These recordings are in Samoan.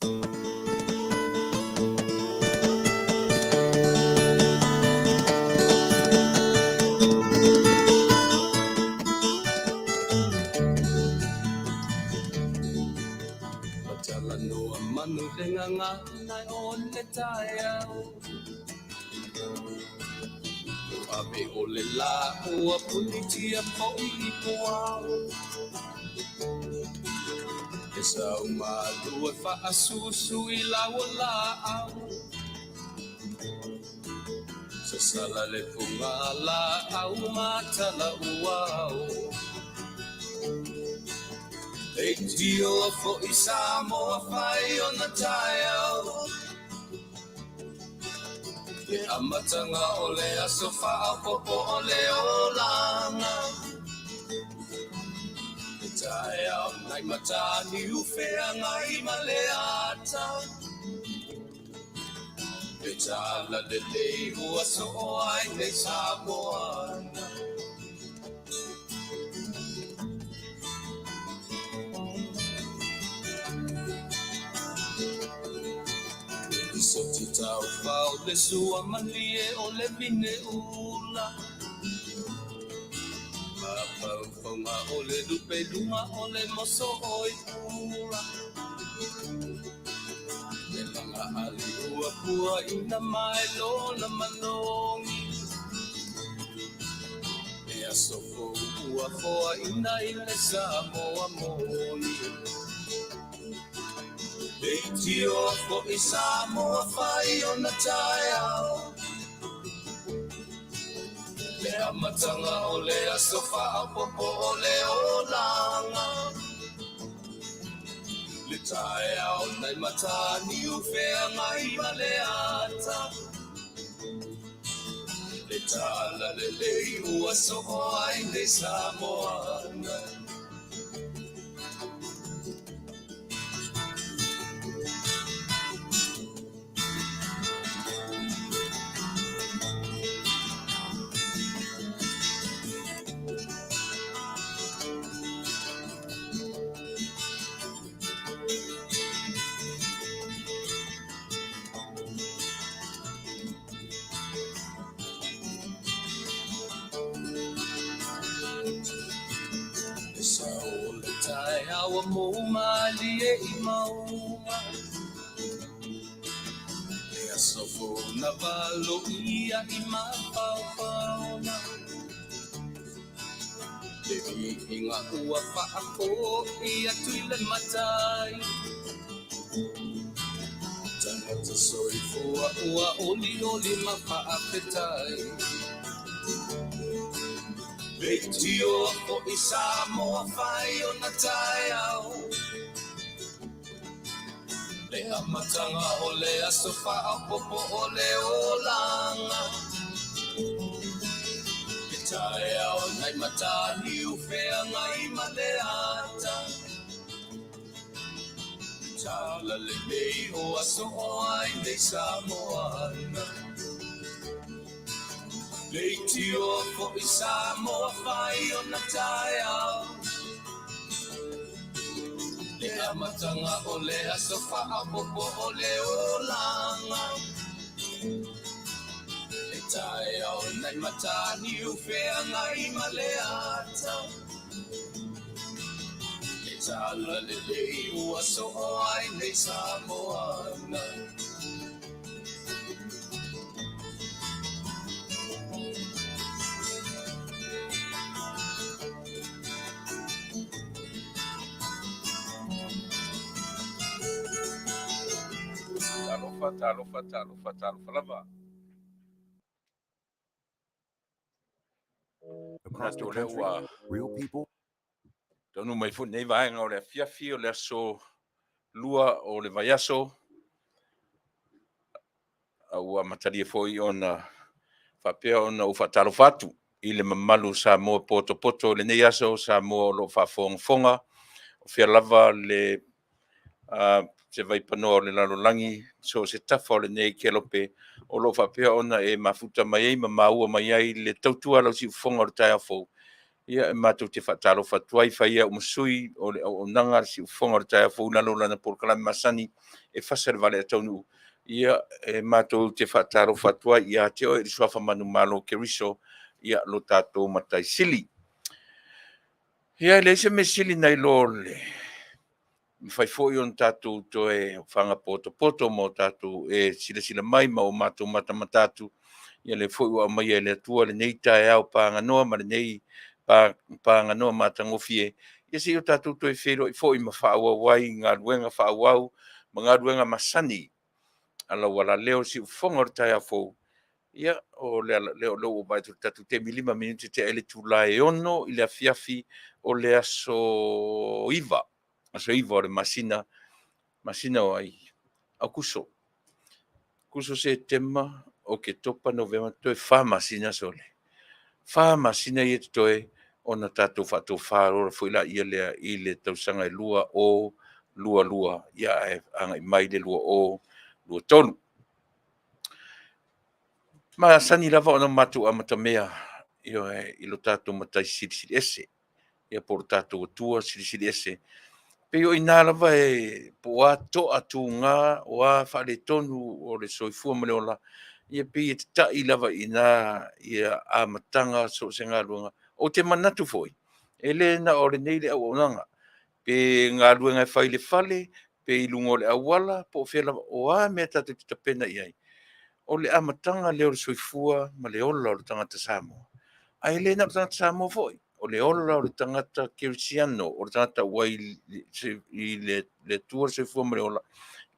Matalanoa manu le gagana o le taeao Ave o le lā ua punitia foi i puao E sau malu e faasusu i lau laau Sasala le fugalaau ma talauao Leitioa foi Samoa fai ona taeao Le amataga o le aso faaopoopo o le olaga Le taeao nai Mataniu Feagai ma le ata Le talalelei ua soo ai nei Samoa Soti taufao le sua malie o le vine ula Mafaufauga o le lupe luga o le moso oi pula Le laga ali ua pua ina mai lona manogi Le aso fou ua foaina i le Samoa moni Leitioa foi Samoa fai ona taeao Le amataga o le aso faaopoopo o le olaga Le taeao nai Mataniu Feagai ma le ata Le talalelei ua soo ai nei Samoa Le sao o le taeao ua mou malie i mauga Le aso fou na valoia i mafaufauga Le viiga ua faafoi atu i le Matai Tagata soifua ua olioli ma faafetai Leitioa foi Samoa fai ona taeao Le amataga o le aso faaopoopo o le olaga Le taeao nai Mataniu Feagai ma le ata Le talalelei ua soo ai nei Samoa Leitioa foi Samoa fai ona taeao Le amataga o le aso faaopoopo o le olaga Le taeao nai Mataniu Feagai ma le ata Le talalelei ua soo ai nei Samoa Talofa, talofa, talofa, talofa lava. Across the Manatu o lea country, ua real people taunuu mai foi lenei vaega o le afiafi o le aso lua o le vaiaso, a ua amatalia foi ona faapea ona ou faatalofa atu i le mamalu o Samoa potopoto i lenei aso, Samoa o lo o faafogafoga, o fea lava le se vaipanoa o le lalolagi, so o se tafa o lenei kelope, o lo o faapea ona e mafuta mai ai ma maua mai ai le tautua a lau siufofoga o le taeao fou. Ia, e matou te faatalofa atu ai, fai au ma sui o le auaunaga a le Siufofoga o le taeao fou i lalo o lana polokalame masani e fasa le vale a taunuu. Ia, e matou te faatalofa atu ai ia te oe i le suafa manumalo Keriso, ia lo tatou Matai Sili. Ia, e leai se mea sili nai lo le mafai foi ona tatou toe faga potopoto ma o tatou e silasila mai ma o matou matamata atu, ia lea foi ua aumaia e le Atua lenei taeao paganoa ma lenei paganoa matagofie, ia se i o tatou toe feiloai foi ma faaauau ai galuega faaauau ma galuega masani a lau alaleo siufofoga o le taeao fou. Ia, o lea ua ou vaai atu i le tatou taimi, e 5 minute tea ai le itula e 6 i le afiafi o le aso 9, aso 9 o le masina, masina o ai? Aokuso. Aokuso, Setema, Oketopa, Novema, toe 4 masina sole. 4 masina ia totoe ona tatou faatofa loa foi laia lea i le tausaga e 2022, ia ae agai mai le 2023. Masani lava ona matou amatamea, ioe, i lo tatou Matai Silisili Ese, ia po o lo tatou Atua Silisili Ese. Pei o i ina lava e po o a toa tuga, o a faaletonu o le soifua ma le ola, ia pei e tatai lava i ina ia amataga o so o se galuega. Ou te manatu foi, e le na o lenei le auaunaga, pe galuega e fai i le fale, pe i luga o le auala, po o fea lava, o a mea tatou te tapena i ai, o le amataga lea o le soifua ma le ola o le tagata Samoa. Ae le na o le tagata Samoa foi, o le ola o le tagata kerisiano, o le tagata ua i le Atua le soifua ma le ola.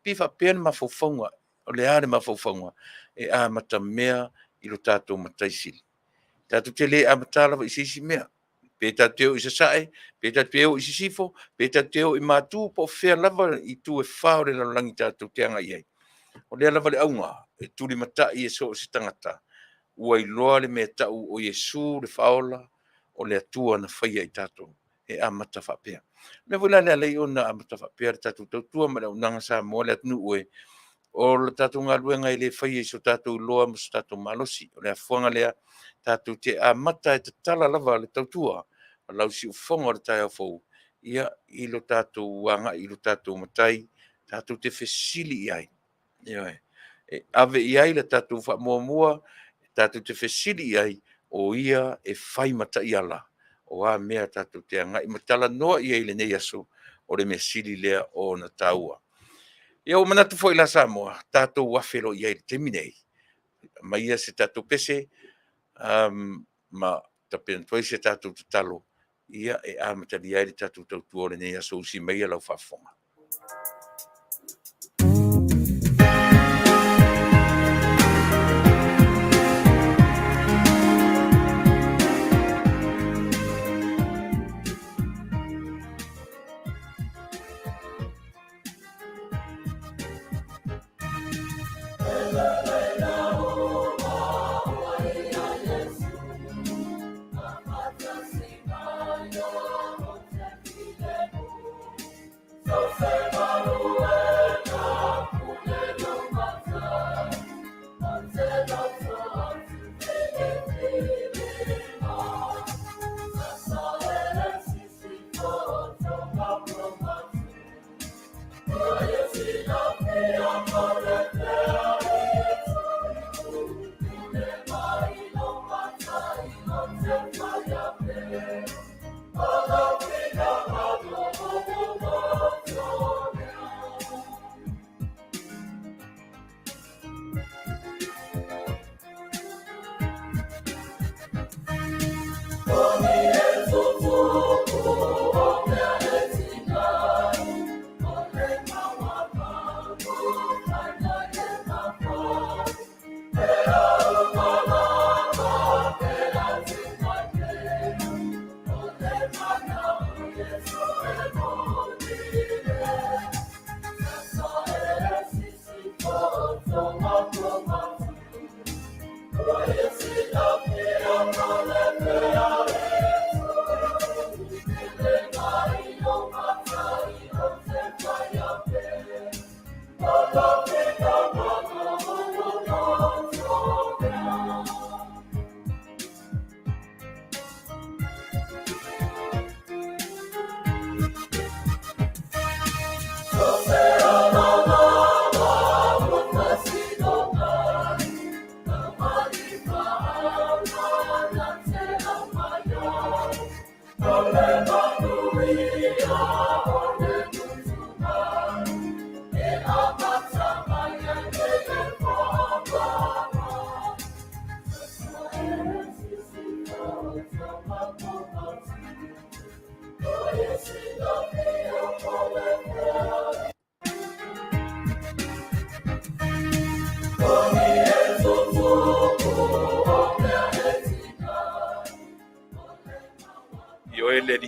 Pei faapea le mafaufauga, o le a le mafaufauga? E amatamea i lo tatou Matai Sili. Tatou te le amata lava i se isi mea. Pe tatou te o i Sasae, pe tatou te o i Sisifo, pe tatou te o i Matu, po o fea lava itu e fa o le lalolagi tatou te agai i ai. O lea lava le auga e tulimatai e so o se tagata ua iloa le mea e tau o Iesu le Faaola, o le Atua na faia i tatou, e amata faapea. O le mea foi la lea e ala ai ona amata faapea le tatou tautua ma le auaunaga Samoa le atunuu e, o le tatou galuega e le faia i so tatou iloa ma so tatou malosi. O le afuaga lea tatou te amata e tatala lava le tautua a lau siufofoga o le taeao fou, ia, i lo tatou agai i lo tatou Matai, tatou te fesili i ai, ioe, e ave i ai le tatou faamuamua, tatou te fesili i ai, o ia e fai ma taiala o a mea tatou te agai ma talanoa i ai i lenei aso, o le mea sili lea ona taua. Ia ua manatu foi la Samoa, tatou afe loa i ai i le taimi nei, aumaia se tatou pese ma tapena atu ai se tatou tatalo, ia e amatalia ai le tatou tautua o lenei aso. Usi maia lau faafofoga.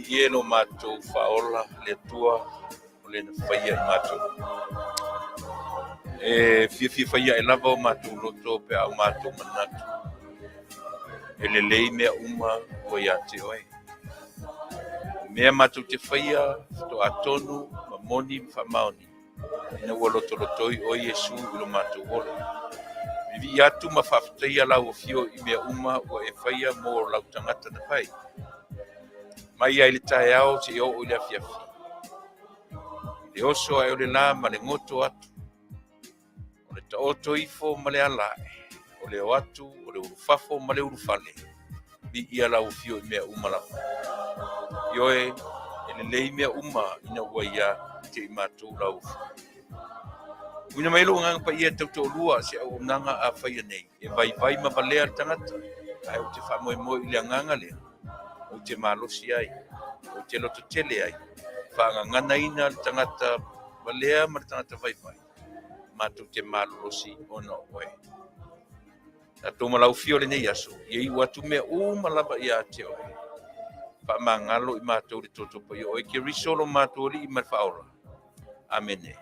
Alii e lo matou Faaola, le Atua o le na faia i matou. E fiafia fai ae lava o matou loto pe a o matou manatu. E lelei mea uma ua ia te oe. O mea matou te faia, faatoa tonu ma moni ma faamaoni, ina ua lotolotoi oe Iesu i lo matou ola. Vivii atu ma faafetaia lau afio i mea uma ua e faia mo lau tagata na fai. Mai ai le taeao seia oo i le afiafi. I le oso ae o le la ma le goto atu. O le taoto ifo ma le ala ae. O le o atu, o le ulufafo ma le ulufale. Viia lau afio i mea uma lava. Ioe, e lelei mea uma ina ua ia te i matou lau afio. Tuuina mai lou Agaga Paia e tautoalua se auaunaga a faia nei, e vaivai ma valea le tagata, ae ou te faamoemoe i le agaga lea, ou te malosi ai, ou te lototele ai, faagaganaina le tagata valea ma le tagata vaivai, matou te malolosi ona o oe. Tatou ma lau afio i lenei aso, ia iu atu mea uma lava ia te oe. Faamagalo i matou i le toto paia o oe Keriso lo matou Alii ma le Faaola. Amene.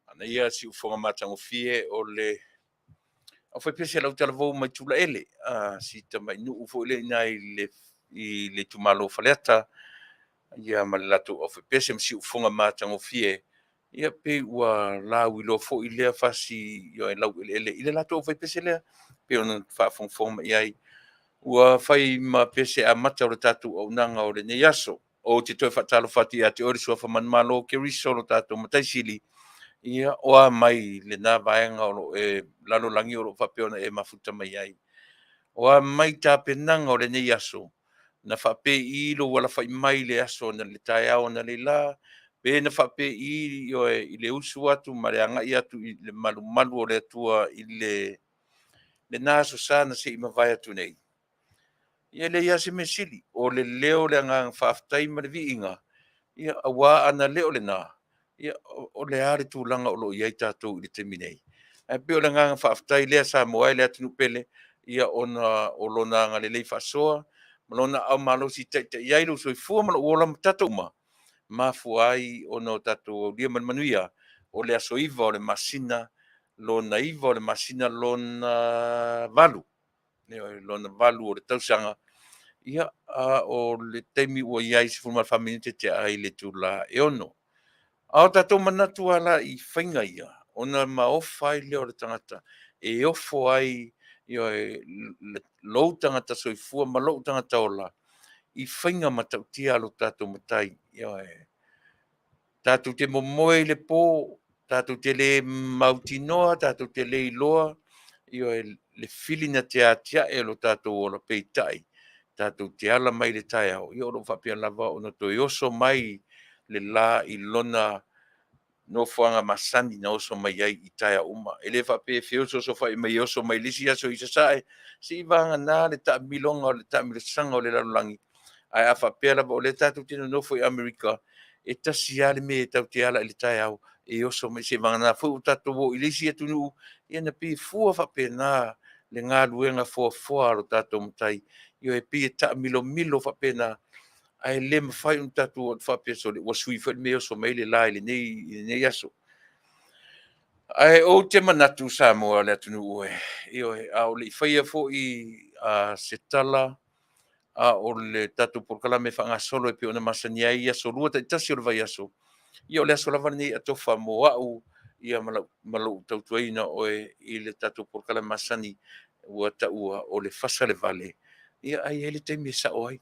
Manaia siufofoga matagofie o le aufaipese lau talavou mai Tulaele, a si tamai nuu foi lea i ina i le itumalo o Faleata, ia ma le latou aufaipese ma siufofoga matagofie, ia pei ua lauiloa foi lea fasi i laueleele i le latou aufaipese lea, pei ona faafogafoga mai ai, ua fai ma pese amata o le tatou auaunaga o lenei aso. Ou te toe faatalofa atu ia te oe le Suafa Manumalo o Keriso lo tatou Matai Sili, ia o a mai lena vaega o lo o e lalolagi o lo o faapea ona e mafuta mai ai. O a mai tapenaga o lenei aso, na faapei lou alafai mai i le aso i le taeao analeila, pe na faapei oe i le usu atu ma le agai atu i le malumalu o le Atua i lena aso sa na se i mavae atu nei. Ia e leai lava se mea sili, o le leo o le agaga faafetai ma le viiga, ia aua ana le o lena, ia o le a le tulaga o lo o i ai tatou i le taimi nei? Ae pei o le agaga faafetai lea Samoa e le atunuu pele, ia ona o Lona agalelei faasoa ma Lona aao malosi e taitai ai lou soifua ma lou ola ma tatou uma, mafua ai ona o tatou aulia ma le manuia o le aso 9 o le masina lona 9 o le masina lona 8, lona 8 o le tausaga, ia, a o le taimi ua i ai 14 minute tea ai le itula e 6. A o tatou manatu lava la i faiga ia, ona maofa ai lea o le tagata, e ofo ai lou tagata soifua ma lou tagata ola i faiga matautia a lo tatou Matai. Ioe. Tatou te momoe i le po, tatou te le mautinoa, tatou te le iloa, ioe, le fili na te atiae o lo tatou ola, peitai, tatou te ala mai i le taeao, ia o lo o faapea lava ona toe oso mai le la i lona nofoaga masani na oso mai ai i taeao uma. E le faapea e feosoosofai mai e oso mai i le isi aso i sasae, seiavagana le taamiloga o le taamilosaga o le lalolagi. Ae a faapea lava o lea tatou te nonofo i Amerika, e tasi lava le mea tatou te ala ai i le taeao e oso mai, seiavagana foi ua tatou oo i le isi atunuu, ia na pei e fua faapena le galuega foafoa a lo tatou Matai. Ioe, e pei e taamilomilo faapena, ae le mafai ona tatou o atu faapea, sole, ua sui foi le mea e oso mai ai le la i lenei aso. Ae ou te manatu Samoa le atunuu e, ioe, a o le i faia foi se tala, a o le tatou polokalame faagasolo e pei ona masani ai i aso Lua taitasi o le vaiaso, ia o le aso lava lenei atofa mo au ia ma lou tautuaina o oe i le tatou polokalame masani ua taua o le fasa le vale, ia ae i ai le taimi e sao ai.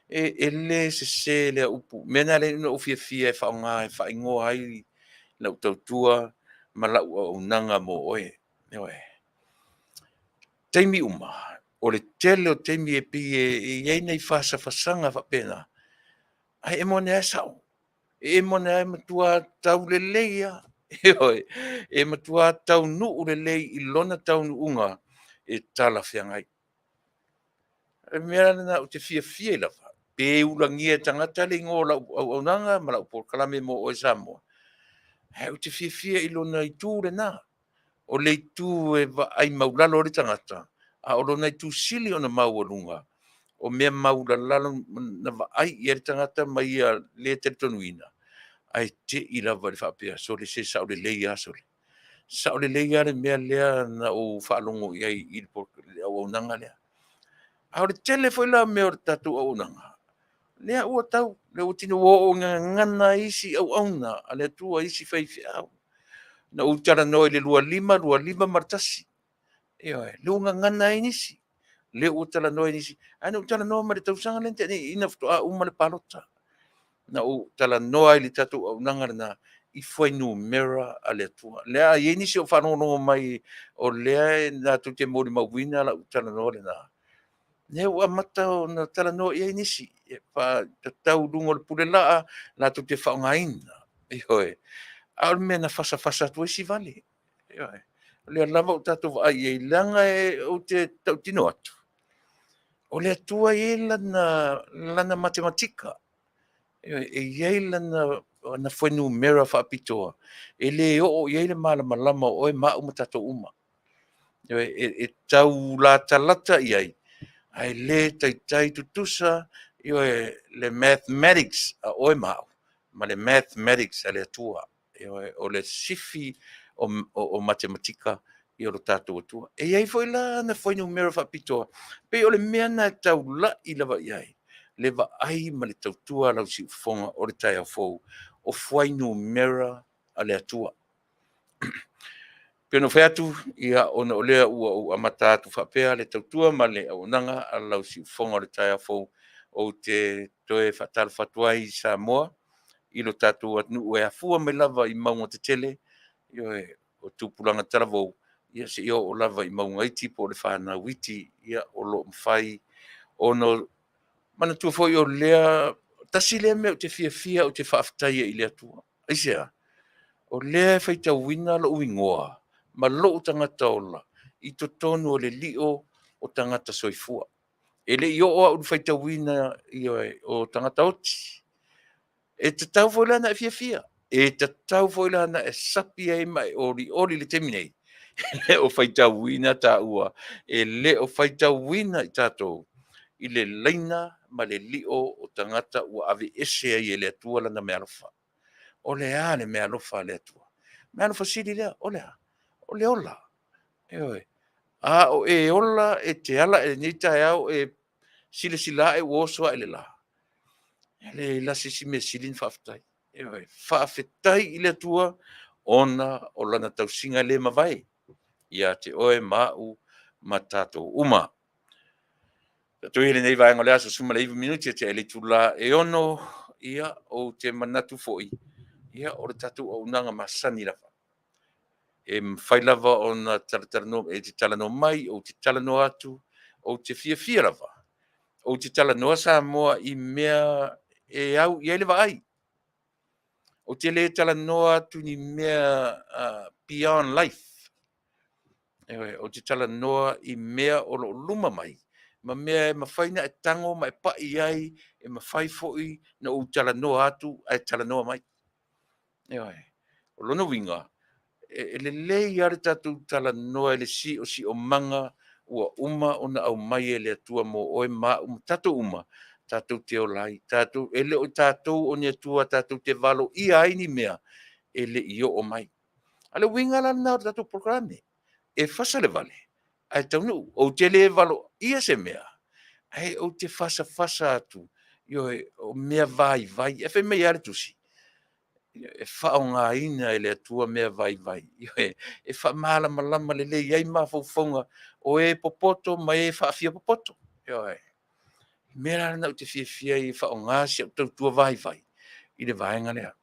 E le sese lea upu. O le mea lena e ala ai ona ou fiafia e faaaoga e faaigoa ai lau tautua ma lau auaunaga mo oe. Ioe. Taimi uma. O le tele o taimi e pei e i ai nai fasafasaga faapena, ae e moni lava e sao. E moni lava e matua taulelei lava, ioe, e matua taunuu lelei i lona taunuuga e talafeagai. O le mea lena ou te fiafia ai lava, pe ulagia e tagata le igoa o lau auaunaga ma lau polokalame mo oe Samoa, ae ou te fiafia i lona itu lena, o le itu e vaai maualalo ai le tagata, a o lona itu sili ona maualuga, o mea maualalalo na vaai i ai le tagata ma ia le talitonuina, ae te i lava i le faapea, sole se sao lelei lava sole. Sao lelei lava le mea lea na ou faalogo i ai i le auaunaga lea. A o le tele foi la o mea o le tatou auaunaga, lea ua tau, lea ua tino ua oo ina gagana ai isi auauna a le Atua, isi faifeau. Na ou talanoa i le 25, 21, ioe, lea ua gagana ai nisi, lea ua talanoa ai nisi. Ae na ou talanoa mai i le tausaga lea na tea nei ina faatoa uma le palota. Na ou talanoa ai i le tatou auaunaga lena i fuainumera a le Atua. Lea a i ai nisi o faalogologo mai o lea latou te molimauina lau talanoa lena, lea ua amata ona talanoa i ai nisi e faatatau i luga o le pule laa latou te faaaogaina. Ioe. A o le mea na fasafasa atu ai Sivale. Ioe. O lea lava ua tatou vaai i ai, leaga ou te tautino atu, o le Atua e i ai lana matematika, ioe, e i ai lana fuainumera faapitoa e le oo i ai le malamalama o oe ma au ma tatou uma. Ioe, e tau latalata i ai, ae le taitai tutusa, ioe, le mathematics a oe ma au ma le mathematics a le Atua. Ioe, o le sifi o matematika o lo tatou Atua. E i ai foi la ana fuainumera faapitoa, pei o le mea lena e taulai lava i ai le vaai ma le tautua a lau siufofoga o le taeao fou, o fuainumera a le Atua. Pei ona ou fai atu, ia, ona o lea ua ou amata atu faapea le tautua ma le auaunaga a lau siufofoga o le taeao fou, ou te toe faatalofa atu ai i Samoa, i lo tatou atunuu e afua mai lava i mauga tetele, ioe, o tupulaga talavou, ia seia oo lava i mauga iti po o le fanau iti, ia, o lo o mafai ona manatua foi o lea, tasi lea mea ou te fiafia ou te faafetai ai i le Atua. Aisea? O lea e faitauina lou igoa ma lou tagata ola i totonu o le lio o tagata soifua. E le i oo au i le faitauina, ioe, o tagata oti. E tatau foi la ona e fiafia, e tatau foi la ona e sapi ai ma e olioli i le taimi nei, e le o faitauina taua, e le o faitauina i tatou i le laina ma le lio o tagata ua aveese ai e le Atua lana meaalofa. O le a le meaalofa a le Atua? Meaalofa sili lea, o le a? O le ola. Ioe. A o e ola e te ala ae i lenei taeao e silasila ae ua oso ae i le la, e leai la se isi mea e sili ona faafetai. Ioe. Faafetai i le Atua ona o lana tausiga le mavae ia te oe ma au ma tatou uma. Tatou i lenei vaega o le aso 19 minute tea i le itula e 6, ia, ou te manatu foi, ia, o le tatou auaunaga masani lava. E mafai lava ona talatalanoa, e te talanoa mai, ou te talanoa atu, ou te fiafia lava, ou te talanoa Samoa i mea e au i ai le vaai. Ou te le talanoa atu ni mea beyond life. Ioe, ou te talanoa i mea o lo o luma mai, ma mea e mafai ona e tago ma e pai ai, e mafai foi ona ou talanoa atu ae talanoa mai. Ioe. O lona uiga, e lelei lava le tatou talanoa i le siosiomaga ua uma ona aumai e le Atua mo oe ma au ma tatou uma, tatou te ola ai. Tatou, e le o tatou o ni Atua tatou te valoia ai ni mea e le i oo mai. A o le uiga la lena o le tatou polokalame, e fasa le vale ae taunuu. Ou te le valoia se mea, ae ou te fasafasa atu, ioe, o mea vaivai. Ae fai mai lava le Tusi, e faaaogaina e le Atua mea vaivai, ioe, e faamalamalama lelei ai mafaufauga o e popoto ma e faafiapopoto. Ioe. O le mea la lena ou te fiafia ai e faaaoga si au tautua vaivai i le vaega lea.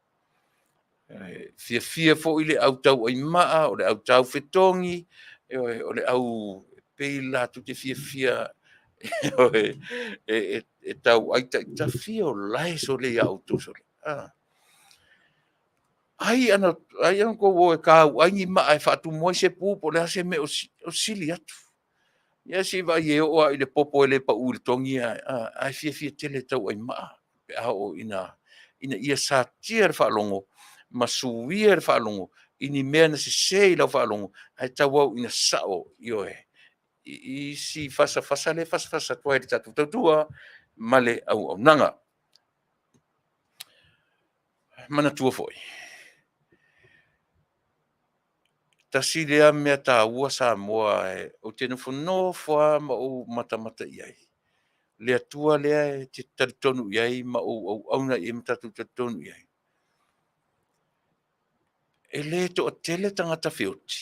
E fiafia foi le au tauaimaa, o le au taufetogi, ioe, o le au Pei latou te fiafia e tau ai taitafi o lae sole ia outou sole. Ai ana outou o e tauai ni maa e faatumu ai se pu po o le a se mea o sili atu. Ia se i vaai e oo lava i le popo e le pau i le togi ae fiafia tele e tauai maa pe a oo ina ia satia le faalogo ma suia le faalogo i ni mea na sese i lau faalogo ae tauau ina sao, ioe, i isi fasafasa lea e fasafasa atu ai i le tatou tautua ma le auaunaga. Manatua foi, tasi lea mea taua Samoa ou te nofonofo lava ma ou matamata i ai, le Atua lea e te talitonu i ai ma ou auauna i ai ma tatou talitonu i ai, e le toatele tagata feoti,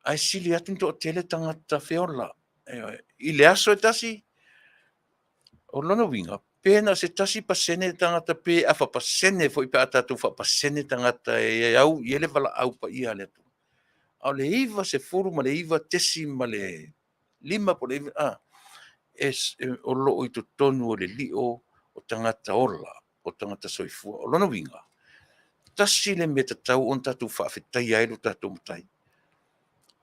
ae sili atu ona toatele tagata feola. Ioe. I le aso e tasi, o lona uiga, pe na o se 1% tagata pe afa pasene foi pe a tatou faapasene tagata e au i ai le valaau paia a le Atua. A o le 99.5 po o le 9, o lo o i totonu o le lio o tagata ola, o tagata soifua. O lona uiga, tasi le mea e tatau ona tatou faafetaia ai lo tatou Matai,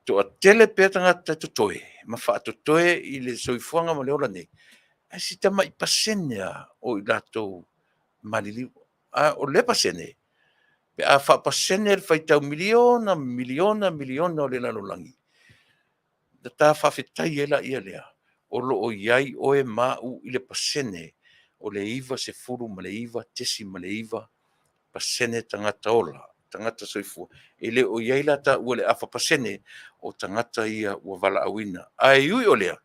toatele pea tagata e totoe ma faatotoe i le soifuaga ma le ola nei, ae si tamai pasene lava o i latou maliliu. A o lea pasene, pe a faapasene le faitau miliona, miliona, miliona o le lalolagi, ona ta faafetai ai lea lea, o lo o i ai oe ma au i le pasene o le 99.9% tagata ola, tagata soifua. E le o i ai la taua i le afa pasene o tagata ia ua valaauina. Ae ui o lea,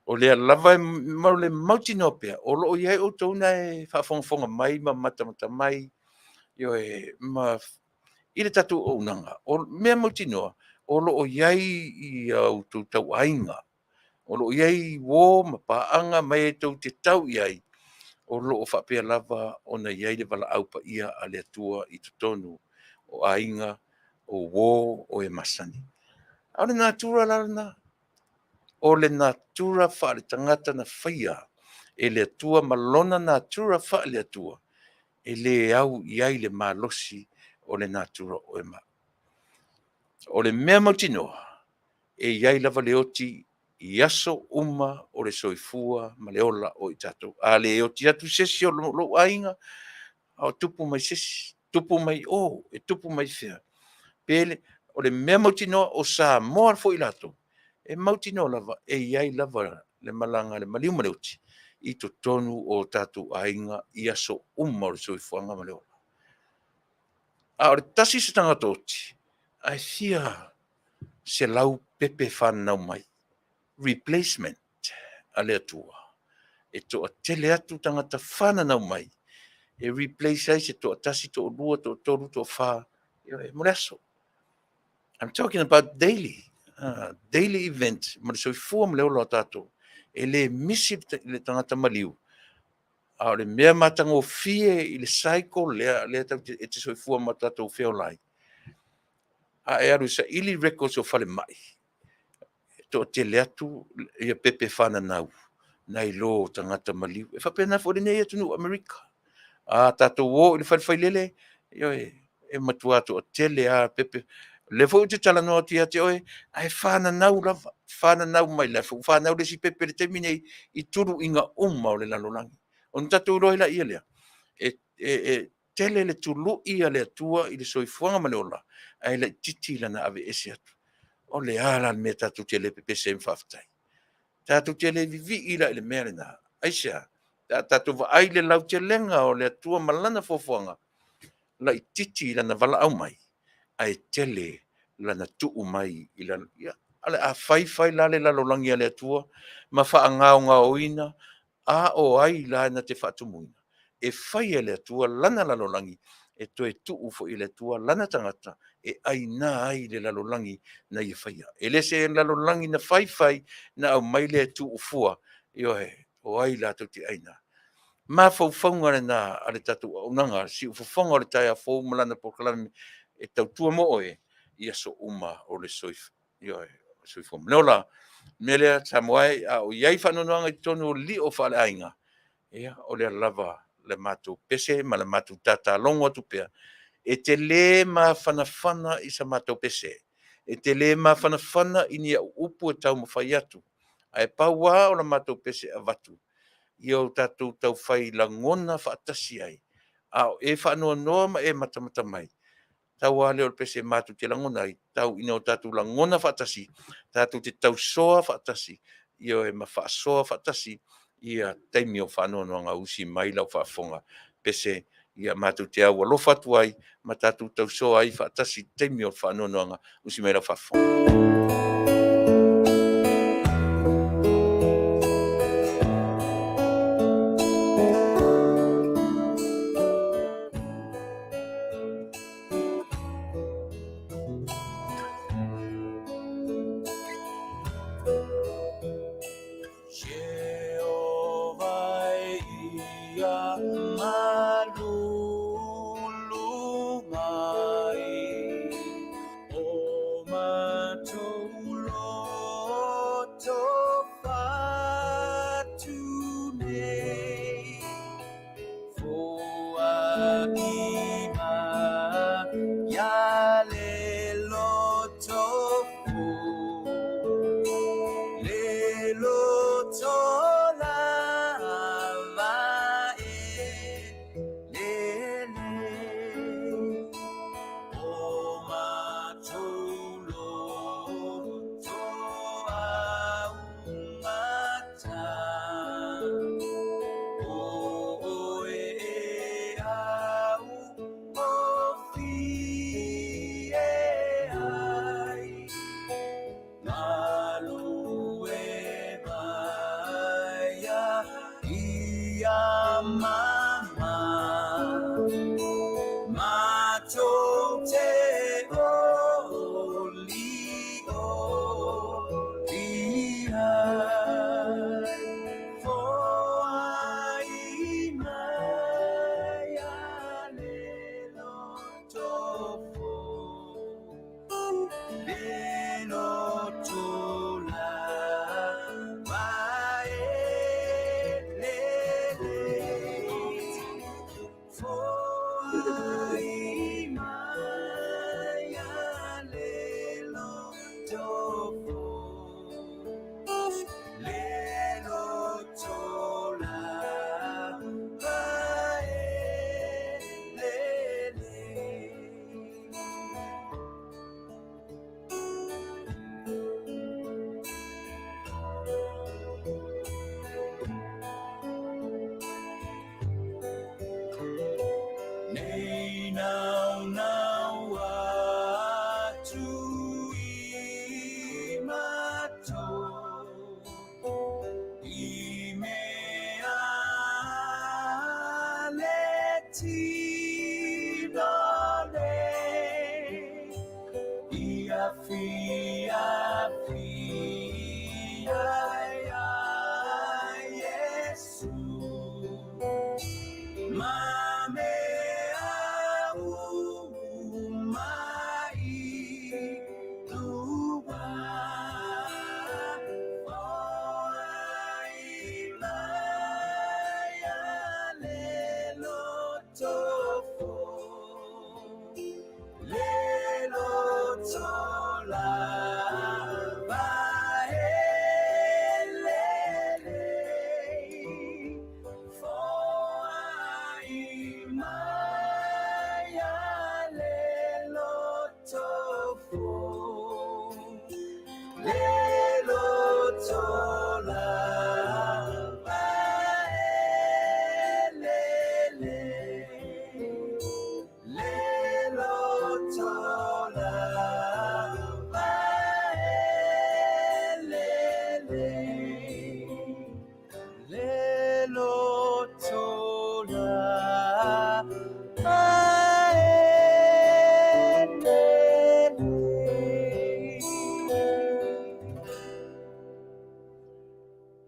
o lea lava ma le mautinoa pea, o lo o i ai outou na e faafogafoga mai ma matamata mai, ioe, ma i le tatou auaunaga. O mea mautinoa, o lo o i ai i a outou tauaiga, o lo o i ai uo ma paaga ma e tou te tau i ai, o lo o faapea lava ona i ai le valaau paia a le Atua i totonu o aiga, o uo, o e masani. A o le natura la lena, o le natura faale-tagata na faia e le Atua ma lona natura faale-Atua, e le au i ai le malosi o le natura o oe ma au. O le mea mautinoa, e i ai lava le oti i aso uma o le soifua ma le ola o i tatou. A le oti atu se isi o lou aiga, a o tupu mai se isi, tupu mai o, e tupu mai fea. O le mea mautinoa, o Samoa foi latou, e mautinoa lava e i ai lava le malaga a le maliu ma le oti i totonu o tatou aiga i aso uma o le soifuaga ma le ola. A o le tasi se tagata oti, ae fia selau pepe fananau mai, replacement a le Atua. E toatele atu tagata fananau mai e replace ai se toatasi, toalua, toatolu, toafa, ioe, mo le aso. I'm talking about daily, daily event ma le soifua ma le ola o tatou. E le misi le tagata maliu, a o le mea matagofie i le cycle lea, lea e te soifua ma tatou feola ai, a e alu e saili records o falemai, e toatele atu ia pepe fananau nai lo tagata maliu. E faapena foi lenei atunuu Amerika. A tatou o i le fale failele, ioe, e matua toatele lava pepe. O lea foi ou te talanoa atu ia te oe, ae fananau lava, fananau mai la foi ua fanau le isi pepe i le taimi nei i tuluiga uma o le lalolagi. Ona tatou iloa ai laia lea, e tele le tului a le Atua i le soifuaga ma le ola, ae laitiiti lana aveese atu. O le a la le mea tatou te le pepese ai ma faafetai? Tatou te le vivii la i le mea lena. Aisea? Pe a tatou vaai i le lautelega o le Atua ma lana foafoaga, laitiiti lana valaau mai, ae tele lana tuu mai i lalo. Ia, o le a fai fai la le lalolagi a le Atua ma faagaogaoina, a o ai la na te faatumuina? E fai e le Atua lana lalolagi, e toe tuu foi e le Atua lana tagata e aina ai le lalolagi na ia faia. E le se lalolagi na fai fai na aumai lea e tuufua, ioe, o ai latou te aina. Mafaufauga lena a le tatou auaunaga, siufofoga o le taeao fou ma lana polokalame e tautua mo oe i aso uma o le soifua, ioe, soifua ma le ola. Mea lea Samoa e, a o i ai faanoanoaga i totonu o lio faaleaiga, ia, o lea lava le matou pese ma le matou tatalogo atu pea, e te lē mafanafana i sa matou pese, e te lē mafanafana i ni au upu e taumafai atu, ae pau lava o la matou pese e avatu, ia o tatou taufai lagona faatasi ai, a o e faanoanoa ma e matamata mai, tau lava lea o le pese matou te lagona ai, tau ina o tatou lagona faatasi, tatou te tausoa faatasi, ioe ma faasoa faatasi ia taimi o faanoanoaga. Usi mai lau faafofoga pese, ia matou te aualofa atu ai ma tatou tausoa ai faatasi i taimi o faanoanoaga. Usi mai lau faafofoga.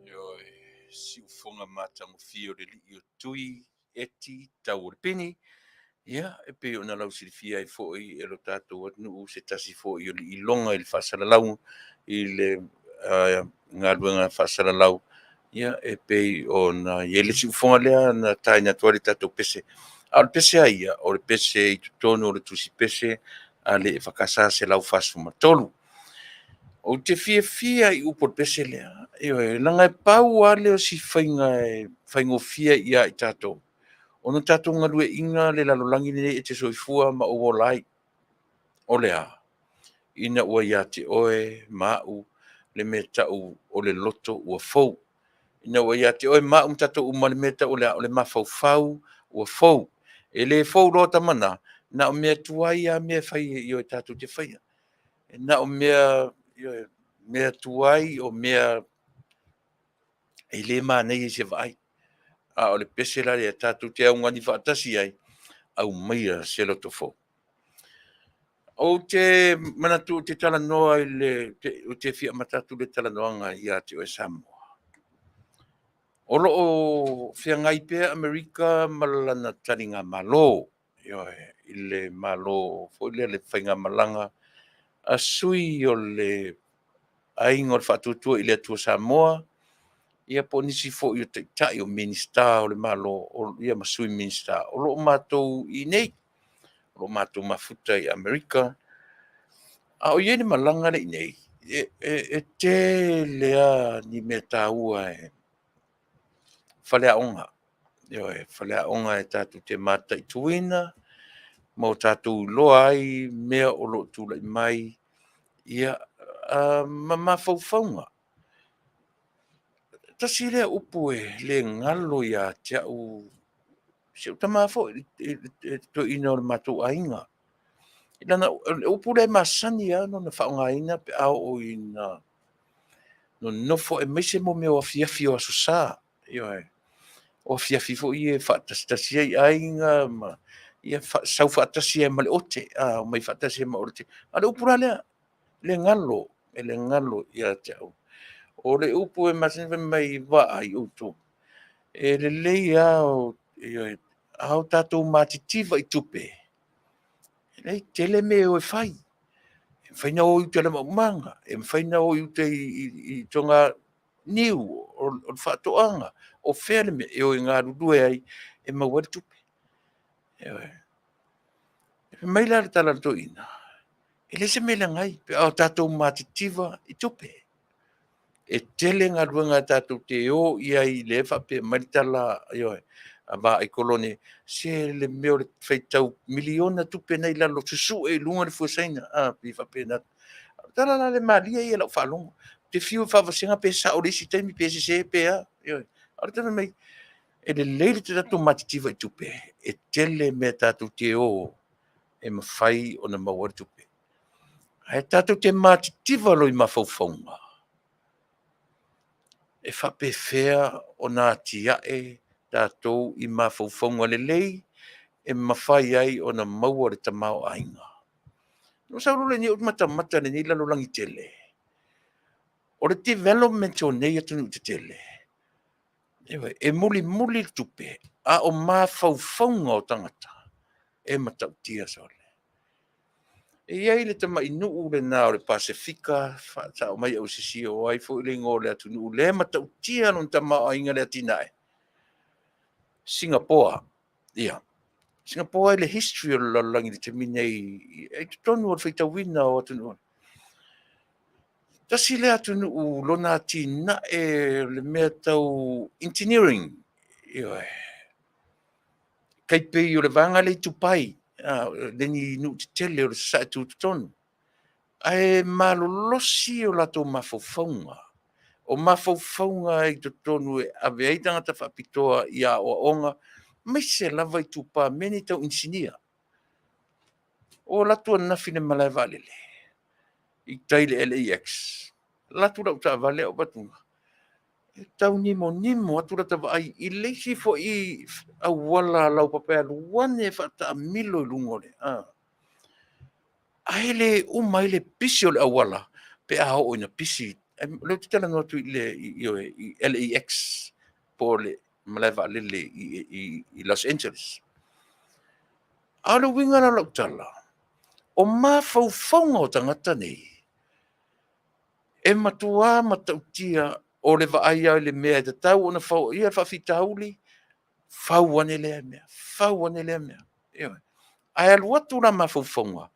Ioe, siufoga matagofie o le alii o Tui Eti Tauolepini. Ia, e pei ona lausilafia ai foi e lo tatou atunuu se tasi foi o liiloga i le faasalalau i le galuega faasalalau, ia e pei ona i ai le isi ufoga lea na taina atu ai le tatou pese. A o le pese a ia, o le pese i totonu o le tusi pese a le EFKS 143. Ou te fiafia i upu o le pese lea, ioe, leaga e pau lava lea o si faiga e faigofie ia i tatou ona tatou galueaiina le lalolagi lenei e te soifua ma ou ola ai. O le a? Ina ua ia te oe ma au le mea e tau o le loto ua fou. Ina ua ia te oe ma au ma tatou uma le mea e tau o le a? O le mafaufau ua fou. E le fou loa tama na, na o mea tuai lava mea e fai e tatou te faia. E na o mea, ioe, mea tuai o mea e le manaia i se vaai. A o le pese la lea tatou te augani faatasi ai, aumaia se loto fou. Ou te manatu ou te talanoa i le, ou te fia amata atu le talanoaga ia te oe Samoa. O lo o feagai pea Amerika ma lana taligamalo, ioe, i le Malo foi lea le faigamalaga a sui o le Aiga o le Faatuatua i le Atua Samoa, ia po o nisi foi o taitai o Minisita o le Malo ia ma Sui Minisita o lo o matou i inei, o lo o matou mafuta i Amerika. A o i ai le malaga lea i inei, e tele lava ni mea taua e faleaoga, ioe, faleaoga e tatou te mataituina ma o tatou iloa ai mea o lo o tulai mai, ia, ma mafaufauga. Tasi lea upu e le galo ia te au, si ou tama foi, le toeaina o le matou aiga. Leaga o le upu lea e masani lava ona faaaogaina pe a oo ina nonofo aemaise mo mea o afiafi o Aso Sa, ioe, o afiafi foi ia e faatasitasi ai aiga ma sau faatasi ai ma le ote, omai faatasi ai ma ote. A o le upu la lea, le galo, e le galo ia te au. O le upu e masani ona fai mai, vaai outou, e lelei lava, ioe, a o tatou matitiva i tupe, e tele mea e o e fai. E mafai ona o i uta i le maumaga, e mafai ona o i uta i toganiu, o le faatoaga, o fea le mea e o e galulue ai e maua ai le tupe. Ioe. Fai mai la le tala a le toeaina, e leai se mea e leaga ai pe a tatou matitiva i tupe. E tele galuega tatou te o i ai, lea e faapea mai le tala, ioe, a vaai kolone, se le mea o le faitau miliona tupe na e i lalo, susue i luga le fue Saina, a, pei e faapena. O le tala la lea malie ia i lau faalogo. Ou te fiu e faavasega pe sao i le isi taimi pe sese pe a, ioe. A o le tala fai mai, e lelei le tatou matitiva i tupe, e tele mea tatou te o e mafai ona maua ai le tupe. Ae tatou te matitiva loa i mafaufauga, e faapefea ona atiae tatou i mafaufauga lelei e mafai ai ona maua le tamaoaiga. Ona ou sau loa lea ou matamata i lenei lalolagi tele, o le development o nei atunuu tetele, ioe, e mulimuli le tupe, a o mafaufauga o tagata e matautia sole. E i ai le tamai nuu lena o le Pasefika, faasao mai au e sisi, o ai foi le igoa o le atunuu lea e matautia lona tamaoaiga i le atinae? Singapoa. Ia, Singapoa i le history o le lalolagi i le taimi nei, i totonu o le faitauina o atunuu, tasi lea atunuu lona atinae o le mea tau engineering, ioe, tai pei o le vaega lea i Dubai, le nuu tetele o le Sasae Tutotonu, ae malolosi o latou mafaufauga. O mafaufauga i totonu e ave ai tagata faapitoa i aoaoga, aemaise lava i Tupa, mea nei tau inisinia. Ou alu atu ananafi i le malae vaalele i tai i le LAX, alu atu lau taavale ae ou vaai atu, e tau nimonimo atu lata vaai i le isi foi auala laupapa e alu ane faataamilo i luga o le… Ae le uma ai le pisi o le auala pe a oo ina pisi. O lea ou te talanoa atu i le LAX po o le malae vaalele i Los Angeles. A o le uiga la o lau tala, o mafaufauga o tagata nei, E matuā matautia o le vaai lava i le mea e tatau ona fau ia le faafitauli, fau ane lea mea, fau ane lea mea. Ioe. Ae alu atu la mafaufauga,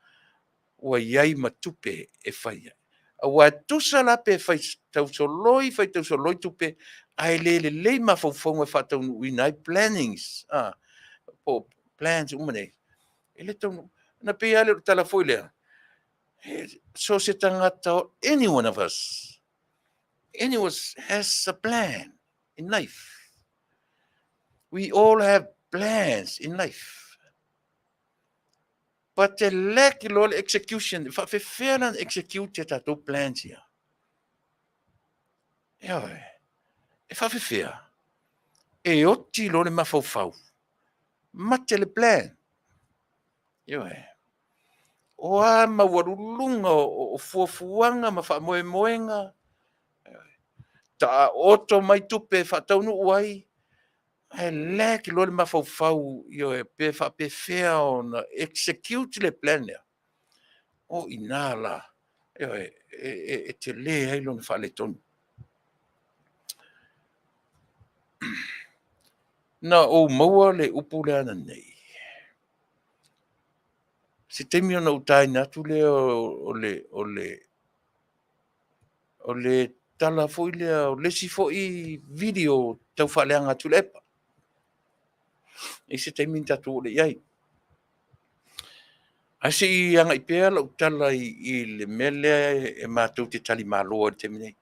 ua i ai ma tupe e fai ai. Aua e tusa la pe fai tausoloi, fai tausoloi tupe, ae le lelei mafaufauga e faataunuuina ai plannings, po o plans uma nei, e le taunuu. Ona pei lava lea o le tala foi lea, so o se tagata, any one of us, any of us has a plan in life. We all have plans in life. But the lack loa le execution, e faafefea la ona execute a tatou plans ia? Ioe, e faafefea? E oti loa le mafaufau, mate le plan. Ioe. O a maualuluga o fuafuaga ma faamoemoega, taoto mai tupe e faataunuu ai, ae lack loa le mafaufau, ioe, pe faapefea ona execute le plan lea. O i ina la, ioe, e tele ai lona faaletonu. Na ou maua le upu lea ananei, se taimi ona ou taina atu lea o le tala foi lea, o le isi foi video tau faaleaga a Tuilaepa. E i ai se taimi ona tatou oo lea i ai. Ae se i agai pea lau tala i le mea lea e matou te talimalo ai i le taimi nei.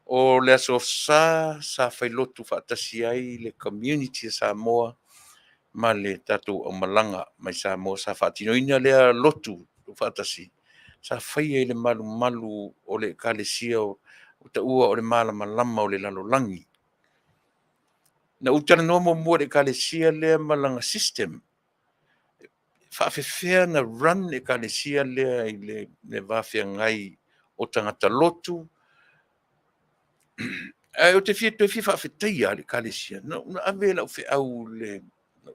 O le Aso Sa sa failotu faatasi ai le community a Samoa ma le tatou aumalaga mai Samoa. Sa faatinoina lea lotu faatasi, sa faia i le malumalu o le Ekalesia ua taua o le Malamalama o le Lalolagi. Na ou talanoa muamua i le Ekalesia lea ma lana system, e faapefea ona run le Ekalesia lea i le va feagai o tagata lotu. Ae ou te toe fia faafetaia le Ekalesia. Na ave lau feau,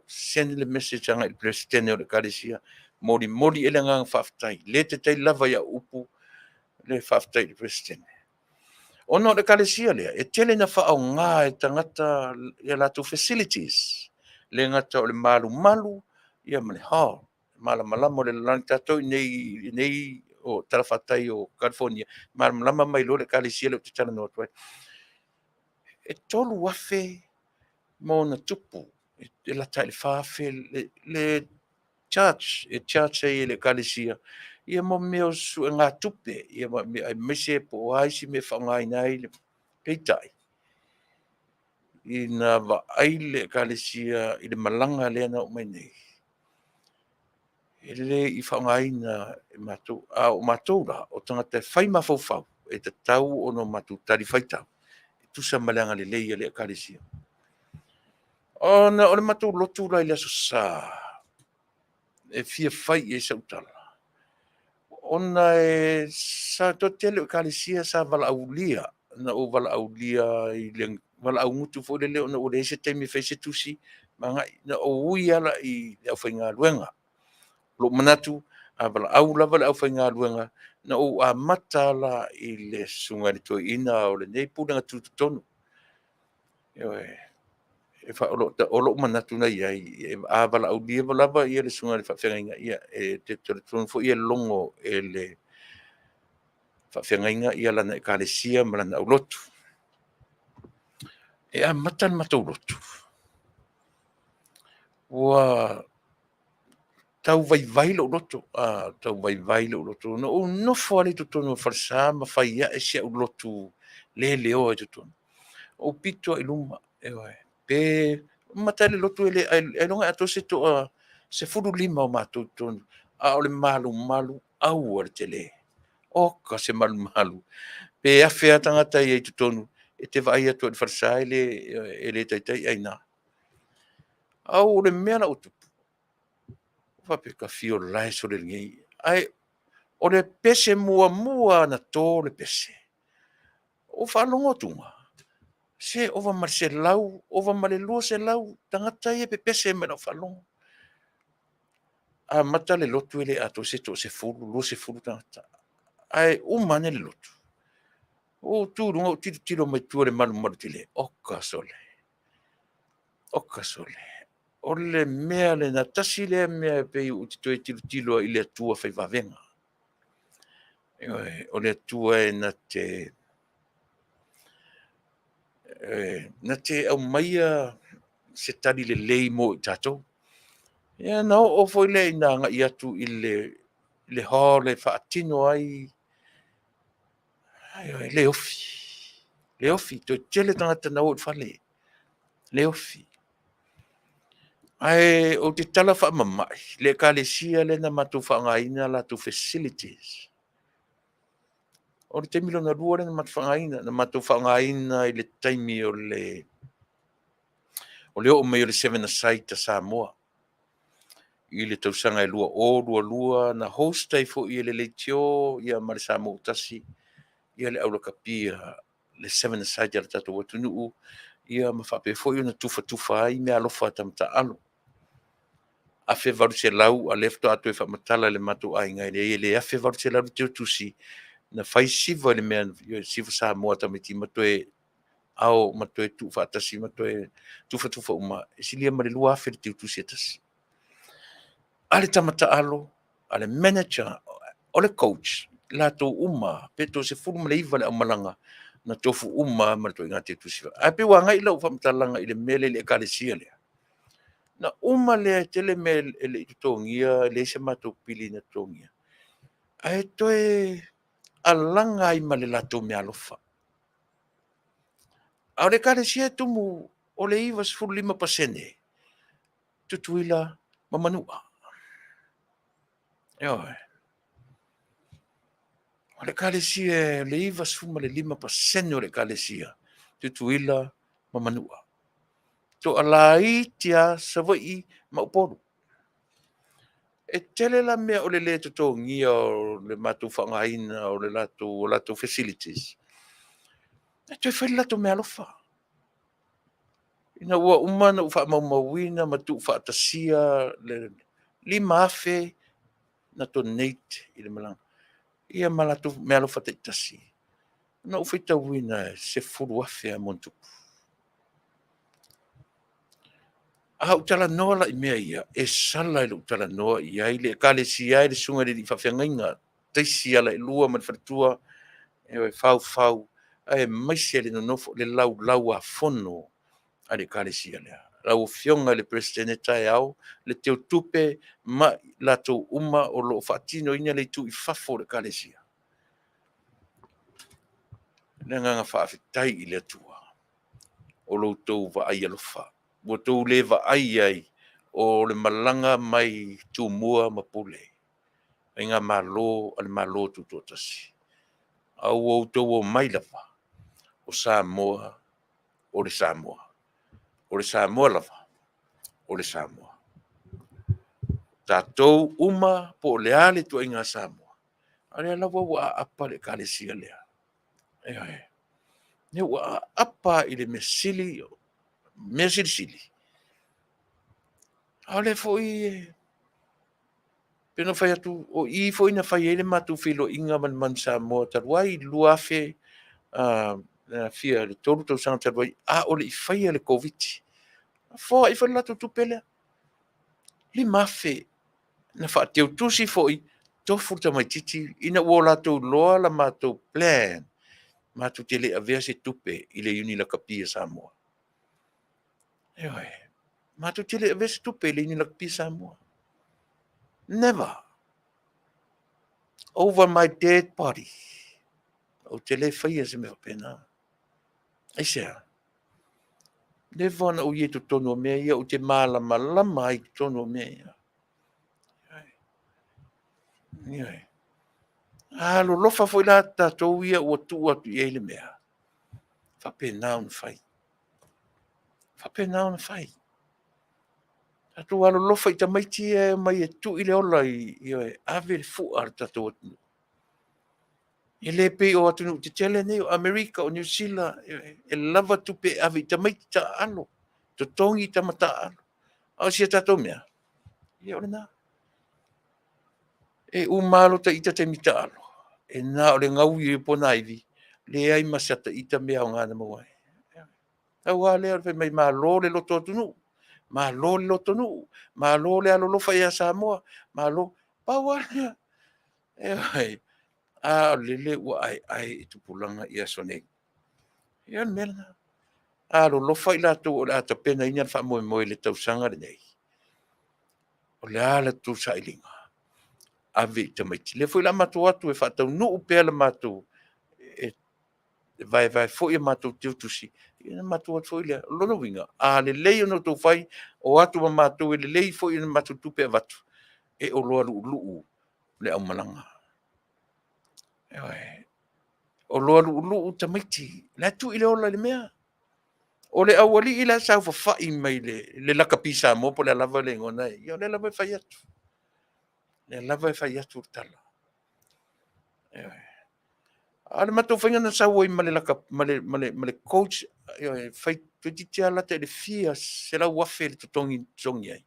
send le message agai i le Peresetene o le Ekalesia, molimoli i ai le agaga faafetai. Le taitai lava i au upu le faafetai i le Peresetene. Ona o le Ekalesia lea, e tele ina faaaoga e tagata ia latou facilities. Le gata o le malumalu ia ma le hall, malamalama o le lalolagi. Tatou i inei o talafatai o California, malamalama mai loa le Ekalesia lea ou te talanoa atu ai. E 3,000 ma ona tupu, e lata i le 4,000 le charge, e charge ai e le Ekalesia ia mo mea o suegatupe, ia aemaise po o a isi mea e faaaogaina ai le. Peitai, ina vaai le Ekalesia i le malaga lea na oo mai nei, e le i faaaogaina e matou. A o matou la, o tagata e fai mafaufau, e tatau ona matou talifuaitau e tusa ma le agalelei a le Ekalesia. Ona o le matou lotu la i le Aso Sa, e fia fai i ai sau tala, ona e sa toatele o Ekalesia sa valaaulia, na ou valaaulia i le valaau gutu foi lele ona ua leai se taimi e fai se tusi ma agai, na ou ui ala i le aufaigaluega. O lou manatu, a valaau lava le aufaigaluega, na ou amata la i le susuga i le toeaina o lenei pulega tutotonu. O lou manatu na i ai, a valaaulia lava le susuga i le faafeagaiga, ia e talitonu foi e logo e le faafeagaiga ia lana Ekalesia ma lana aulotu. E amata le matou lotu, ua tau vaivai lou loto, tau vaivai lou loto. Na ou nofo lava lea i totonu o le falesa ma fai ae si au lotu leleoa i totonu. Ou pito lava i luma, ioe, pe mata ai le lotu e le ailoga e atoa se toa 15 o matou i totonu, a o le malumalu aua le tele. Oka se malumalu. Pe 1,000 lava tagata i ai i totonu, e te vaai atu i le falesa e le taitai aina. A o le mea la ua tupu, faapea ta fio lae sole lenei. Ae o le pese muamua na to le pese, ua faalogo atu, se ova ma le 100, ova ma le 200 tagata ia e pepese mai i lau faalogo. Amata le lotu e le atoa se toa 10, 20 tagata. Ae uma ane le lotu, Ua ou tu i luga ou tilotilo mai tua i le malumalu tele, oka sole, oka sole. O le mea lena, tasi lea mea e pei ou te toe tilotilo ai i le Atua fai vavega. Ioe, o le Atua e na te na te aumaia se tali lelei mo i tatou. Ia na oo foi lea ina agai atu i le hall e faatino ai le ofi, le ofi, toe tele tagata na o i le fale, le ofi. Ae ou te tala faamama'i, le Ekalesia lea na matou faaaogaina latou facilities. O le taimi lona lua lea na matou faaaogaina, na matou faaaogaina i le taimi o le oo mai o le Seven Aside a Samoa i le tausaga e 2022, na host ai foi e le Leitio ma le Samoa ua Tasi le aulakapi, le Seven Aside a le tatou atunuu, ma faapea foi ona tufatufa ai meaalofa a tama taaalo. $1,800, a o lea faatoa toe faamatala e le matou aiga, e leai e le $1,800 le teutusi, na fai siva i le mea, siva Samoa a tamaiti ma toe ao ma toe tuufaatasi ma toe tufatufa uma, e silia ma le $2,000 le teutusi e tasi. A le tama taalo, a le manager, o le coach, latou uma, pe toa-19 le aumalaga, na tofu uma lava ma le ituaiga teutusi. Ae pei ua agai lau faamatalaga i le mea lea i le Ekalesia lea. Na uma lea, e tele mea e le i totogia, e leai se matou pili na totogia, ae toe alaga ai ma le latou meaalofa. A o le Ekalesia e tumu, o le 95% Tutuila ma Manua. Ioe. O le Ekalesia, o le 95% o le Ekalesia, Tutuila ma Manua. Toalaiti lava Savaii ma Upolu. E tele la mea o le lē totogia o le matou faaaogaina o le latou facilities, ae toe fai le latou meaalofa. Ina ua uma ona ou faamaumauina ma tuufaatasia le $5,000 na donate i le malaga, ia ma latou meaalofa taitasi, na ou faitauina e $10,000 ma ona tupu. A ou talanoa la i mea ia, e sala i lou talanoa i ai le Ekalesia e, le susuga i le alii faafeagaiga, Taisi Alailua ma le faletua, ioe, Faufau, aemaise le nonofo le laulauafono a le Ekalesia lea. Lau Afioga i le Peresetene taeao, le Teutupe ma i latou uma o lo o faatinoina le itu i fafo o le Ekalesia. O le agaga faafetai i le Atua o lo outou vaai alofa, ua outou le vaai ai o le malaga mai Tumua ma Pule, Faigamalo a le Malo Tutoatasi, a ua outou omai lava, o Samoa o le Samoa, o le Samoa lava o le Samoa. O tatou uma po o le a le ituaiga Samoa, a o lea lava ua aapa le Ekalesia lea. Ioe. O lea ua aapa i le mea sili, mea silisili, a o lea foi e pei ona ou fai atu, o i foi na fai ai le matou feiloaiga ma le Manu Samoa talu ai i le 2000 fia i le 3 tausaga talu ai, a o le i faia le Koviti-19. Na foai foi le latou tupe lea, $5,000 na faateutusi foi, tofu le tamaitiiti ina ua latou iloa la matou plan, matou te le avea se tupe i le Iuni Lakapi a Samoa. Ioe. Matou te le avea se tupe i le Iuni Lakapi a Samoa. Never. Over my dead body. Ou te le faia se mea faapena. Aisea? Leva ona ou i ai i totonu o mea ia, ou te malamalama ai i totonu o mea ia. Ioe. Alolofa foi la tatou ia ua tuu atu i ai le mea, e faapena ona fai. E faapena ona fai. Tatou alolofa i tamaiti ia e omai e tui le ola, ioe, ave le fua a le tatou atunuu. E le pei o atunuu tetele nei o Amerika o Niu Sila, e lava tupe e ave i tamaiti taaalo, totogi tama taaalo. A o si a tatou mea, ia o lena. E uma lava lota ita taimi taalo, e na o le gaui ai o ponaivi. Leai ma se ata ita mea aoga na maua ai. Tau lava lea o le fai mai, malo le loto atunuu, malo le loto nuu, malo le alolofa ia Samoa, malo. Pau lava lea. Ioe. A o lele ua aeae i tupulaga i aso nei. Ia o le mea lena. Alolofa i latou o le a tapenaina le faamoemoe i le tausaga lenei. O le a la outou sailiga? Ave i tamaiti. O lea foi o le a matou o atu e faataunuu pea le matou, e vaevae foi a matou teutusi, ia ona matou o atu foi lea. O lona uiga, a lelei ona outou fai, o atu ma matou e lelei foi a matou tupe e avatu, e oloa luuluu le aumalaga. Ioe. Oloa luuluu tamaiti, o la e tui le ola i le mea. O le aualii la e saofafai mai le lakapi Samoa po o le a lava le igoa na e i ai, ia o lea lava e fai atu. O lea lava e fai atu le tala. Ioe. A o le matou faiga na sau ai ma le coach, ioe, toeitiiti lava lata i le fia selau afe le totogi na totogi ai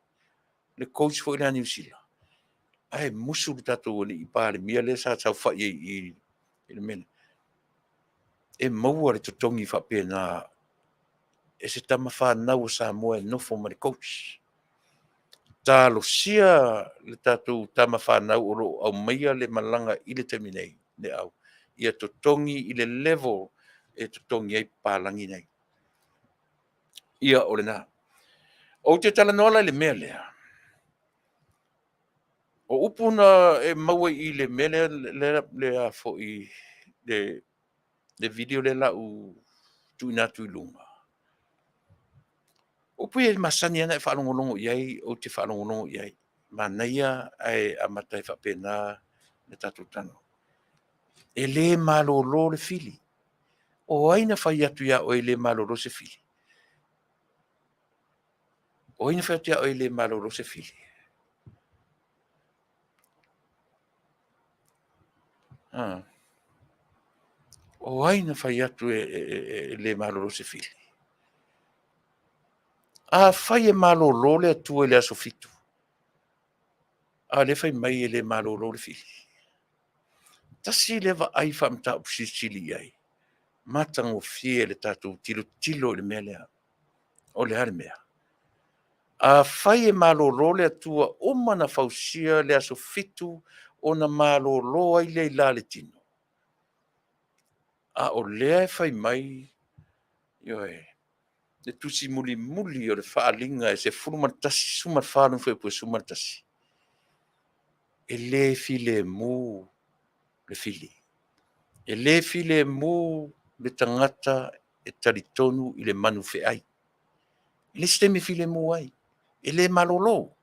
le coach foi lea a Niu Sila, ae musu le tatou alii Palemia lea sa saofai ai i i i le mea lea, e maua le totogi faapena e se tama fanau a Samoa e nofo ma le coach. Talosia le tatou tama fanau o lo o aumaia le malaga i le taimi nei, ia totogi i le level e totogi ai papalagi nei. Ia, o lena. Ou te talanoa la i le mea lea, o upu na e maua i le mea lea, le video lea o le a ou tuuina atu i luga, o upu ia e masani lava ona e faalogologo i ai, ou te faalogologo i ai. Manaia ae amata ai faapena le tatou talanoa. E le malolo le fili. O ai na fai atu ia oe e le malolo se fili? O ai na fai atu ia oe e le malolo se fili? O ai na fai atu e le malolo se fili? Afai e malolo le Atua i le aso 7, a o lea e fai mai e le malolo le fili. Tasi lea vaai faa-mataupu silisili i ai, matagofie le tatou tilotilo i le mea lea. O le a le mea? Afai e malolo le Atua, uma ona fausia le aso 7 ona malolo ai lea i la le tino. A o lea e fai mai, ioe, le tusi mulimuli o le Faaaliga e 11, 14 lona fuaiupu e 11, e le filemu le fili. E le filemu le tagata e talitonu i le manufeai. E leai se taimi e filemu ai, e le malolo,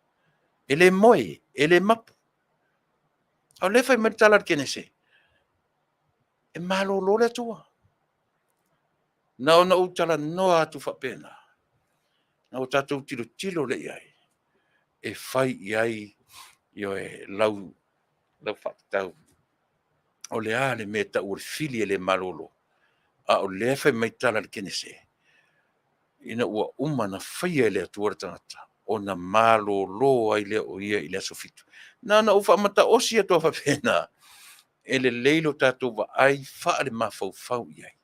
e le moe, e le mapu. A o lea e fai mai le tala a le Kenese, e malolo le Atua. Na ona ou talanoa atu faapena, ona tatou tilotilo lea i ai, e fai i ai, ioe, lau faatatau. O le a le mea e tau o le fili e le malolo, a o lea e fai mai tala a le Kenese, ina ua uma ona faia e le Atua le tagata, ona malolo ai lea o Ia i le aso 7. Na ona ou faamataosi atu lava faapena, e lelei lo tatou vaai faale-mafaufau i ai.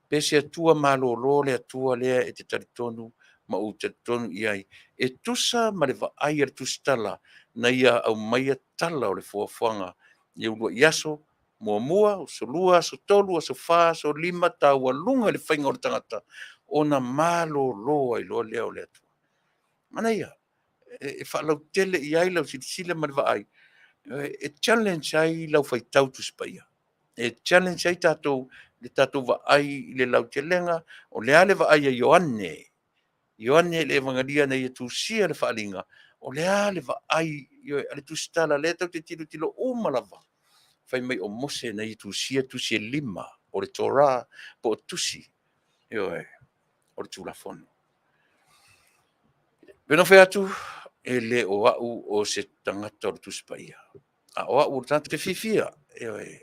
Pe se Atua malolo le Atua lea e te talitonu ma ou talitonu i ai, e tusa ma le vaai a le Tusitala na ia aumaia tala o le foafoaga i uluai aso muamua, aso lua, aso tolu, aso fa, aso lima, taualuga i le faiga o le tagata, ona malolo ai loa lea o le Atua. Manaia, e faalautele i ai lau silasila ma le vaai, e challenge ai lau faitau Tusi Paia. E challenge ai tatou le tatou vaai i le lautelega. O le a le vaai a Ioane, Ioane le Evagalia na ia tusia le faaaliga, o le a le vaai a le tusitala lea tatou te tilotilo uma lava, fai mai o Mose na ia tusia tusi e 5 o le Torah po o tusi, ioe, o le Tulafono. E pei ona ou fai atu, e le o au o se tagata o le Tusi Paia, a o au o le tagata fiafia. Ioe,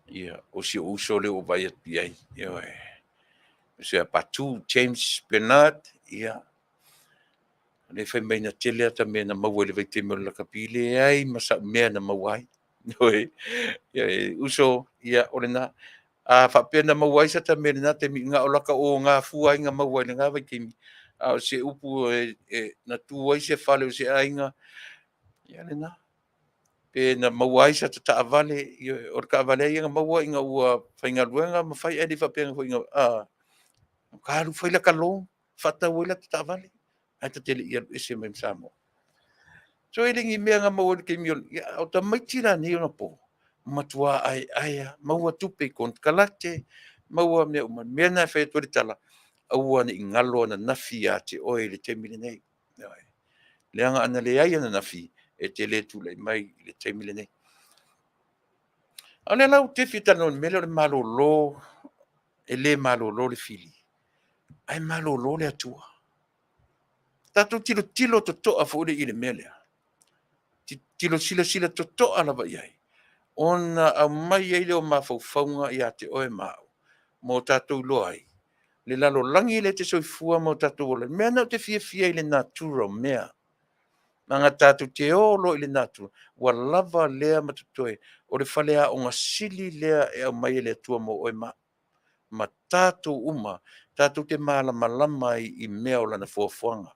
ia, o si ou uso lea ua ou vaai atu i ai, ioe, le uso ia Patu James Bernard, ia. O lea e fai mai na tele ata mea na maua i le vaitaimi o le lakapi, leai ma sau mea na maua ai. Ioe, e uso, ia o lena. A faapea na maua ai sata mea i lena taimi, na o lata ogafua ai na maua i lena vaitaimi, a o se upu e na tu ai se fale o se aiga, ia lena. Pe na maua ai sata taavale, ioe, o le taavale lava ia na maua ina ua faigaluega ma fai, ae le faapea foi na, a, na alu fai lata loan, faatau ai lata taavale, ae ta te le i alu ese mai ma Samoa. So e le ni mea na maua i le taimi o, ia, o tamaiti la nei onapo, matua aeaea, maua tupe i konekarate, maua mea uma. O le mea lena e fai atu ai le tala, aua ne i galo ananafi ia te oe i le taimi lenei. Ioe. Leaga ana leai ananafi, e te le tulai mai i le taimi lenei. A o lea la ou te fia talanoa i le mea lea o le malolo, e le malolo le fili, ae malolo le Atua. Tatou tilotilo totoa foi lea i le mea lea. Tilotilo silasila totoa lava i ai, ona aumai ai lea o mafaufauga ia te oe ma au, ma o tatou iloa ai le lalolagi lea e te soifua ma o tatou ola ai. O le mea lena ou te fiafia ai i le natura o mea. Leaga tatou te o loa i le natura, ua lava lea ma totoe. O le faleaoga sili lea e aumai e le Atua mo oe ma au, ma tatou uma, tatou te malamalama ai i mea o Lana foafoaga.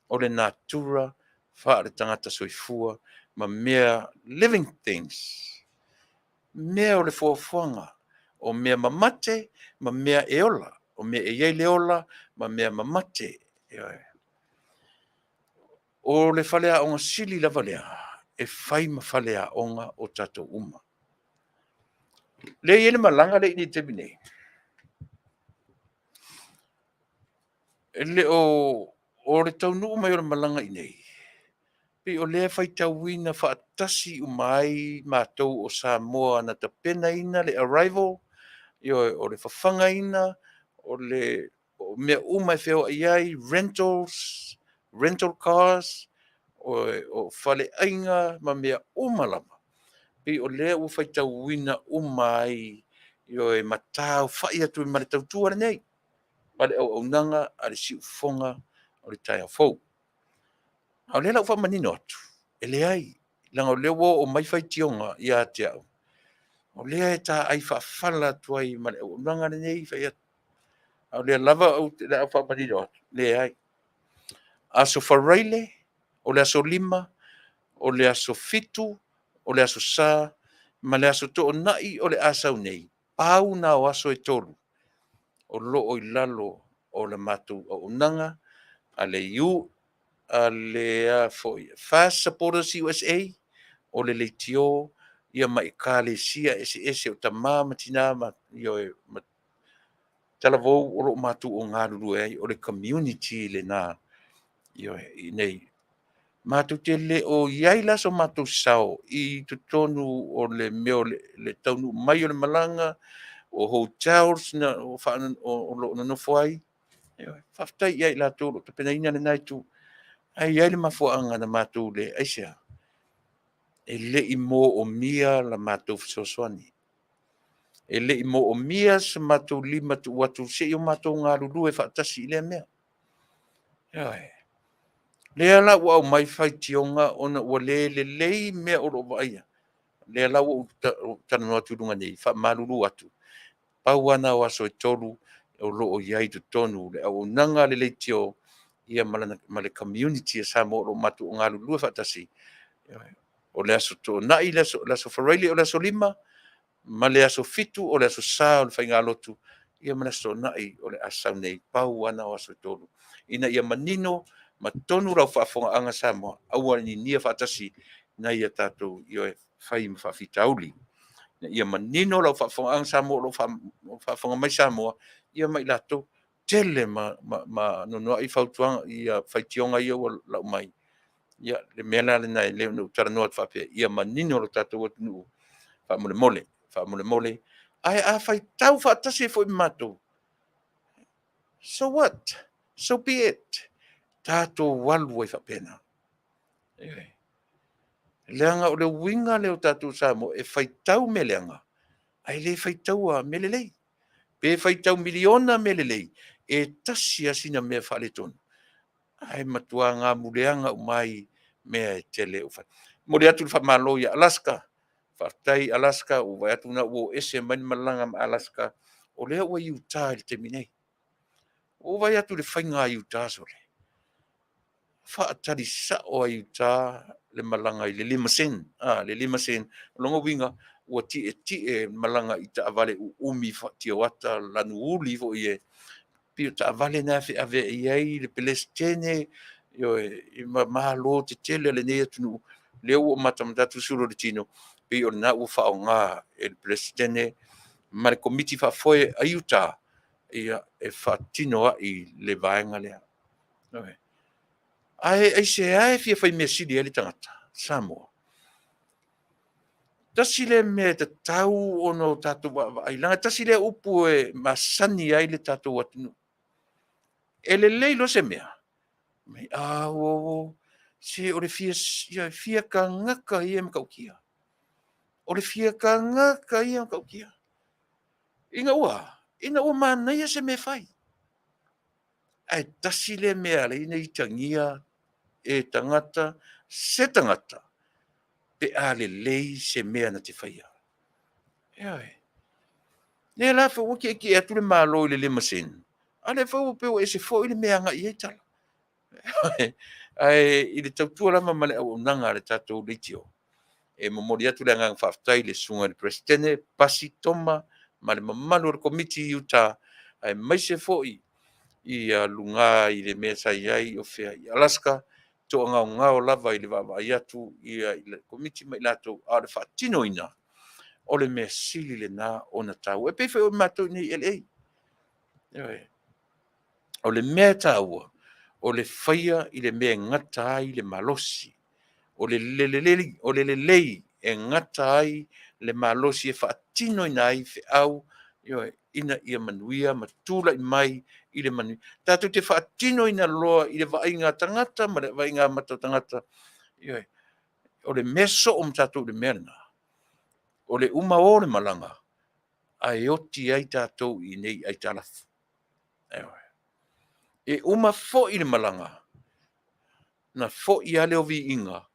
O le natura faale-tagata soifua ma mea, living things, mea o le foafoaga, o mea mamate ma mea e ola, o mea e i ai le ola ma mea mamate. Ioe. O le faleaoga sili lava lea e fai ma faleaoga o tatou uma. Lea e i ai le malaga lea i le taimi nei. E le o, o le taunuu mai o le malaga i inei, pei o lea e faitauina faatasi uma ai matou o Samoa na tapenaina le arrival, ioe, o le fafagaina, o le o mea uma e feoai ai, rentals, rental cars, o faleaiga ma mea uma lava. Pei o lea ua faitauina uma ai, ioe, ma taaofai atu ai ma le tautua lenei, ma le auaunaga a le siufofoga o le taeao fou. A o lea la ua faamanino atu, e leai, leaga o lea ua oo mai faitioga ia te au, o lea e taai faafala atu ai ma le auaunaga lenei, fai atu. A o lea lava o le a faamanino atu, leai. Aso Faraile, o le aso 5, o le aso 7, o le aso Sa, ma le aso Toonai o le a sau nei, pau na o aso e 3 o lo o i lalo o le matou auaunaga a le U, a le a foi, Fast Supporters USA, o le leitio ia ma ekalesia eseese o tama ma tina ma, ioe, ma talavou o lo o matou o galulue ai, o le community lena, ioe, i inei. Matou te le o i ai la so matou sao i totonu o le mea o le taunuu mai o le malaga, o hotels na o lo o nonofo ai. Ioe, faafetai ia i latou o lo o tapenaina lena itu. Ae i ai le mafuaaga na matou le, aisea? E le i moomia la matou fesoasoani. E le i moomia se matou lima tuu atu se i o matou galulue faatasi i lea mea. Ioe. Lea la ua aumai faitioga ona ua le lelei mea o lo o vaaia. Lea la ua ou talanoa atu i luga nei, faamalulu atu, pau lava na o aso e 3 o lo o i ai i totonu le auaunaga a le leitio ia ma le community a Samoa o lo o matou galulue faatasi. O le aso Toonai, le aso Faraile o le aso 5, ma le aso 7 o le aso Sa o le faigalotu, ia ma le aso Toonai o le a sau nei, pau lava na o aso e 3. Ina ia manino ma tonu lau faafofogaaga Samoa, aua le ninia faatasi nai a tatou, ioe, fai ma faafitauli. Ina ia manino lau faafofogaaga Samoa o lo o faafofoga mai Samoa, ia ma i latou, tele ma anoanoai fautuaga, ia faitioga ia ua lau mai. Ia, le mea la lena e lelei ona ou talanoa atu faapea, ia manino lo tatou atunuu, faamolemole, faamolemole. Ae a faitau faatasi ai foi ma matou, so what? So be it. Tatou alu ai faapena. Ioe. Leaga o le uiga lea o tatou Samoa, e faitau mea leaga, ae le faitaua mea lelei. Pe faitau miliona mea lelei, e tasi lava sina mea faaletonu. Ae matua gamuleaga uma ai mea e tele ua fai. Momoli atu le faamalo ia Alaska, faafetai Alaska, ua vaai atu na ua oo ese mai le malaga ma Alaska, o lea ua i Utah i le taimi nei. Ua ou vaai atu i le faiga a Utah, sole, faatali sao a Utah le malaga i le limousine, le limousine. O lona uiga ua tietie malaga i taavale uumi faatioata lanu uli foi e pei o taavale na e feaveai ai le Peresetene, ioe, ma malo tetele a lenei atunuu. Lea ua ou matamata atu sulu o le tino, pei o lena ua faaaoga e le Peresetene ma le Komiti Faafoe a Utah, ia, e faatino ai le vaega lea. Ae aisea e fia fai mea sili ai le tagata Samoa? Tasi lea mea e tatau ona o tatou vaavaai, leaga tasi lea upu e masani ai le tatou atunuu. E lelei loa se mea, mai a uo, se o le fia, fia tagata ia e matautia. O le fia tagata ia e matautia. Ina ua a? Ina ua manaia se mea e fai. Ae tasi lea mea e ala ai ona itagia e tagata se tagata pe a lelei se mea na te faia. Ioe. Lea la foi ua tietie atu le Malo i le limousine, a o lea foi ua pei ua ese foi le mea e agai i ai tala. Ae i le tautua lava ma le auaunaga a le tatou leitio, e momoli atu le agaga faafetai i le Susuga i le Peresetene Pasi Toma ma le mamalu o le Komiti i Utah, aemaise foi i luga i le mea sa i ai o fea i Alaska, toagaogao lava i le vaavaai atu i le Komiti ma i latou, a o le faatinoina o le mea sili lena ona taua. E pei foi o matou i inei i LA. Ioe. O le mea e taua, o le faia i le mea e gata ai le malosi. O le lelei e gata ai le malosi e faatinoina ai feau, ioe, ina ia manuia ma tulai mai i le manuia. Tatou te faatinoina loa i le vaaiga a tagata ma le vaaiga mata o tagata, ioe, o le mea soo ma tatou i le mea lena, o le uma o le malaga, ae oti ai tatou i inei i aitalafu. Ioe. E uma foi le malaga, na foi lava lea o viiga,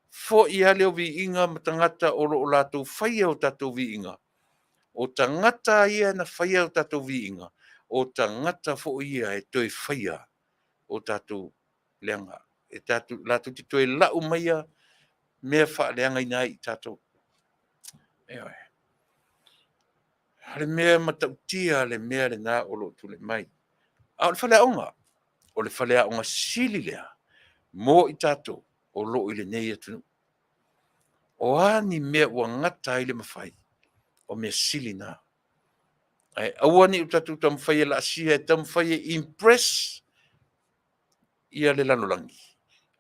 foi lava lea o viiga ma tagata o lo o latou faia o tatou viiga. O tagata ia na faia o tatou viiga, o tagata foi ia e toe faia o tatou leaga. E tatou, latou te toe lau maia mea faaleagaina ai i tatou. Ioe. O le mea matautia le mea lena o lo o tulai mai. A o le faleaoga, o le faleaoga sili lea mo i tatou o lo o i lenei atunuu. O a ni mea ua gata ai le mafai, o mea sili na. Ae aua ne i o tatou taumafai e laasia e taumafai e impress ia le lalolagi,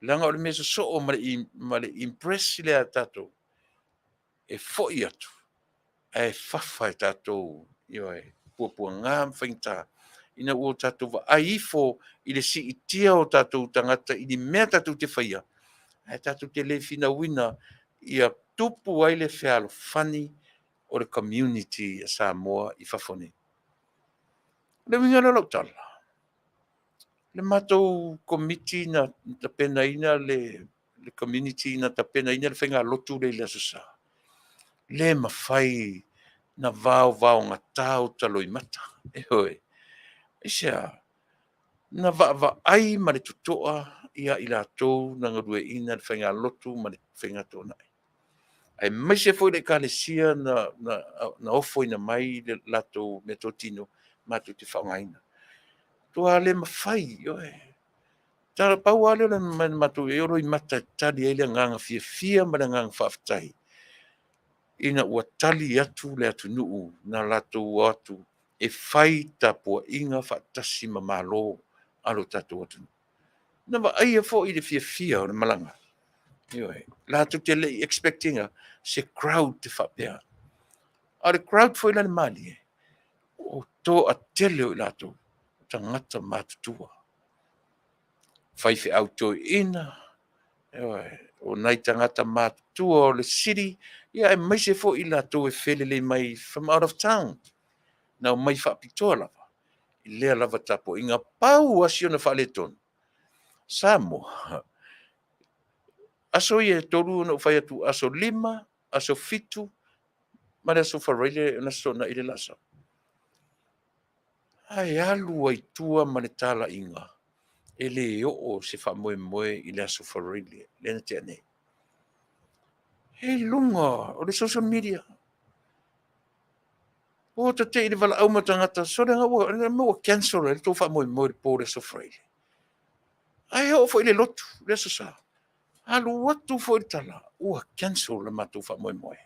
leaga o le mea sosoo ma le impress lea a tatou, e foi atu ae fafa e tatou, ioe, puapuaga ma faigata ina ua tatou vaai ifo i le siitia o tatou tagata i ni mea tatou te faia, ae tatou te le finauina ia tupu ai le fealofani o le community a Samoa i fafo nei. O le uiga lea o lau tala, le matou komiti na tapenaina le community na tapenaina le faigalotu lea i le Aso Sa, le mafai na vaovaogata uta loimata. Ioe. Aisea? Na vaavaai ma le totoa ia i latou na galueaiina le faigalotu ma le faigatoonai, aemaise foi le Ekalesia na ofoina mai le latou meatotino matou te faaaogaina. Matua le mafai, ioe. Pau lava lea o le mea na matou i ai o loimata e tali ai le agaga fiafia ma le agaga faafetai ina ua tali atu le atunuu na latou o atu e fai tapuaiga faatasi ma Malo a lo tatou atunuu. Na vaaia foi le fiafia o le malaga. Ioe. Latou te le i expect ina se crowd te faapea. A o le crowd foi la le malie, o toatele o i latou, tagata matutua, faifeau toeaiina, ioe, o nai tagata matutua o le city, ia aemaise foi i latou e felelei mai from out of town, na omai faapitoa lava i lea lava tapuaiga. Pau lava si ona faaletonu, Samoa, aso ia e 3 ona ou fai atu, aso 5, aso 7, ma le aso Faraile na Aso Toonai le lasa. Ae alu ai tua ma le talaiga e le oo se faamoemoe i le aso Faraile lea na tea nei. E i luga o le social media. Ua ta te i le valaau mai o tagata, sole ua cancel ai le tou faamoemoe i le po o le aso Faraile. Ae oo foi i le lotu, le Aso Sa, alu atu foi le tala, ua cancel le matou faamoemoe.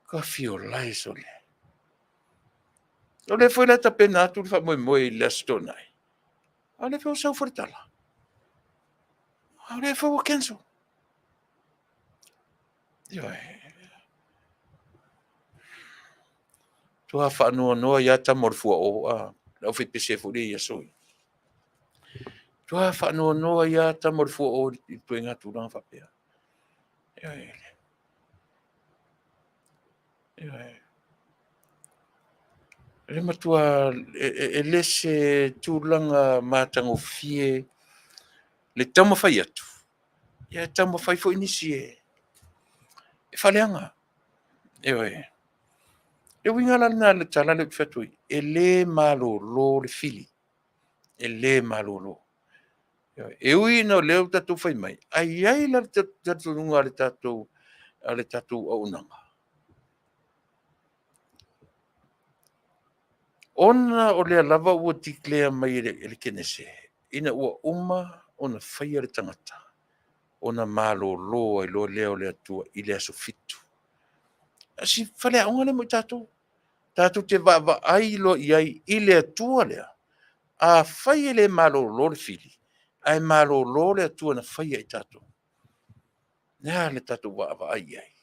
Kafiolae sole. O lea foi la e tapena atu le faamoemoe i le Aso Toonai, a o lea foi ua sau foi le tala, a o lea foi ua cancel. Ioe. Matua faanoanoa ai lava tama o le fuao, a, le aufaipese foi lea i aso ia. Matua faanoanoa ai lava tama o le fuao i ituaiga tulaga faapea. Ioe. Ioe. E matua e le se tulaga matagofie le taumafai atu, ia e taumafai foi nisi e faaleaga. Ioe. Le uiga la lena o le tala lea ou te fai atu ai, e le malolo le fili, e le malolo. E ui ina o lea ua tatou fai mai, ae i ai la le talitonuga a le tatou auaunaga, ona o lea lava ua declare mai e le Kenese, ina ua uma ona faia le tagata, ona malolo ai loa lea o le Atua i le aso 7. Si faleaoga lea mo i tatou. Tatou te vaavaai loa i ai i le Atua lea. Afai e le malolo le fili, ae malolo le Atua na faia i tatou, o le a le tatou vaavaai i ai?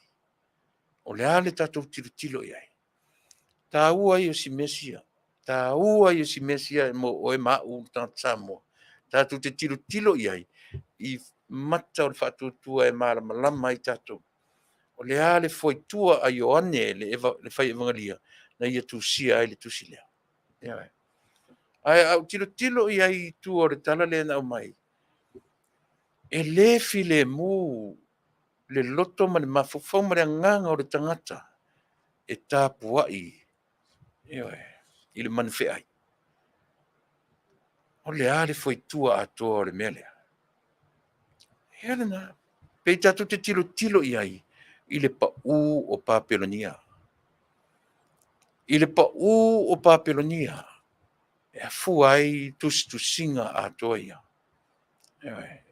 O le a le tatou tilotilo i ai? Taua ia o si mea sia, taua ia o si mea sia mo oe ma au le tagata Samoa, tatou te tilotilo i ai i mata o le faatuatua e malamalama ai tatou. O le a le fuaitua a Ioane le fai evagalia na ia tusia ai le tusi lea. Ae a ou tilotilo i ai i tua o le tala lea na aumai, e le filemu le loto ma le mafaufau ma le agaga o le tagata e tapuai, ioe, i le manufeai. O le a le fuaitua atoa o le mea lea? Ia lena. Pei tatou te tilotilo i ai i le pau o Papelonia. I le pau o Papelonia, e afua ai tusitusiga atoa ia.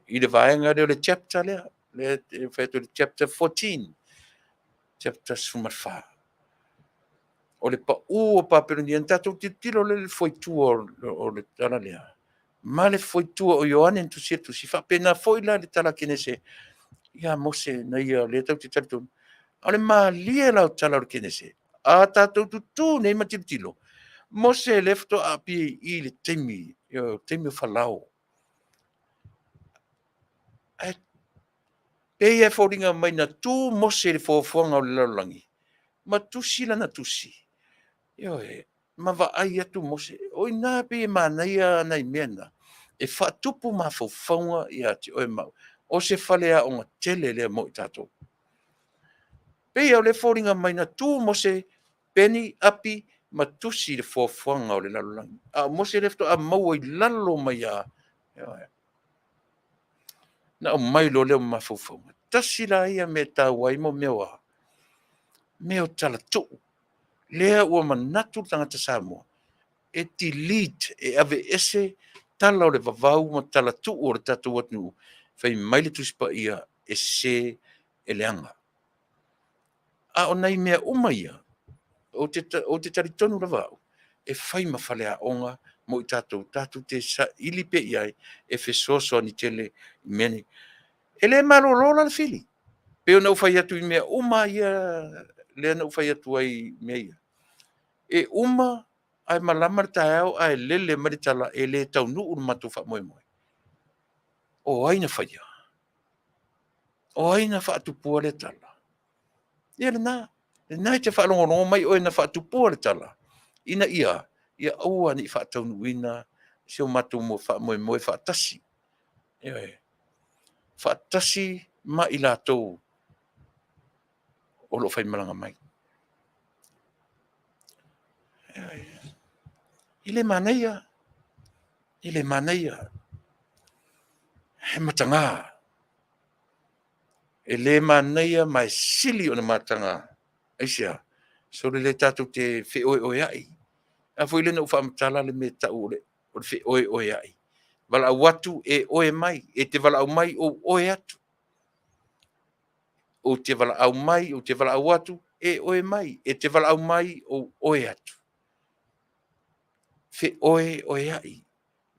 I le vaega lea o le chapter lea, lea e fai atu le chapter 14, chapter 14. O le pau o Papelonia, na tatou tilotilo lea i le fuaitua o le tala lea, ma le fuaitua o Ioane na tusia le tusi, faapena foi la le tala a Kenese ia Mose na ia lea tatou te talitonu. A o le malie la o tala o le Kenese, a tatou tutū nei ma tilotilo, Mose lea faatoa aapia i i le taimi, o taimi o Falao. Ae pei e foliga mai na tu Mose i le foafoaga o le lalolagi, ma tusi lana tusi, ioe, ma vaai atu Mose. O i ina e pei e manaia nai mea na, e faatupu mafaufauga ia te oe ma au. O se faleaoga tele lea mo i tatou. Pei o lea e foliga mai na tu Mose, peni, api ma tusi i le foafoaga o le lalolagi. A o Mose lea faatoa maua i lalo mai lava, na aumai loa lea o mafaufauga. Tasi la ia mea e taua ai mo mea o a? Mea o talatuu. Lea ua manatu le tagata Samoa e delete, e aveese tala o le vavau ma talatuu o le tatou atunuu, fai mai le Tusi Paia, e sese, e leaga. A o nai mea uma ia, ou te talitonu lava au, e fai ma faleaoga mo i tatou, tatou te saili pea i ai, e fesoasoani tele i mea nei. E le malolo la le fili, pei ona ou fai atu i mea uma ia lea na ou fai atu ai i mea ia. E uma ae malama le taeao ae lele mai le tala e le taunuu le matou faamoemoe. O ai na faia? O ai na faatupua lea tala? Ia lena, lena e te faalogologo mai oe na faatupua le tala, ina ia aua ne i faataunuuina si o matou faamoemoe faatasi. Ioe. Faatasi ma i latou o lo o faimalaga mai. E le manaia, e le manaia, e mataga. E le manaia ma e sili ona mataga. Aisea? Sole lea tatou te feoeoeai. A foi lea na ou faamatala le mea e tau o le feoeoeai. Valaau atu e oe mai, e te valaau mai ou oe atu. Ou te valaau mai, ou te valaau atu, e oe mai, e te valaau mai, ou oe atu. Feoeoeai,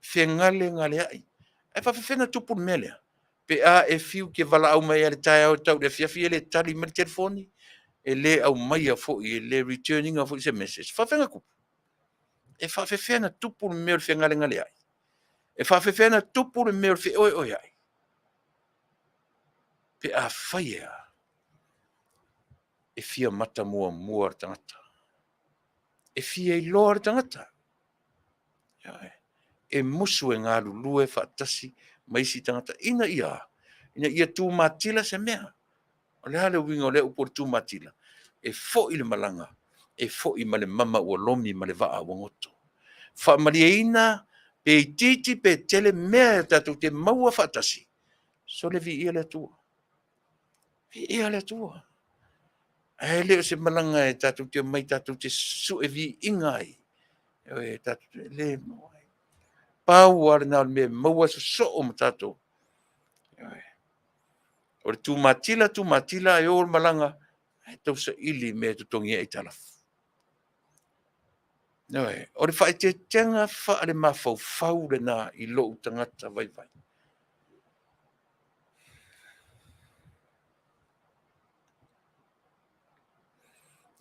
fegalegaleai. Ae faapefea ona tupu le mea lea? Pe a e fiu e te valaau mai lava i le taeao e tau i le afiafi e le tali mai le telefoni, e le aumaia foi, e le return ina foi se message. E faapefea ona tupu? E faapefea ona tupu le mea o le fegalegaleai? E faapefea ona tupu le mea o le feoeoeai? Pe afai e a, e fia mata muamua le tagata. E fia iloa le tagata. E musu e galulue faatasi ma isi tagata ina ia tumatila se mea. O le a le uiga o lea upu o le tumatila? E foi le malaga, e foi ma le mama ua lomi ma le vaa ua goto. Faamalieina pe itiiti pe tele mea e tatou te maua faatasi, sole viia le Atua. Viia le Atua. Ae le o se malaga e tatou te omai tatou te sue viiga ai. E tatou te le maua ai. Pau lava lena o le mea e maua sosoo ma tatou. O le tumatila, tumatila e o le malaga, ae tausaili mea e totogi ai aitalafu. O le faaeteetega faalemafaufau lena i lou tagata vaivai.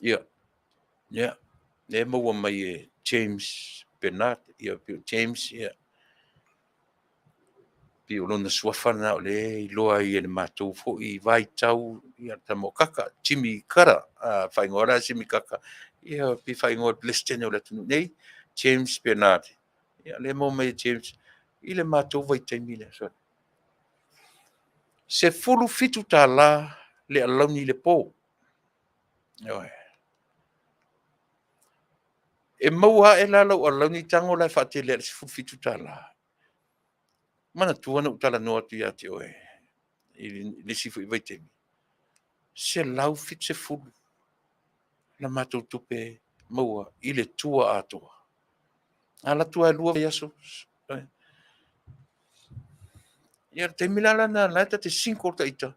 Ia, ia, lea e maua mai e James Bernard, ia pei o James, ia, pei o lona suafa lena o lea e iloa ai e le matou foi vaitau, ia le tama o Kaka, Jimmy Carter, faaigoa la Jimmy Kaka, ia pei faaigoa e le Peresetene o le atunuu nei, James Bernard, ia lea e maua mai e James i le matou vaitaimi lea. $17 le alauni i le po. Ioe. E maua ae la lau alauni tago la e faatele atu i le $17. Manatua na ou talanoa atu ia te oe i le isi foi vaitaimi, $170 la matou tupe maua i le tour atoa. A alu atu lava e 2 vaiaso. Ia o le taimi la lena o la e ta te single ta ita,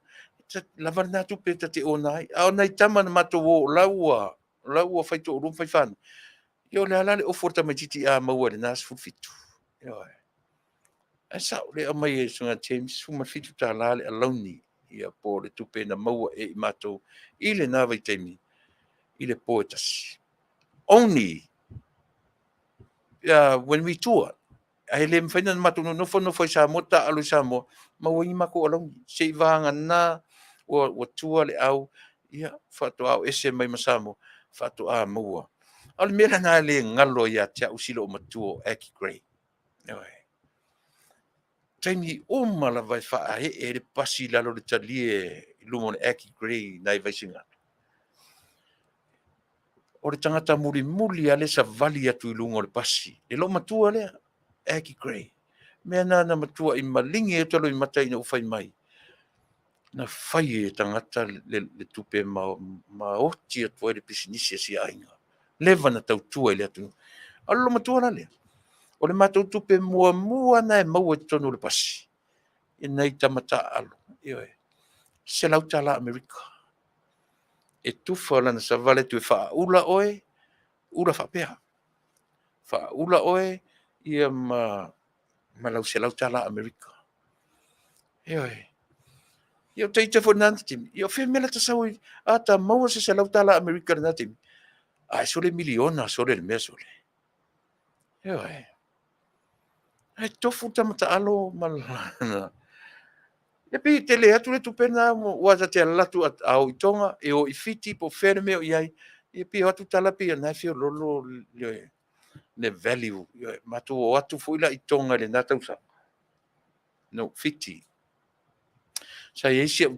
lava lena tupe ta te ona ai. A o nai tama na matou o o la ua faitoalua ma faifanau, ia o le a la le ofu a le tamaitiiti a maua i lena 17? Ioe. Ae sao, o lea e aumai e le Susuga ia James, $17 le alauni, ia po o le tupe na maua e i matou i lena vaitaimi i le po e tasi. Only when we tour. Ae le mafai ona matou nonofo nofo i Samoa, taaalo i Samoa, maua ai ni matou alauni. Seiavagana ua tour le au, ia, faatoa o ese mai ma Samoa, faatoa maua. A o le mea lena e le galo ia te au si loomatua o Aggie Grey. Ioe. Taimi uma lava e faaee ai le pasi i lalo o le talie i luma o le Aggie Grey i nai Vaisigano, o le tagata mulimuli lava le savali atu i luga o le pasi, le loomatua lea, Aggie Grey. Mea na na matuai maligi ai ou taloimata ina ua fai mai, na fai e tagata le tupe ma oti atu ai le pisinisi a si aiga. Leva na tautua i le atunuu. A o le loomatua la lea, o le matou tupe muamua lena e maua i totonu o le pasi, e nai tama taaalo, ioe, $100 Amerika. E tufa lana savali atu e faaula oe, ula faapea. Faaula oe ia ma lau $100 Amerika. Ioe. Ia o ita foi i lena taimi, ia o fea le mea la ta sau ai, a ta maua se $100 Amerika i lena taimi, ai sole miliona sole le mea sole. Ioe. Ae tofu le tama taalo ma lana. E pei e tele atu le tupe lena aua ta te alu atu a o i Toga, e o i Fiti po o fea le mea o i ai, ia pei o atu tala pei o lena e feoloolo le le value. Ioe, matou o atu foi la i Toga i lena tausaga. No, Fiti. Sa i ai si au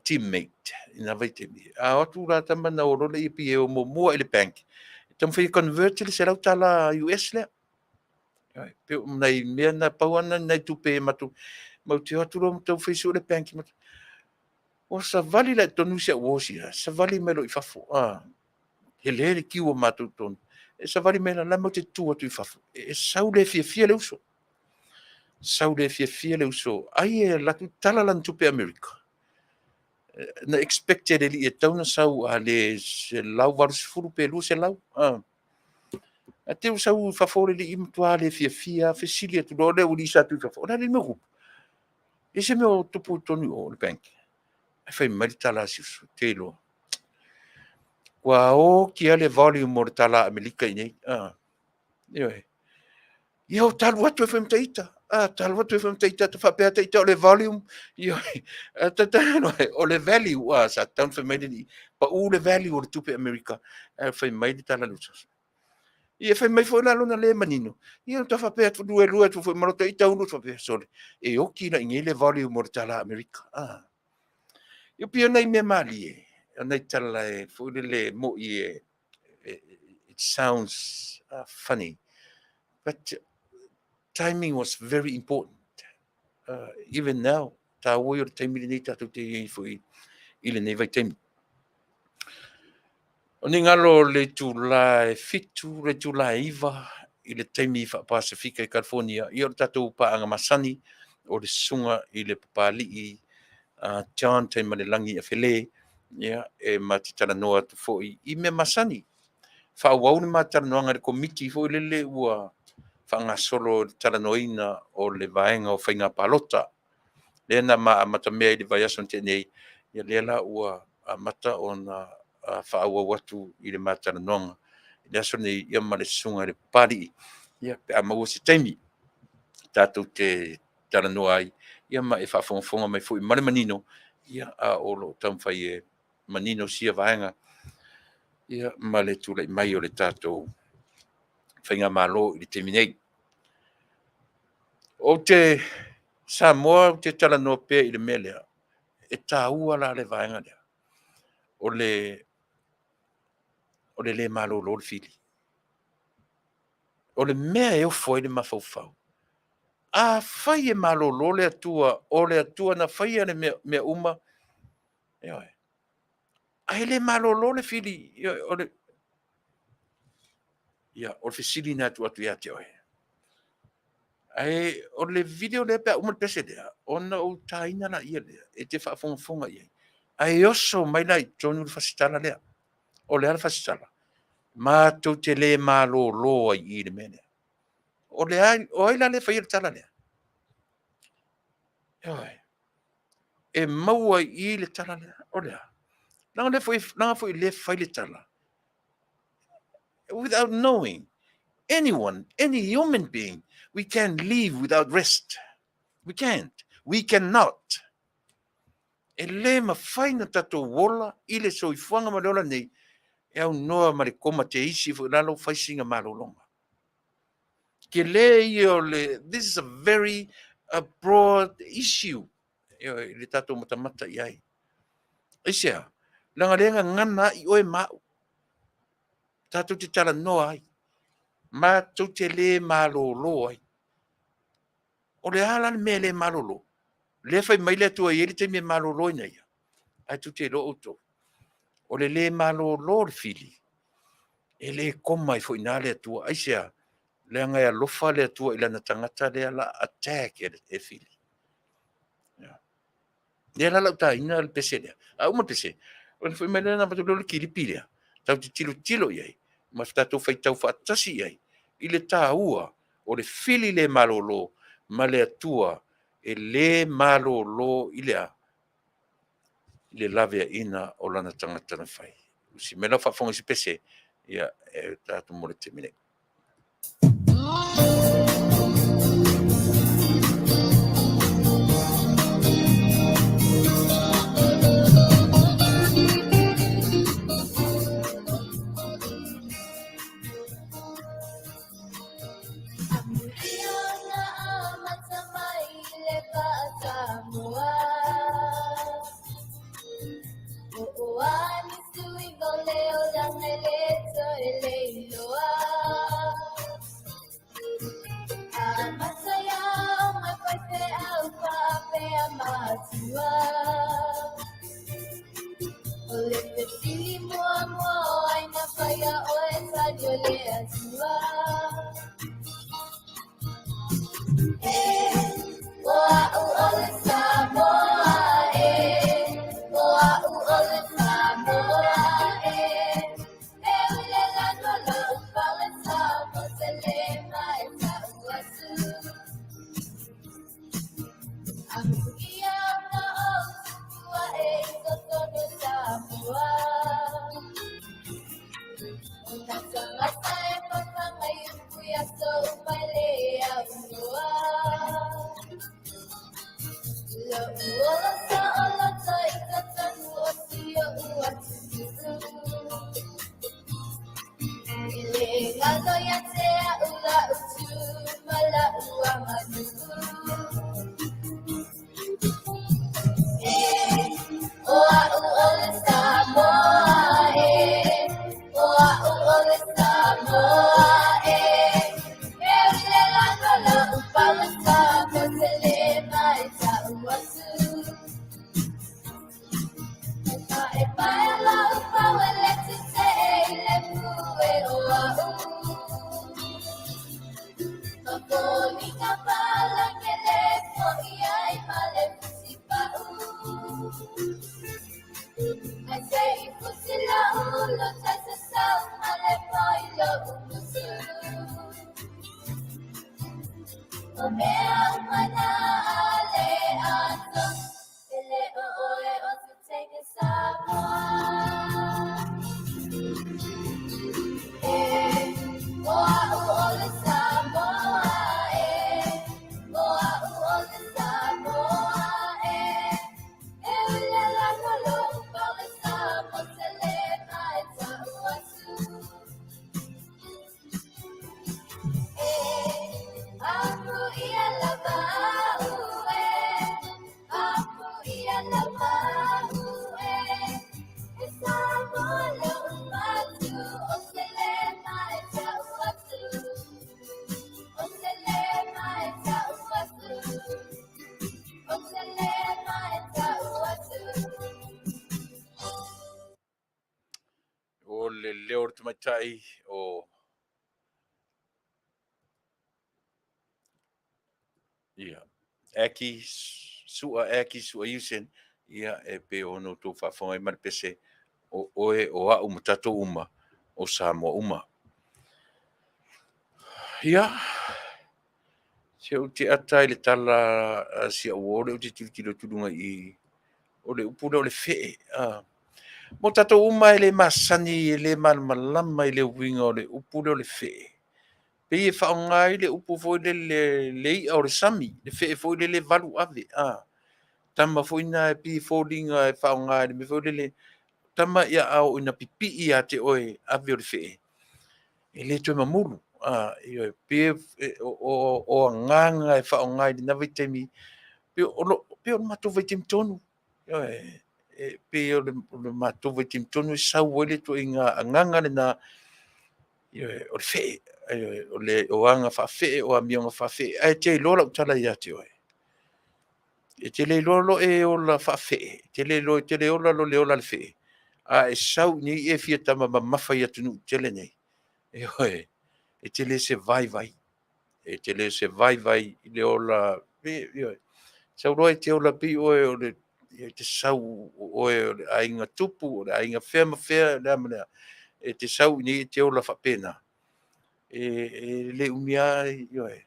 teammate i na vaitaimi. A o atu la tama na o loa lea pei e o muamua i le bank. E taumafai e convert le $100 US lea. Ioe, pei o nai mea na pau lava na nai tupe e matou matou te o atu loa ma taumafai e sue le bank. Ua savali la i totonu si au uo sia, savali mai loa i fafo. Tele le kiu o matou i totonu. E savali mai la, la matou te tu atu i fafo. E sau le fiafia le uso. Sau le fiafia le uso. Ai e alu atu tala lana tupe Amerika. Na expect e le alii e tatau ona sau a le 180 pe 200. Ae te i ua sau i fafo le alii matua le fiafia, fesili atu loa le aualii sa tu i fafo. O le a le mea ua tupu? E se mea o tupu i totonu i o i le bank. Ae fai mai le tala a si uso, te iloa. Ua oti lava le volume o le tala Amerika i inei. Ioe. Ia o talu atu e fai ma ita. A, talu atu e fai ma ita, ta faapea ata ita o le volume. Ioe. O le value, a, sa tatau ona fai mai le alii, pau le value o le tupe Amerika. Ae fai mai le tala a le uso. Ia fai mai foi la lona le manino. Ia ta faapea atu lue lue atu foi ma lota ita ulu faapea sole. E oti la i nei le volume o le tala Amerika. Ia pei o nai mea malie, o nai tala e foi lele mo'i e it sounds funny, but timing was very important. Even now, tāua ia o le taimi lenei tatou te i ai foi i lenei vaitaimi. O ni galo o le itula e 7, le itula e 9 i le taimi faa-Pasefika i California, ia o le tatou paaga masani o le susuga i le Papali'i John Taimalelagi Afele, ia, e ma te talanoa atu foi i mea masani. Faaauau le ma talanoaga i le komiti foi lele ua faagasolo i le talanoaina o le vaega o faiga palota. Lea na ma amatamea i le vaiaso na tea nei, ia lea la ua amata ona faaauau atu i le ma talanoaga i le aso nei, ia ma le susuga i le Papali'i, ia pe a maua se taimi tatou te talanoa ai, ia ma e faafogafoga mai foi ma le manino, ia a o lo o taumafai e manino sia vaega, ia ma le tulai mai o le tatou faigamalo i le taimi nei. Ou te Samoa, ou te talanoa pea i le mea lea, e taua la le vaega lea, o le le malolo le fili. O le mea e ofo ai le mafaufau, afai e malolo le Atua, o le Atua na faia le mea uma, ioe, ae le malolo le fili, ioe, o le, ia, o le fesili na atu atu ia te oe. Ae o le video lea pe a uma le pese lea, ona ou taina la ia lea, e te faafogafoga i ai. Ae oso mai la i totonu le fasitala lea. O le a le fasitala? Matou te le malolo ai i le mea lea. O le a, o ai la le faia le tala lea? Ioe. E maua i le tala lea. O le a? Leaga lea foi, leaga foi le fai le tala. Without knowing anyone, any human being, we can live without rest. We can't. We cannot. E le mafai na tatou ola i le soifuaga ma le ola nei, e aunoa ma le koma te isi foi lalo fai sina malologa. Ke le ia o le, this is a very a broad issue i le tatou matamata i ai. Aisea, leaga lea gagana ai oe ma au. Tatou te talanoa ai. Matou te le malolo ai. O le a la le mea e le malolo? Lea fai mai le Atua e i ai le taimi e malolo ina ia. Ae tou te iloa outou. O le le malolo le fili, e le koma ai foi na le Atua. Aisea, leaga e alofa le Atua i lana tagata lea la attack e fili. Lea la lau taina le pese lea. A uma le pese, ona foi mai lea na matou le kilipi lea. Tatou te tilotilo i ai, ma tatou faitau faatasi i ai, i le taua o le fili le malolo ma le Atua e le malolo i le a? I le laveaiina o lana tagata na fai. Usi mai lau faafofoga i se pese, ia e tatou mo le taimi nei. O le leo o le tamaitai o ia Aki Sua, Aki Sua Usen, ia e pei ona outou faafofoga ai ma le pese o oe o au ma tatou uma o Samoa uma. Ia, se ou te ata i le tala a si au uo lea ou te tilotilo atu i luga i i, o le upu lea o le fee. A. Mo tatou uma e le masani, e le malamalama i le uiga o le upu lea o le fee, pei e faaaoga ai le upu foi lele le i'a o le sami, le fee foi lele e valu ave. A. Tama foi na e pei e foliga e faaaoga i le mea foi lele, tama ia a oo ina pipii ia te oe ave o le fee, e le toe mamulu. A, ioe, pei o agaga e faaaoga i lena vaitaimi, pei o le matou vaitaimi tonu. Ioe, e pei o le matou vaitaimi tonu e sau ai le ituaiga agaga lena, ioe, o le fee, ioe, o le o aga faafee, o amioga faafee, ae te iloa lau tala ia te oe. E te le iloa loa e ola faafee, e te le iloa, e te le ola loa i le ola a le fee, a e sau i inei e fia tama mamafa i atunuu tetele nei, ioe, e te le survive ai. E te le survive ai i le ola, ioe. Sau loa e te ola pei oe o le, e te sau o oe o le aiga tupu, o le aiga fea ma fea, o le a ma le a. E te sau i inei e te ola faapena, e le umi lava, ioe,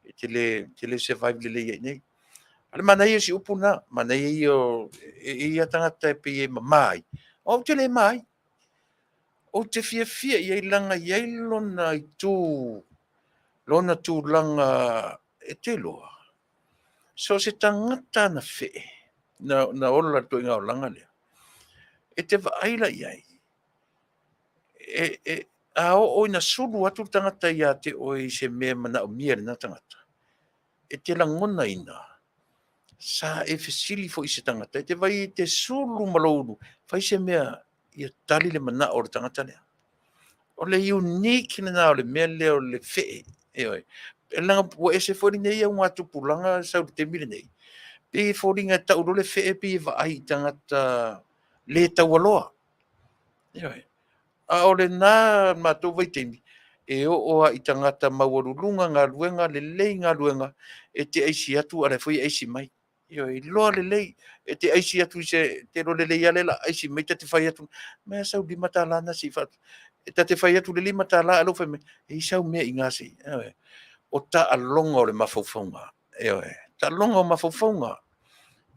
e te le survive lelei ai i inei. A o le manaia o si upu lena, manaia ia o, e i ai lava tagata e pei e mama ai, o au ou te le ma ai. Ou te fiafia i ai leaga e i ai lona itu, lona tulaga e te iloa. So o se tagata na fee, na ola i le ituaiga olaga lea, e te vaai la i ai, a oo ina sulu atu le tagata ia te oe i se mea e manaomia e lena tagata, e te lagonaina, sa e fesili foi i se tagata, e te vaai e te sulu ma lou ulu, fai se mea ia tali le manao o le tagata lea. O le unique lena o le mea lea o le fee. Ioe. E leaga ua ese foi lenei augatupulaga e sau i le taimi lenei, pei e foliga e tau loa le fee pei e vaai i tagata le taualoa. Ioe. A o lena matou vaitaimi, E oo lava i tagata maualuluga galuega, lelei galuega, e te aisi atu a o la e foi e aisi mai. Ioe, iloa lelei, e te aisi atu i se, e te iloa lelei lava lea o le a aisi mai, ta te fai atu, aumai lava sau $5 lena se i faatu. Ta te fai atu i le $5 a o lea ua fai mai, e i ai sau mea i ina se i… ioe. O taaloga o le mafaufauga, ioe, taaloga o mafaufauga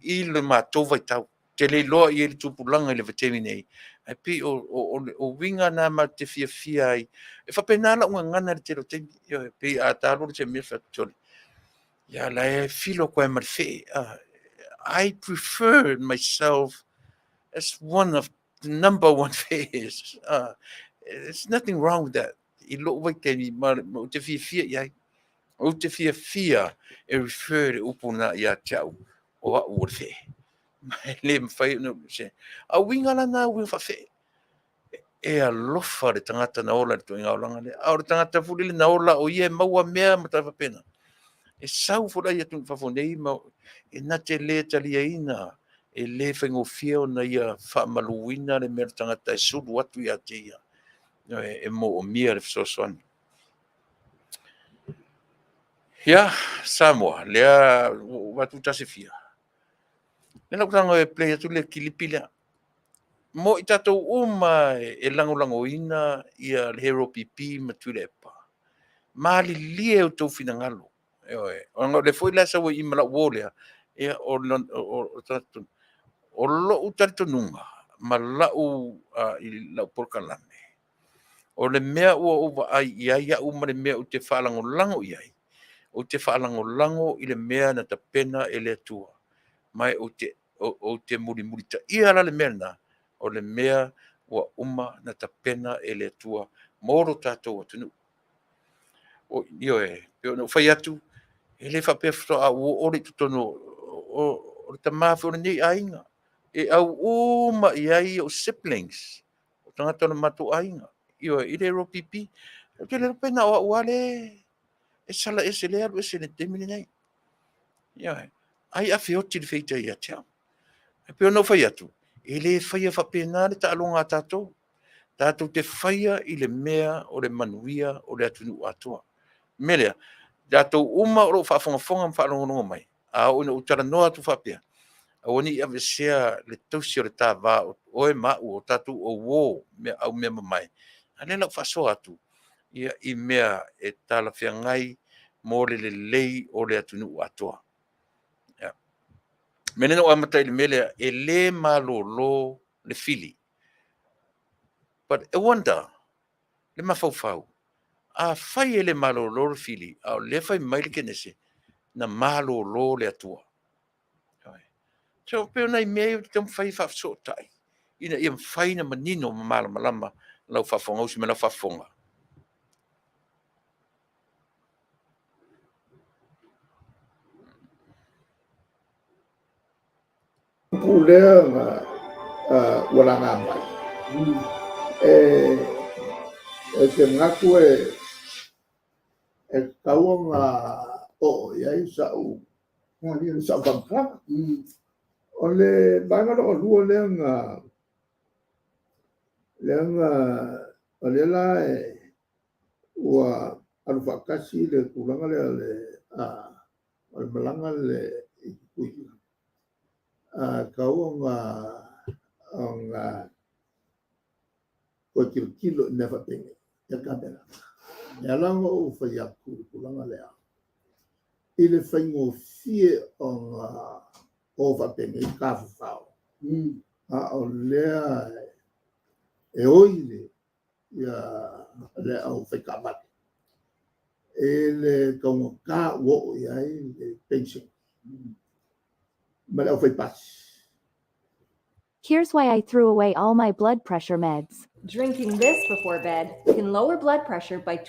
i le matou vaitau. Ou te le iloa i ai i le tupulaga i le vaitaimi nei, ae pei o uiga na matou te fiafia ai. E faapena lau gagana i le tele o taimi. Ioe, pei a ta alu alu i se mea fai atu, sole, ia o la e filo atu lava ma le fee. I prefer myself as one of the number one fees. There's nothing wrong with that. I lou vaitaimi ma ou te fiafia i ai. Ou te fiafia e refer le upu lena ia te au, o au o le fee. Ma e le mafai ona se. A o uiga la na o uiga faafee. E alofa le tagata na ola i le ituaiga olaga lea. A o le tagata foi lele na ola o ia e maua mea ma tala faapena, e sau foi la i atunuu i fafo nei ma e na te le taliaina, e le faigofie ona ia faamaluina le mea o le tagata e sulu atu ia te ia. E moomia le fesoasoani. Ia, Samoa, lea ua avatu tasi e fia. Lea na ou tago e play atu le kilipi lea. Mo i tatou uma e lagolagoina ia le Hero PP ma Tuilaepa, malilie outou finagalo. Ioe, ona o lea foi la e sau ai i i ma lau uo lea, ia o lou talitonuga ma lau i lau polokalame, o le mea ua ou vaai i ai au ma le mea ou te faalagolago i ai, ou te faalagolago i le mea na tapena e le Atua. Ma ou te mulimulitaia la le mea lena, o le mea ua uma na tapena e le Atua mo lo tatou atunuu. Ioe, pei ona ou fai atu, e le faapea faatoa ou oo lea i totonu o le tama foi o lenei aiga. E au uma i ai ou siblings, o tagata o le matou aiga, ioe, i le HRPP. Ou te le iloa pe na o au lava lea e sala ese, lea e alu ese i le taimi lenei. Ioe. Ai a feoti le feita ia te au. E pei ona ou fai atu, e le faia faapena le taaloga a tatou. Tatou te faia i le mea o le manuia o le atunuu atoa. O le mea lea, tatou uma o lo o faafogafoga ma faalogologo mai, a oo ina ou talanoa atu faapea, aua ne i aveesea le tausi o le ta va o oe ma au, o tatou o uo, aumeamamae, a o lea o le a ou faasoa atu i mea e talafeagai mo le lelei o le atunuu atoa. O le mea lea na ou amata ai i le mea lea, e le malolo le fili. But I wonder, le mafaufau, afai e le malolo le fili, a o lea e fai mai le Kenese, na malolo le Atua. So, pei o nai mea ia ou te taumafai e faafesootai ina ia mafai ona manino ma malamalama lau faafofogausi ma lau faafofoga. Upu lea na ua laga mai, e te manatu e tatau ona oo i ai sau faamatalaga. O le vaega lona lua lea na, lea na, o lea la ua alu faatasi le tulaga lea o le malaga le i Tutuila, tatau ona toe tilotilo i mea faapenei ia tapena. E ala ona ou fai atu i le tulaga lea, i le faigofie ona o faapenei tafafao, a o lea e oi le aufai taavale i le taugata ua oo i ai le penisini ma le aufaipasi. Here's why I threw away all my blood pressure meds. Drinking this before bed can lower blood pressure by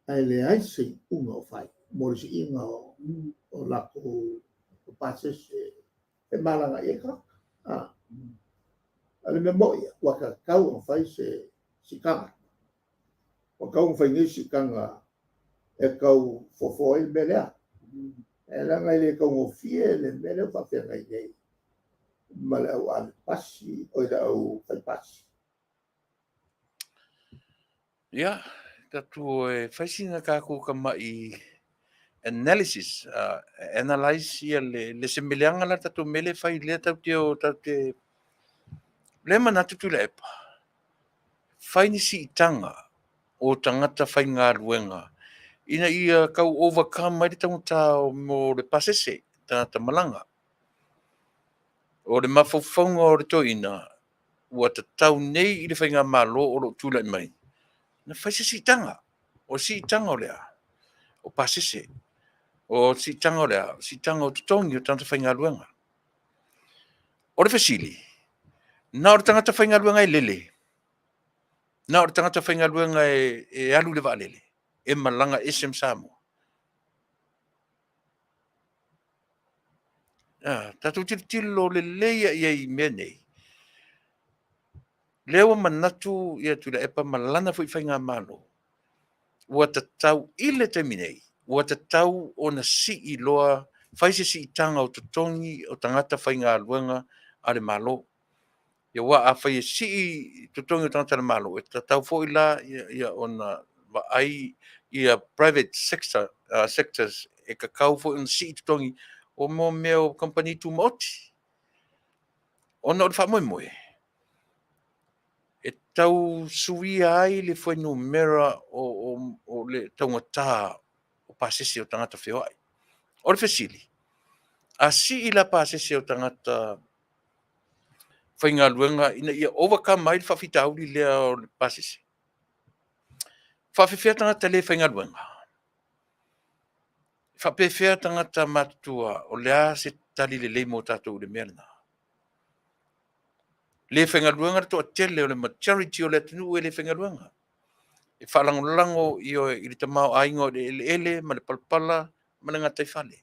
Ae leai se iuga o fai mo le siiga o latou pasese e malaga i ai tagata. A o le mea moni ia, ua tatau ona fai se siitaga. Ua tatau ona fai nei siitaga e tau fofo ai le mea lea. E leaga e le taugofie le mea lea ua faafeagai nei ma le au ave pasi, oi le au fai pasi. Ia, Tatou e fai sina tatou tamai analysis, analyze ia le semeleaga la tatou mele fai lea tatou te o tatou te le manatu Tuilaepa, fai ni siitaga o tagata faigaluega ina ia tau overcome ai le taugata mo le pasese tagata malaga. O le mafaufauga o le toeaina, ua tatau nei i le faigamalo o lo o tulai mai na fai se siitaga. O le siitaga o le a? O pasese. O le siitaga o le a? O le siitaga o totogi o tagata faigaluega. O le fesili, na o le tagata faigaluega e lele, na o le tagata faigaluega e alu i le vaalele, e malaga ese ma Samoa. Tatou tilotilo lelei i ai i mea nei. Lea ua manatu ia Tuilaepa ma lana foi faigamalo, ua tatau i le taimi nei, ua tatau ona sii loa, fai se siitaga o totogi o tagata faigaluega a le Malo. Aua afai e sii totogi o tagata a le Malo, e tatau foi la ia ona vaai ia private sectors e tatau foi ona sii totogi o mea o kamupani tumaoti. Ona o le faamoemoe, e tau suia ai le fuainumera o le taugata o pasese o tagata feoai. O le fesili, a sii la pasese o tagata faigaluega ina ia overcome ai le faafitauli lea o le pasese, e faapefea tagata le faigaluega? E faapefea tagata matutua? O le a se tali lelei mo tatou i le mea lena? Le faigaluega le toatele o le majority o le atunuu e le faigaluega. E faalagolago i le tamaoaiga o le eleele ma le palapala ma le gataifale.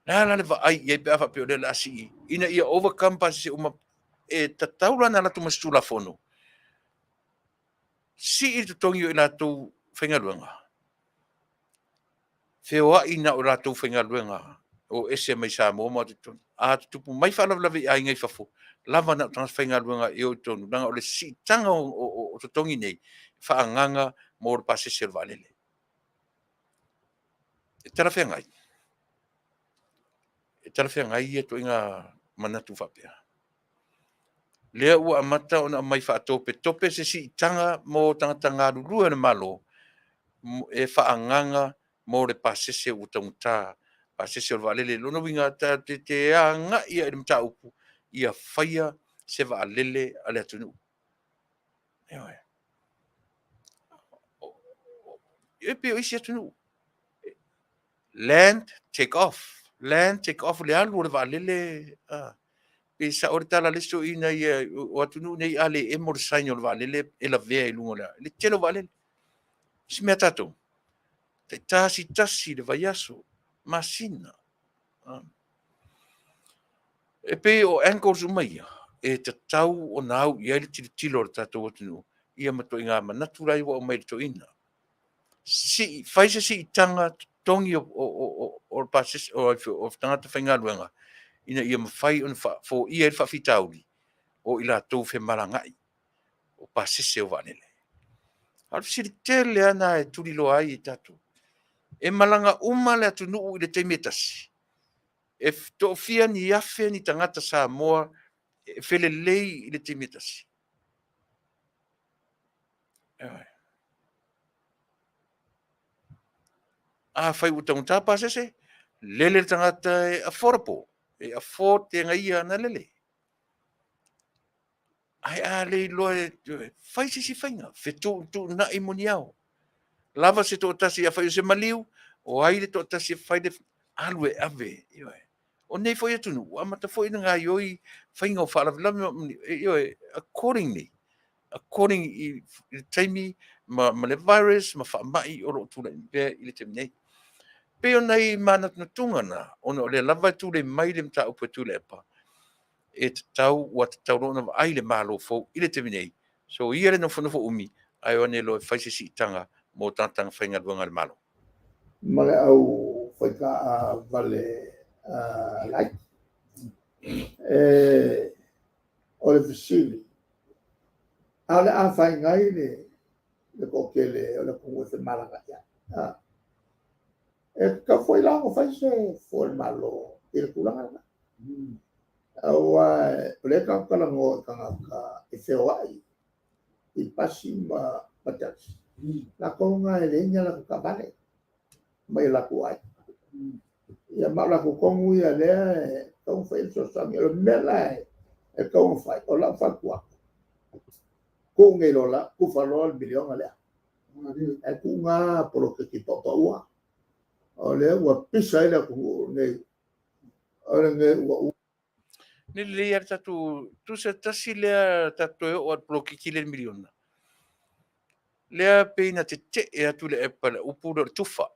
O le a la le vaai i ai pe a faapea o lea o le a sii ina ia overcome pasese uma? E tatau la ona alu atu ma se Tulafono, sii le totogi o i latou faigaluega, feoai na o latou faigaluega o ese mai Samoa ma o atu i totonu. A tutupu mai faalavelave i aiga i fafo, lava na o tagata faigaluega e o i totonu, leaga o le siitaga o totogi nei, e faaagaaga mo le pasese o le vaalele. E talafeagai? E talafeagai ia ituaiga manatu faapea? Lea ua amata ona aumai faatopetope se siitaga mo tagata galulue o le Malo e faaagaaga mo le pasese ua taugata, pasese o le vaalele. Lona uiga, tatou te agai lava i le mataupu ia faia se vaalele a le atunuu. Ioe. E pei o isi atunuu, land take off, land take off, le alu o le vaalele. Pe sao le tala a le isi toeaina ia, o atunuu nei a le emo le sign o le vaalele e lavea i luga o le le tele o vaalele. Si mea tatou, taitasi tasi le vaiaso, masina. E pei o angles uma ia e tatau ona au i ai le tilotilo a le tatou atunuu ia ma ituaiga manatu la ua aumai e le toeaina. Fai se siitaga totogi o pasese o tagata faigaluega ina ia mafai ona foia ai le faafitauli o i latou femalagaai o pasese o vaalele. A o le fesili tele lava lena e tuliloa ai tatou. E malaga uma le atunuu i le taimi e tasi? E toafia ni afe ni tagata Samoa e felelei i le taimi e tasi? Afai ua taugata pasese, lele le tagata e affordable, e afford e ia ana lele. Ae a le iloa e fai se isi faiga, fetuutuunai muniao. Lava se toatasi, afai o se maliu, o ai le toatasi e fai le alu e ave. Ioe. O nei foi atunuu ua amata foi ona gaoioi faiga o faalavelave, ioe, accordingly, according i le taimi ma le virus ma faamai o lo o tulai pea i le taimi nei. Pei o nai manatunatuga na, ona o lea lava e tulei mai le mataupu e Tuilaepa, e tatau, ua tatau loa ona vaai le Malo fou i le taimi nei, soia le nofonofo umi, ae o ane loa e fai se siitaga mo tagata faigaluega a le Malo. Ma le au faitaavale laiti. O le fesili, a o le a afaina ai le le toatele o le atunuu e femalagaai ai. E tatau foi la ona fai se fua a le Malo i le tulaga lena. Aua o lea tatou te talanoa i tagata e feoai i pasi ma taxi, latou na e leai ni a latou taavale mai o latou aiga. Ia ma o latou tonu ia o lea e tatau ona fai i ai le fesoasoani. O le mea la e tatau ona fai, o lau fautuaga, tuu nei loa tufa loa le miliona lea, ae tuu na poloketi paupaua, o lea ua pisa ai le atunuu lenei, o lenei ua Ne lelei lava le tatou, tusa tasi lea tatou toe oo lava i le poloketi lea i le miliona. Lea pei na tetee atu Tuilaepa i le upu lea o le tufa.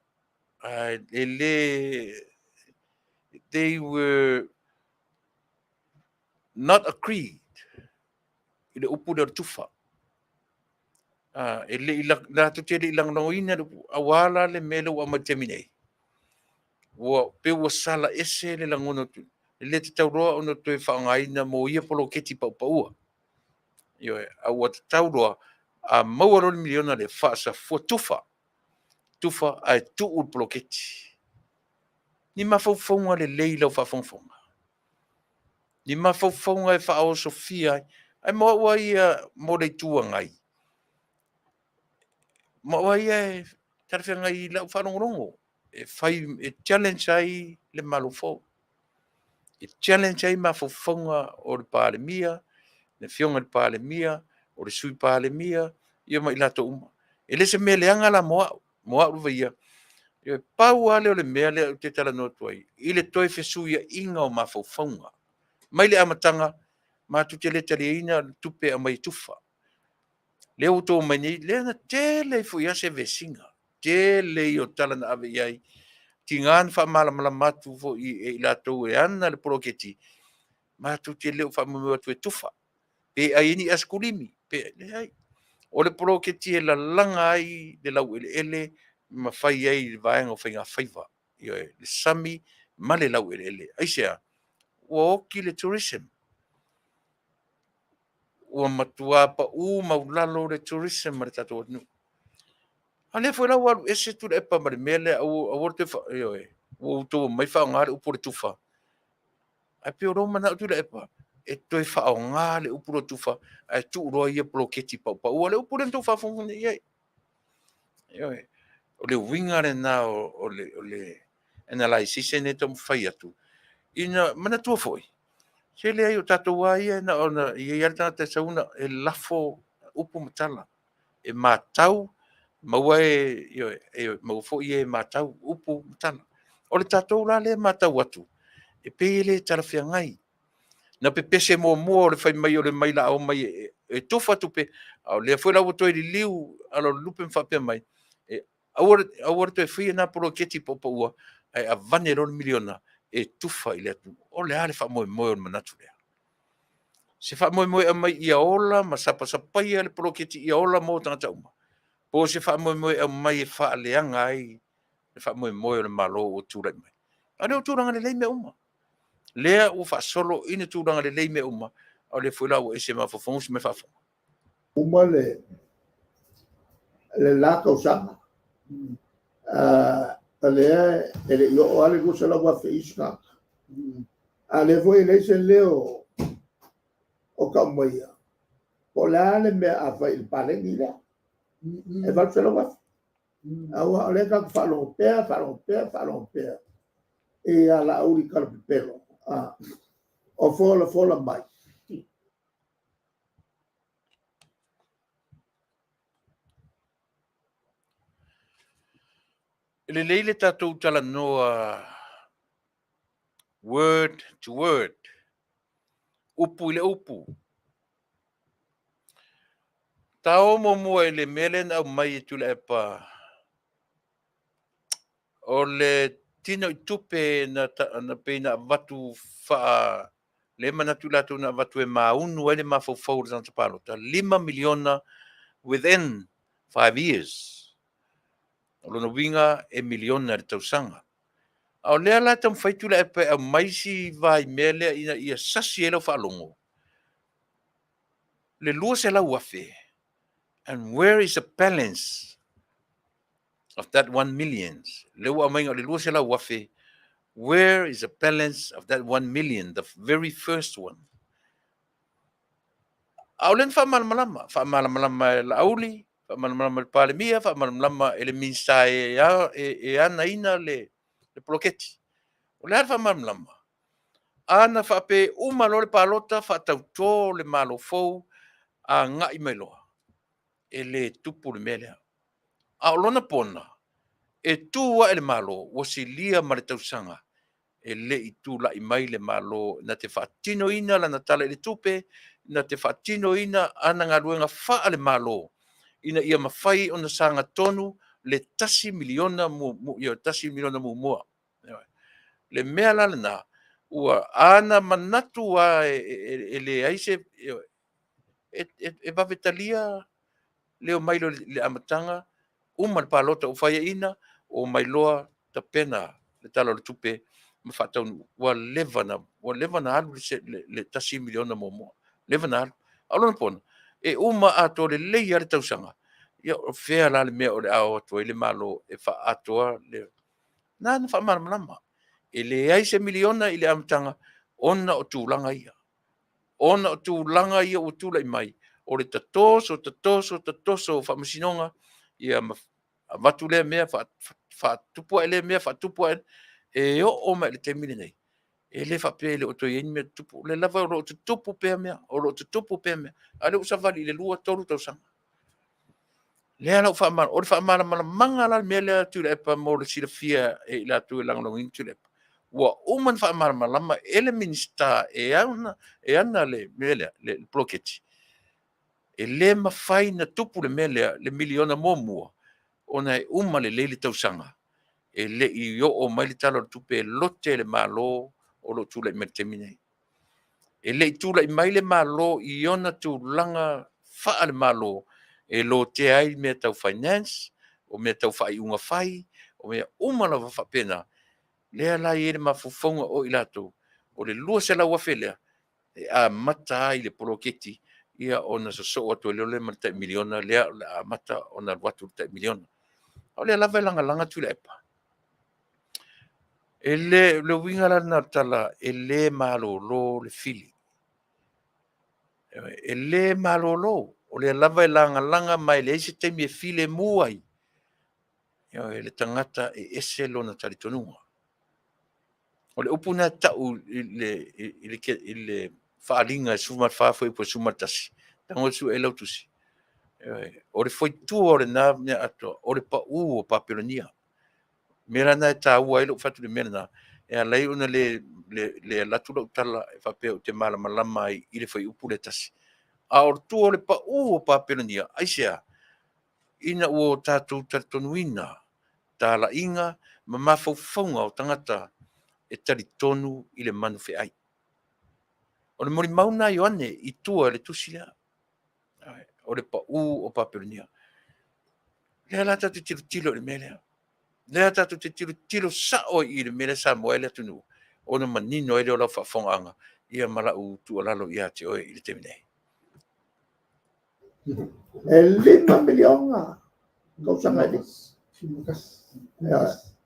Ae e le, they were not agreed i le upu lea o le tufa. E le i, latou te le i lagolagoina le upu, aua la le mea lea ua aumai i le taimi nei. Ua pei ua sala ese le lagona, e le tatau loa ona toe faaaogaina mo ia poloketi paupaua. Ioe, a ua tatau loa, a maua loa le miliona lea, faasafua, tufa, tufa ae tuu le poloketi. Ni mafaufauga lelei i lau faafogafoga, ni mafaufauga e faaosofia ai. Ae mo au lava ia mo le Itu Agai, mo au lava ia e talafeagai i lau faalogologo, e fai e challenge ai le Malo fou, e challenge ai mafaufauga o le Palemia, le Afioga i le Palemia, o le Sui Palemia, ia ma i latou uma. E le o se mea leaga la mo au, mo au lava ia. E pau lava lea o le mea lea ou te talanoa atu ai, i le toe fesuiaiga o mafaufauga. Mai le amataga, matou te le taliaina le tupe e aumai e tufa. Lea ua outou omai nei, lea na tele ai foi lava se vesiga, tele ia o tala na ave i ai, tiga ona faamalamalama atu foi e i latou e ana le poloketi, matou te le o faamoemoe atu e tufa, pe ai ai ni asekulimi, pe leai. O le poloketi e lalaga ai le laueleele ma fai ai le vaega o faigafaiva, ioe, le sami ma le laueleele. Aisea? Ua oti le tourism, ua matua pau maualalo le tourism a le tatou atunuu. A o lea foi la ua alu ese Tuilaepa ma le mea lea, aua le toe, ioe, ua outou omai faaaoga le upu o le tufa. Ae pei o lea ua manao Tuilaepa e toe faaaoga le upu lea o le tufa ae tuu loa ia poloketi paupaua. O le upu lea na outou faafogafoga nei i ai. Ioe. O le uiga lena o le analysis lea e taumafai atu. Ina manatua foi, se leai o tatou lava ia na ona i ai lava le tagata e sau e lafo upu ma tala, e matau, maua e, ioe, e maua foi e matau upu ma tala. O le tatou la lea e matau atu, e pei e le talafeagai. Na pepese muamua o le fai mai o le mai o le a omai e tufa tupe, a o lea foi la ua toe liliu ala o le lupe ma faapea mai, e aua le toe faia na poloketi paupaua, ae avane loa le miliona e tufa i le atunuu. O le a le faamoemoe o le manatu lea? Se faamoemoe e aumai ia ola ma sapasapaia le poloketi ia ola mo tagata uma, po o se faamoemoe e aumai e faaleaga ai le faamoemoe o le Malo ua tulai mai. A o lea ua tulaga lelei mea uma. Lea ua faasolo ina tulaga lelei mea uma, a o lea foi la ua ese mafaufauga usi mai faafofoga. Uma le la tausaga, o lea e le i oo lava le 200,000 i isi tagata. A o lea foi e leai se leo o tau maia, po o le a le mea a fai i le paleni lea e $800,000. Aua o lea tatou te faalogo pea, faalogo pea, faalogo pea ia Laauli talapepelo o folafola mai. E lelei le tatou talanoa word to word, upu i le upu. Tao muamua i le mea lea na aumai e Tuilaepa, o le tinoitupe na pei na avatu faa lea e manatu i latou na avatu e maunu ai le mafaufau o le tagata palota, $5 miliona within 5 years. O lona uiga e miliona i le tausaga. A o lea la e taumafai Tuilaepa e aumai si vaimea lea ina ia sasi ai lau faalogo, le 200,000. And where is the balance of that 1 million? Le ua aumaiga o le 200,000, where is the balance of that 1 million, the very first one? A o lea na faamalamalama, faamalamalama e Laauli, faamalamalama e le Palemia, faamalamalama e le Minisita e, e, e anaina le, le poloketi. O le a le faamalamalama? A na faapea e uma loa le palota faatautō le Malo fou agai mai loa, e le tupu le mea lea. A o lona pona, e tu ae le Malo ua silia ma le tausaga e le i tulai mai le Malo na te faatinoina lana Tala i le Tupe, na te faatinoina ana galuega faale-Malo ina ia mafai ona sagatonu le tasi miliona tasi miliona muamua. Le mea la lena, ua ana manatu lava e leai se, e vave talia le omai loa i le amataga, uma le palota ua faiaina, omai loa tapena le Tala o le Tupe ma faataunuu. Ua leva na, ua leva na alu le $1 miliona muamua, leva na alu. A o lona pona, e uma atoa lelei lava le tausaga, ia o fea la le mea o le a o atu ai le Malo e faaatoa le... Na na faamalamalama, e leai se miliona i le amataga ona o tulaga ia. Ona o tulaga ia ua tulai mai, o le tatoso, tatoso, tatoso o faamasinoga, ia ma avatu lea mea, faatupu ae lea mea, faatupu ae, e oo mai i le taimi lenei, e le faapea e le o toe i ai ni mea tutupu. O lea lava o lo o tutupu pea mea, o lo o tutupu pea mea, a o lea ua savali i le 2, 3 tausaga. Lea la ua faamalamalama, o le faamalamalamaga la le mea lea Tuilaepa mo le silafia e i latou e lagolagoina Tuilaepa, ua uma ona faamalamalama e le Minisita e ana, e ana le mea lea, le poloketi, e le mafai ona tupu le mea lea, le miliona muamua, ona e uma lelei le tausaga, e le i oo mai le Tala o le Tupe e lote e le Malo o lo o tulai mai i le taimi lenei. E le i tulai mai le Malo i ona tulaga faale-Malo e lotea ai mea tau finance, o mea tau faaiuga fai, o mea uma lava faapena. Lea la e i ai le mafaufauga o i latou, o le $200,000 lea e amata ai le poloketi ia ona sosoo atu ai loa lea ma le tai miliona lea o le a amata ona alu atu le tai miliona. O lea lava e lagalaga Tuilaepa. E le, le uiga la lena o le tala, e le malolo le fili. E le malolo, o lea lava e lagalaga ma e leai se taimi e filemu ai le tagata e ese lona talitonuga. O le upu lena e tau i le, i le, i le faaaliga e 14 fuaiupu e 11, tago e sue ai lau tusi. O le fuaitua o lena mea atoa, o le pau o Papelonia. Mea la lena e taua ai lou fai atu i le mea lena, e ala ai ona le, le, le alu atu lau tala e faapea ou te malamalama ai i le fuaiupu lea e tasi. A o tua o le pau o Papelonia, aisea? Ina ua o tatou talitonuina talaiga ma mafaufauga o tagata e talitonu i le manu feai. O le molimau lena a Ioane i tua i le tusi lea, o le pau o Papelonia. Lea la tatou te tilotilo i le mea lea. Lea tatou te tilotilo sao i le mea lea Samoa e le atunuu, ona manino ai lea o lau faafofogaaga ia ma lau tuualalo ia te oe i le taimi nei. E 5 miliona tausaga e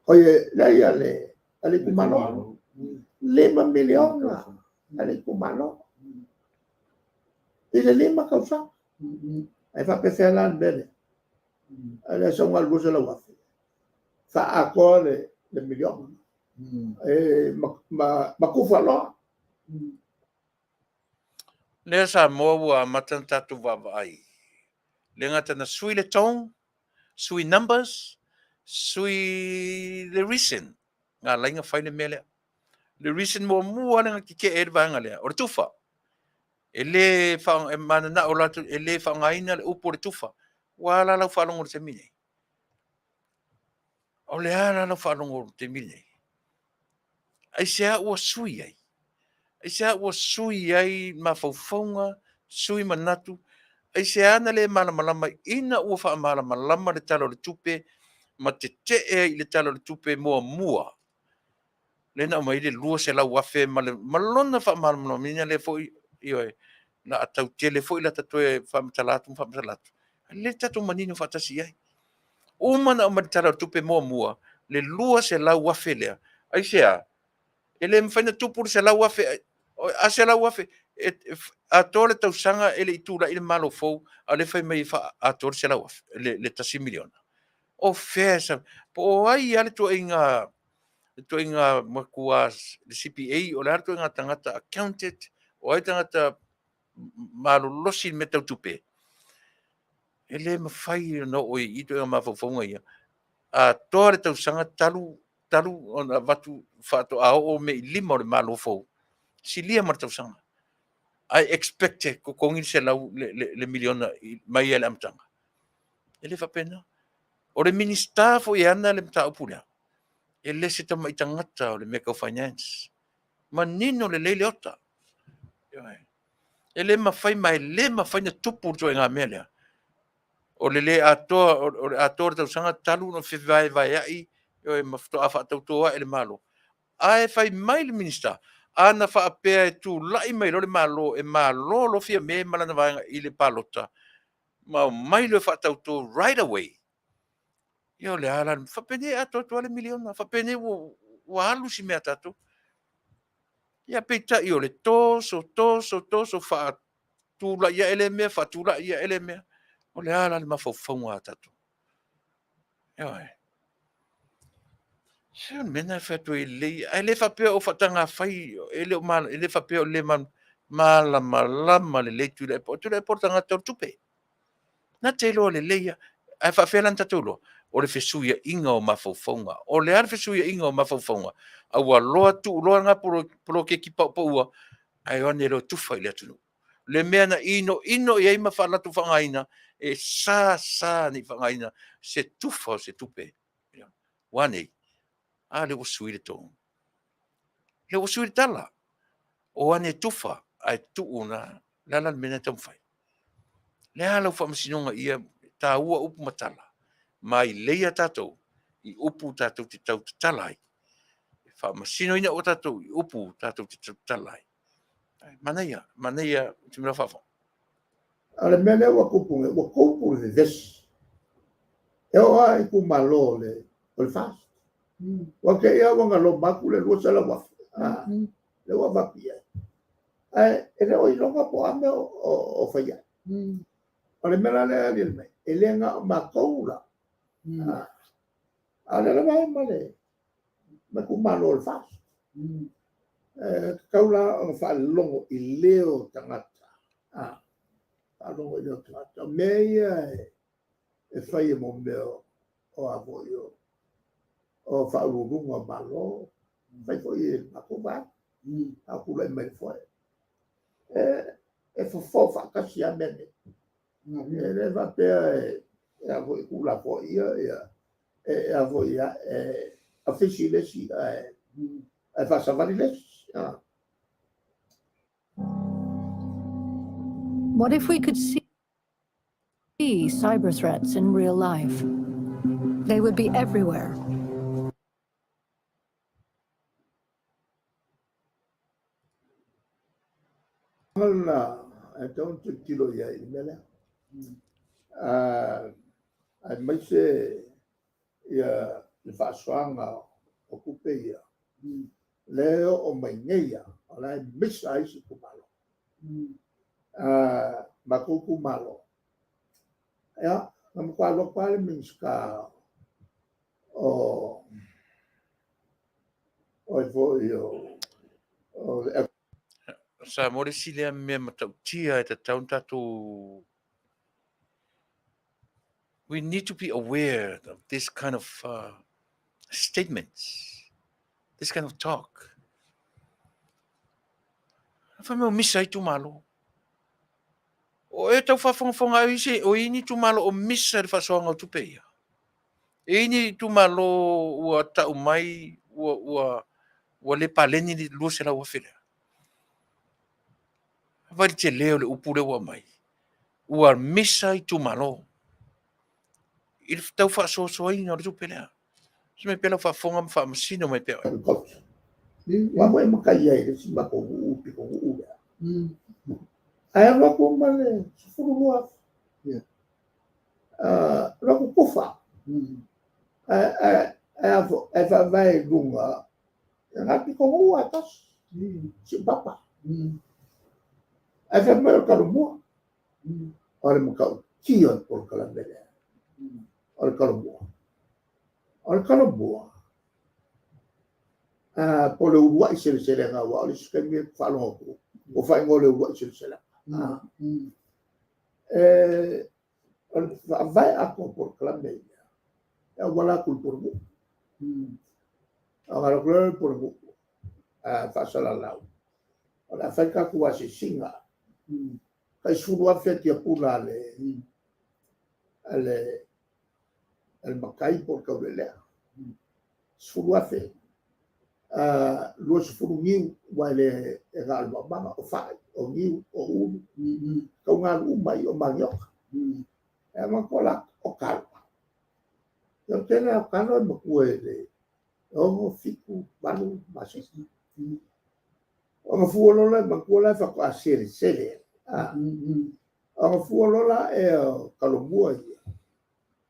Oi, lea ia le a le itumalo. 5 miliona a le itumalo i le 5 tausaga. Ae faapefea la le mea lea? A o le sau na o le 200,000 faaatoa le miliona. E ma tufa loa. Lea Samoa ua amata ona tatou vaavaai, le gata na sui le tone, sui numbers, sui le reason na ala ai ona fai le mea lea. Le reason muamua lea na tetee ai le vaega lea, o le tufa. E le e mananao latou, e le faaaogaina le upu o le tufa. Ua a la lau faalogo i le taimi lenei? O le a la lau faalogo i le taimi lenei? Aisea ua sui ai? Aisea ua sui ai mafaufauga, sui manatu? Aisea na le malamalama ina ua faamalamalama le Tala o le Tupe ma tetee ai i le Tala o le Tupe muamua lea na aumai ai le 200,000 ma le ma lona faamalamalamaina lea foi, ioe, o le a tau tele foi la ta toe faamatala atu ma faamatala atu. Lelei le tatou manino faatasi i ai. Uma ona aumai le Tala o le Tupe muamua, le $200,000 lea. Aisea? E le mafai ona tupu le $100,000, a $100,000, atoa le tausaga e le i tulai le Malo fou, a o lea e fai mai e faaatoa le $100,000, le $1 miliona. O fea e sau? Po o ai lava le ituaiga, le ituaiga matua, le CPA, o le a le ituaiga tagata accountant, o ai le tagata malolosi i mea tau tupe, e le mafai ona oo i ituaiga mafaufauga ia. Atoa le tausaga talu talu ona avatu faatoa oo mea i lima o le Malo fou, silia ma le tausaga. Ae expect e totogi le $100 le miliona mai lava i le amataga. E le faapena. O le Minisita foi e ana le mataupu lea, e le se tamai tagata o le mea tau finance. Manino lelei Leota. E le mafai ma e le mafai ona tupu le ituaiga mea lea. O le le atoa, o le atoa o le tausaga talu ona fevaevaeai ma faatoa faatauto ae le Malo. Ae fai mai le Minisita, ana faapea e tulai mai loa le Malo e malo loa Fiame ma lana vaega i le palota, ma omai loa e faatauto right away, ia o le a la le… faapenei e atoa atu lava le miliona, faapenei ua alu si mea a tatou. Ia peitai o le toso, toso, toso, faatulai ae lea mea, faatulai ae lea mea. O le a la le mafaufauga a tatou? Ioe. Se o le mea lena e fai atu ai, e lelei, ae le faapea o faatagafai, e le faapea o le le malamalama lelei Tuilaepa. O Tuilaepa o le tagata o le tupe. Na te iloa lelei lava. Ae faapefea la ona tatou iloa? O le fesuiaiga o mafaufauga. O le a le fesuiaiga o mafaufauga? A ua tuu loa lena poloketi paupaua, ae o ane loa e tufa i le atunuu. Le mea na inoino i ai ma latou faaaogaina, e sa sa ona faaaogaina se tufa o se tupe. Ua a nei? A lea ua sui le tonu, lea ua sui le tala. O ane e tufa ae tuu i ina. O le a la le mea lena e taumafai? O le a lau faamasinoga i ia, e taua upu ma tala, ma leia tatou i upu tatou te tautatala ai. E faamasinoina uma tatou i upu tatou te tautala ai. Manaia, manaia Tuimila. A o le mea lea ua tupu nei, ua tupu le vevesi. E oo lava i itumalo o le FAST. Ua te i lava ua na loma atu le $200,000 lea ua avatu i ai. Ae e le o iloga po o a mea o fai ai. O le mea la lea e aliali mai, e le na o matou la, a o lea lava e ma le itumalo o le FAST. E tatau la ona faalogo i leo o tagata, faalogo i leo o tagata. O mea ia e fai e mea o a foi o Faauluuluga o Malo, fai foi e le matou Vaega a o tulai mai i le foe. E fofo faatasi lava mea nei. E le faapea e tuulafoaia e afisi le isi ae faasavali le isi. What if we could see cyber threats in real life? They would be everywhere. Lena e tatau ona tilotilo i ai i le mea lea. Aemaise ia le faasoaga o tupe ia, lea e oo mai nei lava, o la e misa ai isi itumalo. Matou itumalo, ia, na matua alu atu lava le Minisita o ai foi o le Samoa le isi lea mea matautia e tatau ona tatou. We need to be aware of this kind of statements, this kind of talk. Fai mai o misa ai itumalo. O e tau faafogafoga ai isi, o i ni itumalo o misa i le faasoaga o tupe ia. E i ni itumalo ua tau mai ua le paleni le $200,000 lea. Vaai i le tele o le upu lea ua aumai. Ua misa itumalo i le tau faasoasoaina o le tupe lea. Se mai pea lau faafofoga ma faamasino mai pea oe. Ua foi matai ai le isi matou nuu pitonuu lea. Ae alu atu ma le 12,000. Loku kufa. Ae faavae i luga e ngā pitonuu a tasi, siupapa. Ae fai mai o le Talomua. O le matautia o le polokalame lea, o le Talomua. O le Talomua, po o le uluai seleselega, aua o le isi taimi ou te faalogo atu ua faaigoa o le uluai seleselega. O le faavae atoa o polokalame ia, e auala atu i le pulenuu. Ona alu atu lea o le pulenuu faasalalau, o le a fai le tatou asiasiga, tai $10,000 tiapula a le matai po o le taulealea, $10,000. 20 niu, aua e le na o le maumaga, o fai, o niu, o ulu, e tatau ona alu uma i i, o manioka. Ae manatua la, o talo, o le tele lava o talo e matua i le 6, 7, 8 masina. Ona fua loa lea, manatua la faatoa selesele. Ona fua loa lea o talomua ia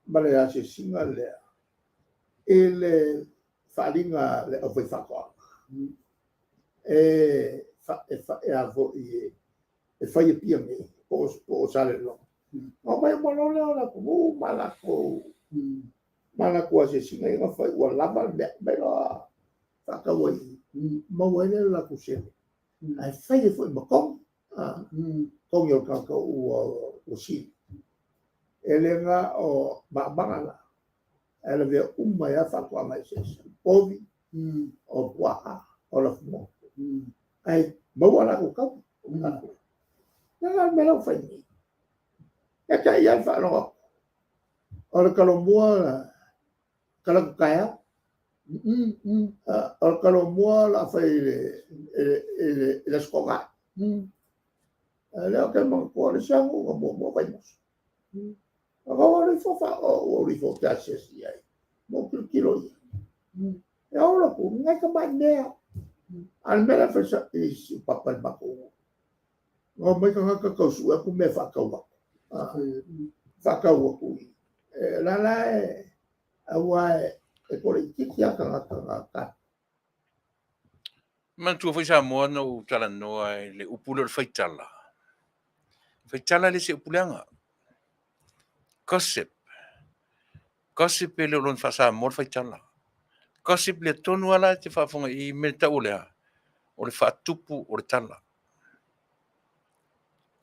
ma le asiasiga lea i le faaaliga a le aufaifaatoaga e fai i Apia nei po o Salelologa, ona omai uma loa lea o le atunuu ma latou asiasiga ia na fai ua lava le mea, aumai loa faatau ai i i, maua ai lea o le latou seleni, ae fai ai foi ma togi, togi o le tagata ua sili. E le na o maumaga la, ae lavea uma ai lava faatoaga eseese, o povi, o puaa, o lafumoā, ae maua a latou taui. O le a le mea la ua fai nei? E te i lava le faalogo atu, o le talomua, tala atu taeao. O le talomua o le a fai i le Aso Toonai. A o lea ou te manatua, o le isi lava nuu na muamua o Vaimoso. Ona ou alu ifo ou alu ifo ou te asiasi i ai, ma ou tilotilo i ai. E olo atu, nai tamai mea lava. A o le mea la e fai i Siupapa i le matou nuu, na omai tagata tau sue atu mea e faatau atu, faatau atu i i. O la la e, aua e toalaitiiti lava tagata na tali. Manatua foi Samoa na ou talanoa i le upu lea o le faitala. Faitala e le o se upu leaga. Gossip. Gossip e le o lona faa-Samoa le faitala. Gossip le tonu lava la e te faafofoga i mea tau o le a? O le faatupu o le tala.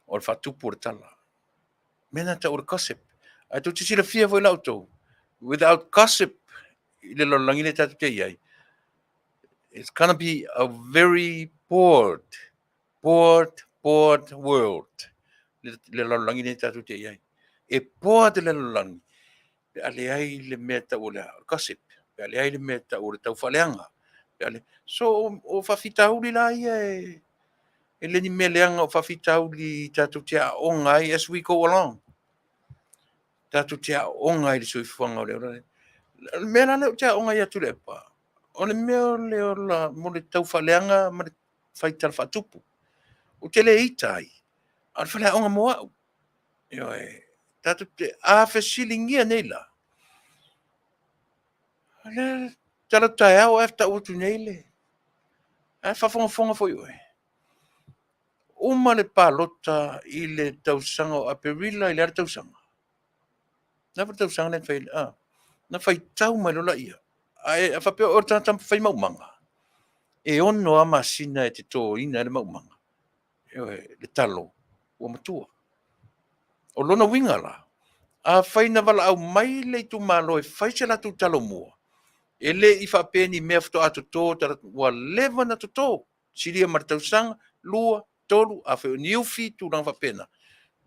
O le faatupu o le tala. Mea na tau o le gossip. Ae tou te silafia foi la outou, without gossip i le lalolagi lea tatou te i ai, it's gonna be a very bored, bored, bored world. Le lalolagi lea tatou te i ai. E bored le lalolagi pe a leai le mea tau o le gossip, pe a leai le mea tau o le taufaaleaga. Pe a le... So, o faafitauli la ia e, e le ni mea leaga o faafitauli tatou te aooga ai as we go along. Tatou te aooga ai i le soifuaga o le ola. O le mea la lea ou te aooga ai ia Tuilaepa, o le mea o le ola mo le taufaaleaga ma le fai tala faatupu. Ou te le ita ai, a o le faleaoga mo au. Ioe, tatou te, a fesiligia nei la, o le tala o taeao ae tau atu nei le, ae faafogafoga foi oe. Uma le palota i le tausaga o Aperila i le a le tausaga? Le a foi le tausaga lea na fai ai? Na faitau mai loa laia. Ae a faapea o oe o le tagata fai maumaga, e 6 lava masina e totoina ai le maumaga, ioe, le talo ua matua. O lona uiga la, afai na valaau mai le itumalo e fai se latou talomua, e le i faapea ni mea faatoa toto, ua leva ona toto, silia ma le tausaga, 2, 3, afai o ni ufi, tulaga faapena.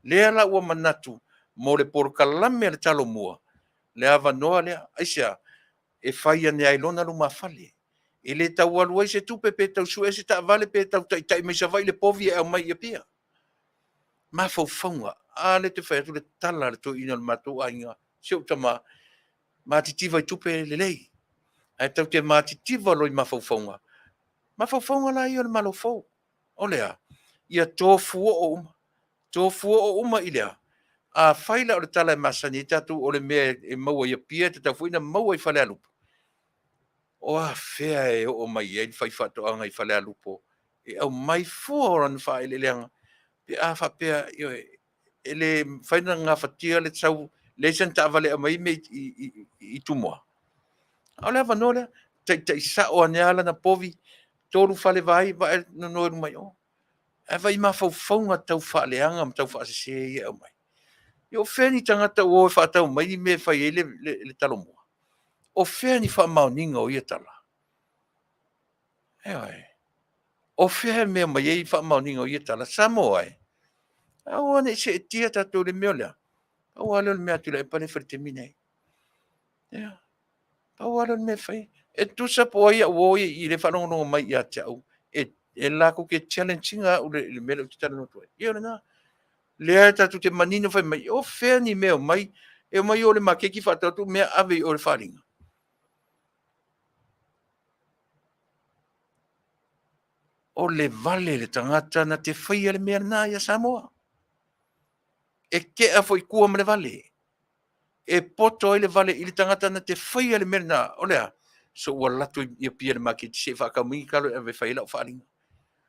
Lea la ua manatu mo le polokalame a le Talomua, le avanoa lea. Aisea? E fai ane ai lona lumafale. E le tau alu ai se tupe pe tau sue ai se taavale pe tau taitai mai Savaii le povi e aumai i Apia. Mafaufauga, a lea te fai atu le tala a le toeaina o le matou aiga, si ou tama, matitiva i tupe lelei, ae tatou te matitiva loa i mafaufauga. Mafaufauga la ia o le Malo fou, o le a? Ia tofuoo uma, tofuoo uma i le a? Afai la o le tala e masani ai tatou o le mea e maua i Apia e tatau foi ona maua i Falealupo, o afea e oo mai ai le faifaatoaga i Falealupo e aumai fua o lana faaeleeleaga pe a faapea, ioe, e le mafai ona gafatia le sau, leai sana taavale e aumai ai mea i Tumua. A o le avanoa lea, taitai sao ane lava lana povi, 3 fale vai, vae nono i luma i o. Ae vaai i mafaufauga tau faaleaga ma tau faasese ia e aumai. Ia o fea ni tagata ua o e faatau mai ni mea e fai ai le talomua? O fea ni faamaoniga o ia tala? Ioe. O fea e mea mai ai faamaoniga o ia tala? Samoa e, aua ne i seetia tatou i le mea lea. Pau lava lea o le mea a Tuilaepa lea e fai i le taimi lenei. Ia, pau lava lea o le mea e fai. E tusa po o ai au uo i i lea e faalogologo mai ia te au, e latou te challenge ina au i le mea lea ou te talanoa atu ai. Ia o lena. Lea tatou te manino fai mai, o fea ni mea o mai, e omai o i le maketi faatau atu mea ave i o i le faaaliga. O le vale le tagata na te faia le mea lena ia Samoa. E tea foi tua ma le vale. E poto ai le vale i le tagata na te faia le mea lena. O le a? So ua alu atu i Apia i le maketi se i faatau mai ni talo e ave e fai ai lau faaaliga.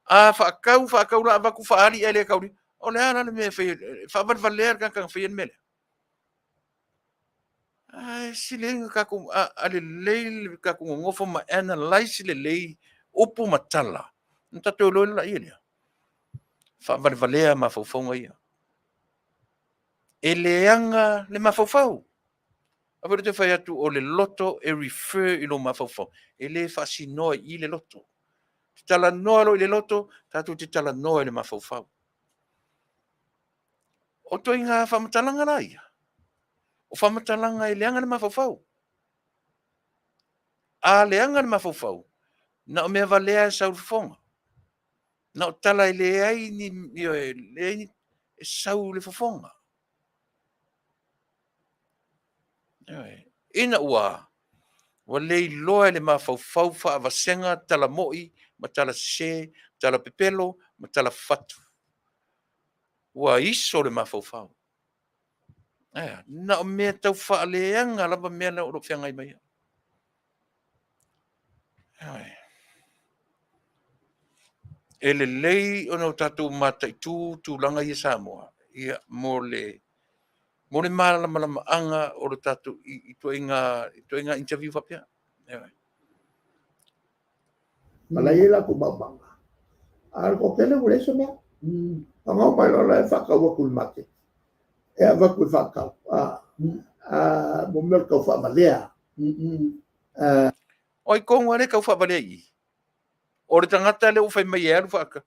A faatau faatau la avatu faaali ae le taulia. O le a la le mea e fai e faavalevalea le tagata na faia le mea lea? Ae sili ai ona tatou a lelei le tatou nonofo ma analyse lelei upu ma tala, ona tatou iloa lea lea. Faavalevalea mafaufauga ia. E leaga le mafaufau. A foi lea ou te fai atu o le loto e refer i lou mafaufau. E le faasinoa i i le loto. Te talanoa loa i le loto, tatou te talanoa i le mafaufau. O ituaiga faamatalaga la ia, o faamatalaga e leaga le mafaufau. A leaga le mafaufau, na o mea valea e sau i le fofoga. Na o tala e leai ni, ioe, leai ni, e sau i le fofoga. Ioe. Ina ua ua le iloa e le mafaufau faavasega tala mo'i ma tala sese, tala pepelo ma tala fatu. Ua iso le mafaufau. Ae a? Na o mea tau faaleaga lava mea o lo o feagai ma ia. Ioe. E lelei ona o tatou mataitu tulaga ia Samoa, ia, mo le mo le malamalamaaga o le tatou i ituaiga interview faapea. Ioe. Ma la e i ai latou maumaga. A o le toatele ua leai se mea. Ona oo mai loa lea e faatau atu i le maketi. E avatu e faatau. Mo mea o le tau faavalea. O ai tonu lava lea e tau faavalea i i? O le tagata lea ua fai mai e alu faatau.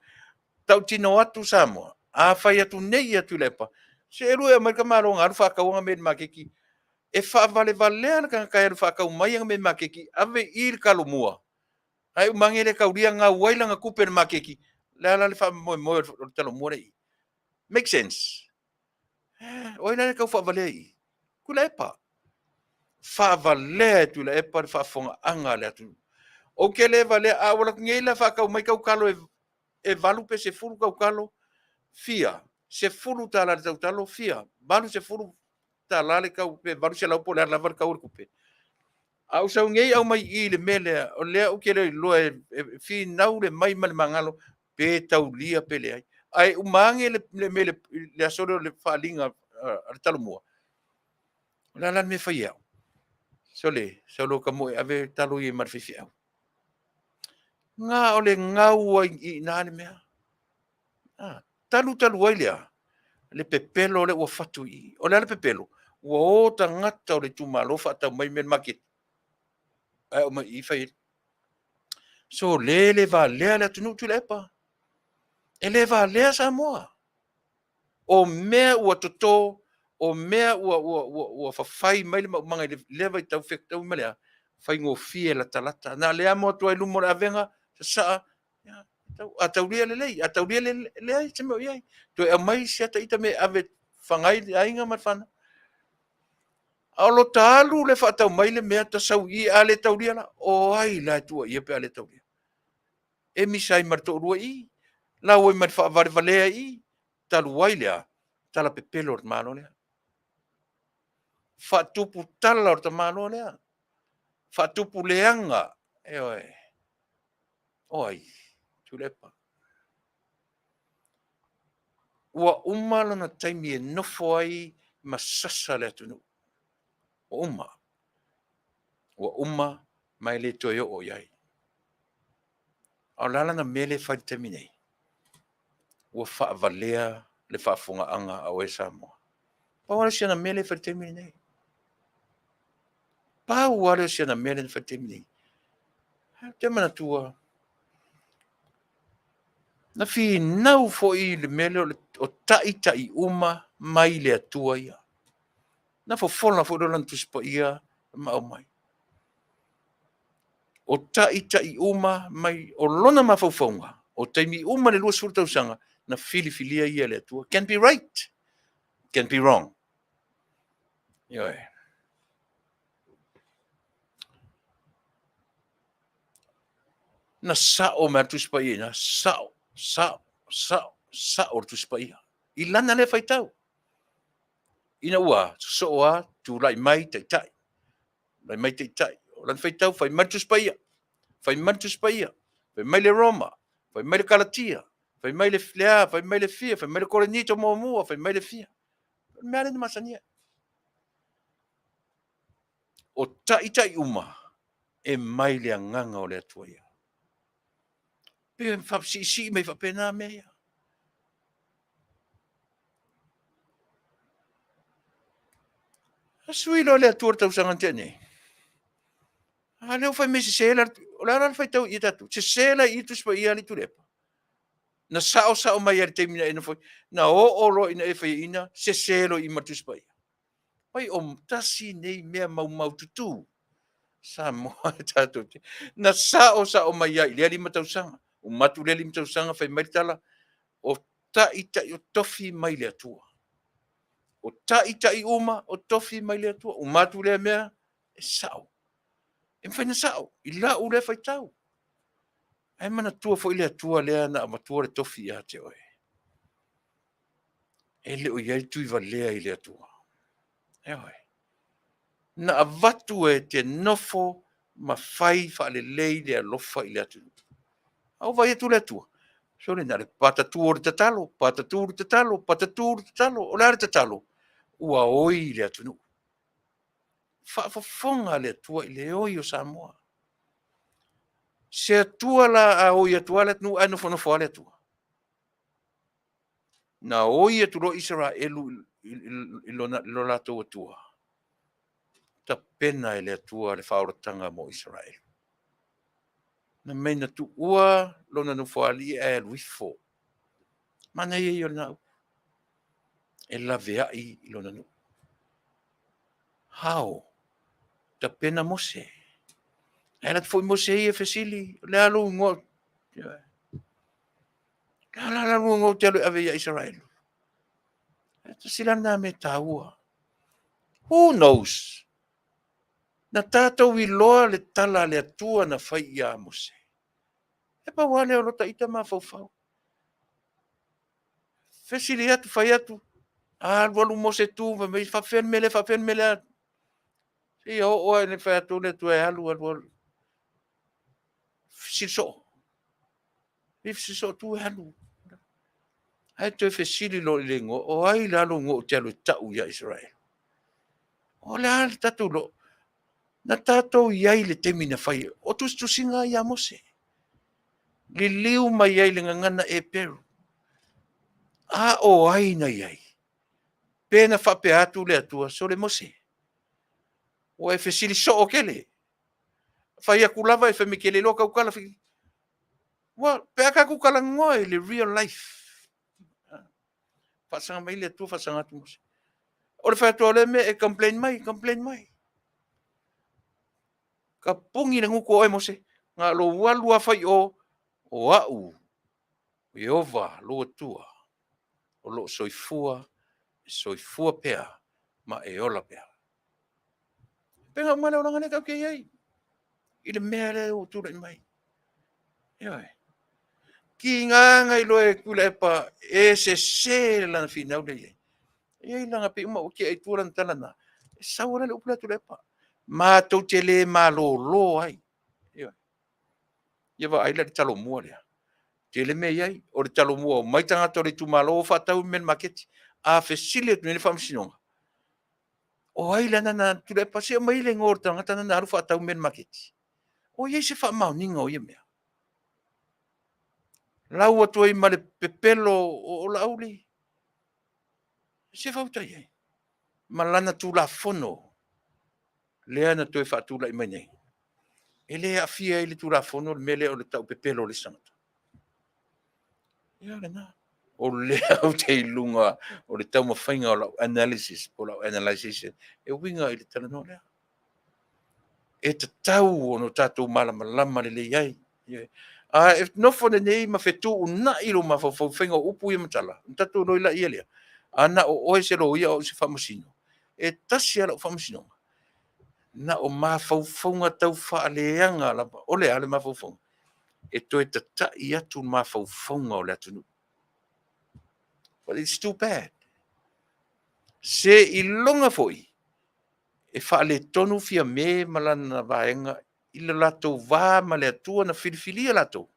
Tautino atu Samoa, a fai atu nei ia Tuilaepa, seelu e aumai le tamaloa na alu faatau ana mea i le maketi. E faavalevalea le tagata e alu faatau mai ana mea i le maketi, ave i le talomua, ae uma ane e le taulia gau ai lana tupe i le maketi. O le a la le faamoemoe o le talomua lea i i? Make sense? O ai la e tau faavalea i i? Tuilaepa. Faavalea e Tuilaepa le faafofogaaga a le atunuu. Ou te le valea, a ua alu atu nei la faatau mai tautalo e 8 pe 10 tautalo, fia? $10 le tautalo, fia? $80 le tau pe 800 po o le a lava le tau o le tupe. A ou sau nei aumai i i le mea lea, o lea ou te le iloa e finau le mai ma le magalo pe taulia pe leai. Ae uma ane le mea le aso lea o le faaaliga a le Talomua, o le a la le mea e fai e au? Sole, sau loa tamoe e ave talo ia ma le faifeau. Na o le gau ai i ina le mea. Talu talu ai lea, le pepelo lea ua fatu i i. O le a le pepelo? Ua o tagata o le itumalo faatau mai mea i le maketi, ae aumai i i fai ai. So le le valea le atunuu Tuilaepa. E le valea Samoa. O mea ua toto, o mea ua fafai mai le maumaga i lea vaitau fetaui ma le a, faigofie latalata. Na o le amo atu lava i luma o le avega, sasaa, a taulia lelei, a taulia leai se mea o i ai. Toe aumai si ata ita mea e ave e faga ai le aiga ma le fanau. A o lota alu lea faatau mai le mea ta sau i i, a le taulia la, o ai la e tuuaia pe a le taulia? E misa ai ma le toalua i i, lau ai ma le faavalevalea i i, talu ai lea, tala pepelo o le Malo lea. Faatupu tala o le tamaloa lea. Faatupu leaga. Ioe. O ai? Tuilaepa. Ua uma lona taimi e nofo ai ma sasa le atunuu. Ua uma. Ua uma ma e le toe oo i ai. A o le a lana mea lea e fai i le taimi nei? Ua faavalea le faafofogaaga a oe Samoa. Pau lava lea o si ana mea lea e fai i le taimi lenei. Pau lava lea o si ana mea lea na fai i le taimi nei. Ou te manatua, na finau foi i le mea lea o taitai uma mai le Atua ia. Na fofola foi lea o lana Tusi Paia ma aumai. O taitai uma mai, o lona mafaufauga, o taimi uma i le 20 tausaga, na filifilia ia e le Atua. Can be right, can be wrong. Ioe. Na sao mai le Tusi Paia i ina, sao, sao, sao, sao le Tusi Paia. I lana lea faitau. Ina ua sosoo a, tulai mai taitai. Tulai mai taitai. O lana faitau, fai mai le Tusi Paia. Fai mai le Tusi Paia. Fai mai le Roma. Fai mai le Kalatia. Fai mai le a, fai mai le fia, fai mai le Korinito muamua, fai mai le fia. O le mea lea na masani ai. O taitai uma e mai le agaga o le Atua ia. Pe faasiisii mai faapena mea ia. A sui loa le Atua i le tausaga na tea nei. A lea ua fai mai sese la, o le a la le faitau i tatou? Sese la i i Tusi Paia a le Tuilaepa. Na sao sao mai i le taimi na e nofo, na oo loa ina e faiaina, sese loa i ma le Tusi Paia. Oi, o tasi nei mea maumaututu Samoa e tatou te. Na sao sao mai ai i lea 5 tausaga. Uma atu lea 5 tausaga fai mai le tala, o taitai o tofi mai le Atua. O taitai uma o tofi mai le Atua. Uma atu lea mea, e sao. E mafai ona sao i lau lea faitau. Ae manatua foi le Atua lea na avatua le tofi ia te oe. E le o i ai le tuivalea i le Atua. Ioe. Na avatu e te nofo ma fai faalelei le alofa i le atunuu. A ua vaai atu le Atua, sole na o le patatu o le tatalo, patatu le tatalo, patatu le tatalo. O le a le tatalo? Ua oi le atunuu. Faafofoga le Atua i le oi o Samoa. Se Atua la a oi atu lava le atunuu ae nofonofo lava le Atua. Na oi atu loa Isaraelu i lo latou Atua, tapena e le Atua le faaolataga mo Isaraelu. Na mei na tuua lona nofoalii ae alu ifo. Manaia ia o lena upu. E laveai i lona nuu. How? Tapena Mose. Ae alu atu foi Mose ia fesili, o le a lou igoa? Le a la lou igoa ou te alu e ave ia Isaraelu? E tasi la lena mea taua. Who knows? Na tatou iloa le tala a le Atua na fai ia Mose. E pau lava lea o lota ita mafaufau. Fesili atu, fai atu, alu alu Mose tu, fai mai, faapefea le mea lea, faapefea le mea lea. Seia oo lava ina fai atu le Atua e alu, alu, alu. Fesili soo. Fesili soo tu e alu. Ae toe fesili loa i le igoa, o ai la lou igoa ou te alu e tau ia Isaraelu? O le a le tatou lo? Na tatou i ai i le taimi na fai ai. O tusitusiga ia Mose. Liliu mai ai le gagana Eperu. A o ai na i ai? Pe na faapea atu le Atua, sole Mose, ua e fesili soo tele. Fai atu lava e fai mai tele loa tautala. Ua, pe a tatou talanoa i le real life. Faasaga mai le Atua, faasaga atu Mose. O le fai atu o lea mea e complain mai, complain mai. Tapuni le gutu o oe Mose, na o lou alu lava fai i o, o au, Ieova, lou Atua, o lo o soifua, e soifua pea ma e ola pea. Pega uma le olaga lea tatou te i ai i le mea lea ua tulai mai. Ioe. Kiga na iloa e Tuilaepa e sese lana finau lea i ai. E i ai lana pei uma ua tea i tua lana tala na. E sau ala le upu lea Tuilaepa. Matou te le malolo ai. Ioe. Ia vaai la i le talomua lea. Tele mea i ai. O le talomua, omai tagata o le itumalo o faatau mea i le maketi. A fesili atu nei le Faamasinoga, o ai lana na Tuilaepa, se aumai le igoa o le tagata lana na alu faatau mea i le maketi. O i ai se faamaoniga o ia mea? Lau atu ai ma le pepelo o Laauli, se fauta i ai ma lana Tulafono lea na toe faatulai mai nei. E le aafia ai le Tulafono le mea lea o le taupepelo o le isi tagata. Ia lena. O lea ou te i luga o le taumafaiga o lau analysis po o lau analysation e uiga i le talanoa lea. E tatau ona tatou malamalama lelei ai. A e nofo nei ma fetuunai lou mafaufau i faiga o upu ia ma tala, ona tatou iloa lea, a na o oe se loia o au se faamasino, e tasi lava lau faamasinoga, na o mafaufauga tau faaleaga lava. O le a le mafaufauga? E toe tatai atu mafaufauga o le atunuu. But it's too bad. Se iloga foi e faaletonu Fiame ma lana vaega i le latou va ma le Atua na filifilia latou.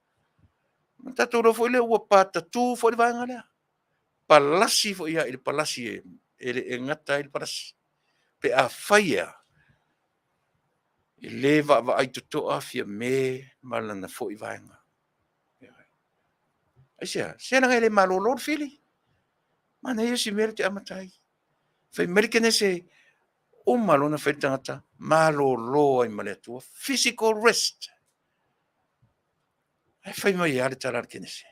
Ma tatou iloa foi lea ua patatū foi le vaega lea. Palasi foi lava i le palasi e gata ai le palasi. Pe afai e a, e le vaavaai totoa Fiame ma lana foi vaega. Aisea? Se leaga e le malolo le fili. Manaia si mea lea e te amata ai. Fai mai le Kenese, uma loa ona fai le tagata, malolo ai ma le Atua. Physical rest. Ae fai mai e a le tala a le Kenese?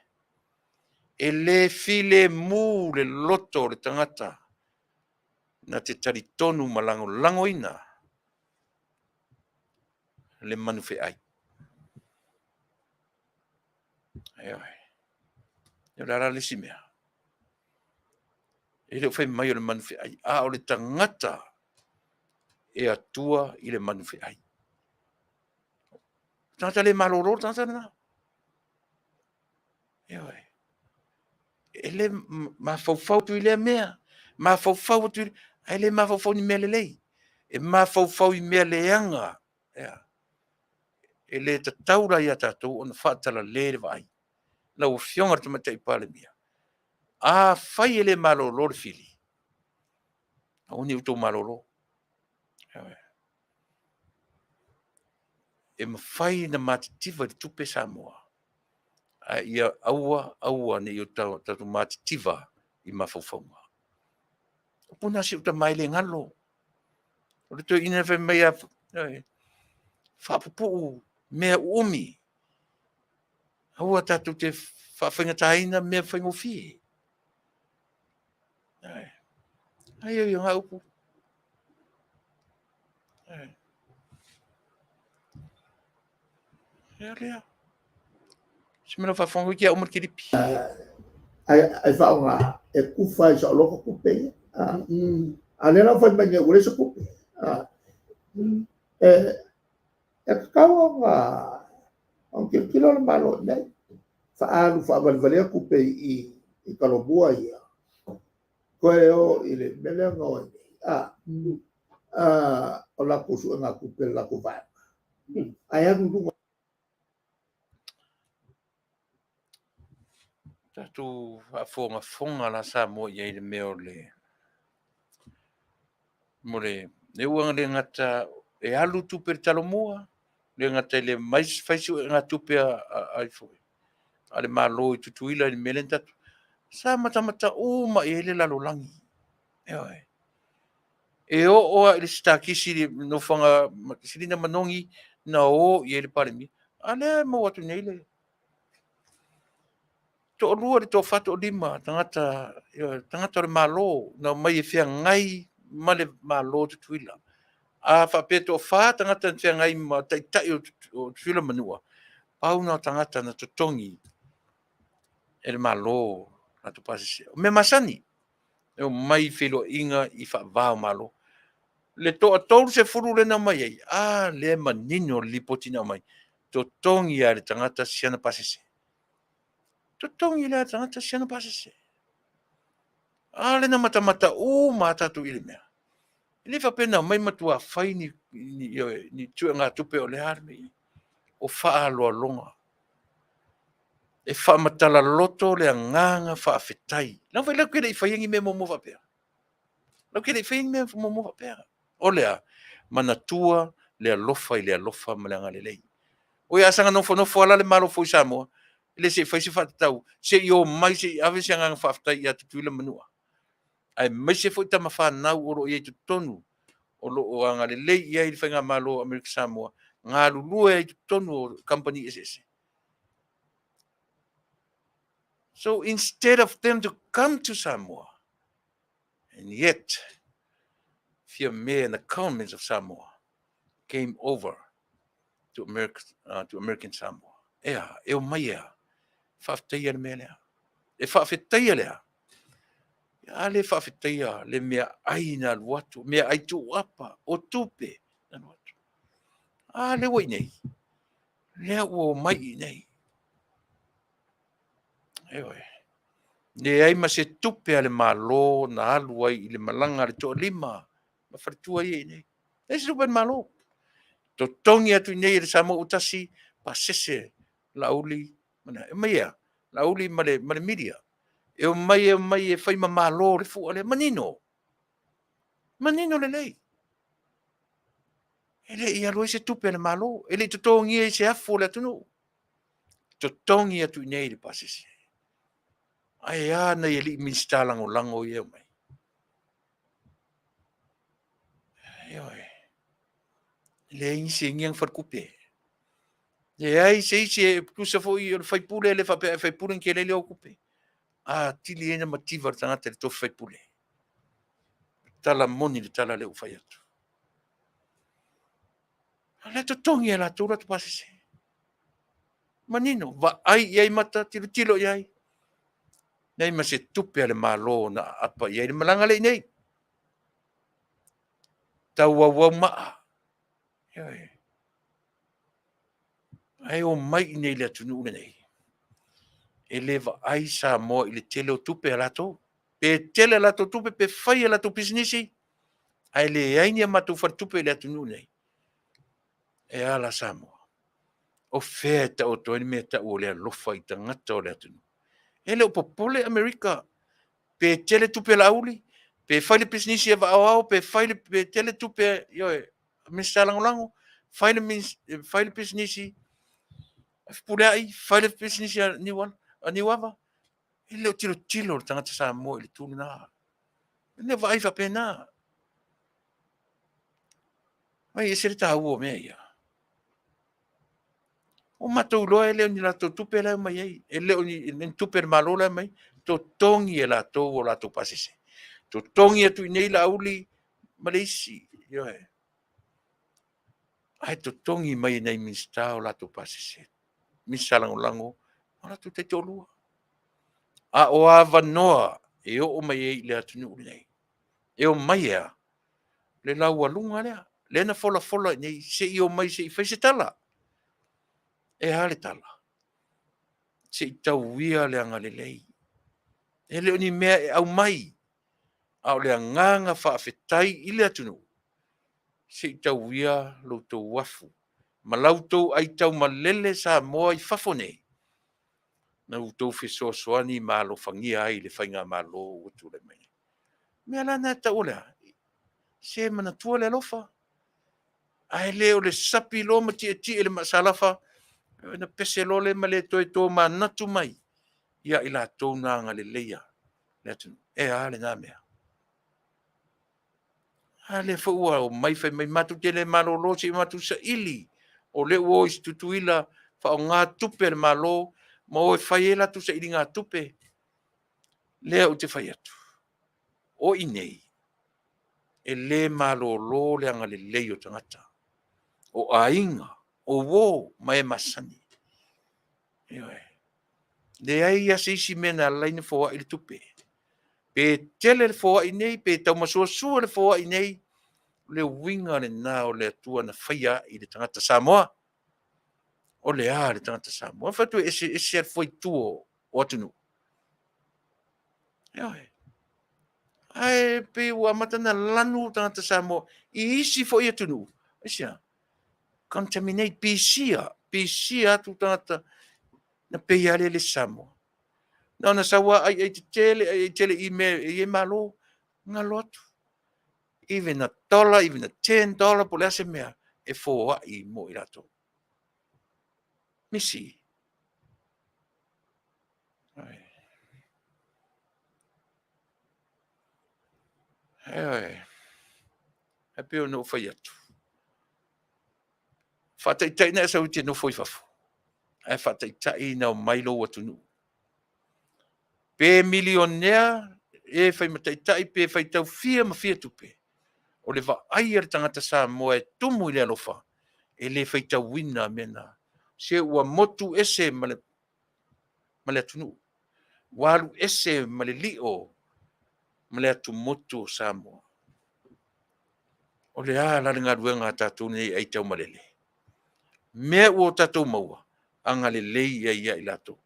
E le filemu le loto o le tagata na te talitonu ma lagolagoina le manufeai. Ioe. O le a la le isi mea? E le o fai mai o le manufeai, a o le tagata e atua i le manufeai. Tagata le malolo le tagata lena. Ioe. E le mafaufau atu i lea mea, mafaufau atu i, ae le mafaufau i ni mea lelei. E mafaufau i mea leaga. Ea. E le tatau la ia tatou ona faatalale le vaai. Lau Afioga i le Tamaitai Palemia, afai e le malolo le fili, aua ne i outou malolo. E mafai ona matitiva i le tupe Samoa, ae ia aua aua ne i o tatou matitiva i mafaufauga. O upu na a si ou tama e le galo. O le toeaina fai mai, faapupuu mea uumi. Aua tatou te faafaigataina mea faigofie. Ai ai o upu. Ea lea. Se mea faafofoga wiki a uma le kilipi. Ai faaaoga e kufa ai saoloto tupe ia. A o lea la ua fai mai nei ua leai se tupe. E tatau ona tilotilo le Malo i mea ia. Faaalu faavalevalea tupe i Talomua ia, toe o i le mea lea na o ai nei, o latou suega tupe i le latou vaega, ae alu i luga. Tatou faafogafoga la Samoa i ai i le mea o le mo le e ua le gata e alu tupe i le Talomua, le gata i le mai fai suegatupe a le Malo i Tutuila i le mea lea na tatou sa matamata uma i ai le lalolagi. Ioe. E oo lava i le sitakisi i le nofoaga Silina Manogi na o i ai le Palemia. A lea e maua atu nei le toalua, le toafa, toalima tagata, ioe, tagata o le Malo na omai e feagai ma le Malo o Tutuila. A faapea e toafa tagata na feagai ma taitai o Tutuila ma Manua, pau na o tagata na totogi e le Malo latou pasese. O mea masani, e omai i feiloaiga i faava o Malo. Le toa 30 lea na omai ai, a lea e manino le lipoti na aumai, totogi lava e le tagata si ana pasese. Totogi lava e le tagata si ana pasese. A lea na matamata uma lava tatou i le mea. E le faapea na omai matua fai ni, ni, ni tuegatupe o le a le mea i ai. O faaaloaloga. E faamatala loto le agaga faafetai. Leaga foi latou te le i faia ni mea muamua faapea. Latou te le i faia ni mea muamua faapea. O le a? Manatua le alofa i le alofa ma le agalelei. Oi a saga nofonofo lava la le Malo fou i Samoa, e le se i fai se faatatau, se i omai se i ave se agaga faafetai ia Tutuila ma Manua, aemaise foi tama fanau o lo o i ai i totonu, o lo o agalelei i ai le Faigamalo a Amerika Samoa, galulue ai i totonu o kamupani eseese. So instead of them to come to Samoa, and yet Fiame and the governments of Samoa came over to America, to American Samoa. E a, e o mai e a, faafetaia le mea lea. E faafetaia le a? A le faafetaia le mea ai na alu atu, mea ai tuuapa, o tupe na alu atu. A lea ua i inei, lea ua omai i inei. Ioe. Leai ma se tupe a le Malo na alu ai i le malaga a le toalima ma faletua ia i inei. Leai se tupe a le Malo. Totogi atu i inei e le Samoa ua tasi pasese Laauli e omai e a? Laauli ma le, ma le media. E omai e omai e fai ma malo le fua lea. Manino. Manino lelei. E le i alu ai se tupe a le Malo. E le i totogia i se afu o le atunuu. Totogi atu i inei le pasese. Ae a nai alii Minisita Lagolago ia e omai? Ioe. E leai ni siagia ni faletupe. Leai se isi e tusa foi o le faipule, e le faapea e faipule ona tele ai lea o tupe. Atili ai na mativa le tagata i le tofi faipule. Tala moni le tala lea ua fai atu. A o lea e totogi e latou latou pasese. Manino, vaai i ai mata, tilotilo i ai. Leai ma se tupe a le Malo na aapa i ai le malaga lea i nei. Tauauau maa. Ioe. Ae omai i nei i le atunuu lenei. E le vaai Samoa i le tele o tupe a latou. Pe tele a latou tupe, pe fai a latou pisinisi, ae leai ni a matou faletupe i le atunuu lenei. E a la Samoa? O fea e taoto ai le mea e tau o le alofa i tagata o le atunuu? E le o popole Amerika pe tele tupe a Laauli, pe fai le pisinisi a Vaa o Ao, pe fai le, pe tele tupe, ioe, Minisita Lagolago, fai le, fai le pisinisi a Fepuleai, fai le pisinisi a Niuala, a Niuava. E le o tilotilo le tagata Samoa i le tu lena. E le o vaai faapena. Ai, ese le taua o mea ia. Ua matou iloa e le o ni latou tupe la e omai ai, e le o ni, ni tupe a le Malo la e aumai, totogi e latou o latou pasese. Totogi atu i inei Laauli ma le isi, ioe. Ae totogi mai e nai Minisita o latou pasese, Minisita Lagolago ma latou taitoalua. A o avanoa e oo mai ai i le atunuu lenei, e omai e a? Le laualuga lea, lea na folafola i inei se i omai se i fai se tala. E a le tala? Se i tauia le agalelei. E le o ni mea e aumai, a o le agaga faafetai i le atunuu, se i tauia lo outou afu ma la outou aitaumalele Samoa i fafo nei, na outou fesoasoani ma alofagia ai le Faigamalo ua tulai mai nei. O le mea la lena e tau o le a? Se manatua le alofa. Ae le o le sapi loa ma tietie i le maasalafa, ona pese loa lea ma le toe tomanatu mai ia i latou na agaleleia le atunuu. E a lena mea? A lea foi ua omai fai mai matou te le malolo se i matou saili o lea ua o i Tutuila faaaoga tupe a le Malo ma o e fai ai latou sailiga tupe. Lea ou te fai atu, o i nei, e le malolo le agalelei o tagata, o aiga, o uo ma e masani. Ioe. Leai lava se isi mea na ala ai ona foai le tupe. Pe tele le foai nei, pe taumasuasua le foai nei, o le uiga lena o le Atua na faia ai le tagata Samoa. O le a le tagata Samoa? Fai atu e ese ese le fuaitu o atunuu. Ioe. Ae pei ua amata ona lanu tagata Samoa i isi foi atunuu. Aisea? Contaminate, pisia, pisia atu tagata na pei lava lea le Samoa. Na ona sau lava aiai tetele, aiai tele i mea e i ai malo, galo atu. Even a dollar, even a $10, po o le a se mea, e foai mo i latou. Misi. Ioe. E pei ona ou fai atu, faataitai na e sau e te nofo i fafo, ae faataitai ina omai lou atunuu. Pe milionea e fai ma taitai pe faitau fia ma fia tupe, o le vaai a le tagata Samoa e tumu i le alofa, e le faitauina mea na. Se ua motu ese ma le atunuu, ua alu ese ma le lio ma le atumotu o Samoa. O le a la le galuega a tatou nei aitaumalele? Mea ua tatou maua, agalelei i ai ia i latou.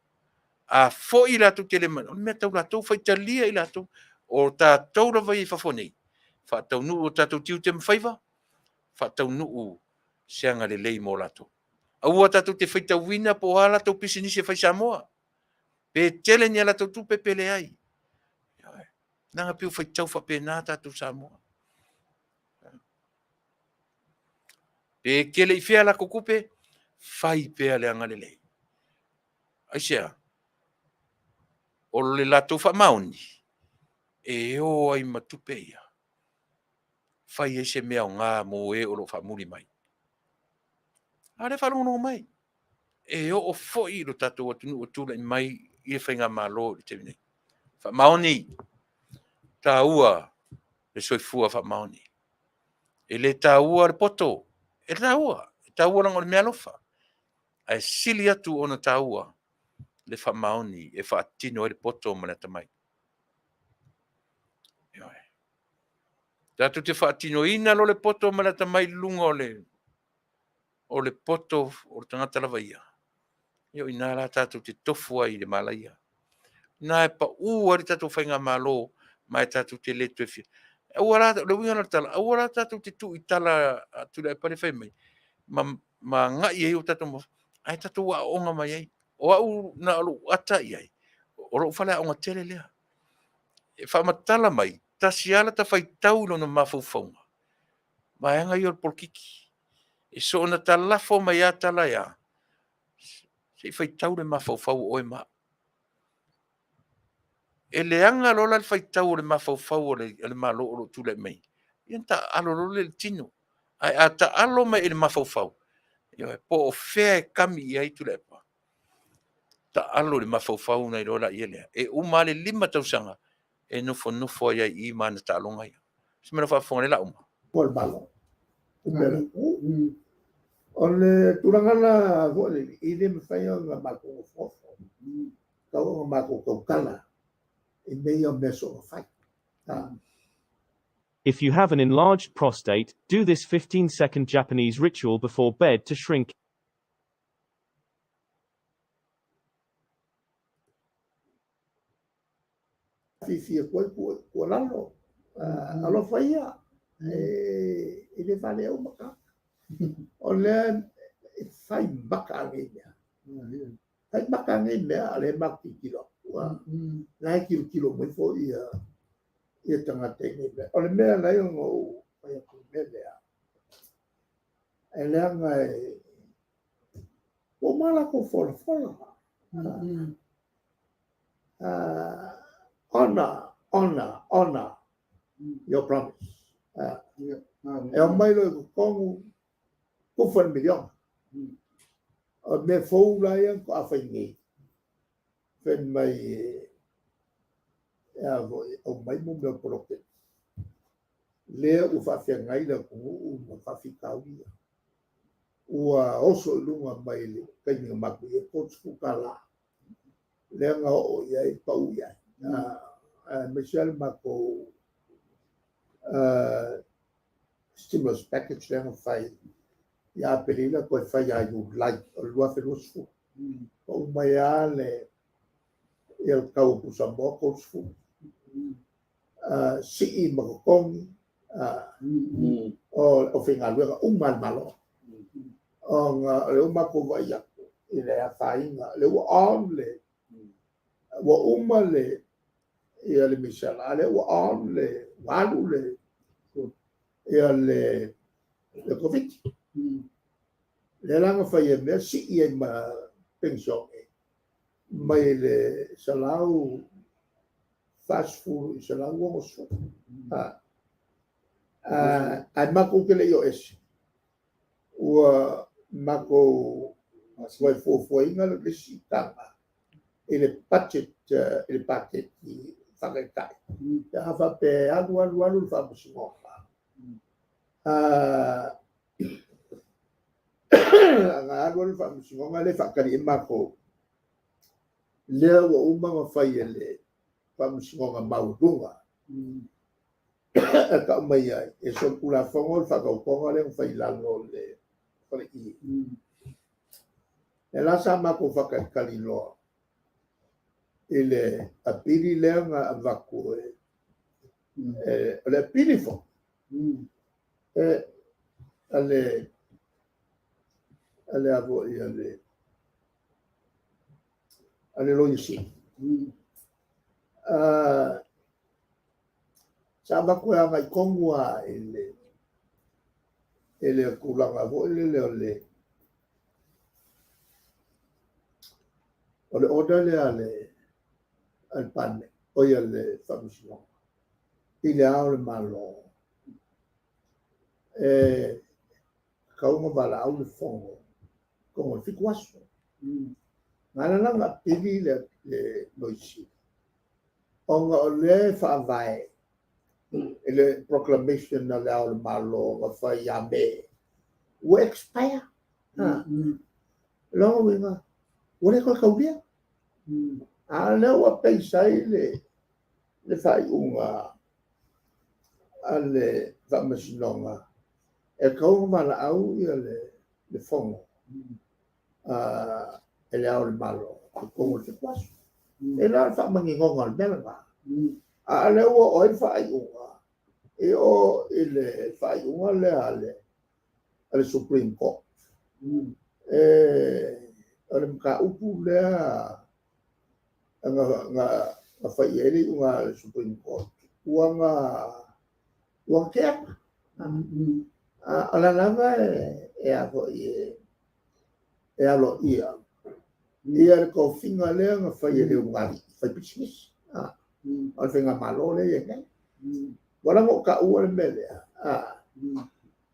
A foi latou te le manao, o le mea tau latou, faitalia i latou. O tatou lava ia i fafo nei, faataunuu o tatou tiute ma faiva, faataunuu se agalelei mo latou. Aua tatou te faitauina po o a latou pisinisi e fai i Samoa, pe tele ni a latou tupe pe leai. Leaga pei ua faitau faapena tatou Samoa. Pe tele i fea latou tupe, fai pea le agalelei. Aisea? O le latou faamaoni, e o ai ma tupe ia, fai ai se mea aoga mo e o lo o faamuli mai. A o lea e faalogologo mai, e oo foi i lo tatou atunuu e tulai mai i le faigamalo i le taimi nei. Faamaoni, taua le soifua faamaoni. E le taua le poto, e taua, e taua leaga o le meaalofa, ae sili atu ona taua le faamaoni e faatino ai le poto ma le atamai. Ioe. Tatou te faatinoina loa le poto ma le atamai i luga o le poto o le tagata lava ia, ia o i ina la tatou te tofu ai i le malaia. O i ina e pau ai le tatou faigamalo ma e tatou te le toe fia… Aua la, o le uiga lena o le tala, aua la tatou te tuu i tala a Tuilaepa lea e fai mai ma agai ai o tatou, ae tatou aooga mai ai. O au na o lou ata i ai, o lou faleaoga tele lea. E faamatala mai, tasi lava lata faitau i lona mafaufauga, vaega ia o le polokiki. E soona talafo mai lava tala e a, se i faitau le mafaufau o oe ma au. E leaga loa la le faitau o le mafaufau o le Malo o lo o tulai mai, ia ona taaalo loa lea i le tino. Ae a taalo mai i le mafaufau, ioe, po o fea e kami i ai Tuilaepa, taalo i le mafaufau ona iloa lea. E uma lava le 5 tausaga e nofonofo ai lava i i ma ana taaloga ia. Se i faafofoga, o lea o le a uma. O le Malo, o le tulaga la foi lele, e le mafai ona matou nofonofo, e tatau ona matou tautala i mea ia o mea soona fai. If you have an enlarged prostate, do this 15-second Japanese ritual before bed to shrink Fiafia atu ai tuualalo. Alofa ia, e le valea uma tagata. O lea e fai maka nei mea. Fai maka nei mea, a o lea matou te tilotilo atu. La e tilotilo mai foi ia tagata i nei mea. O le mea la e ona ou fai atu i le mea lea, e leaga ua uma latou folafola. Honor, honor, honor your promise. E omai loa i totonu, tufa le miliona. O le mea fou la ia faatoa fai nei, fai mai e a foi, aumai mo mea o poloketi. Lea ua faafeagai le atunuu ma faafitauli ia. Ua oso i luga mai le taimi na matou i ai, e $30, lea na oo i ai, pau i ai. Aemaise lava le matou stimulus package lea na fai ia Aperila, toe fai ia Iulai o le 2020. Pau mai lava le tau o pusamoa, 30. Sii ma totogi o le aufaigaluega uma a le Malo, ona o lea ua matou vaai atu i le afaina, o lea ua on le, ua uma le ia le misela, a o lea ua on le, ua alu le ia le le Koviti. Lea la na fai ai mea sii ai ma penisione mai le 140 i le 160. Ae matou te le i o ese, ua matou toe fuafuaina le siitaga i le budget, i le paketi faataitai, pe a faapea e alu alu alu le faamasinoga, ana alu alu le faamasinoga lea e faatali i ai matou, lea ua uma ona fai e le Faamasinoga Maualuga e tau mai ai, e solitulafono le faatautoga lea na fai i lalo o le faleie. Lea la sa matou faatalitali loa i le apili lea na avatu e, o le apili foi e, a le a le a foi a le a le Loia Sili. Sa avatu e agai tonu lava i le tulaga foi lele o le order lea a le Palemene, oi a le Faamasinoga i le Ao o le Malo, e tatau ona valaau le Fono totonu o le 7 aso. Na ala la ona apili le Loia Sili, ona o lea e faavae i le proclamation a le Ao o le Malo na fai ia Me, ua expire. Lona uiga, ua le toe taulia. A o lea ua base ai le faaiuga a le Faamasinoga, e tatau ona valaau le Fono e le Ao o le Malo i totonu o le 7 aso. E la o le faamaninoga o le mea lena. A o lea ua oo ai le faaiuga e oo i le faaiuga lea a le Supreme Court. O le mataupu lea na fai i ai le iuga a le Supreme Court, ua na tea. A o la lava e a foi e aloaia ia le tofiga lea na fai e le ulugalii fai pisinisi, o le faigamalo lea e i ai nei. Ua ala ona ou taua le mea lea,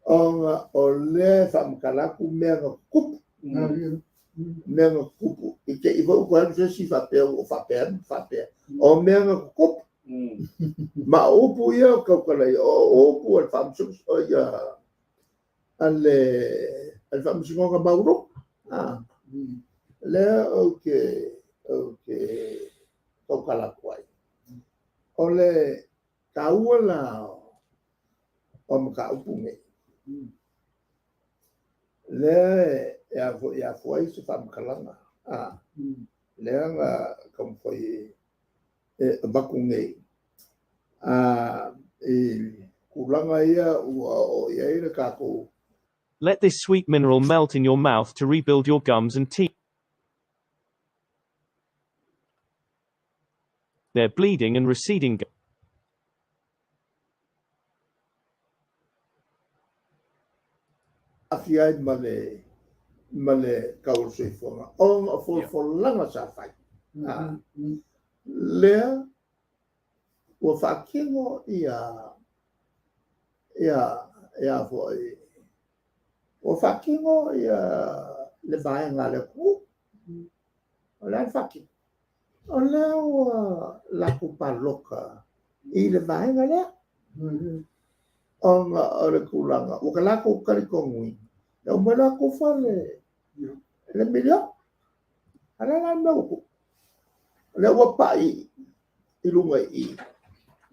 ona o lea e faamatala atu mea na tutupu, mea na tutupu i te i foi ua toe alu se isi faapea ua faapea ma faapea. O mea na tutupu. Ma o upu ia ou te tautala i ai, o upu a le Faamasinoga, a le Faamasinoga Maualuga. Lea ou te tautala atu ai. O le taua la o mataupu nei, lea e a foi e afua ai se faamatalaga, lea na taumafai e avatu nei, i tulaga ia ua oo i ai le tatou. Let this sweet mineral melt in your mouth to rebuild your gums and teeth. They're bleeding and receding. Aafia ai ma le tau o le soifuaga ona o folafolaga sa fai. Lea ua faatino ia ia ia foi ua faatino ia le vaega a le atunuu. O le a le faatino? O lea ua latou palota i le vaega lea, ona o le tulaga ua latou talitonuina e uma loa tufa le miliona. A o le a le mea ua tupu? O lea ua pai i luga i i,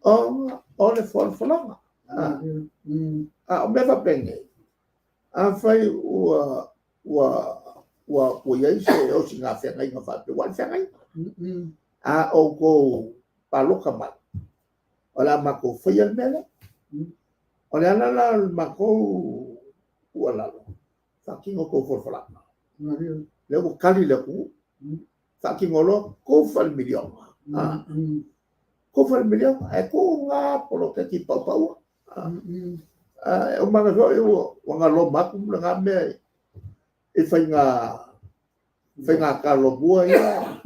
ona o le folafolaga. A o mea faapenei, afai ua i ai se osi feagaiga faapea, ua o le feagaiga, a outou palota mai. O le a matou faia le mea lea. O le ala la o le matou tuualalo, faatino tou folafolaga. Lea ua tali le atunuu, faatino loa, tufa le miliona. Tufa le miliona, ae tuu na poloketi paupaua. E uma ane foi ua galoma atu lena mea i faiga talomua ia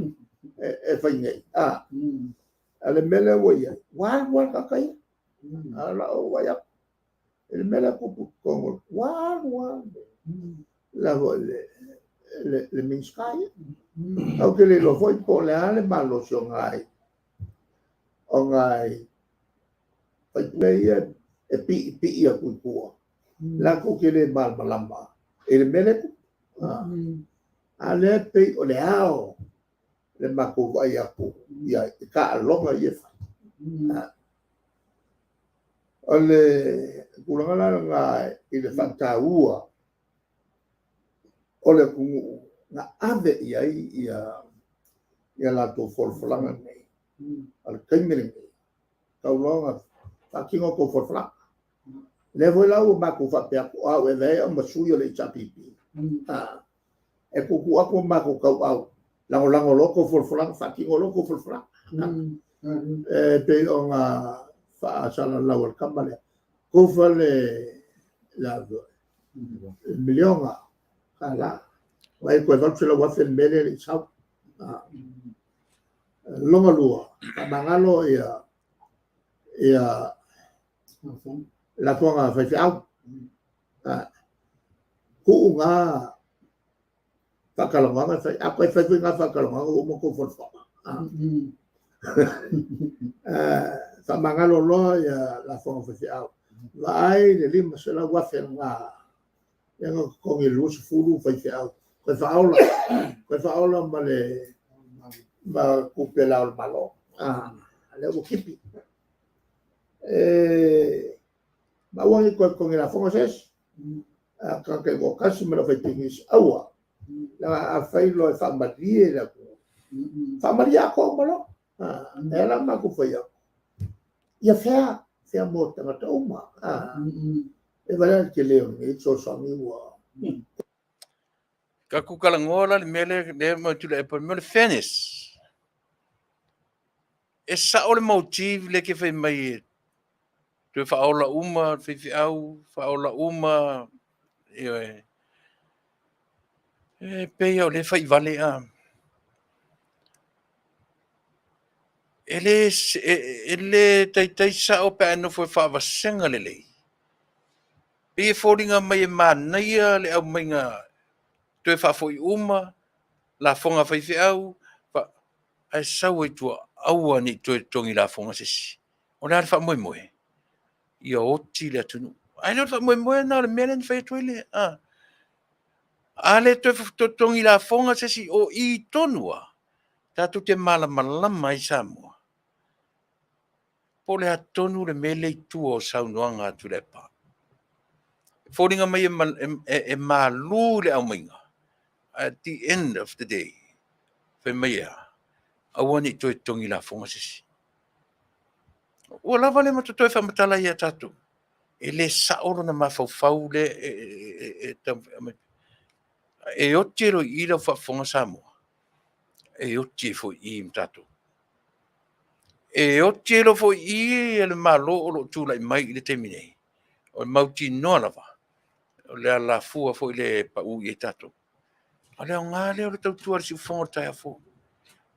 e fai nei. A o le mea lea ua i ai, ua alu lava le tagata ia. A o lau vaai atu i le mea lea e tupu i totonu, ua alu lava le Minisita ia. Ou te le iloa foi po o le a le malosi o nai faipule ia e piipii atu i tua, latou te le malamalama i le mea lea e tupu. A o lea e pei o le ao le matou vaai atu i ai i taaloga ia e fai. O le tulaga la lena i le faataua o le atunuu na ave i ai a latou folafolaga nei, o le taimi lenei, e tatau loa ona faatino a outou folafolaga. O lea foi la ua matou faapea atu, o au e avea ai au ma sui o le HRPP, e tuutuu atu o matou tauau, lagolago loa outou folafolaga, faatino loa outou folafolaga. E pei ona faasalalau e le tama lea, tufa le miliona tala, vaai toe $800,000 le mea lea e le i sau. Lona lua, faamagalo lafoga a faifeau. Tuu na faatalanoaga e fai. A toe fai foi na faatalanoaga ua uma a outou folafolaga. Faamagalo loa lafoga a faifeau, vaai le $500,000 lena lea na totogi e le 20 faifeau, toe faaola, toe faaola ma tupe a Le Ao o le Malo, lea ua tipi. Ma aua ne i toe totogi lafoga se isi. Tagata taitoatasi ma le aufaipisinisi, aua. Leaga a fai loa e faamalie le atunuu, faamalie atoa uma loa. O lea la ua matou fai atu, ia fair, fair mo tagata uma. E vaai la i le tele o lenei fesoasoani ua... Tatou talanoa la i le mea lea e tulai mai, o le fairness. E sao le motive lea e te fai mai e toe faaola uma faifeau, faaola uma, ioe. E pei lava o lea e fai vale a. E le taitai sao pe a e nofo e faavasega lelei. Pei e foliga mai e manaia le aumaiga toe faafoi uma lafoga a faifeau, ae sau ai i tua, aua ne i toe totogi lafoga se isi. O le a le faamoemoe? Ia oti le atunuu. Ae le o le faamoemoe lena o le mea lea na fai atu ai le... A le toe totogi lafoga se isi, o i tonu lava tatou te malamalama ai Samoa, po o le a tonu le mea lea e i tua o saunoaga a Tuilaepa. E foliga mai e malu le aumaiga, at the end of the day, fai mai e a? Aua ne i toe totogi lafoga se isi. Ua lava lea ma totoe e faamatala ai ia tatou. E le sao lona mafaufau lea e taumafai e aumai. E oti ai loa i i lau faafofoga Samoa, e oti ai foi i i ma tatou. E oti ai loa foi i i le Malo o lo o tulai mai i le taimi nei, o le mautinoa lava, o le alafua foi lea e pau i ai tatou. O le aoga lea o le tautua a le siufofoga o le taeao fou.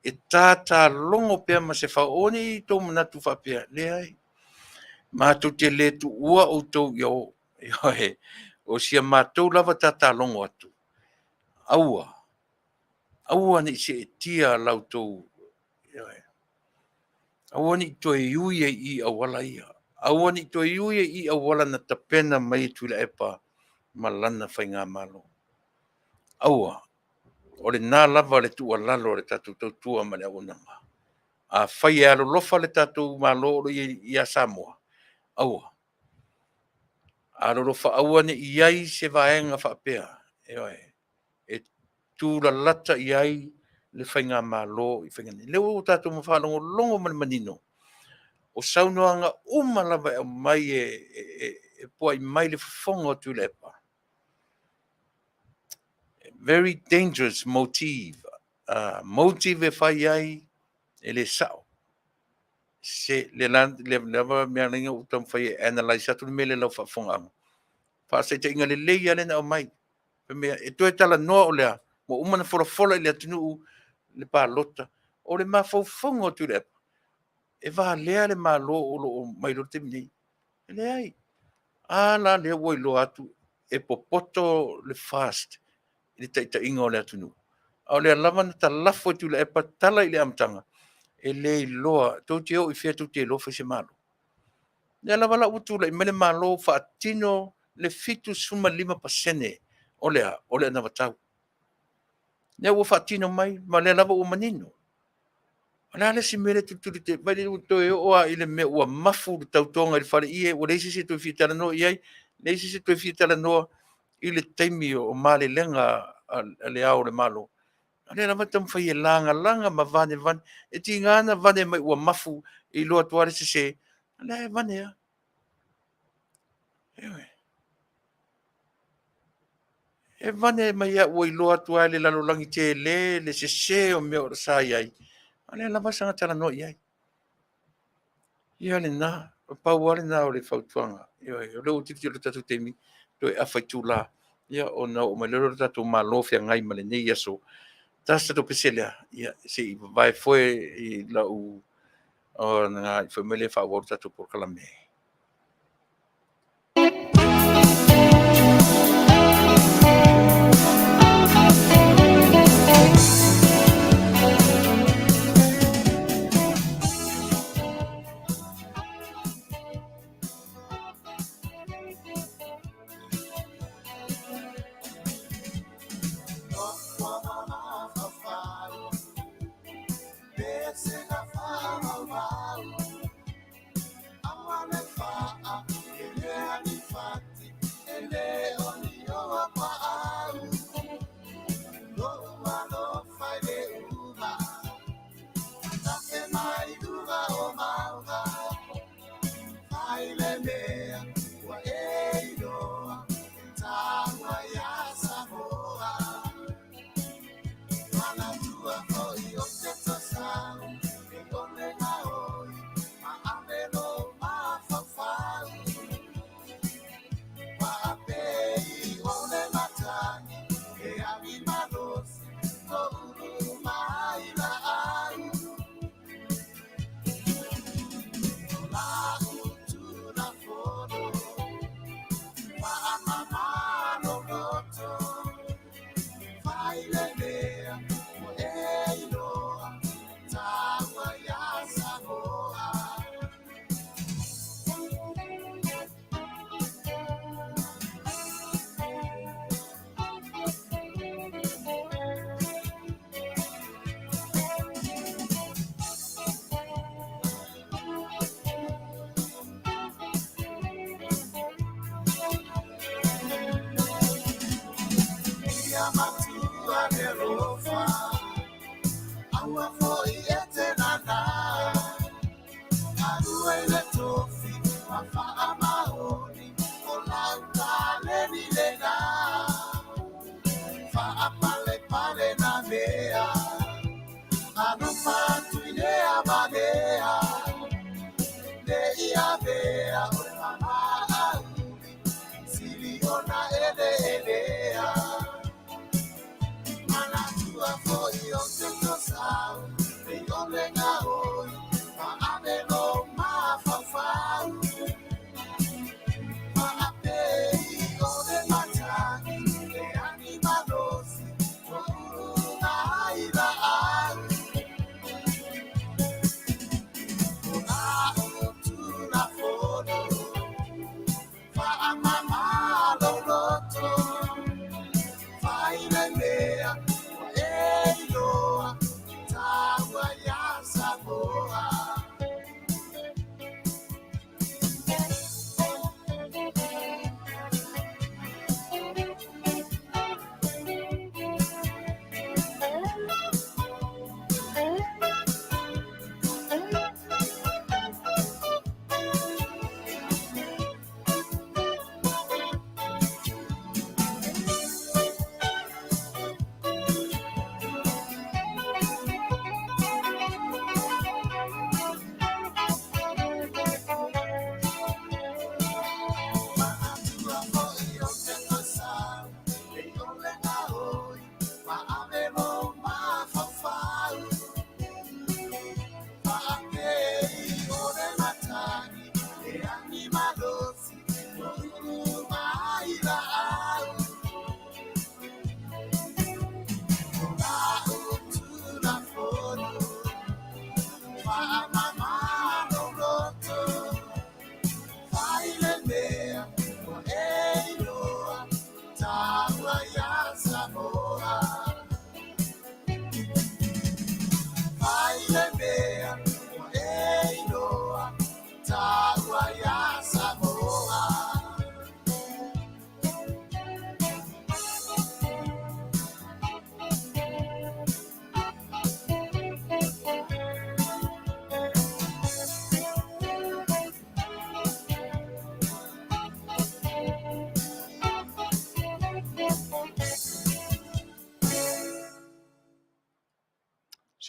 E tatalogo pea ma se fao, aua ne i outou manatu faapea, leai, matou te le tuua outou ia o. Ioe, o si a matou lava tatalogo atu, aua, aua ne i seetia la outou, ioe, aua ne i toe ui ai i i auala ia, aua ne i toe ui ai i i auala na tapena mai e Tuilaepa ma lana faigamalo. Aua, o lena lava le tuualalo a le tatou tautua ma le auaunaga. Afai e alolofa le tatou Malo o lo o i ai ia Samoa, aua, alolofa aua ne i i ai se vaega faapea, ioe, e tulalata i ai le faigamalo i faiga nei. O lea ua tatou faalogologo ma le manino, O saunoaga uma lava e aumai e pua'i mai le fofoga o Tuilaepa, very dangerous motive. Motive e fai ai e le sa'o. Se le lava mea lea ua taumafai e analyse atu le mea lea i lau faafofogaaga. Faataitaiga lelei lava lea na aumai. Fai mea e toe talanoa o le a? Ua uma ona folafola i le atunuu le palota. O le mafaufauga o Tuilaepa, e valea le Malo o lo o mai loa le taimi nei. E leai. A la lea ua iloa atu e popoto le FAST i le taitaiga o le atunuu. A o lea lava na talafo e Tuilaepa tala i le amataga, e le iloa, tou te o i fea tou te iloa fai se Malo. O lea lava la ua tulai mai le Malo faatino le 75% o le a? O le anavatau. Lea ua faatino mai ma o lea lava ua manino. O le a le isi mea lea e tulituli vaai laia ua toe oo lava i le mea ua mafu le tautoga i le faleie, ua leai se isi e toe fia talanoa i ai, leai se isi e toe fia talanoa i le taimi o malelega a Le Ao o le Malo. A o lea lava e taumafai e lagalaga ma vanevane. E tiga ona vane mai ua mafu, e iloa atu lava le sese, a o lea e vane lava. Ioe. E vane mai lava ua iloa atu lava e le lalolagi tele le sese o mea sa i ai, a o lea lava e saga talanoa i ai. Ia lena, na pau lava lena o le fautuaga. Ioe, o lea ua tilotilo i le tatou taimi, toe afa itula ona oo mai lea o le tatou Malo feagai ma lenei aso. Tasi le tatou pese lea, ia se i vavae foe i lau foi mai lea faaauau le tatou polokalame.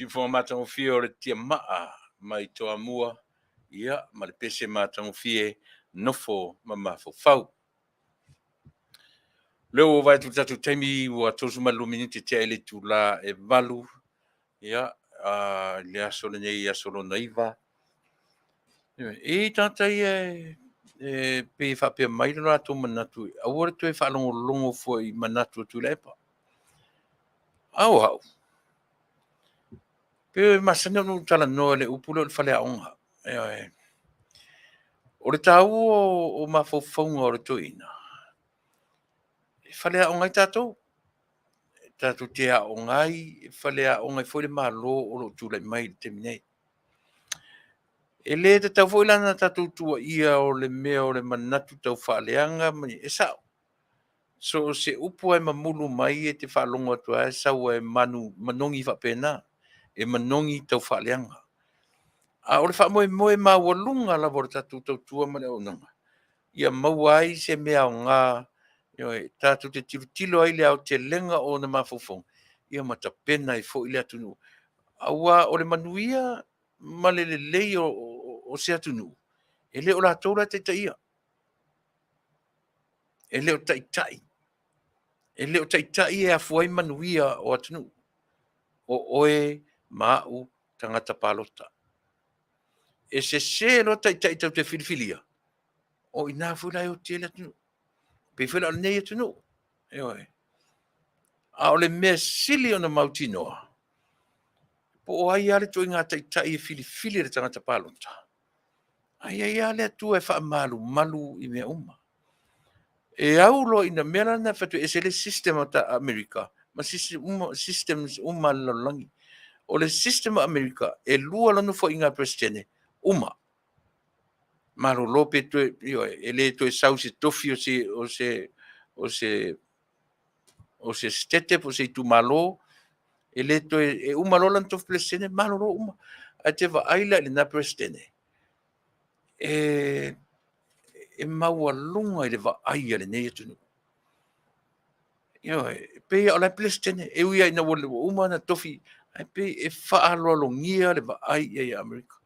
Siufofoga matagofie o le tiamaa mai Toamua, ia, ma le pese matagofie nofo ma mafaufau. Lea ua vaai atu i le tatou taimi ua 32 minute tea i le itula e 8, ia, i le aso lenei, aso lona 9. E i ai tagata ia e pei e faapea mai lo latou manatu, aua le toe faalogologo fua i manatu o Tuilaepa. A o au, pei e masani ona ou talanoa i le upu lea o le faleaoga. Ioe. O le taua o mafaufauga o le toeaina, e faleaoga ai tatou. E tatou te aoga ai, e faleaoga ai foi le Malo o lo o tulai mai i le taimi nei. E le tatau foi la ona tatou tuuaia o le mea o le manatu taufaaleaga, e sao. So o se upu lava e mamulu mai e te faalogo atu lava e sau lava e manogi faapena, e manogi taufaaleaga. A o le faamoemoe maualuga lava o le tatou tautua ma le auaunaga, ia maua ai se mea aoga tatou te tilotilo ai i le aotelega o ona mafaufauga, ia ma tapena ai foi le atunuu. Aua o le manuia ma le lelei o se atunuu, e le o latou la e taitaia. E le o taitai. E le o taitai e afua ai manuia o atunuu. O oe ma au tagata palota. E sese loa taitai tatou te filifilia, o i ina foi la e oti ai le atunuu. E pei foi la o lenei atunuu. Ioe. A o le mea sili ona mautinoa, po o ai lava le ituaiga taitai e filifili e le tagata palota, ae i ai lava le Atua e faamalumalu i mea uma. E au loa ina, o le mea la lena e fai atu ai, e ese le system a Amerika ma systems uma a le lalolagi. O le system a Amerika, e 2 loa Nofoaiga a le Peresetene, uma. Malolo pe toe, ioe, e le toe sau i se tofi o se Setete po o se itumalo, e le toe, e uma loa lona tofi Peresetene, malolo uma. Ae e te vaai la i lena Peresetene, e maualuga i le vaai a lenei atunuu. Ioe, e pei lava o la e Peresetene, e ui lava ina ua uma ona tofi, ae pei e faaaloalogia le vaai i ai a Amerika.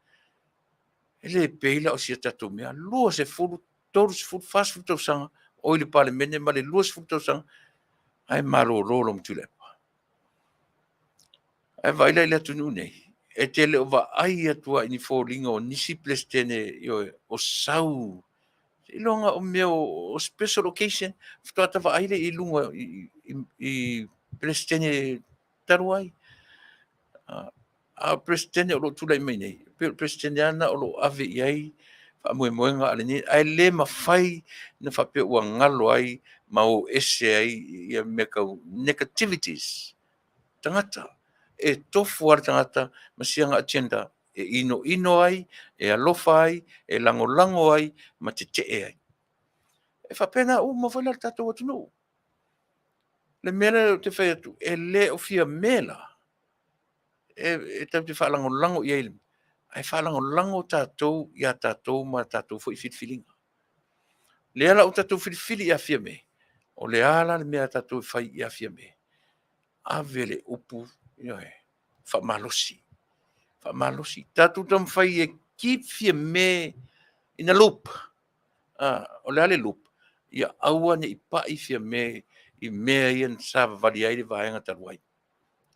E le pei la o si a tatou mea, 20, 30, 40 tausaga o i le Palemene ma le 20 tausaga ae malolo loa ma Tuilaepa. Ae vaai la i le atunuu nei, e te le o vaai atu lava i ni foliga o nisi Peresetene, ioe, o sau, seiloga o mea o special occasion faatoa ota vaai lea i luga i Peresetene talu ai. A o Peresetene o lo o tulai mai nei, e pei o le Peresetene lava lena o lo o ave i ai faamoemoega a lenei, ae le mafai ona faapea ua galo ai ma o ese ai ia mea tau negativities tagata. E tofu lava le tagata ma siana agenda e inoino ai, e alofa ai, e lagolago ai ma tetee ai. E faapena uma foi la le tatou atunuu. Le mea lea ou te fai atu, e le o Fiame la e tatou te faalagolago i ai, ae faalagolago tatou ia tatou ma tatou foi filifiliga. Lea la ua tatou filifili ia Fiame, o le a la le mea a tatou e fai ia Fiame? Ave le upu, ioe, faamalosi, faamalosi. Tatou taumafai e keep Fiame in a loop. O le a le loop? Ia aua ne i pai Fiame i mea ia na savavali ai le vaega talu ai.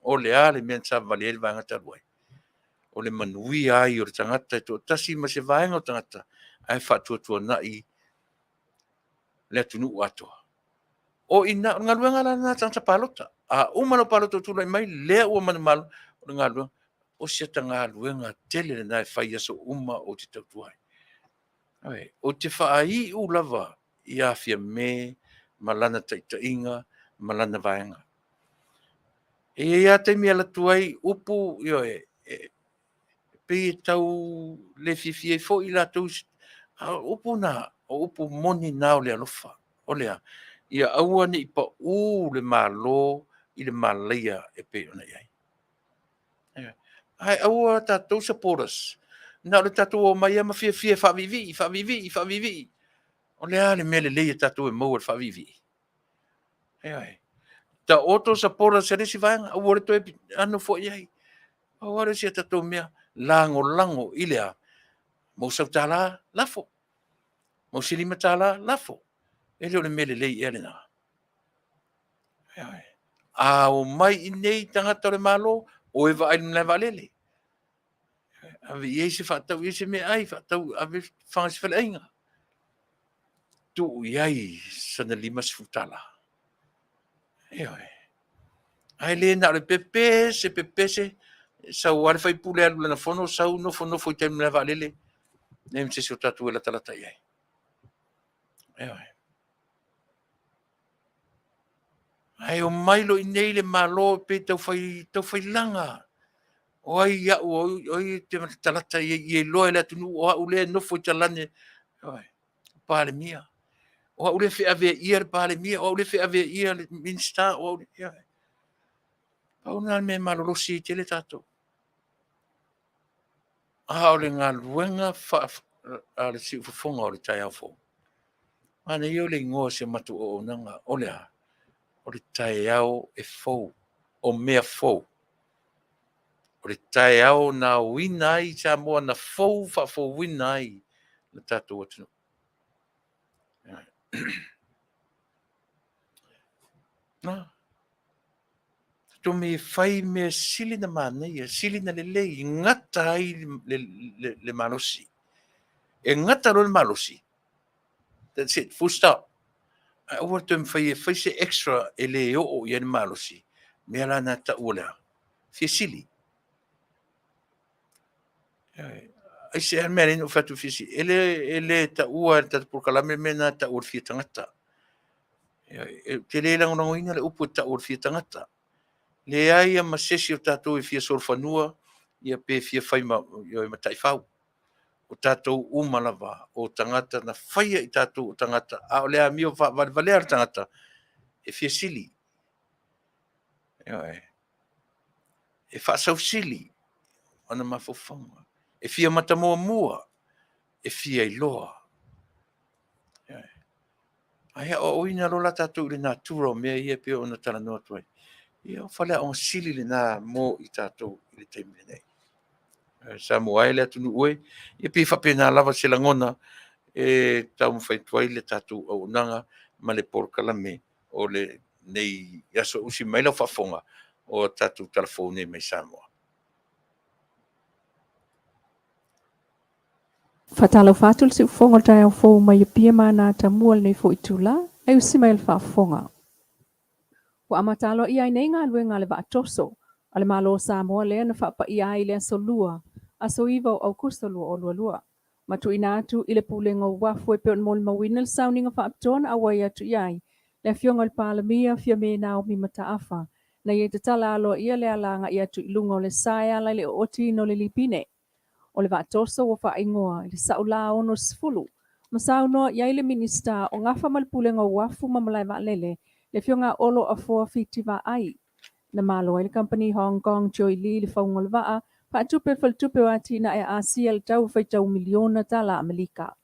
O le a le mea na savavali ai le vaega talu ai? O le manuia ai o le tagata e toatasi ma se vaega o tagata, ae faatuatuanai le atunuu atoa. O i ina, o le galuega la lena a tagata palota. A uma lau palota ua tulai mai, lea ua manumalo, o le galuega, o si ata galuega tele lena e fai i aso uma ou te tautua ai. Ou te faaiu lava ia Fiame ma lana taitaiga ma lana vaega. E i ai lava taimi e alu atu ai upu, ioe, e pei e tau le fiafia ai foi i latou, a o upu na, o upu moni na o le alofa. O le a? Ia aua ne i pau le Malo i le malaia e pei ona i ai. Ae aua tatou supporters, na o le tatou omai lava ma fiafia e faaviivii, faaviivii, faaviivii. O le a le mea lelei a tatou e maua i le faaviivii? Ioe. Taoto supporters a le isi vaega, aua le toe ano fua i ai. Pau lava lea o si a tatou mea, lagolago i le a? Mo sau $1, lafo. Mo se $5, lafo. E le o le mea lelei ea lena? Ioe. A omai i inei tagata o le Malo, o e vaai i le malae vaalele, ave i ai se faatau i ai se meaai, faatau ave fana i se faleaiga, tuu i ai sana $50. Ioe. Ae le na o le pepese, pepese, sau lava le faipule alu i lana fono sau nofonofo i tai i le malae vaalele, leai ma se isi o tatou e latalata i ai. Ioe. Ae omai loa i inei le Malo pei e tau fai laga. O ai au, o ai ou te latalata ia iloa e le atunuu o au lea e nofo i talane, ioe, Palemia. O au lea e feaveaia le Palemia, o au lea e feaveaia le Minisita, o au. Ioe. Pau lena o le mea e malolosi ai tele tatou. A o le galuega a le siufofoga o le taeao fou, manaia ia o le igoa o si a matou auaunaga. O le a? O le taeao e fou, o mea fou. O le taeao na aoina ai Samoa, na fou faafouina ai lo tatou atunuu. E fai mea sili ona manaia, sili ona lelei, e gata ai le malosi. E gata loa le malosi, that's it, full stop. Ae aua le toe mafaia e fai se extra e le oo i ai le malosi. O le mea la lena e tau o le a? Fia sili. Aisea le mea e ala ai ona ou fai atu e fia sili? E le taua e le tatou polokalame le mea lena e tau o le fia tagata. Ou te le lagolagoina le upu e tau o le fia tagata. Leai lava ma se isi o tatou e fia solofanua ia pe fia fai ma taifau. O tatou uma lava o tagata na faia i tatou o tagata, a o le amio faavalevalea a le tagata, e fia sili. Ioe. E faasausili ona mafaufauga, e fia matamuamua, e fia iloa. Ae aoaoina loa la tatou i le natura o mea ia e pei ona talanoa atu ai, ia o faleaoga sili lena mo i tatou i le taimi lenei. Samoa e le atunuu e, ia pei e faapena lava se lagona e taumafai atu ai le tatou auaunaga ma le polokalame o lenei aso. Usi mai lau faafofoga o tatou tala fou nei mai Samoa. Faatalofa atu le siufofoga o le taeao fou mai Apia ma Anata-Mua i lenei foi itula, e usi mai le faafofoga. Ua amata aloaia ai nei galuega a le Vaa Toso a le Malo o Samoa lea na faapaia ai i le Aso Lua, aso 9 o Aukuso 2022, ma tuuina atu i le Pulega o Uafu e pei ona molimauina le sauniga faapitoa na auai atu i ai le Afioga i le Palemia Fiame Naomi Mataafa, na ia tatala aloaia le ala agai atu i luga o le sa e ala i le ootiina o le lipine. O le Vaa Toso ua faaigoa i le Saula 60, ma saunoa i ai le Minisita o Gafa ma le Pulega o Uafu ma Malae Vaalele, le Afioga Olo Afoa Fiti Vaai. Na malo ai le kamupani Hong Kong Joy Lee le fauga o le vaa, faatupe e le Faletupe o Atinae a Asia le tau faitau miliona tala Amerika.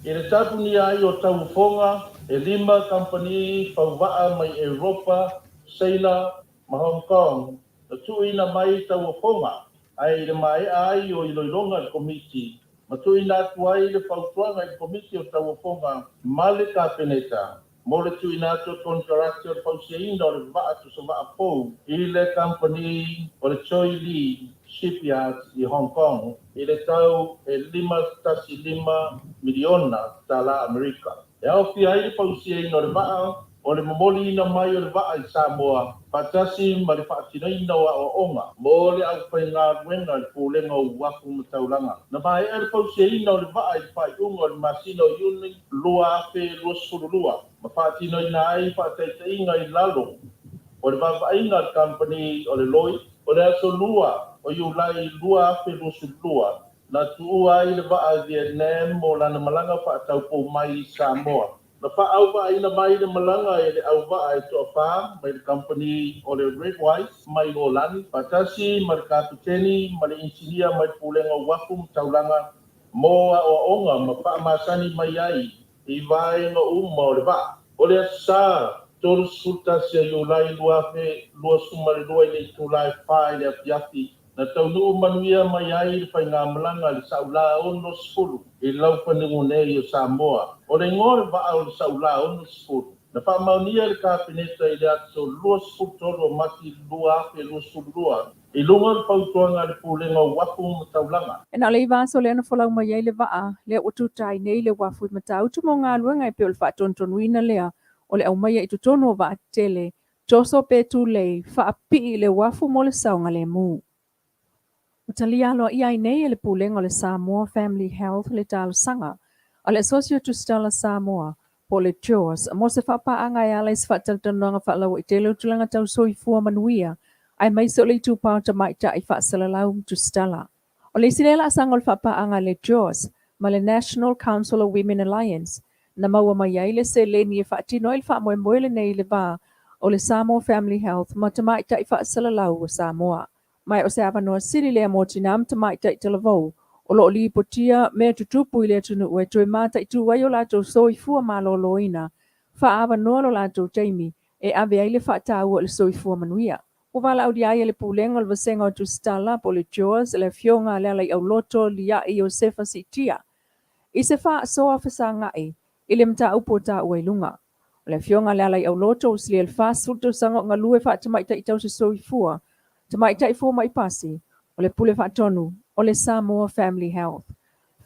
I le tapunia ai o tauofoga, e lima kamupani fauvaa mai Europa, Saina ma Hong Kong na tuuina mai tauofoga, ae i le maea ai o iloiloga a le Komiti ma tuuina atu ai le fautuaga i le Komiti o Tauofoga ma le Kapeneta mo le tuuina atu o konekarate o le fausiaina o le vaa tosovaa fou i le kamupani o le Choy Lee Shipyards i Hong Kong i le tau e $5.5 miliona tala Amerika. E aofia ai le fausiaina o le vaa, o le momoliina mai o le vaa i Samoa faatasi ma le faatinoina o aoaoga mo le aufaigaluega i le Pulega o Uafu ma Taulaga. Na maea le fausiaina o le vaa i le faaiuga o le masina o Iuni 2022 ma faatinoina ai faataitaiga i lalo o le vaavaaiga a le kamupani o le Lloyd. O le aso 2 o Iulai 2022 na tuua ai le vaa i Vietnam mo lana malaga faataupou mai i Samoa. Na faaauvaaiina mai le malaga e le auvaa e toafa mai le kamupani o le Redwise mai Holani, faatasi ma le kapeteni ma le inisinia mai le Pulega o Uafu ma Taulaga mo aoaoga ma faamasani mai ai i vaega uma o le vaa. O le Aso Sa 31 o Iulai 2022 i le itula e 4 i le afiafi, Na taunuu manuia mai ai le faigamalaga a le Saula 60 i laufanua nei o Samoa. O le igoa o le vaa o le Saula 60, na faamaonia e le Kapeneta i le aso 23 o Mati 2022 i luga o le fautuaga a le Pulega o Uafu ma Taulaga. E na o le 9 aso lea na folau mai ai le vaa lea ua tuta ai nei le uafu i Matautu mo galuega e pei o le faatonutonuina lea o le aumaia i totonu o vaa tetele toso pe tulei faapii i le uafu mo le saogalemu. Ua talia aloaia ai nei e le Pulega o le Samoa Family Health le talosaga a le Asosi o Tusitala Samoa po o le JAWS mo se faapaaga e ala i se faatalatalanoaga faalauaitele o tulaga tau soifua manuia aemaise o le itupa o tamaitai faasalalau ma tusitala. O le isi lea laasaga o le faapaaga a le JAWS ma le National Council of Women Alliance na maua mai ai le seleni e faatino ai le faamoemoe lenei i le va o le Samoa Family Health ma Tamaitai Faasalalau o Samoa. Ma o se avanoa sili lea mo tinā ma tamaitai talavou o lo o lipotia mea tutupu i le atunuu e toe mataitū ai o latou soifua maloloina, faaavanoa lo latou taimi e ave ai le faataua i le soifua manuia. Ua valaaulia ai e le Pulega o le Vasega o Tusitala po o le JAWS le Afioga a Lealaiauloto Liai Iosefa Siitia i se faasoa fesagai i le mataupu ua taua i luga. O le Afioga a Lealaiauloto ua silia i le 40 tausaga o galue faatamaitai tausi soifua, tamaitai fomai pasi, o le Pule Faatonu o le Samoa Family Health.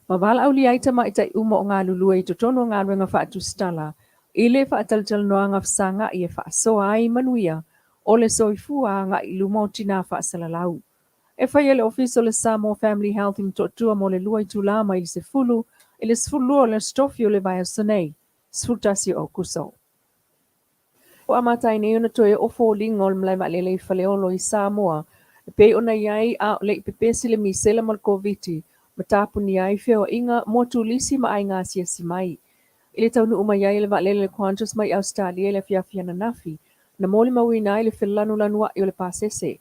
Ma valaaulia ai tamaitai uma o galulue i totonu o galuega faatusitala i le faatalatalanoaga fesagai e faasoa ai manuia o le soifua agai i luma o tinā faasalalau. E fai e le Ofisa o le Samoa Family Health i Motootua mo le 2 itulā mai le 10 i le 12 o le Aso Tofi o le vaiaso nei, 11 o Aokuso. Ua amata ai nei ona toe oo foliga o le malae vaalele i Faleolo i Samoa e pei ona i ai a o le i pepesi le misela ma le Koviti ma tapunia ai feoaiga mo turisi ma aiga asiasi mai. I le taunuu mai ai o le vaalele le Qantas mai Ausetalia i le afiafi ananafi, na molimauina ai le felanulanuai o le pasese,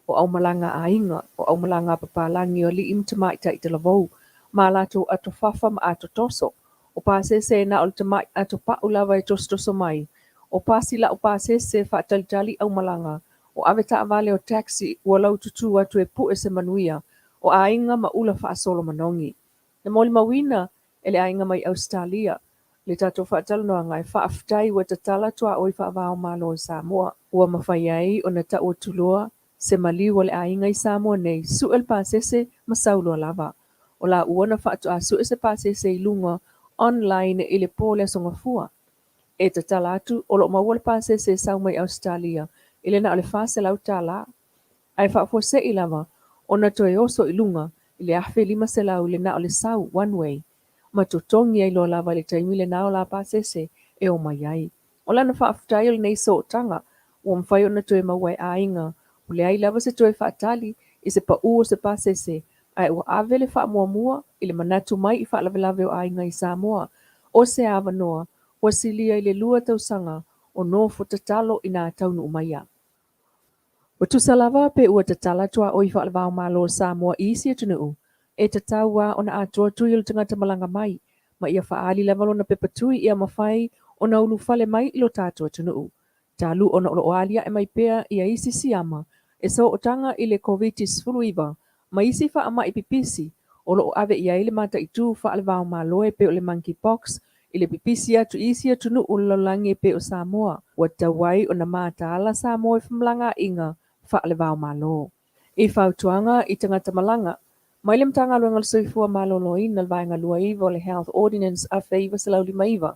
o aumalaga a aiga, o aumalaga a papalagi o alii ma tamaitai talavou, ma a latou ato fafa ma ato toso. O pasese e na o le tamai ato pau lava e tosotoso mai. O pasi lau pasese faatalitali aumalaga, o avetaavale o taxi ua laututu atu e pue se manuia o aiga ma ula faasolo manogi. Na molimauina e le aiga mai Ausetalia le tatou faatalanoaga e faafetai ua tatala tuaoi faava-o-Malo i Samoa. Ua mafai ai ona tau atu loa se maliu a le aiga i Samoa nei, sue le pasese ma sau loa lava. O laua na faatoa sue se pasese i luga online i le po o le Aso Gafua. E tatala atu, o lo o maua le pasese e sau mai Ausetalia i le na o le $400. Ae faafuasei lava ona toe oso i luga i le $1,500 i le na o le sau, one way, ma totogi ai loa lava i le taimi lena o la pasese e omai ai. O lana faafetai o lenei sootaga ua mafai ona toe maua e aiga, ua leai lava se toe faatali i se paū o se pasese, ae ua ave le faamuamua i le manatu mai i faalavelave o aiga i Samoa, o se avanoa ua silia i le 2 tausaga o nofo tatalo inā taunuu maia. Ua tusa lava pe ua tatala tuaoi faale-va-o-Malo o Samoa i isi atunuu, e tatau lava ona atoa tui o le tagata malaga mai, ma ia faaali lava lona pepa tui ia mafai ona ulufale mai i lo tatou atunuu. Talu ona o lo o aliae mai pea ia isi siama e sootaga i le Koviti-19 ma isi faamai pipisi o lo o ave i ai le mataitu faale-va-o-Malo e pei o le monkeypox i le pipisi atu i isi atunuu o le lalolagi e pei o Samoa, ua tatau ai ona mataala Samoa i femalagaaiga faale-va-o-Malo. I fautuaga i tagata malaga, mai le Matagaluega o le Soifua Maloloina le Vaega 29 o le Health Ordinance 1959,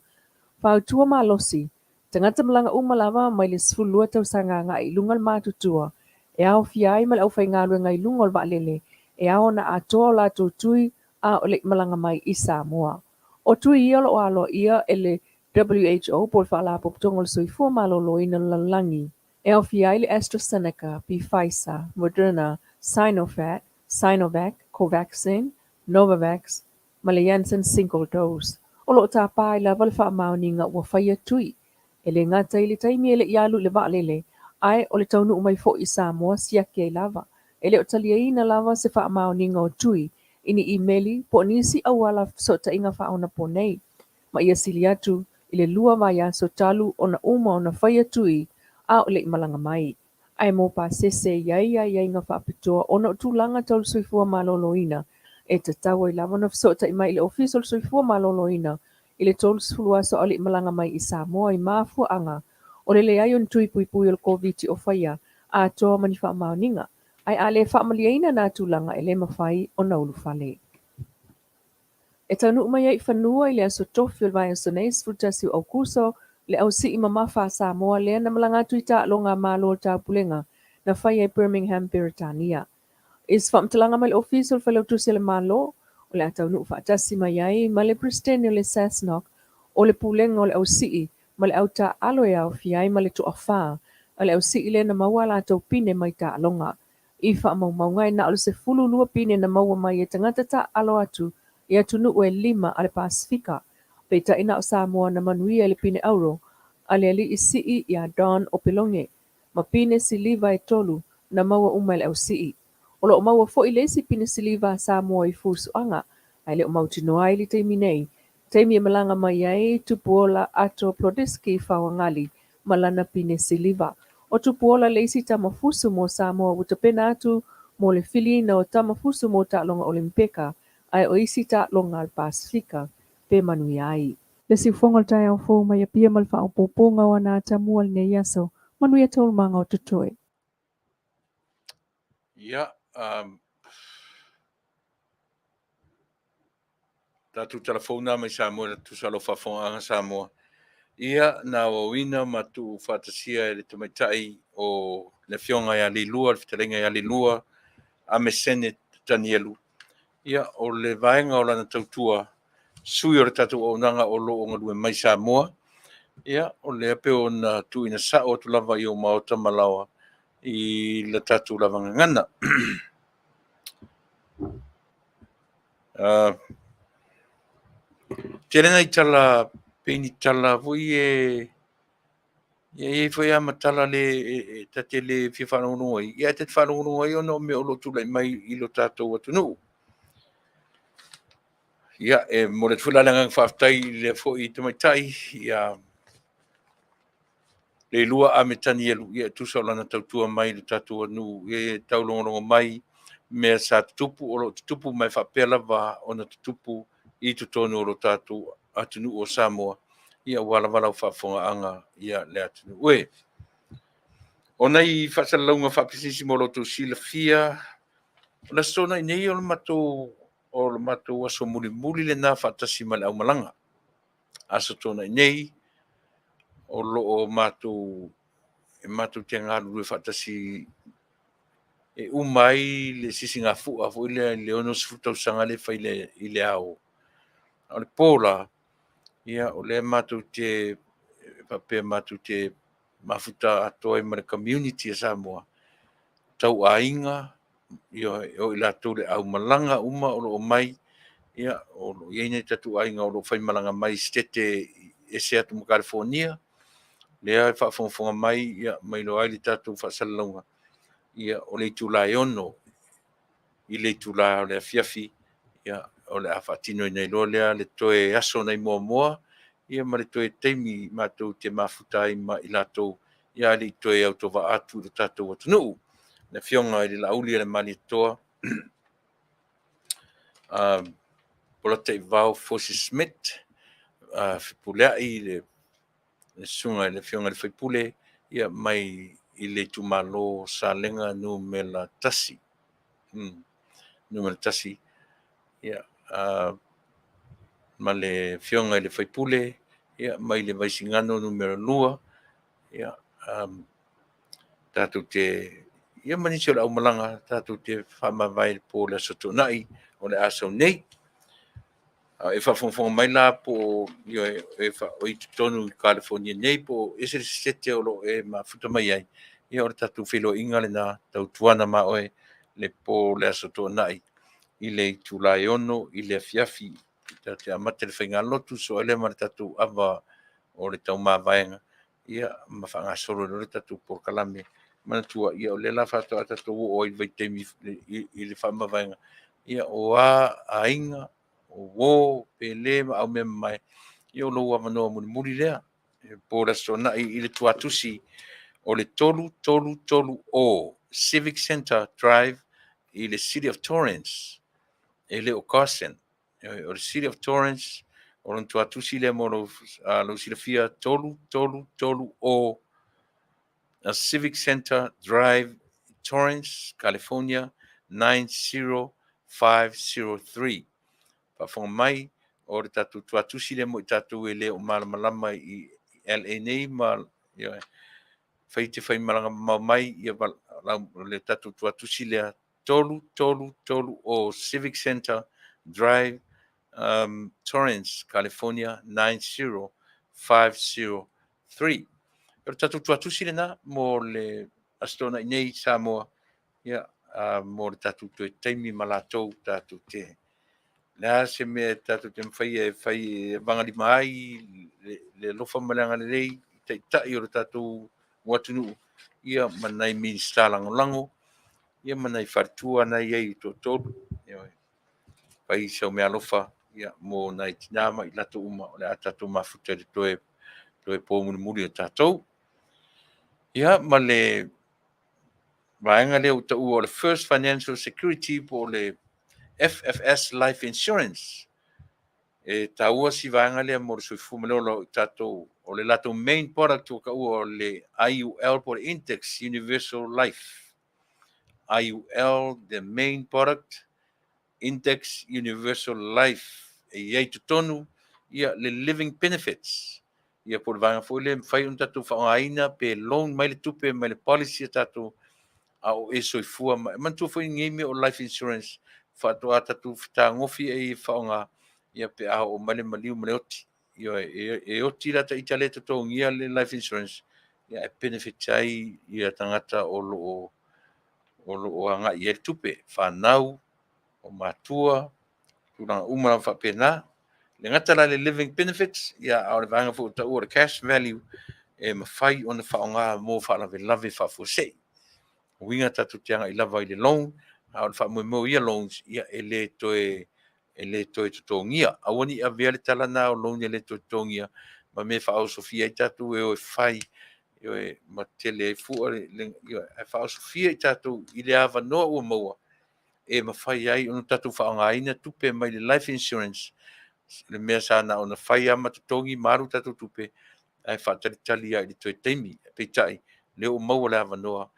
fautua malosi, tagata malaga uma lava mai le 12 tausaga agai i luga le matutua, e aofia ai ma le aufaigaluega i luga o le vaalele, e ao ona atoa o latou tui a o le i malaga mai i Samoa. O tui ia o lo o aloaia e le WHO po o le Faalapotopotoga o le Soifua Maloloina o le Lalolagi, e aofia ai le AstraZeneca, Pfizer, Moderna, Sinopharm, Sinovac, Covaxin, Novavax ma le Janssen Single Dose. O lo o tapa ai lava le faamaoniga ua faia tui, e le gata i le taimi e le i alu i le vaalele, ae o le taunuu mai foi i Samoa siaki ai lava. E le o taliaina lava se faamaoniga o tui i ni imeli po o nisi auala fesootaiga faaonaponei, ma ia sili atu i le 2 vaiaso talu ona uma ona faia tui a o le i malaga mai. Ae mo pasese e i ai aiaiga faapitoa ona o tulaga tau le soifua maloloina, e tatau ai lava ona fesootai mai i le Ofisa o le Soifua Maloloina i le 30 aso a o le i malaga mai i Samoa i mafuaaga o le leai o ni tui puipui o le Koviti o faia atoa ma ni faamaoniga, ae a le faamalieina na tulaga e le mafai ona ulufale. E taunuu mai ai i fanua i le aso Tofi o le vaiaso nei 11 o Aokuso le ausii mamafa a Samoa lea na malaga atu i taaloga a Malo o le Taupulega na faia i Birmingham, Beretania. I se faamatalaga mai le Ofisa o le Failautusi a le Malo, o le a taunuu faatasi mai ai ma le Peresetene o le SASNOC o le Pulega o le Ausii ma le au taaalo e aofia ai ma le toafa a le ausii lea na maua a latou pine mai taaloga. I faamaumauga e na o le 12 pine na maua mai e tagata taaalo atu i atunuu e lima a le Pasefika, peitai na o Samoa na manuia i le pine auro a le alii sii iā Don Opeloge ma pine siliva e tolu na maua uma e le ausii. O lo o maua foi le isi pine siliva a Samoa i fusuaga, ae le o mautinoa ai i le taimi nei, taimi e malaga mai ai Tupuola Ato Plodisky Faoagali ma lana pine siliva. O Tupuola le isi tama fusu mo Samoa ua tapena atu mo le filiina o tama fusu mo taaloga Olimipeka ae o isi taaloga a le Pasefika pe manuia ai. Le siufofoga o le taeao fou mai Apia ma le faaopoopoga o ana atamua i lenei aso. Manuia taualumaga o totoe. Ia, um, tatou talafou na mai Samoa e tusa o lau faafofogaaga Samoa. Ia, na auauina ma tuufaatasia e le tamaitai o le Afioga ia Leilua, le fetalaiga ia Leilua Amesene Tanielu. Ia, o le vaega o lana tautua sui o le tatou auaunaga o lo o galue mai Samoa. Ia, o lea pei ona tuuina sao atu lava i ou maota ma laoa i la tatou lava gagana. Tele nai tala, pei ni tala foi e ia e i ai foi lava ma tala le e ta te le fia faalogologo ai, ia ae ta te faalogologo ai ona o mea o lo o tulai mai i lo tatou atunuu. Ia, e momoli atu foi la le agaga faafetai i lea foi tamaitai ia Leilua Ame Tanielu, ia e tusa o lana tautua mai i lo tatou atunuu, ia e taulogologo mai mea sa tutupu, o lo o tutupu ma e faapea lava ona tutupu i totonu o lo tatou atunuu o Samoa, ia aua lava lau faafofogaaga ia le atunuu e. O nai faasalalauga faapisinisi mo lo outou silafia, o le Aso Toonai nei o le matou o le matou aso mulimuli lena faatasi ma le aumalaga. Aso Toonai nei, o lo o matou e matou te galulue faatasi e uma ai le sisigafua foi lea i le 60 tausaga lea e fai i le ao. A o le po la, ia o lea matou te faapea matou te mafuta atoa ai ma le community a Samoa, tau aiga, ia o i latou le aumalaga uma o lo o mai, ia o lo o i ai nai tatou aiga o lo o faimalaga mai i Setete ese atu ma Kalifonia, lea e faafogafoga mai, ia ma iloa ai le tatou faasalalauga, ia o le itula e 6 i le itula o le afiafi, ia o le a faatinoina ai loa lea le toe aso nai Moamoa, ia ma le toe taimi matou te mafuta ai ma i latou, ia ae le i toe autovaa atu i lo tatou atunuu. Le Afioga i le Laauli a le Malietoa, Polataivao Fosi Smith, Fepuleai le susuga i le Afioga i le Faipule, ia mai i le itumalo Salega numera 1. Numera 1, ia, ma le Afioga i le Faipule, ia, mai le Vaisigano numera 2, ia, tatou te, ia ma nisi o le aumalaga, tatou te faamavae i le po o le Aso Toonai o le a sau nei. A e faafogafoga mai la po o, ioe, o i totonu i Kalifonia nei po o ese le sete o lo o e mafuta mai ai, ia o le tatou feiloaiga lena tautuana ma oe le po o le Aso Toonai i le itula e 6 i le afiafi. Tatou te amata i le faigalotu sosoo ai lea ma le tatou ava o le taumavaega, ia ma faagasolo ai loa le tatou polokalame. Manatua, ia o lea la faatoa tatou oo ai i le vaitaimi i le faamavaega, ia o a aiga, o uo, pele ma aumeamamae, ia o lou avanoa mulimuli lea. E po o le Aso Toonai i le tuatusi O le 3330 Civic Center Drive i le City of Torrance, e le o Carson. O le City of Torrance, o lona tuatusi lea mo lou, lou silafia 3330 Civic Center Drive, Torrance, California 90503. Faafofoga mai, o le tatou tuatusi lea mo i tatou e le o malamalama i LA nei ma ia, fai te fai malaga mamao mai ia le tatou tuatusi lea 3330 Civic Center Drive, Torrance, California 90503. O le tatou tuatusi lena mo le Aso Toonai nei Samoa, ia, mo le tatou toe taimi ma latou tatou te le a se mea tatou te mafai e fai e vagalima ai le alofa ma le agalelei i taitai o le tatou atunuu, ia ma nai Minisita lagolago, ia ma nai faletua na i ai i toatolu, ia, fai sau meaalofa ia mo nai tina ma i latou uma o le a tatou mafuta i le toe toe po mulimuli o tatou. Ia ma le vaega lea ua taua o le First Financial Security po o le FFS Life Insurance. E taua si vaega lea mo le soifua ma le ola o i tatou. O le latou main product ua taua o le IUL po o le Index Universal Life. IUL, the main product, Index Universal Life. E i ai totonu ia le living benefits. Ia po o le vaega foi lea e mafai ona tatou faaaogaina pe loan mai le tupe mai le policy a tatou a o e soifua ma. E manatua foi nei mea o life insurance, faatoa tatou fetagofi e faaaoga ia pe a oo mai le maliu ma le oti. Ia, e oti la ta ita le totogia le life insurance, ia e benefit ai ia tagata o lo o agai i ai le tupe, whanau, o matua, tulaga uma lava faapena. Le gata la le living benefits, ia a o le vaega foi o taua o le cash value e mafai ona faaaoga mo faalavelave faafuasei. Uiga tatou te agai lava i le loan, a o le faamoemoe o ia loans, ia e le toe totogia. Aua ne i avea le tala na o loan e le toe totogia ma mea faaosofia ai tatou e o e fai ma tele ai fua le, ae faaosofia i tatou i le avanoa ua maua e mafai ai ona tatou faaaogaina tupe mai le life insurance, le mea sa na ona fai lava ma totogi ma alu tatou tupe ae faatalitali ai i le toe taimi. Peitai, lea ua maua le avanoa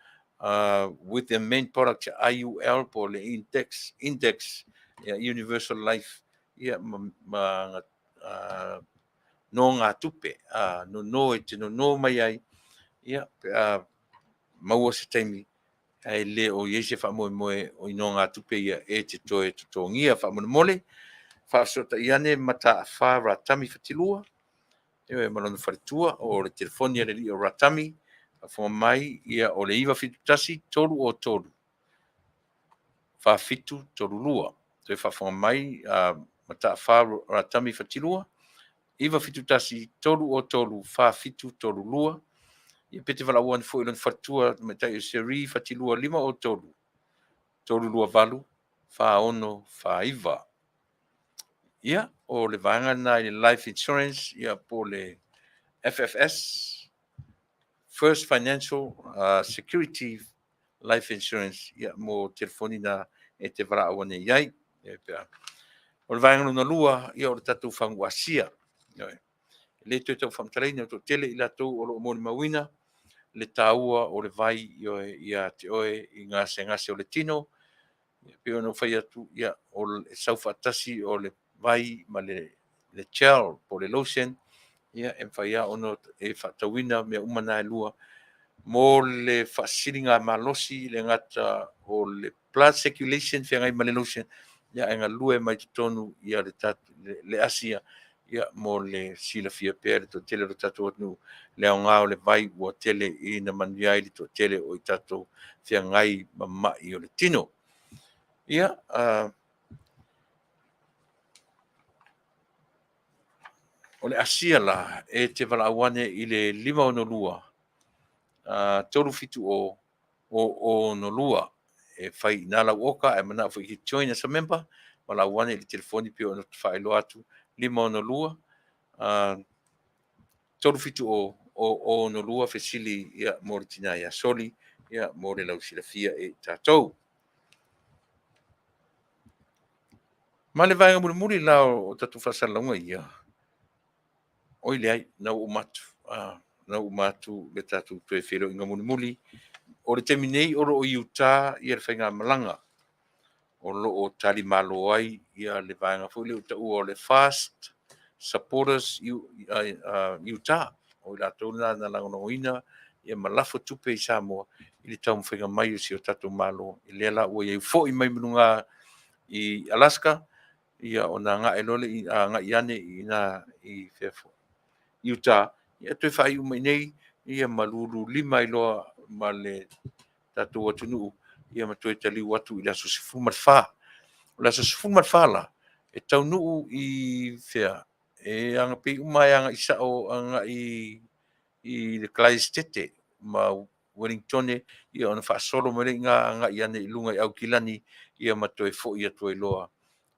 with the main product IUL po o le Index ia, Universal Life ia ma no ngā tupe nono e te nono mai ai ia pe a maua se taimi ae le o i ai se faamoemoe o i ngā tupe ia e te toe totogia. Faamolemole faafesootai ane Mataafa Ratami Fatilua e ma lona faletua. O le telefoni a le alii o Ratami, faafofoga mai ia, o le 971 303 4732. Toe faafofoga mai, Mataafa Ratami Fatilua, 971 303 4732. Ia pe te valaau ane foi i lona faletua tamaitai o Seri Fatilua, 503 328 4649. Ia, o le vaega lena i le life insurance, ia po o le FFS, First Financial Security Life Insurance, ia mo telefoni na e te valaau ane i ai. Ia, pe o le vaega lona lua, ia o le tatou fagu asia. Ia, e le toe tau faamatalaina, o toatele i latou o lo o molimauina le taua o le vai ia te oe i gasegase o le tino. Ia, pei ona ou fai atu, ia, o le sau faatasi o le vai ma le gel po o le lotion, ia, e mafai lava ona e faatauina mea uma na e lua mo le faasiliga malosi le gata o le blood circulation feagai ma le lotion, ia, ae galue mai totonu ia le asia ia mo le silafia pea le toatele o le tatou atunuu le aoga o le vai ua tele ina manuia ai le toatele o i tatou feagai ma mai o le tino. Ia, o le asia la e te valaau ane i le 562 370 o 02 e fai i nā lau oka ae manao foi ki join as a member, valaau ane i le telefoni pe ona faailoa atu, 562 370. 0 6 fesili ia mo le tina ia Soli ia mo le lausilafia e i tatou. Ma le vaega mulimuli la o tatou faasalalauga ia, oi leai, na ua uma atu, na ua uma atu le tatou toe feiloaiga mulimuli. O le taimi nei o lo o i Utah ia le faigamalaga o lo o talimalo ai ia le vaega foi lea ua taua o le Fast Supporters Utah. O i latou na na lagolagoina ia ma lafo tupe i Samoa i le taumafaiga mai o si o tatou Malo. Lea la ua i ai foi mai luga i Alaska, ia ona agai loa lea agai ane i ina i fea foi, Utah, ia toe faaiu mai nei, ia ma lululima ai loa ma le tatou atunuu, ia ma toe taliu atu i le aso 14. O le aso 14 la, e taunuu i fea, e pei uma e agai sao agai i le Kalaesetete ma Ueligitone, ia ona faasolo mai lea i ina agai ane i luga i Aukilani, ia ma toe foi atu ai loa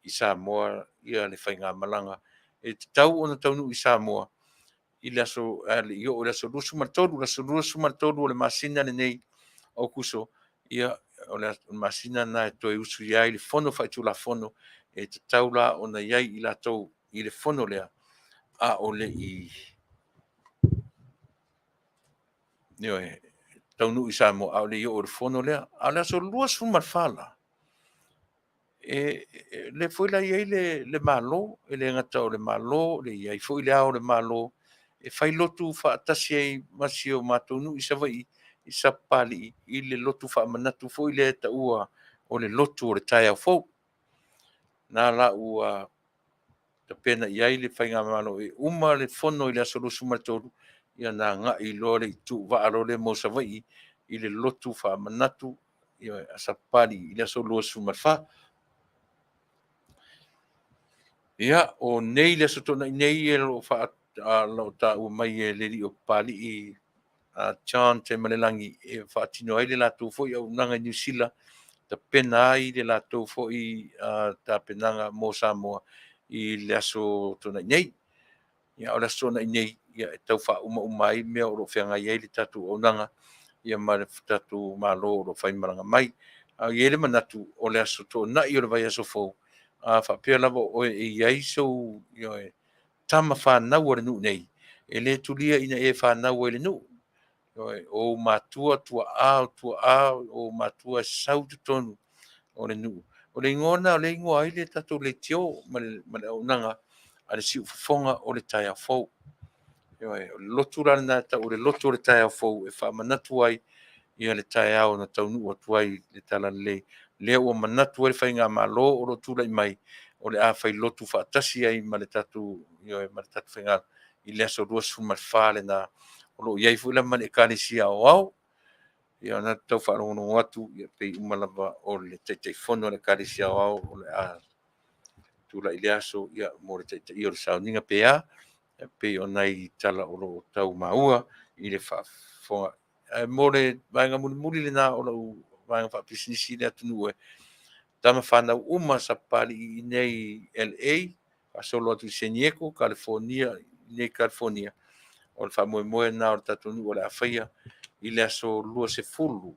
i Samoa ia le faigamalaga. E tatau ona taunuu i Samoa i le aso, a le i oo i le aso 23, le aso 23 o le masina lenei o Aokuso, ia o le masina lena e toe usuia ai le Fono Faitulafono, e tatau la ona i ai i latou i le fono lea, a o le i ioe, taunuu i Samoa, a o le i oo i le fono lea. A o le aso 24 la, e lea foi la e i ai le Malo, e le gata o le Malo, e i ai foi le Ao o le Malo, e fai lotu faatasi ai ma si o matou nuu i Savaii, i Sapapalii, i le lotu faamanatu foi lea e taua o le lotu o le taeao fou. Na la ua tapena i ai le faigamalo e uma le fono i le aso 23, ia ona agai loa lea i tuuvaa loa lea mo Savaii i le lotu faamanatu a Sapapalii i le aso 24. Ia, o nei le Aso Toonai nei e lo o taua mai e le alii o Papalii a John Taimalelagi e faatino ai le latou foi auaunaga i Niu Sila, tapena ai le latou foi tapenaga mo Samoa i le Aso Toonai nei. Ia, o le Aso Toonai nei, ia, e tau faauma ai mea o lo o feagai ai le tatou auaunaga ia ma le tatou Malo o lo o faimalaga mai. A i ai le manatu o le Aso Toonai o le vaiaso fou, a faapea lava o oe e i ai sou tama fanau a le nuu nei, e le tulia ina e fanau ai i le nuu. O ou matua, tuaa, o tuaa, o ou matua e sau i totonu o le nuu. O le igoa lena o lea e igoa ai le tatou leitio ma le auaunaga a le siufofoga o le taeao fou. O le lotu la lena e tau o le lotu o le taeao fou e faamanatu ai ia le taeao na taunuu atu ai le Talalelei. Lea ua manatu ai le faigamalo o lo o tulai mai, o le a fai lotu faatasi ai ma le tatou faiga i le aso 24 lena. O lo o i ai foi la ma le Ekalesia Aoao. Ia ona tau faalogologo atu, ia pei uma lava o le Taitaifono o le Ekalesia Aoao o le a tulai le aso ia mo le taitaia o le sauniga pe a, pei o nai tala o lo o tau maua i le faafofoga. Ae mo le vaega mulimuli lena o lau vaega faapisinisi i le atunuu e tama fanau uma Sapapalii i nei LA, faasolo atu i San Diego, Kalifonia, nei Kalifonia, o le faamoemoe lena o le tatou nuu o le a faia i le aso 20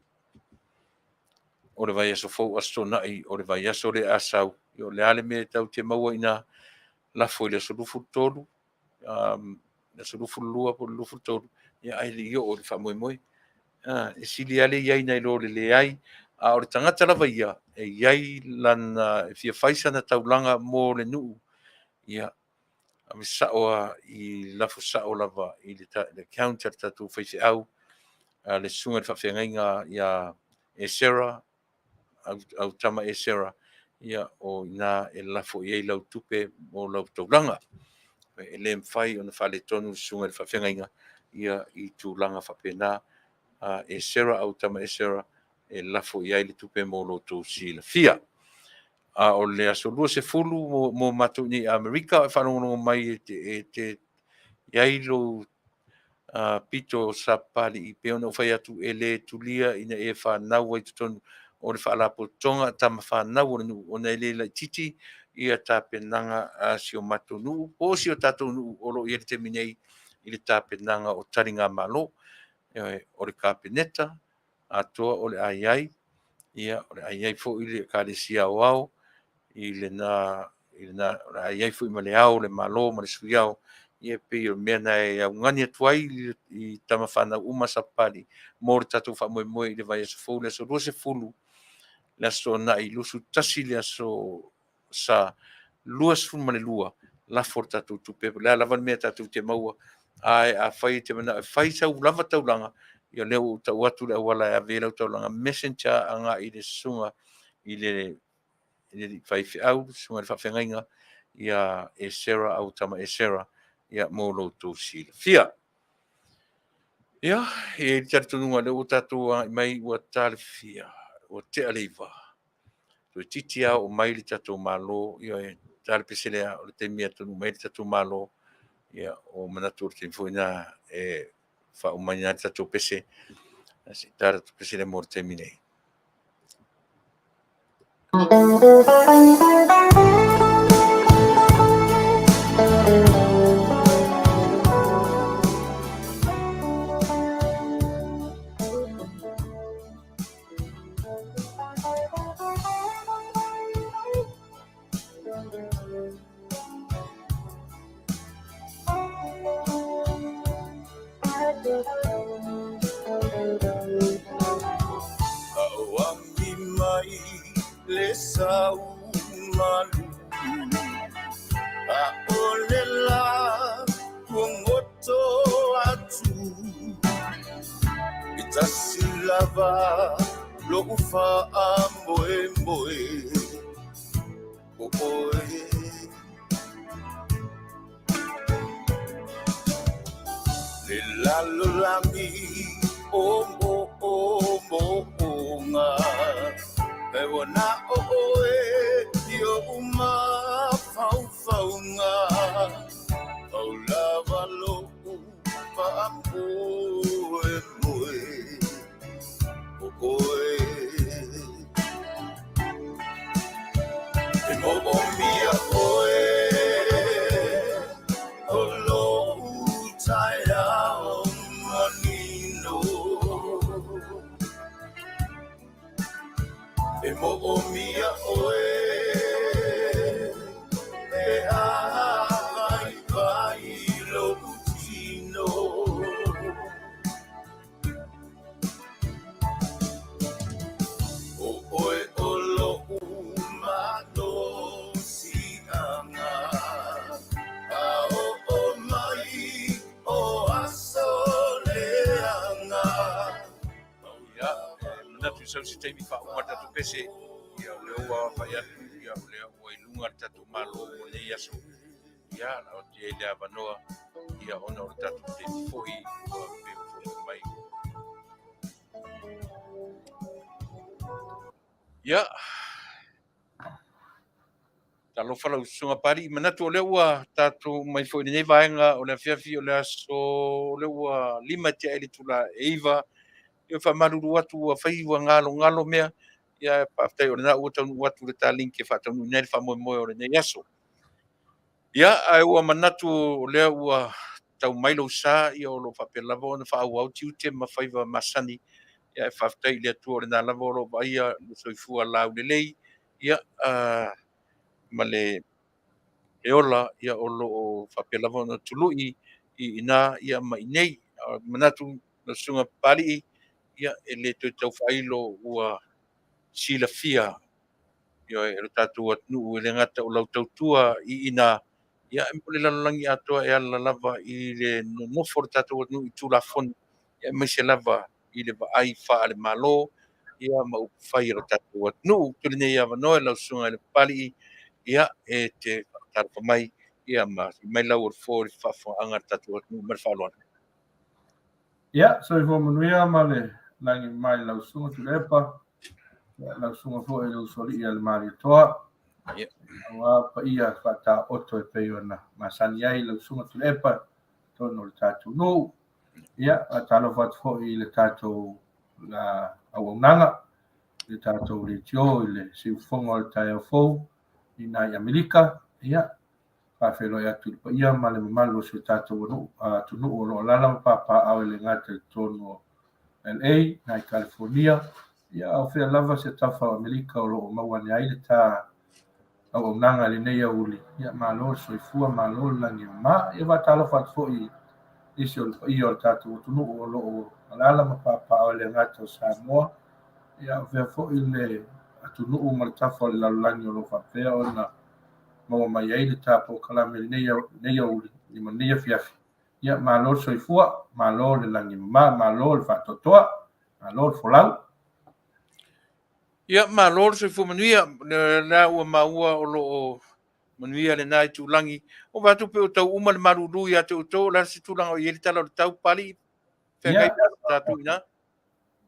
o le vaiaso fou, Aso Toonai o le vaiaso lea a sau. O le a le mea e tatou te maua i ina, lafo i le aso 23, le aso 22 po o le 23, ia ae le i oo i le faamoemoe. E sili lava le i ai nai lo le leai. A o le tagata lava ia, e i ai lana, e fia fai sana taulaga mo le nuu, ia, ave sao lava i lafo sao lava i le account a le tatou faifeau, a le susuga i le faafeagaiga ia Esera, au tama Esera, ia o i ina e lafo i ai lau tupe mo lau taulaga. E le mafai ona faaletonu le susuga i le faafeagaiga ia i tulaga faapena. Esera, au tama Esera, e lafo i ai le tupe mo lo outou silafia. A o le aso 20 mo matou nei Amerika, e faalogologo mai e te i ai lou pito Sapapalii, pei ona ou fai atu, e le tulia ina e fanau ai totonu o le faalapotopotoga tama fanau o le nuu, ona e le laitiiti ia tapenaga a si o matou nuu po o si o tatou nuu o lo o i ai i le taimi nei. i le tapenaga o taligamalo, o le Kapeneta atoa o le a i ai, ia, o le a i ai foi le Ekalesia Aoao i lena, i lena, o le a i ai foi ma le Ao o le Malo ma le Sui Ao, ia e pei o le mea lena e augani atu ai i tama fanau uma a Sapapalii mo le tatou faamoemoe i le vaiaso fou, le aso 20, le aso Toonai 21 le aso Sa 22, lafo le tatou tupe. O le a lava le mea tatou te maua, ae afai e te manao e fai sau lava taulaga, ia o lea ua ou tau atu le auala e ave ai lau taulaga, messenger agai i le susuga i le alii faifeau, le susuga i le faafeagaiga ia Esera Autama Esera, ia mo lo outou silafia. Ia, e i ai le talitonuga o lea ua tatou agai mai ua talafia, ua tea le 9. Toeitiiti lava oo mai le tatou Malo, ioe, ta le pese lea, o le taimi e taunuu mai ai le tatou Malo, ia ua manatu o le taimi foi lena e faaumaina ai le tatou pese. Ae se i ta le tatou pese lea mo le taimi nei. Auami mai le sau malu A o le la ua goto atu E tasi lava lo'u faamoemoe O oe Le lalolagi o moomooga E ua na o oe i oʻu mafaufauga Pau lava loʻu faamoemoe O oe E moomia oe O loʻu taeao manino E moomia oe E āwaiwai loʻu tino O oe o loʻu malosiaga A oo mai o aso leaga Ia, e manatu i sau se taimi faauma le tatou pese, ia o lea ua fai atu, ia o lea ua i luga le tatou Malo mo lenei aso. Ia, la o te i ai le avanoa, ia ona o le tatou taimi foi ua pei ua foliga mai. Ia, talofa lau Susuga Papalii, manatu o lea ua tatou mai foi i lenei vaega o le afiafi o le aso, o lea ua 5 tea i le itula e 9. Ia faamalulu atu ua fai ua galogalo mea, ia faafetai o lena ua taunuu atu le ta link e faataunuuina ai le faamoemoe o lenei aso. Ia, ae ua manatu o lea ua tau mai lou sa, ia o lo o faapea lava ona faaauau tiute ma faiva masani. Ia, ae faafetai i le Atua o lena lava o lo o vaaia le soifua laulelei, ia, ma le ola, ia, o lo o faapea lava ona tului i ina ia ma inei. Manatu lau Susuga Papalii, ia, e le toe tau faailo ua silafia ioe, e lo tatou atunuu e le gata o lau tautua i ina, ia, e mo le lalolagi atoa e ala lava i le nonofo o le tatou atunuu i Tulafono, ia, aemaise lava i le vaai faale-Malo, ia, ma upufai a lo tatou atunuu. Tuu lenei avanoa i lau Susuga i le Papalii, ia, e te faatalofa mai, ia, ma fai mai lau o le fo i le faafofogaaga a le tatou atunuu. Ma le faaaloalo. Ia, soifua manuia ma le lagi mai lau susuga Tuilaepa, ia, lau susuga foi i le usoalii a le Malietoa. Ia. Aua paia faataoto e pei ona masani ai lau susuga Tuilaepa i totonu o le tatou nuu. Ia, faatalofa atu foi i le tatou la auaunaga, i le tatou leitio i le siufofoga o le taeao fou i nai Amerika. Ia, Faafeiloai atu i le paia ma le mamalu o si o tatou atunuu o lo o alaala ma papaaao e le gata i totonu o LA, nai California, ia a o fea lava se tafa o Amerika o lo o maua ane ai le ta auaunaga i lenei aoauli. Ia malo le soifua, malo le lagi e mama. Ia faatalofa atu foi i nisi o le paia o le tatou atunuu o lo o alaala ma papaaao e le gata o Samoa, ia a o fea foi le atunuu ma le tafa o le lalolagi o lo o faapea ona maua mai ai le ta polokalame i lenei aoauli ma lenei afiafi. Ia, malo le soifua, malo le lagi e mama, malo le faatoatoa, malo le folau. Ia, malo le soifua manuia. La ua maua o lo o manuia lena itulagi. Ua vaai atu pei ua tau uma le malulu ia te outou, o le a se tulaga o i ai le tala o le tau, Papalii? Feagai pea tatou i ina.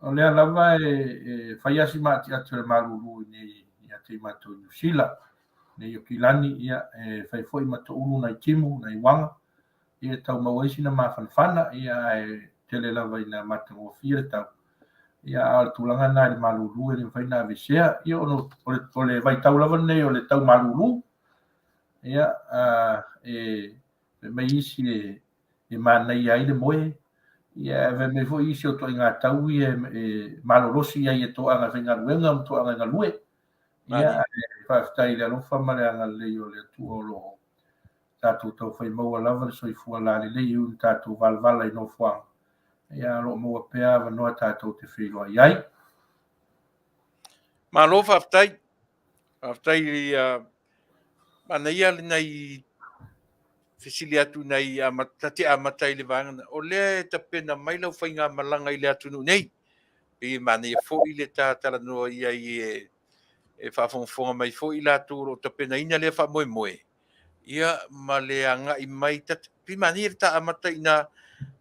O lea lava e fai lava si maatiati o le malulu i inei ia te i matou i Niu Sila, nei Aukilani, ia, e fai foi ma toulu nai timu, nai uaga, ia e tau maua ai sina mafanafana, ia, ae tele lava ina matagofie le tau. Ia, a o le tulaga lena i le malulu e le mafai ona aveesea. Ia, ona o le vaitau lava lenei o le tau malulu, ia, e fai mai isi e manaia ai le moe, ia ae fai mai foi isi o ituaiga tau ia e malolosi ai e toaga e faigaluega ma toaga e galue. Ia, ae faafetai i le alofa ma le agalelei o le Atua o lo o tatou taufai maua lava le soifua lalelei e ui ina tatou valavala i nofoaga, ia ae o lo o maua pea avanoa tatou te feiloai ai. Malo faafetai. Faafetai i manaia lenei fesili atu nei ta te amata i le vaega lena. O lea e tapena mai lau faigamalaga i le atunuu nei. Pei e manaia foi le ta talanoa i ai e faafogafoga mai foi i latou o lo o tapenaina lea faamoemoe. Ia ma le agai mai pei manaia le ta amata i ina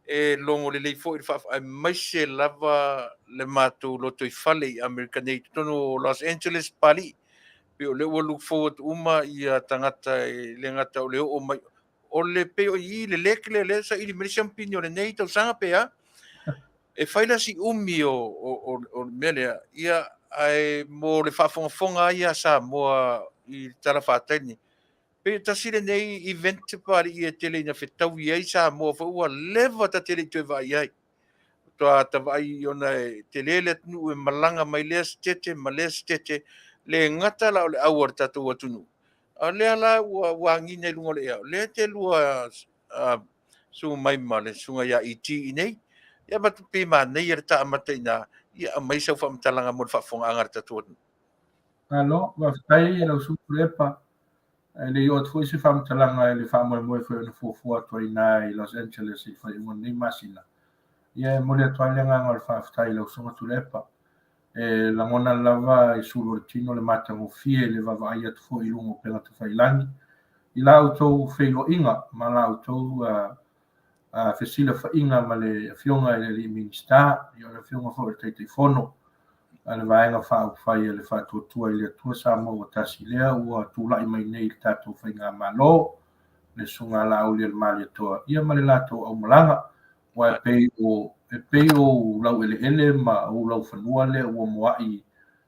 e logo lelei foi le aemaise lava le matou lotoifale i Amerika nei i totonu o Los Angeles, Papalii. Pei o lea ua look forward uma ia tagata e le gata o le oo mai o le pei o i le lek lea lea saili mai le siampini o lenei tausaga pe a e fai la si umi o le mea lea ia ae mo le faafogafoga ai a Samoa i le tala faatali nei pei e tasi lenei event Papalii e tele ina fetaui ai Samoa foi ua leva ta te le i toe vaai ai. Faatoa ta vaai ona e tele le atunuu e malaga mai lea setete ma lea setete, le gata la o le au a le tatou atunuu, a o lea la ua agiga i luga o le ea, o lea e te lua susu mai ma le susuga ia ET i inei. Ia ma pei e manaia le ta amata i ina, ia aumai sau faamatalaga mo le faafofogaaga a le tatou atunuu. Malo, faafetai i lau susuga Tuilaepa. Ae le i oo atu foi se faamatalaga i le faamoemoe foi ona fuafua atu ai i ina i Los Angeles i le faaiuga o lenei masina, ia e momoli atu ai le agaga o le faafetai i lau Susuga Tuilaepa. E lagona lava i sulu o le tino le matagofie i le vaavaai atu foi i luga o upega tafailagi i la outou feiloaiga ma la outou fesilafaiga ma le Afioga i le Alii Minisita, ia o le Afioga foi o le Taitaifono a le Vaega Faaupufai a le Faatuatua i le Atua Samoa ua Tasi, lea ua tulai mai nei i le tatou Faigamalo, le Susuga Laaulialemalietoa, ia ma le latou aumalaga, aua e pei o, e pei o ou laueleele ma ou laufanua lea ua muai,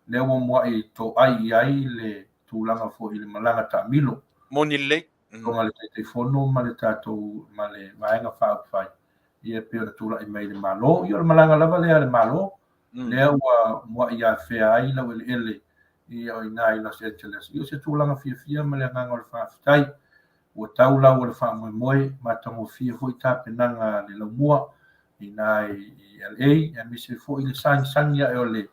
lea ua muai toai i ai le tulaga foi i le malaga taamilo. Moni lelei. Afioga i le Taitaifono ma le tatou ma le Vaega Faaupufai, ia e pei ona tulai mai i le Malo. Ia o le malaga lava lea a le Malo, lea ua muai afea ai laueleele ia o i ina i Los Angeles. Ia o se tulaga fiafia ma le agaga o le faafetai. Ua tau lau o le faamoemoe, matagofie foi tapenaga a le laumua i ina i LA, aemaise foi le sagisagi ae o le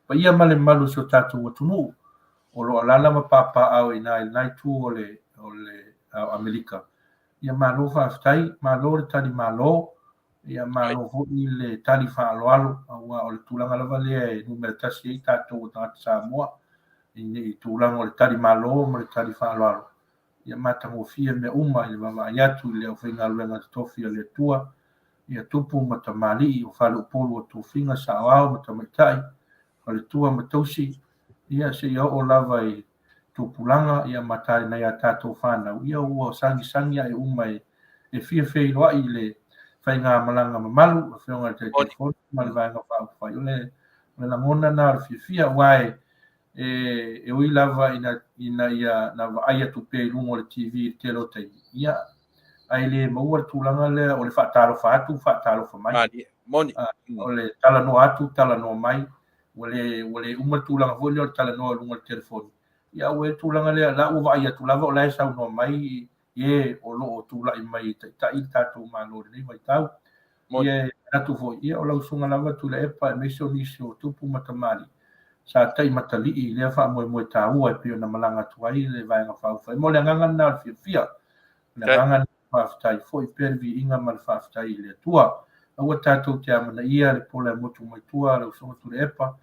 paia ma le mamalu o si o tatou atunuu o lo o alaala ma papaaao i ina i lena itu o le o le o Amerika. Ia malo faafetai, malo le tali malo, ia malo foi le tali faaaloalo, aua o le tulaga lava lea e numera tasi ai tatou o tagata Samoa i tulaga o le tali malo ma le tali faaaloalo. Ia matagofie mea uma i le vaavaai atu i le aufaigaluega totofi a le Atua, ia tupu ma tamalii o faleupolu o tofiga saoao ma tamaitai, faletua ma tausi, ia seia oo lava i tupulaga ia ma nai a tatou fanau, ia ua sagisagi ae uma e fia feiloai i le faigamalaga mamalu, Afioga i le Taitaifono ma le Vaega Faaupufai. O le lagona lena o le fiafia, aua E, e ui lava ina, ina ia na vaai atu pea i luga o le TV i le tele o taimi, ia, ae le maua le tulaga lea o le faatalofa atu, faatalofa mai. Malie, moni. O le talanoa atu, talanoa mai, ua le, ua le uma le tulaga foi lea o le talanoa i luga o le telefoni. Ia, ua i ai le tulaga lea, la ua vaai atu lava o la e saunoa mai i e o lo o tulai mai e taitai le tatou Malo i lenei vaitau. Ia e manatu foi, ia o lau susuga lava Tuilaepa aemaise o nisi o tupu ma tamalii sa taimatalii i lea faamoemoe taua e pei ona malaga atu ai le Vaega Faaupufai. Ma o le agaga lena o le fiafia, o le agaga lena faafetai foi pea le viiga ma le faafetai i le Atua. Aua tatou te amanaia le pola e motu mai tua lau Susuga Tuilaepa,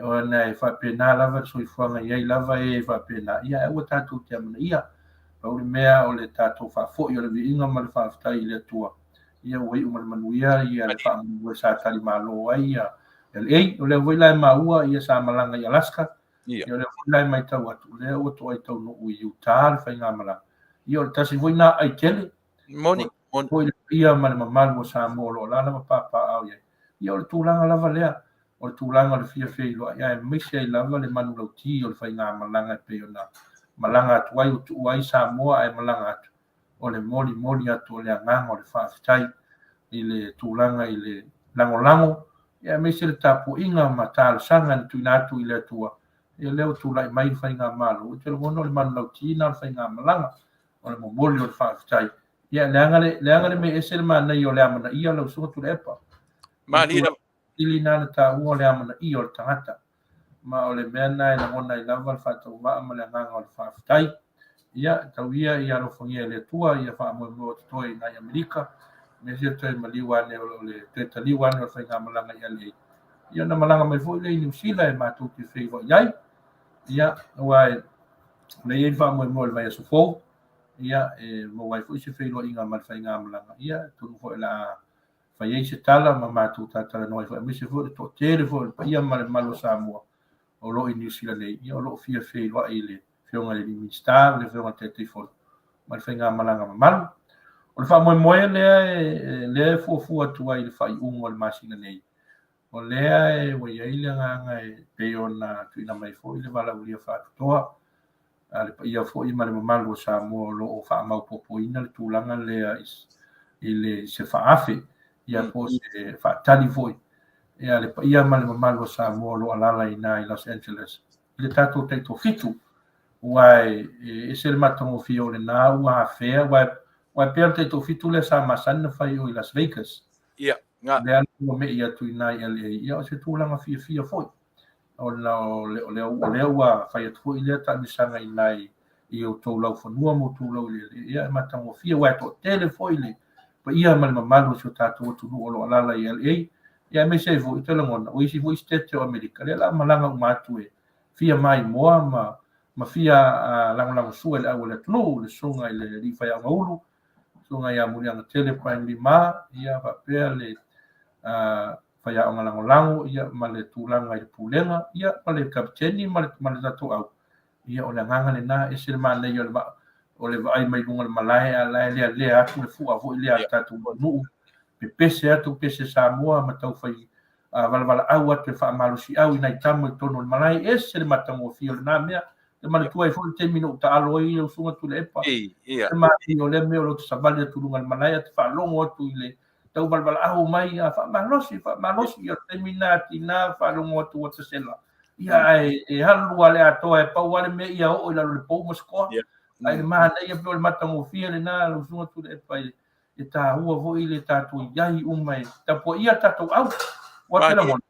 ona e faapena lava le soifuaga e i ai lava e faapena, ia ae aua tatou te amanaia. Pau le mea o le tatou faafoi o le viiga ma le faafetai i le Atua, ia ua iu ma le manuia ia le faamoemoe sa talimalo ai ia LA. O lea foi la e maua ia sa malaga i Alaska, ia o lea foi la e matau atu, o lea ua toai taunuu i Utah le faigamalaga. Ia o le tasi foi lena aai tele. Moni, moni. Foi le paia ma le mamalu o Samoa o lo o alaala ma papaaao i ai. Ia o le tulaga lava lea, o le tulaga o le fia feiloai, aemaise ai lava le manulauti o le faigamalaga e pei ona malaga atu ai, ua tuua ai Samoa ae malaga atu, o le molimoli atu o le agaga o le faafetai i le tulaga i le lagolago, aemaise le tapuaiga ma talosaga na tuuina atu i le Atua, ia lea ua tulai mai le faigamalo, ou te lagona o le manulauti lena o le faigamalaga, o le momoli o le faafetai. Ia, leaga le, leaga le mea ese le manaia o le amanaia lau Susuga Tuilaepa. Malie lava. Ili na na taua o le amanaia o le tagata. Ma o le mea lena e lagona ai lava le faatauvaa ma le agaga o le faafetai. Ia, tau ia ia alofagia e le Atua ia faamoemoe o totoe i nai Amerika, me sia toe maliu ane o le toe taliu ane o le faigamalaga i LA. Ia ona malaga mai foi lea i Niu Sila e matou te feiloai ai. Ia, aua e o lea e i ai le faamoemoe o le vaiaso fou, ia, e maua ai foi se feiloaiga ma le faigamalaga. Ia, atonu foi o le a fai ai se tala ma matou talatalanoa ai foi, aemaise foi o le toatele foi o le paia ma le mamalu o Samoa o lo o i Niu Sila nei, ia, o lo o fia feiloai i le Afioga i le Minisita ma le Afioga i le Taitaifono ma le faigamalaga mamalu. O le faamoemoe lea, lea e fuafua atu ai i le faaiuga o le masina nei, o lea e ua i ai le agaga e pei ona tuuina mai foi le valaaulia faapitoa a le paia foi ma le mamalu o Samoa o lo o faamaopoopoina le tulaga lea i le se faaafe ia po o se faatali foi ia le paia ma le mamalu o Samoa o lo o alaala i ina i Los Angeles i le tatou taitoafitu aua e ese le matagofie o lena ua afea aua e pei o le taitoafitu lea sa masani ona fai i Las Vegas. Ia, lea ua me'i atu i ina i LA, ia o se tulaga fiafia foi. Ona o lea, o lea ua fai atu foi lea taamilosaga i ina i outou laufanua ma outou laueleele, ia e matagofie, aua e toatele foi le paia ma le mamalu o si o tatou atunuu o lo o alaala i LA, ia aemaise ai foi, ou te lagona, o isi foi sitete o Amerika, lea o le a malaga uma atu e fia maimoa ma fia lagolagosua i le au a le atunuu, le susuga i le Alii Faiaoga Ulu, susuga ia Muliagatele Brian Lima, ia faapea le faiaoga lagolago, ia ma le tulaga i le pulega, ia ma le kapiteni ma le, ma le tatou au. Ia o le agaga lena, ese le manaia o le va, o le vaai mai luga o le malae a la e lealea atu le fua foi lea a le tatou atunuu, pepese atu pese Samoa ma taufai valavalaau atu e faamalosiau i nai tama i totonu o le malae, ese le matagofie o lena mea. E manatua ai foi le taimi na ou taalo ai lau Susuga Tuilaepa. Ia. Le manaia o lea mea o lou savali atu i luga o le malae ae te faalogo atu i le tau valavalaau mai, a faamalosi, faamalosi. Ia o le taimi lena tiga faalogo atu ua sesela. Ia ae e alu lava le atoa e pau lava le mea ia oo i lalo o le pou ma sikoa. Ae le manaia pei o le matagofie lena lau Susuga Tuilaepa e taua foi le tatou i ai uma e tapuaia le tatou au. Ua te lagona.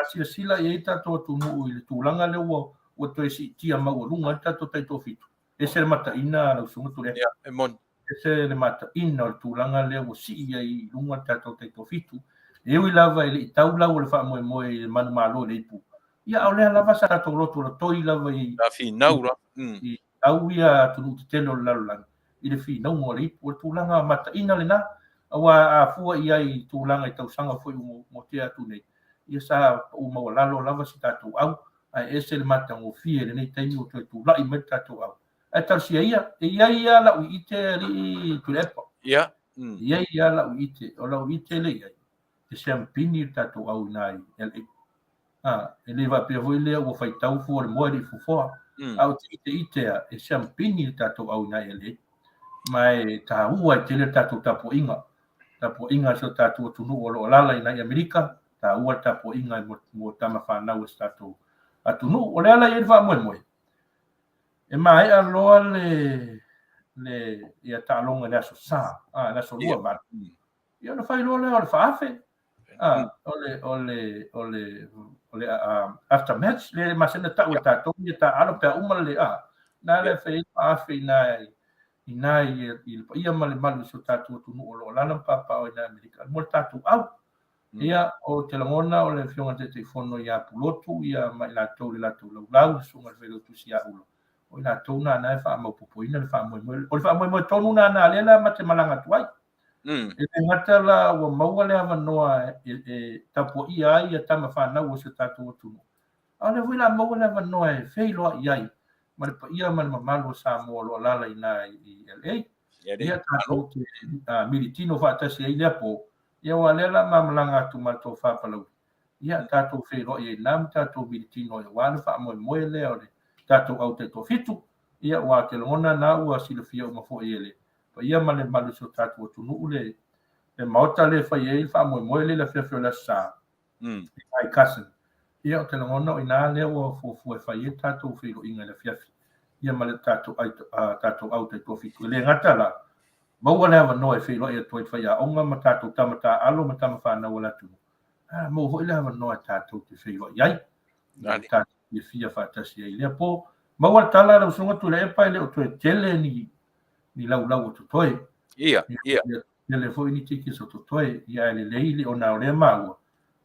A silasila i ai tatou atunuu i le tulaga lea ua toe siitia maualuga ai le tatou taitoafitu, ese le mataina lau Susuga Tuilaepa. Ia, e moni. Ese le mataina o le tulaga lea ua sii ai i luga le tatou taitoafitu. E ui lava e le i tau lau o le faamoemoe i le manumalo i le ipu, ia a o lea lava sa tatou lotolotoi lava i Sa finau la. I au ia atunuu tetele o le lalolagi i le finauga o le ipu. O le tulaga mataina lena, aua a fua i ai i tulaga i tausaga foi ua motea atu nei, ia sa pau maualalo lava si tatou au, ae ese le matagofie i lenei taimi ua toe tulai mai le tatou au. Ae talosia ia, e i ai lava lau ite alii Tuilaepa. Ia. E i ai lava lau ite, o lau ite lea i ai, e siamupini le tatou au i ina i LA. A, e le faapea foi lea ua faitau fua o le moa e le i fofoa. A o te iteite a, e siampini le tatou au i LA. Ma e taua ai tele le tatou tapuaiga. Tapuaiga a si o tatou atunuu o lo o alaala i nai Amerika, taua le tapuaiga mo tama fanau a si tatou atunuu. O le ala e i ai le faamoemoe, e maea loa le le ia taaloga i le aso Sa, a, le aso 28. Ia ona fai loa lea o le faafe. Ah, o le o le o le o le after match le masani ona tau e tatou ia taaalo pe a uma le a na le fai ai faafe i na i na i le paia ma le malu o si o tatou atunuu o lo o alaala ma papaaao i na Amerika mo le tatou au. Ia, o te lagona o le Afioga i le Taitaifono ia Pulotu ia ma i latou i le latou laulau, le Susuga i le Failautusi ia Ulo, o i latou na na e faamaopopoina le faamoemoe. O le faamoemoe tonu na na lea la ma te malaga atu ai. E le gata la ua maua le avanoa e tapuaia ai ia tama fanau o si o tatou atunuu, a o lea foi la maua le avanoa e feiloai ai ma le paia ma le mamalu o Samoa o lo o alaala i ina i LA. Ia tatou te militino faatasi ai lea po, ia aua o lea la ma malaga atu ma le tofa Palauli, ia tatou feiloai ai ina ma tatou militino ai aua le faamoemoe lea o le tatou au taitoafitu. Ia aua ou te lagona na ua silafia uma foi e le paia ma le mamalu o si o tatou atunuu le le maota lea e fai ai le faamoemoe lea i le afiafi o le Aso Sa i my cousin. Ia ou te lagona o i ina lea ua fuafua e fai ai le tatou feiloaiga i le afiafi ia ma le tatou ai tatou au taitoafitu. E le gata la, maua le avanoa e feiloai atu ai i le faiaoga ma tatou tama taaalo ma tama fanau a le atunuu, a maua foi le avanoa e tatou te feiloai ai. Ma tatou fiafia faatasi ai i lea po. Maua le tala lau Susuga Tuilaepa e le o toe tele ni ni laulau o totoe. Ia, ia. Tele foi ni tickets o totoe, ia ae lelei le ona o lea maua,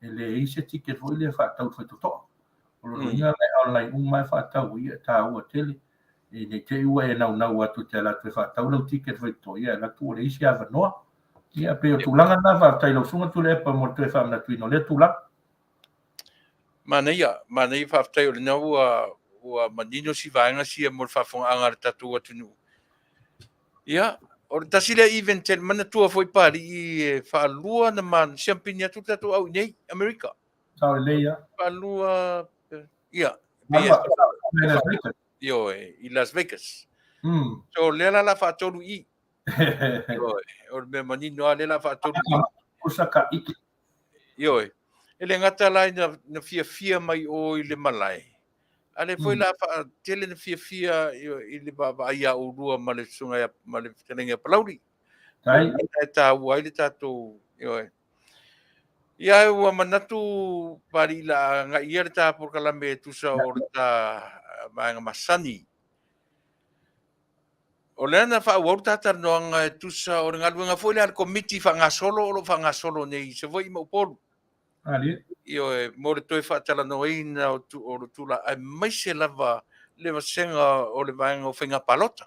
e leai se ticket foi lea e faatau i le faitotoa. O lona uiga la e online uma e faatau ai, ia e taua tele. E ne i te i ua e naunau atu e te alu atu e faatau lau ticket faitotoa, ia e alu atu ua leai se avanoa. Ia pei o tulaga na, faafetai i lau Susuga Tuilaepa mo le toe faamanatuina o lea tulaga. Manaia, manaia faafetai o lena ua ua manino si vaega sia mo le faafofogaaga a le tatou atunuu. Ia, o le tasi lea event tele, manatua foi Papalii e faalua na ma siampini atu le tatou au i nei, Amerika. Sao lelei lava. Faalua, ia, ioe, i Las Vegas. So, lea la la faatolu i. Ioe, o le mea manino lava lea la faatolu i. Usa ka ike. Ioe. E le gata la ina na fiafia mai o i le malae, a lea foi la faatele na fiafia i le vaavaai ia oulua ma le susuga ia, ma le fetalaiga ia Palauli. Tai. E taua ai le tatou, ioe. Ia, ua manatu Papalii la agai ia le ta polokalame e tusa o le ta vaega masani. O lea na faaauau le ta talanoaga e tusa o le galuega foi lea a le Komiti faagasolo o lo o faagasolo nei i Savaii ma Upolu. Ioe, mo le toe faatalanoaina o le tulaga, aemaise lava le vasega o le vaega o faiga palota.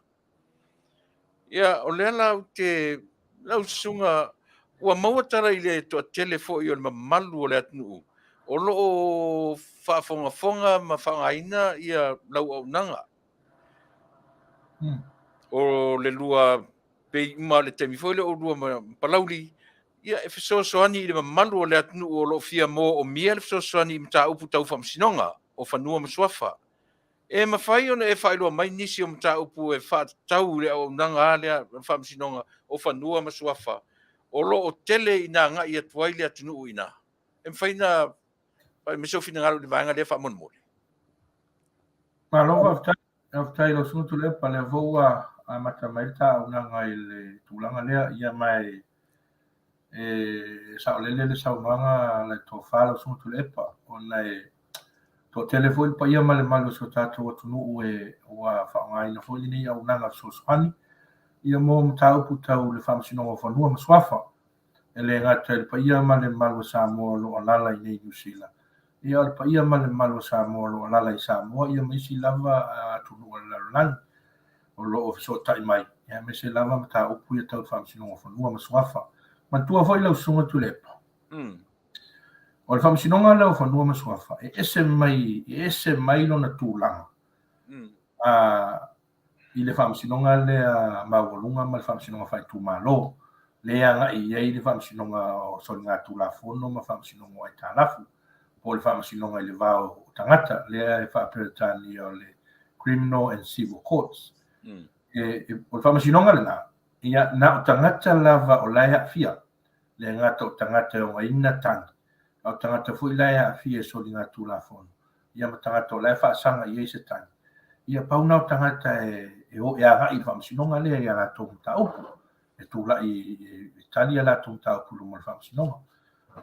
Ia, o lea la ou te, lau susuga, ua maua tala i le toatele foi o le mamalu o le atunuu o lo o faafogafoga ma faaaogaina ia lau auaunaga. O le lua pei uma le taimi foi lea o oulua ma Palauli, ia e fesoasoani i le mamalu o le atunuu o lo o fia moomia le fesoasoani i mataupu tau faamasinoga o fanua ma suafa. E mafai ona e faailoa mai nisi o mataupu e faatatau i le auaunaga a lea faamasinoga o fanua ma suafa o lo o tele ina agai atu ai le atunuu i ina? E mafai ona fai mai sou finagalo i le vaega lea faamolemole. Malo faafetai. Faafetai i lau Susuga Tuilaepa, lea foi ua amata mai le ta auaunaga i le tulaga lea. Ia ma e saolele le saunoaga a le tofa lau Susuga Tuilaepa, ona e toatele foi le paia ma le mamalu o si o tatou atunuu e ua faaaogaina foi lenei auaunaga fesoasoani ia mo mataupu tau le Faamasinoga o Fanua ma Suafa. E le gata i le paia ma le mamalu o Samoa o lo o alaala i nei Niu Sila, ia o le paia ma le mamalu o Samoa o lo o alaala i Samoa ia ma isi lava atunuu o le lalolagi o lo o fesootai mai, ia aemaise lava mataupu ia tau le Faamasinoga o Fanua ma Suafa. Manatua foi lau Susuga Tuilaepa, o le Faamasinoga lea o Fanua ma Suafa, e ese mai, e ese mai lona tulaga i le faamasinoga lea maualuga ma le faamasinoga faaitumalo, lea e agai i ai le faamasinoga o soligatulafono ma faamasinoga o aitalafu. po o le Faamasinoga i le va o tagata, lea e faa-Peretania o le Criminal and Civil Courts. E, o le Faamasinoga lena, ia, na o tagata lava o la e aafia, le gata o tagata e ogaina tagi, a o tagata foi la e aafia i soligatulafono, ia ma tagata o la e faasaga i ai se tagi. Ia, pau na o tagata e, e o e agai i le Faamasinoga lea i a latou mataupu, e tulai e tali a latou mataupu i luma o le Faamasinoga.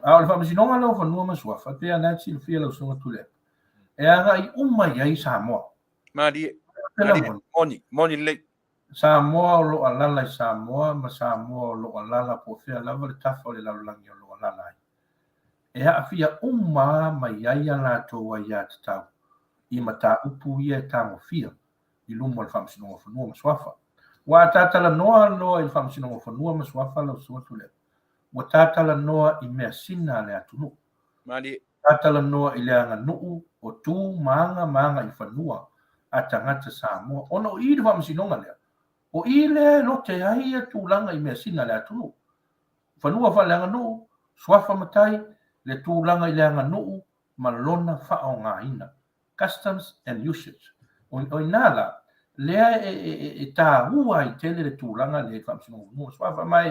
A o le Faamasinoga lea o Fanua ma Suafa, e pei lava na silafia lau Susuga Tuilaepa, e agai uma i ai Samoa. Malie, malie, moni, moni lelei. Samoa o lo o alala i Samoa ma Samoa o lo o alala po o fea lava le tafa o le lalolagi o lo o alala ai. E aafia uma mai ai a latou aiatatau i mataupu ia e tagofia i luma o le Faamasinoga o Fanua ma Suafa. Ua a ta talanoa loa i le Faamasinoga o Fanua ma Suafa lau Susuga Tuilaepa, ua ta talanoa i measina a le atunuu. Malie. Ta talanoa i le aganuu o tu ma aga ma agaifanua a tagata Samoa. Ona o i le Faamasinoga lea, o i lea e lote ai ia tulaga i measina a le atunuu. Fanua faaleaganuu, suafa matai, le tulaga i le aganuu ma lona faaaogaina, customs and usage. O i ina la, lea e taua ai tele le tulaga lea i le Faamasinoga o Fanua ma Suafa. Ma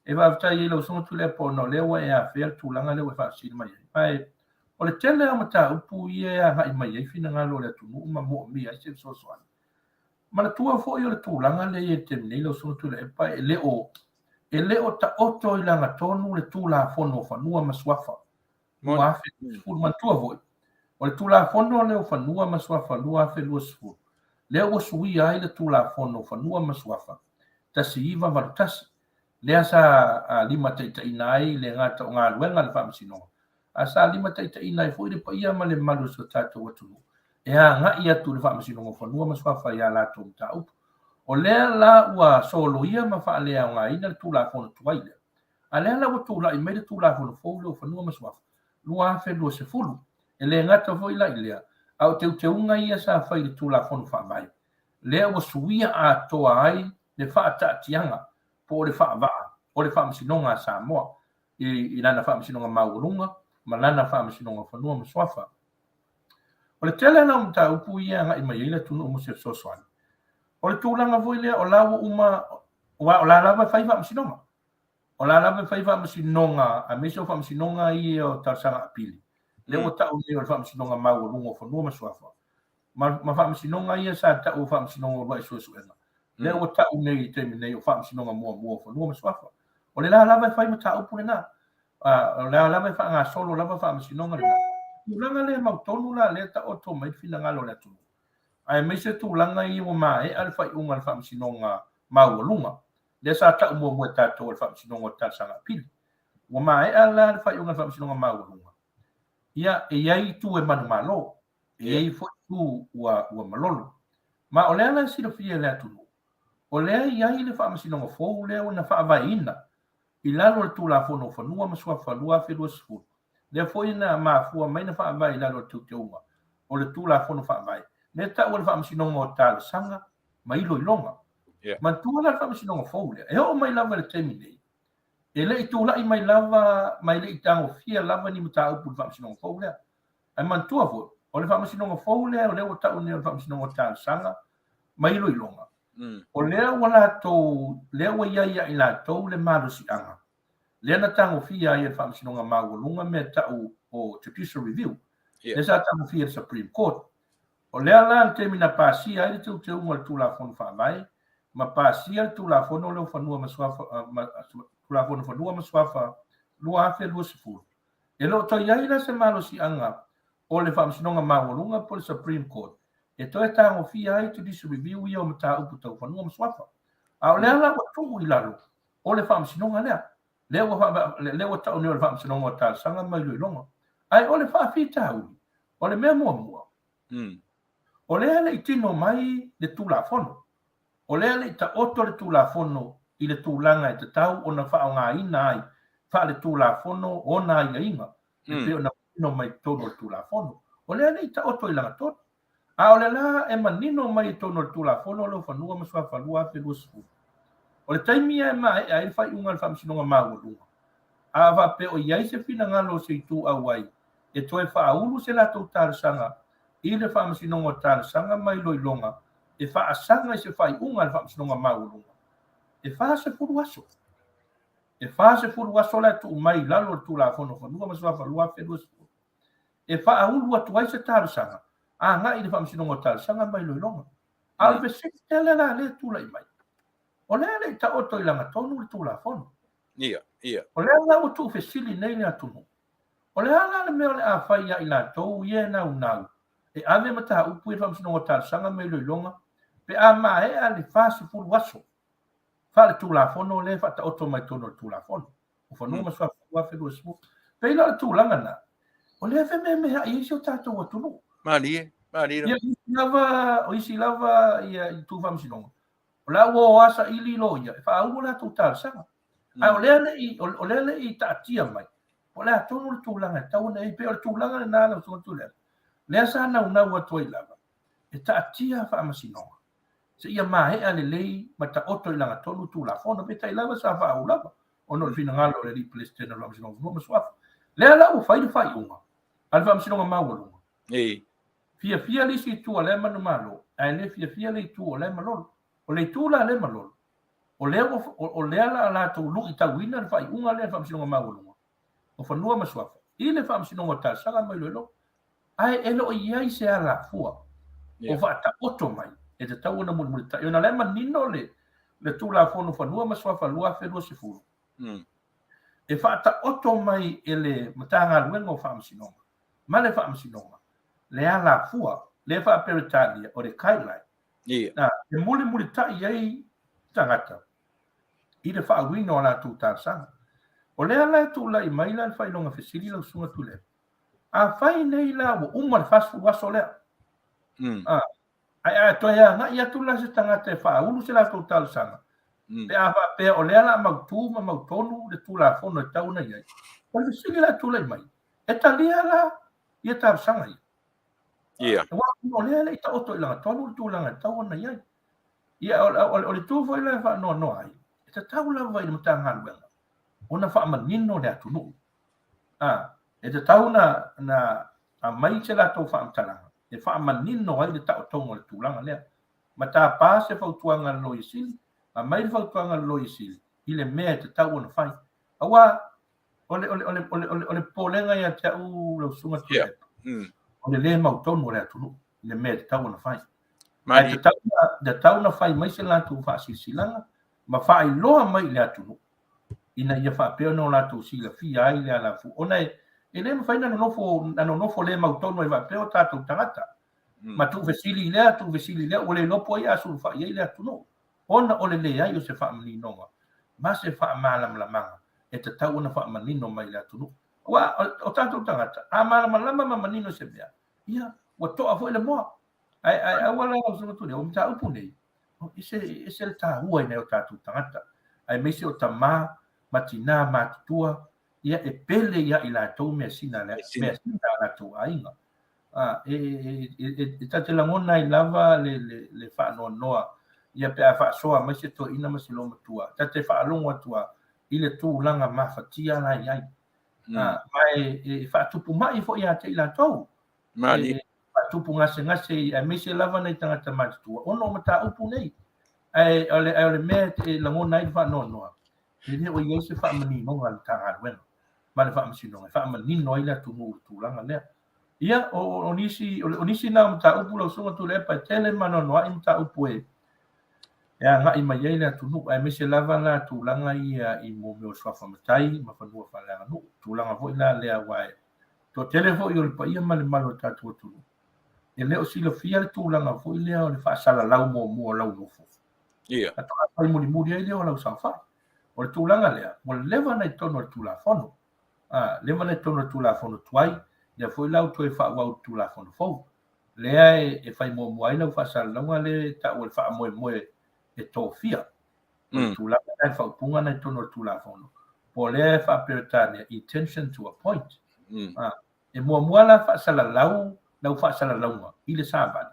e faafetai ai lau Susuga Tuilaepa ona o lea ua e afea le tulaga lea ua e faafesili mai ai. Ma o le tele lava o mataupu ia e agai mai ai finagalo o le atunuu ma moomia ai se fesoasoani. Manatua foi o le tulaga lea e i ai i le taimi nei lau Susuga Tuilaepa, e le o taoto i lagatonu le Tulafono o Fanua ma Suafa 2020. Manatua foi, o le Tulafono lea o Fanua ma Suafa 2020, lea ua suia ai le Tulafono o Fanua ma Suafa 1981, lea sa limataitaiina ai le gata o galuega a le Faamasinoga, a sa limataitaiina ai foi le paia ma le mamalu o si o tatou atunuu e agai atu i le Faamasinoga o Fanua ma Suafa i a latou mataupu. O lea la ua soloia ma faaleaogaina le Tulafono tuai lea, A lea la ua tulai mai le Tulafono fou lea o Fanua ma Suafa 2020, e le gata foi la i lea, a o teuteuga ia sa fai i le Tulafono Faavae, lea ua suia atoa ai le faataatiaga po o le faavaa o le Faamasinoga a Samoa i lana Faamasinoga Maualuga ma lana Faamasinoga o Fanua ma Suafa. O le tele la o mataupu ia e agai mai ai le atunuu mo se fesoasoani, o le tulaga foi lea o la ua uma, aua o la lava e fai faamasinoga. O la lava e fai faamasinoga, aemaise o faamasinoga ia o talosaga apili, lea ua tau nei o le Faamasinoga Maualuga o Fanua ma Suafa, ma, ma faamasinoga ia sa tau o Faamasinoga o Uluai Suesuega, lea ua tau nei i le taimi nei o Faamasinoga Muamua o Fanua ma Suafa. O le la lava e fai mataupu lena. O la lava e faagasolo lava faamasinoga lena. Tulaga lea mautonu la lea taoto mai le finagalo o le atunuu, aemaise tulaga ia ua maea le faaiuga a le Faamasinoga Maualuga, lea sa tau muamua e tatou o le Faamasinoga o Talosaga Apili. Ua maea la le faaiuga a le Faamasinoga Maualuga, ia, e i ai itu e manumalo, e i ai foi itu ua, ua malolo. Ma o lea la e silafia e le atunuu, o lea e i ai le Faamasinoga fou lea ua na faavaeina i lalo o le Tulafono o Fanua ma Suafa 2020, lea foi na mafua mai na faavae i lalo o le teuteuga o le Tulafono Faavae, lea e tau o le Faamasinoga o Talosaga ma Iloiloga. Yeah. Manatua la le Faamasinoga fou lea, e oo mai lava i le taimi nei, e le i tulai mai lava ma e le i tagofia lava ni mataupu i le Faamasinoga fou lea. Ae manatua foi, o le Faamasinoga fou lea, o lea ua tau nei o le Faamasinoga o Talosaga ma Iloiloga, o lea ua latou, lea ua i ai ia i latou le malosiaga, lea na tagofia ai e le Faamasinoga Maualuga mea tau o Judicial Review, lea sa tagofia e le Supreme Court. O lea la le taimi na pasia ai le teuteuga o le Tulafono Faavae ma pasia le Tulafono lea o Fanua ma Suafa, ma, Tulafono Fanua ma Suafa 2020, e le o toe i ai la se malosiaga o le Faamasinoga Maualuga po o le Supreme Court e toe tagofia ai Judicial Review ia o mataupu tau fanua ma suafa. A o lea la ua tuu i lalo o le Faamasinoga lea, lea ua, lea ua tau nei o le Faamasinoga o Talosaga ma Iloiloga. Ae o le faafitauli, o le mea muamua, o lea e le i tino mai le Tulafono. O lea e le i taoto le Tulafono i le tulaga e tatau ona faaaogaina ai faale-Tulafono ona aiaiga e pei ona manino mai i totonu o le Tulafono. O lea e le i taoto i lagatonu. A o le la e manino mai i totonu o le Tulafono lea o Fanua ma Suafa 2020, o le taimi ia e maea ai le faaiuga a le Faamasinoga Maualuga, a faapea o i ai se finagalo o se itu auai e toe faaulu se latou talosaga i le Faamasinoga o Talosaga ma Iloiloga e faasaga i se faaiuga a le Faamasinoga Maualuga e 40 aso. E 40 aso la e tuu mai i lalo o le Tulafono o Fanua ma Suafa 2020 e faaulu atu ai se talosaga agai i le Faamasinoga o Talosaga ma Iloiloga. A o le fesili tele la lea e tulai mai, o lea e le i taoto i lagatonu le Tulafono. Ia, ia. O lea la ua tuufesili nei le atunuu, o le a la le mea o le a fai ia i latou ia e naunau e ave mataupu i le Faamasinoga o Talosaga ma Iloiloga pe a maea le 40 aso faaletulafono lea e faataoto mai totonu o le Tulafono o Fanua ma Suafa 2020. Pei la o le tulaga lena, o lea e fememeai ai si o tatou atunuu. Malie, malie. Ia, lava, o isi lava ia itu faamasinoga, o la ua o a saili loia e faaulu latou talosaga. Ae o lea le i, o lea le i taatia mai, po o le a tonu le tulaga e tatau ona i ai. Pei o le tulaga lena lau Susuga Tuilaepa, lea sa naunau atu ai lava e taatia faamasinoga seia maea lelei ma taoto i lagatonu Tulafono. Peitai lava sa faauu lava ona o le finagalo o le alii Peresetene o le Faamasinoga o Fanua ma Suafa. Lea la ua fai le faaiuga a le Faamasinoga Maualuga. Fiafia le isi itu a lea manumalo, ae le fiafia le itu o lea malolo. O le itu la a lea malolo, o lea ua, o lea la a latou luitauina le faaiuga lea a le Faamasinoga Maualuga o Fanua ma Suafa i le Faamasinoga o Talosaga ma Iloiloga. Ae e le o i ai se alafua o faataoto mai e tatau ona mulimulitai, ona o la e manino le Tulafono o Fanua ma Suafa 2020, e faataoto mai e le Matagaluega o Faamasinoga ma le Faamasinoga le alafua lea e faa-Peretania o le guideline, e mulimulitai ai tagata i le faauiina o a latou talosaga. O lea la e tulai mai la le faailoga fesili lau Susuga Tuilaepa, afai nei la ua uma le 40 aso lea, ae a toe agai atu la se tagata e faaulu se latou talosaga, pe a faapea o lea la mautu ma mautonu le Tulafono e tatau ona i ai, o le fesili la e tulai mai, e talia la ia talosaga ia? Aua o lea e le i taoto i lagatonu le tulaga e tatau ona i ai. Ia, o le itu foi la e faanoanoa ai, e tatau lava i le Matagaluega ona faamanino le atunuu. E tatau ona aumai se latou faamatalaga e faamanino ai le taotoga o le tulaga lea. Ma tapa se fautuaga a le Loia Sili, aumai le fautuaga a le Loia Sili i le mea e tatau ona fai. Aua o le, o le, o le, o le, o le popolega ia te au lau Susuga Tuilaepa, o le lē mautonu o le atunuu i le mea e tatau ona fai. Ae tatau ona fai mai se latou faasilasilaga ma faailoa mai i le atunuu ina ia faapea ona o latou silafia ai le alafua, ona e le mafai ona nonofo le mautonu ai faapea o tatou tagata. Ma tuufesili i lea, tuufesili i lea, ua le iloa po o ai a sulufai i ai le atunuu, ona o le leai o se faamaninoga ma se faamalamalamaga e tatau ona faamanino mai i le atunuu. Aua o tatou tagata, a malamalama ma manino i se mea, ia, ua toa foi le moa. Ae aua la lau Susuga Tuilaepa, o mataupu nei, e ese le taua i nai o tatou tagata, aemaise o tama ma tina matutua, ia e pele ia i latou measina a latou aiga. E ta te lagona ai lava le faanoanoa ia pe a faasoa mai se toeaina ma se loomatua, ta te faalogo atu lava i le tulaga mafatia la e i ai. Ma e faatupu mai foi ia te i latou. E faatupu gasegase aemaise lava nai tagata matutua ona o mataupu nei. Ae o le mea e lagona ai le faanoanoa, e le o i ai se faamaninoga a le Matagaluega ma le Faamasinoga e faamanino ai le atunuu i le tulaga lea. Ia, o nisi na o mataupu lau Susuga Tuilaepa e tele ma anoanoai mataupu e agai mai ai le atunuu, aemaise lava la tulaga ia i mea o suafa matai ma fanua faaleaganuu, tulaga foi la lea aua e toatele foi o le paia ma le mamalu o le tatou atunuu e le o silafia le tulaga foi lea o le faasalalau muamua o lau nofo. Faatoa fai mulimuli ai lea o lau saofai. O le tulaga lea, ua leva ona i totonu o le Tulafono. Leva ona i totonu o le Tulafono tuai, lea foi la ua toe faaauau i le Tulafono fou. Lea e fai muamua ai lau faasalalauga lea e tau o le faamoemoe e tofia. O le tulaga lena i le faaupuga lena i totonu o le Tulafono, po o lea e faa-Peretania, intention to appoint. E muamua la faasalalau lau faasalalauga i le savali,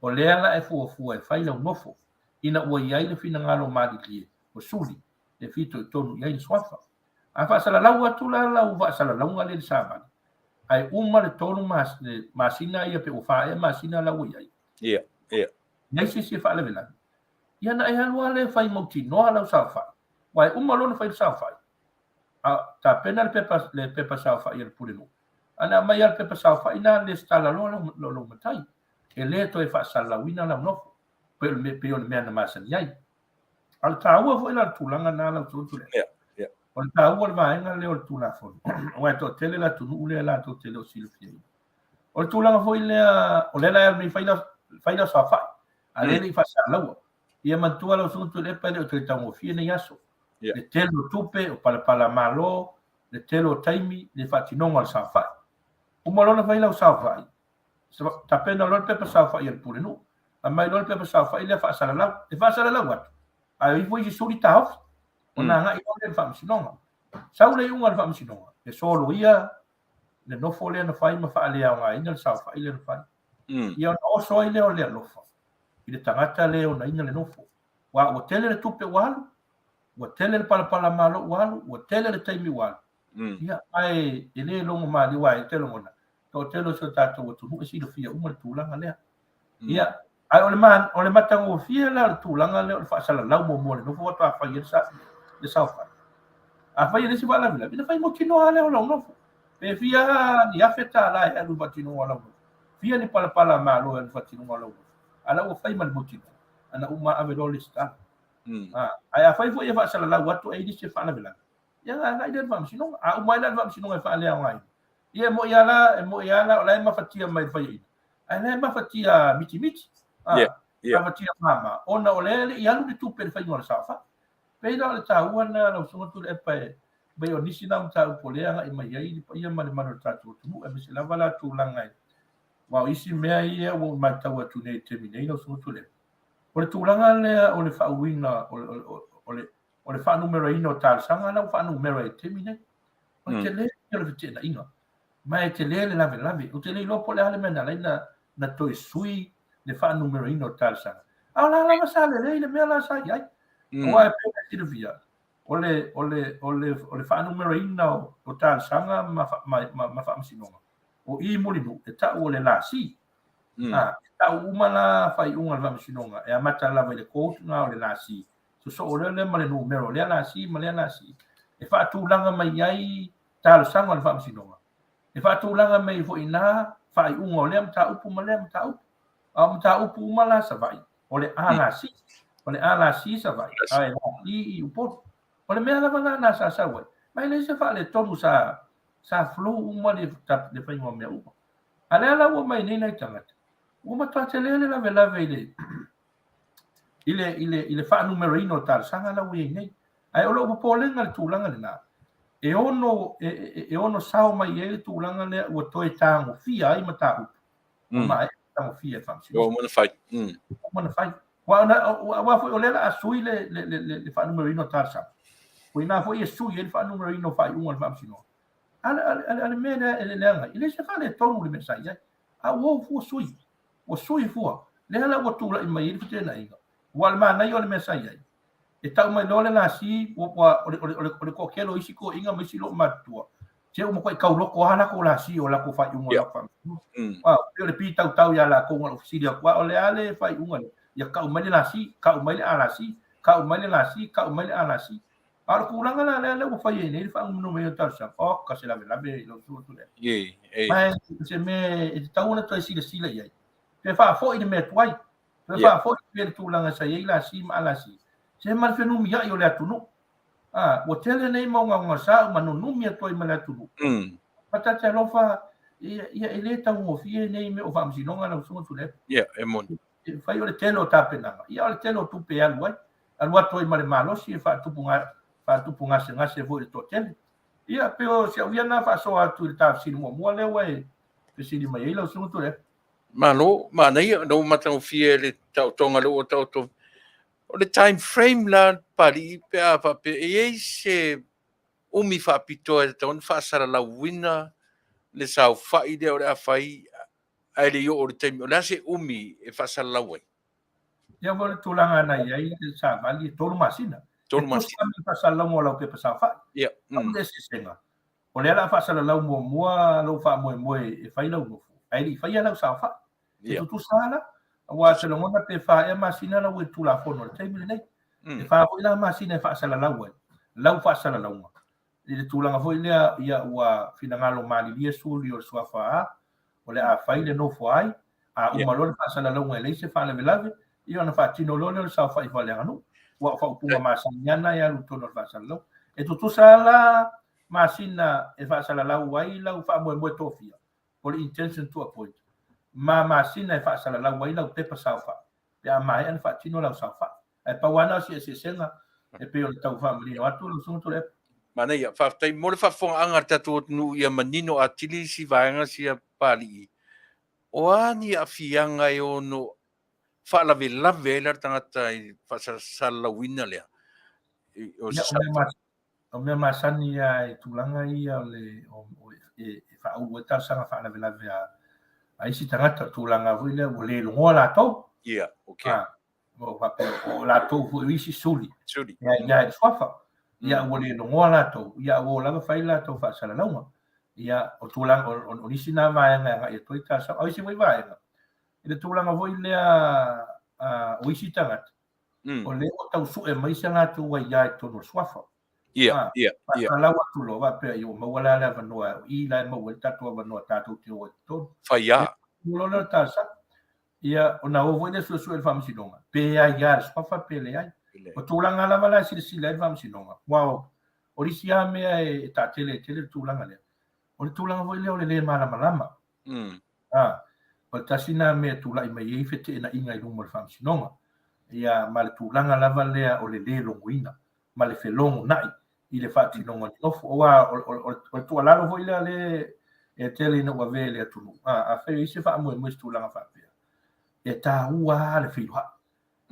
o lea la e fuafua e fai lau nofo, ina ua i ai le finagalo malilie o suli e fitoitonu i ai le suafa. A faasalalau atu la lau faasalalauga lea i le savali, Ae uma le tolu masina ia pe ua fa ea masina la ua i ai. Ia, ia. Leai se isi e faalavelave. Ia na e alu lava lea e fai mautinoa lau saofai. Aua e uma loa ona fai le saofai, a tapena le pepa, le pepa saofai a le pulenuu, a na aumai lava le pepa saofai lena, lesitala loa lau, lou matai. E le toe faasalalauina lau nofo, pei o le, pei o le mea na masani ai. A o le taua foi la o le tulaga lena lau Afioga Tuilaepa. Ia, ia. O le taua o le vaega lea o le Tulafono, aua e toatele le atunuu lea latou te le o silafiaina. O le tulaga foi lea, o lea la e alu nei fai lau, fai lau saofai, a lea e le i faasalalaua. Ia manatua lau Susuga Tuilaepa e le o toe taugofie nei aso. Yeah. Le tele o tupe, o palapala malo, le tele o taimi, le faatinoga o le saofai. Uma loa ona fai lau saofai, tapena loa le pepa saofai a le pulenuu, aumai loa le pepa saofai lea faasalalau. E faasalalau atu, ae o ifo isi suli taofi, ona agai loa lea i le faamasinoga. Sau le iuga a le faamasinoga, e soloia le nofo lea na fai ma faaleaogaina le saofai lea na fai. Ia ona oso ai lea o le alofa i le tagata lea e onaina le nofo. Aua ua tele le tupe ua alu, ua tele le palapala malo ua alu, ua tele le taimi ua alu. Ia, ae e le logo malie, aua e te logona, toatele o si o tatou atunuu e silafia uma le tulaga lea. Ia, ae o le, ma, o le matagofie la o le tulaga lea o le faasalalau muamua o le nofo faatoa fai ai le saofai. Afai e leai se faalavelave, ona fai mautinoa lava lea o lau nofo. Pe fia ni $1,000 e alu i le faatinoga o lau nofo, fia ni palapala malo e alu i le faatinoga o lau nofo, a la ua fai ma le mautinoa, ana uma ave loa lesitala. Ae afai foi e faasalalau atu ai nisi e faalavelave, ia ona agai lea i le faamasinoga. A uma ai la le faamasinoga e faaleaogaina, ia e moni lava la, e moni lava la o la e mafatia mai i le faiaina, ae la e mafatia mitimiti, mafatia mama, ona o lea e le i alu le tupe i le faiga o le saofai. Pei la o le taua lena lau Susuga Tuilaepa e pei o nisi na mataupu o lea e agai mai ai le paia ma le mamalu o le tatou atunuu, aemaise lava la tulaga e, aua o isi mea ia ua ou matau atu nei i le taimi nei lau Susuga Tuilaepa, o le tulaga lea o le faauiina o le, o le, o le faanumeraina o talosaga la ua faanumera i le taimi nei. O le tele ia o le feteenaiga, ma e tele le lavelave. Ou te le iloa po o le a le mea na ala ai na toe sui le faanumeraina o talosaga. A o la lava sa lelei le mea la sa i ai. Aua e pei ona silafia, o le, o le, o le, o le faanumeraina o talosaga ma, ma, ma, ma faamasinoga, o i Mulinuu e tau o le lasi. A, e tau uma la faaiuga a le faamasinoga, e amata lava i le code lena o le lasi. Sosoo loa lea ma le numera o lea lasi ma lea lasi, e faatulaga mai ai talosaga o le faamasinoga. E faatulaga mai ai foi i ina faaiuga o lea mataupu ma lea mataupu. A o mataupu uma la Savaii, o le A lasi. O le A lasi Savaii, a e lasi i Upolu. O le mea lava lena sa sau ai, ma e leai se faaletonu sa sa flow uma le le faiga o mea uma. A lea la ua mai nei nai tagata, ua matua tele le lavelave i le i le i le i le faanumeraina o talosaga la ua i ai nei. Ae o lou popolega i le tulaga lena, e ono e, e, e ono sao mai ai le tulaga lea ua toe tagofia ai mataupu. Ua maea tagofia e faamasinoga. Ua uma ona fai. Ua uma ona fai. Aua foi o lea o le a sui le, le, le, le, le faanumeraina o talosaga. O i ina foi e sui ai le faanumeraina o faaiuga a le faamasinoga. A le, a le, a le mea lea e leaga ai, e leai se faaletonu i le mea sa i ai. A ua o fua sui. Ua sui fua. Lea la ua tulai mai ai le feteenaiga. Aua o le manaia o le mea sa i ai, e tau mai loa le lasi, ua, o le, o le, o le, o le toatele o isi toeaiina ma isi loomatutua, se ua matuai tauloko lava latou lasi o latou faaiuga o latou faamasinoga. Ua, pei o le pitautau ia latou na ona fesili atu lava, o le a le faaiuga lea? Ia tau mai le lasi, tau mai le alasi, tau mai le lasi, tau mai le alasi. A o le tulaga la lea ua fai ai nei le faanumenumeina o talosaga, oka se lavelave i lau susuga Tuilaepa. Ma o se mea e tatau ona toe silasila i ai. Toe faafoi le mea tuai. Toe faafoi pea le tulaga sa i ai lasi ma alasi. Se ma le fenumiai o le atunuu. A, ua tele nei mau gaogaosa ma nunumi atu ai ma le atunuu. Ma ta te alofa, ia, ia e le taugofie nei mea o faamasinoga lau susuga Tuilaepa. Ia, e moni. E fai o le tele o tapenaga, ia o le tele o tupe e alu ai. Alu atu ai ma le malosi e faatupu, faatupu gasegase foi i le toatele. Ia, pei o si au ia lena faasoa atu i le ta fesili muamua lea ua e fesili mai ai lau susuga Tuilaepa. Malo, manaia, na ua matagofie le taotoga lea ua taoto. O le time frame la Papalii pe a faapea e i ai se umi faapitoa e tatau ona faasalalauina le saofai lea o le a fai ae le i oo i le taimi, o le a se umi e faasalalau ai? Ia foi le tulaga na i ai le savali e 3 masina. 3 masina. E tusa ma le faasalalauga o lau pepa saofai. Ia. Pau le eseesega. O lea o le a faasalalau muamua lou faamoemoe e fai lau nofo, ae le i faia lau saofai. E tutusa lava la, aua ou te lagona pe fa ea masina la ua i le Tulafono i le taimi lenei. E fa foi la masina e faasalalau ai lau faasalalauga i le tulaga foi lea ia ua finagalo malilie suli o le Suafa A, o le a fai le nofo ai, a uma loa le faasalalauga e leai se faalavelave, ia ona faatino loa lea o le saofai faaleaganuu. Aua o faaupuga masani lava na e alu i totonu o le faasalalauga. E tutusa lava la masina e faasalalau ai lau faamoemoe tofia, po o le intention to appoint, ma masina e faasalalau ai lau pepa saofai pe a maea ona faatino lau saofai. Ae pau lava na o se eseesega e pei ona tau faamanino atu lau Susuga Tuilaepa. Manaia, faafetai mo le faafofogaaga a le tatou atunuu ia manino atili isi vaega sia Papalii. O a ni aafiaga e ono faalavelave ai la le tagata i faasalalauina lea? O se O mea masani lava i tulaga ia o le e faaulu ai talosaga faalavelave a isi tagata, o tulaga foi lea ua le logoa latou. Ia, okay. Ua faapea o latou foi o isi suli. Suli. Ia, ia i le suafa. Ia, ua le logoa latou. Ia, ua o lava fai latou faasalalauga. Ia, o tulaga, o nisi na vaega e agai atu ai talosaga. O isi foi vaega, i le tulaga foi lea o isi tagata, o lea ua tau sue mai se latou aia i totonu o le suafa. Ia, ia, ia. Faasalalau atu loa, faapea, ia ua maua la le avanoa, o i la e maua ai le tatou avanoa tatou te o ai i totonu. Fai a. Ia, loa lea o le talosaga. Ia, ona o foi lea suesue i le faamasinoga, pe aia le suafa pe leai. O tulaga lava la e silasila ai le faamasinoga, aua o le isi lava mea e taatele ai tele le tulaga lea, o le tulaga foi lea o le le malamalama. O le tasi lena mea e tulai mai ai feteenaiga i luma o le faamasinoga, ia, ma le tulaga lava lea o le le logoina ma le felogonai i le faatinoga o le nofo. Aua o le tuualalo foi lea lea e tele ina ua avea i le atunuu, afai o i ai se faamoemoe i se tulaga faapea, e taua lava le feiloai,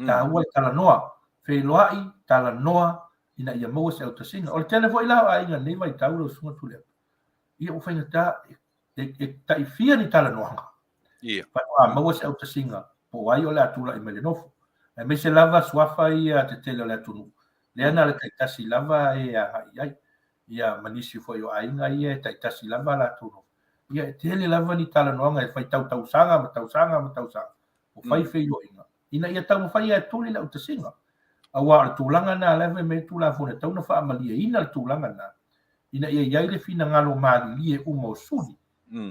taua le talanoa, feiloai, talanoa ina ia maua se autasiga. O le tele foi la o aiga i lenei vaitau lau Susuga Tuilaepa, ia ua faigata e taifia ni talanoaga. Ia. Faatoa maua se autasiga po o ai o le a tulai mai le nofo. Aemaise lava suafa ia tetele o le atunuu, lea na o le taitasi lava e agai i ai. Ia ma nisi foi o aiga ia e taitasi lava a latou nofo. Ia e tele lava ni talanoaga e fai tau tausaga ma tausaga ma tausaga o fai feiloaiga ina ia taumafai e tuli le autasiga. Aua o le tulaga lena la e fai mai ai le Tulafono e tatau ona faamalieina le tulaga lena ina ia i ai le finagalo malilie uma o suli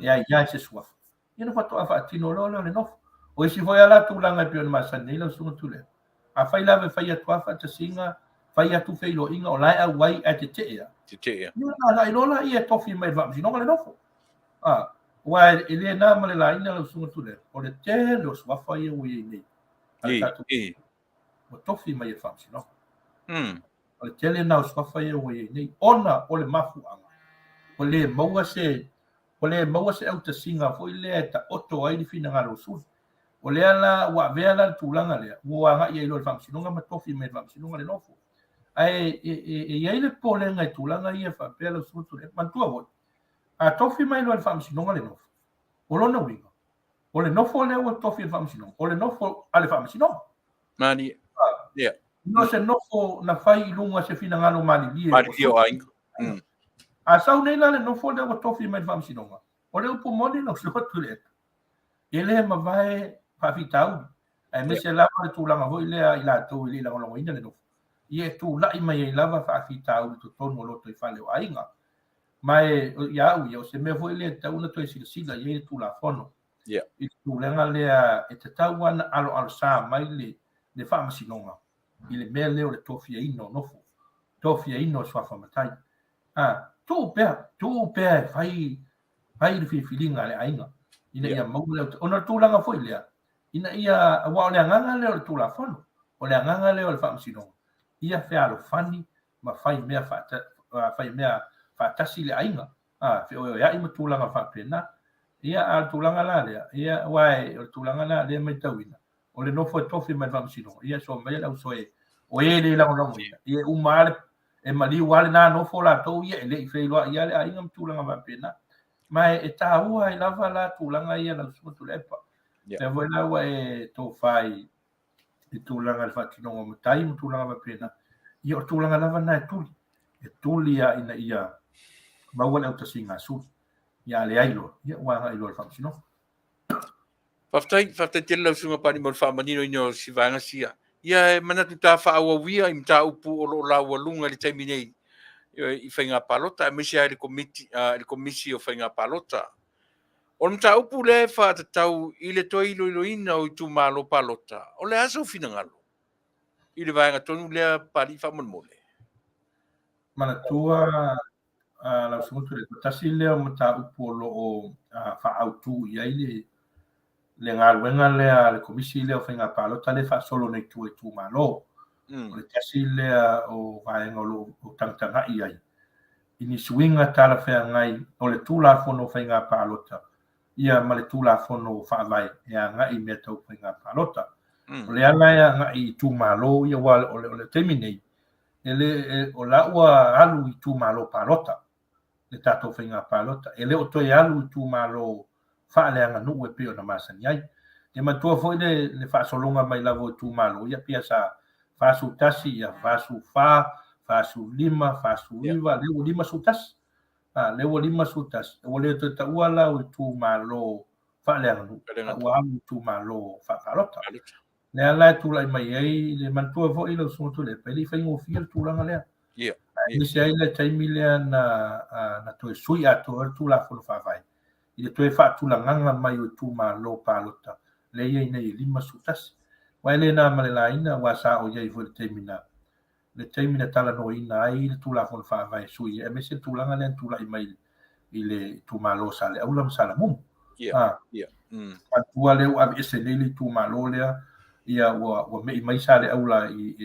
e aia ai se suafa. Ia ona faatoa faatino loa lea o le nofo. O isi foi lava la tulaga e pei ona masani ai lau Susuga Tuilaepa, afai lava e fai atu lava faatasiga, fai atu feiloaiga o la e auai ae tetee lava. Tetee lava. Ia ona agai loa lea e tofi mai e le Faamasinoga le nofo. Aua e le na ma le laina lau Susuga Tuilaepa, o le tele o suafa ia ua i ai nei a le tatou ua tofi mai e le Faamasinoga. O le tele na o suafa ia ua i ai nei, ona o le mafuaaga, ua le maua se, ua le maua se autasiga foi lea e taoto ai le finagalo o suli. O lea la ua avea la le tulaga lea, ua agai ai loa i le Faamasinoga ma tofi mai e le Faamasinoga le nofo. Ae e i ai le popolega i tulaga ia faapea lau Susuga Tuilaepa. Manatua foi, a tofi mai loa e le Faamasinoga le nofo, o lona uiga, o le nofo lea ua tofi e le Faamasinoga, o le nofo a le Faamasinoga. Mani. Yeah. No se nofo na fai i luga se finagalo malilie. Malilie o aiga. A sau nei la le nofo lea ua tofi mai le Faamasinoga, o le upu moni lau Susuga Tuilaepa, e le mavae faafitauli, aemaise lava le tulaga foi lea i latou e le i lagolagoina le nofo, ia e tulai mai ai lava faafitauli i totonu o lotoifale o aiga. Ma e, ia au ia, o se mea foi lea e tatau ona toe silasila i ai le Tulafono i le tulaga lea e tatau lava ona aloalosa mai le, le Faamasinoga i le mea lea o le tofiaina o nofo, tofiaina o suafa matai. A, tuu pea, tuu pea e fai, fai le filifiliga a le aiga ina ia maua le, ona o le tulaga foi lea, ina ia, aua o le agaga lea o le Tulafono, o le agaga lea o le Faamasinoga, ia fealofani ma fai mea faata, fai mea faatasi le aiga, a, feoeoea'i ma tulaga faapena. Ia, a o le tulaga la lea, ia, aua o le tulaga la lea e matauina, o le nofo e tofi mai le Faamasinoga, ia, soa mai le ausoe, o e le lagolagoina, ia, e uma lava le, e maliu lava lena nofo latou, ia, e le i feiloai lava le aiga ma tulaga faapena. Ma e taua ai lava la tulaga ia lau Susuga Tuilaepa. Lea foi la ua e tofa i i tulaga i le faatinoga o matai ma tulaga faapena, ia o tulaga lava na e tuli. E tuli lava ina ia Maua le autasigasuli. Ia a leai loa, ia ua agai loa i le faamasinoga. Faafetai, faafetai tele lau Susuga Papalii mo le faamaninoina o si vaega sia. Ia e manatu ta faaauau ia i mataupu o lo o laualuga i le taimi nei i faiga palota aemaise lava i le komiti, i le komisi o faiga palota. O le mataupu lea e faatatau i le toe iloiloina o itumalo palota, o le a sou finagalo i le vaega tonu lea Papalii faamolemole? Manatua lau Susuga Tuilaepa, tasi lea o mataupu o lo o faaautu i ai le galuega lea a le Komisi lea o Faiga Palota lea e faasolo nei i tua i itumalo. O le tasi lea o vaega o lo o tagatagai ai i ni suiga talafeagai o le Tulafono o Faiga Palota ia ma le Tulafono Faavae e agai i mea tau faiga palota. O le ala e agai i itumalo ia, aua o le taimi nei, e le, o la ua alu i itumalo palota le tatou faiga palota, e le o toe alu i itumalo faaleaganuu e pei ona masani ai. E manatua foi le faasologa mai lava o itumalo, ia pei sa 41, ia 44, 45, 49, lea ua 51. A, lea ua 51, ua le toe taua la o itumalo faaleaganuu, a ua alu i itumalo faapalota. Lea la e tulai mai ai le manatua foi lau Susuga Tuilaepa, e le i faigofie le tulaga lea. Aemaise ai le taimi lea na toe sui atoa ai le Tulafono Faavae i le toe faatulagaga mai o itumalo palota lea e i ai nei e 51. Aua e le na ma le laina, aua sa ou i ai foi i le taimi na le taimi na talanoaina ai le Tulafono Faavae e sui ai, aemaise le tulaga lea na tulai mai i le itumalo o Saleaula ma Salamumu. Manatua lea ua aveese nei le itumalo lea, ia ua me'i mai Saleaula i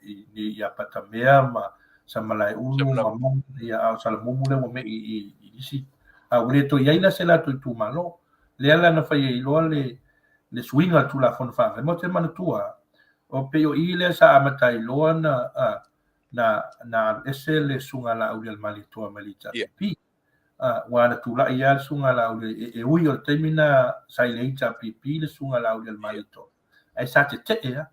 i ia Patamea ma Samalaeulu ma Maga, ia a o Salamumu lea ua me'i i isi. A ua le toe i ai la se latou itumalo. Lea la na fai ai loa le suiga o le Tulafono Faavae. Ma ou te manatua, o pei o i lea sa amata ai loa na na na alu ese le Susuga a Laaulialemalietoa mai le HRPP. Aua na tulai lava le Susuga a Laauli, e ui o le taimi na sa i le HRPP le Susuga a Laaulialemalietoa, ae sa tetee lava.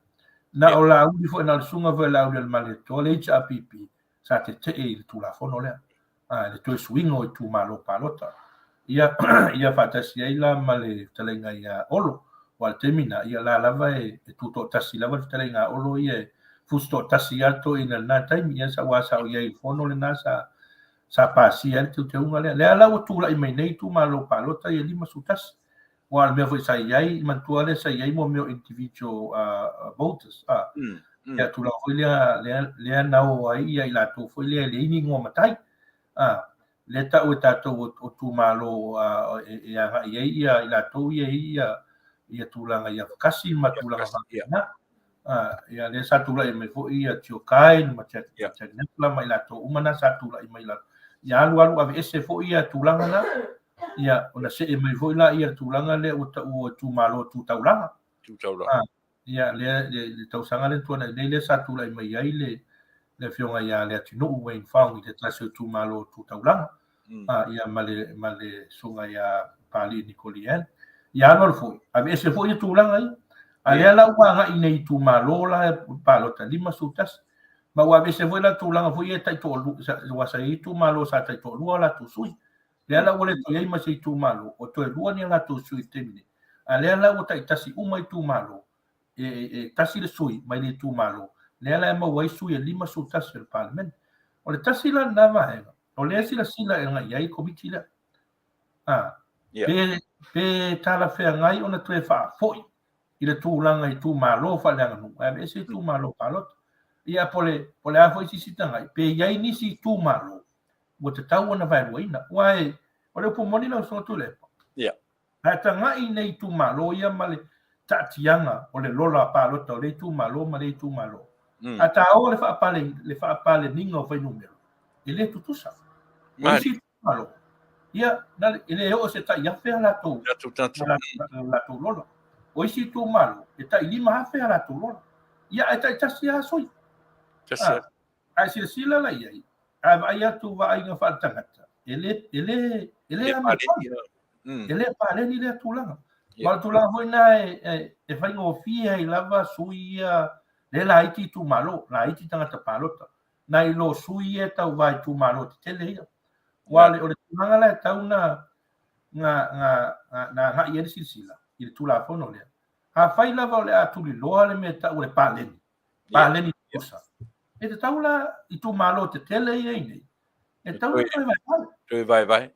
Na o Laauli foi, na o le Susuga foi a Laaulialemalietoa le HRPP sa tetee i le Tulafono lea, le toe suiga o itumalo palota. Ia, ia faatasi ai la ma le fetalaiga ia Olo, aua o le taimi lena, ia la lava e tutoatasi lava le fetalaiga a Olo ia e fusi toatasi lava le toeaina i lena taimi, ia aua sa ou i ai i le fono lena sa sa pasia ai le teuteuga lea. Lea la ua tulai mai nei itumalo palota ia 51. Aua o le mea foi sa i ai, manatua lea sa i ai mo mea o individual voters, ia tulaga foi lea, lea, lea na o ai ia i latou foi lea e leai ni igoa matai. Lea tau e tatou o itumalo e agai ai ia i latou ia i ia ia tulaga i Afakasi ma tulaga faapena. Ia lea sa tulai mai foi ia Tio Kai ma Jack, Jack Nicola ma i latou uma na sa tulai mai lalo. Ia alu alu aveese foi ia tulaga na. Ia ona see mai foi la ia tulaga lea ua tau o itumalo tu taulaga. Tu taulaga. Ia lea le tausaga lea tuanai nei lea sa tulai mai ai le le afioga ia Leatinuu Wayne Fong i le tasi o itumalo tu taulaga. Ia ma le ma le susuga ia Papalii Niko Lee Hang. Ia alu alu foi, aveese foi ia tulaga ia. A lea la ua agai nei itumalo la palota 51. Ma ua aveese foi la tulaga foi ia taitoalua, aua sa i ai itumalo sa taitoalua o latou sui. Lea la ua le toe i ai ma se itumalo, ua toe lua ni a latou sui i le taimi nei. A lea la ua taitasi uma itumalo, e tasi le sui mai le itumalo, lea la e maua ai sui e 51 o le Palemene. O le tasi la lena vaega, o lea e silasila e agai i ai le Komiti lea. Pe talafeagai ona toe faafoi i le tulaga i itumalo faaleaganuu, ae aveese itumalo palota. Ia po o le a foi se isi tagai, pe i ai nisi itumalo ua tatau ona vaeluaina. Aua o le upu moni lau Susuga Tuilaepa, ae tagai nei itumalo ia ma le taatiaga o le lola palota o lea itumalo ma lea itumalo. A taoa le faapaleniga o fuainumera, e le tutusa. O isi itumalo, ia, e le oo se tai 1,000 a latou lola. O isi itumalo, e tai 5,000 a latou lola. Ia, ae taitasi lava sui. A e silasila la i ai, a vaai atu vaaiga faaletagata, e le, e le, e le amiotonu. E le paleni lea tulaga. Ma o le tulaga foi lena e faigofie ai lava sui ia, lea e laiti itumalo, laiti tagata palota, nai lo sui ia e tauva i itumalo tetele ia. Ua o le tulaga la e tau na na na na agai ai le silasila i le Tulafono lea. Afai lava o le a tuliloa le mea e tau o le paleni, paleni tutusa, e tatau la itumalo tetele ia i nei, e tatau ona toe vaevae. Toe vaevae.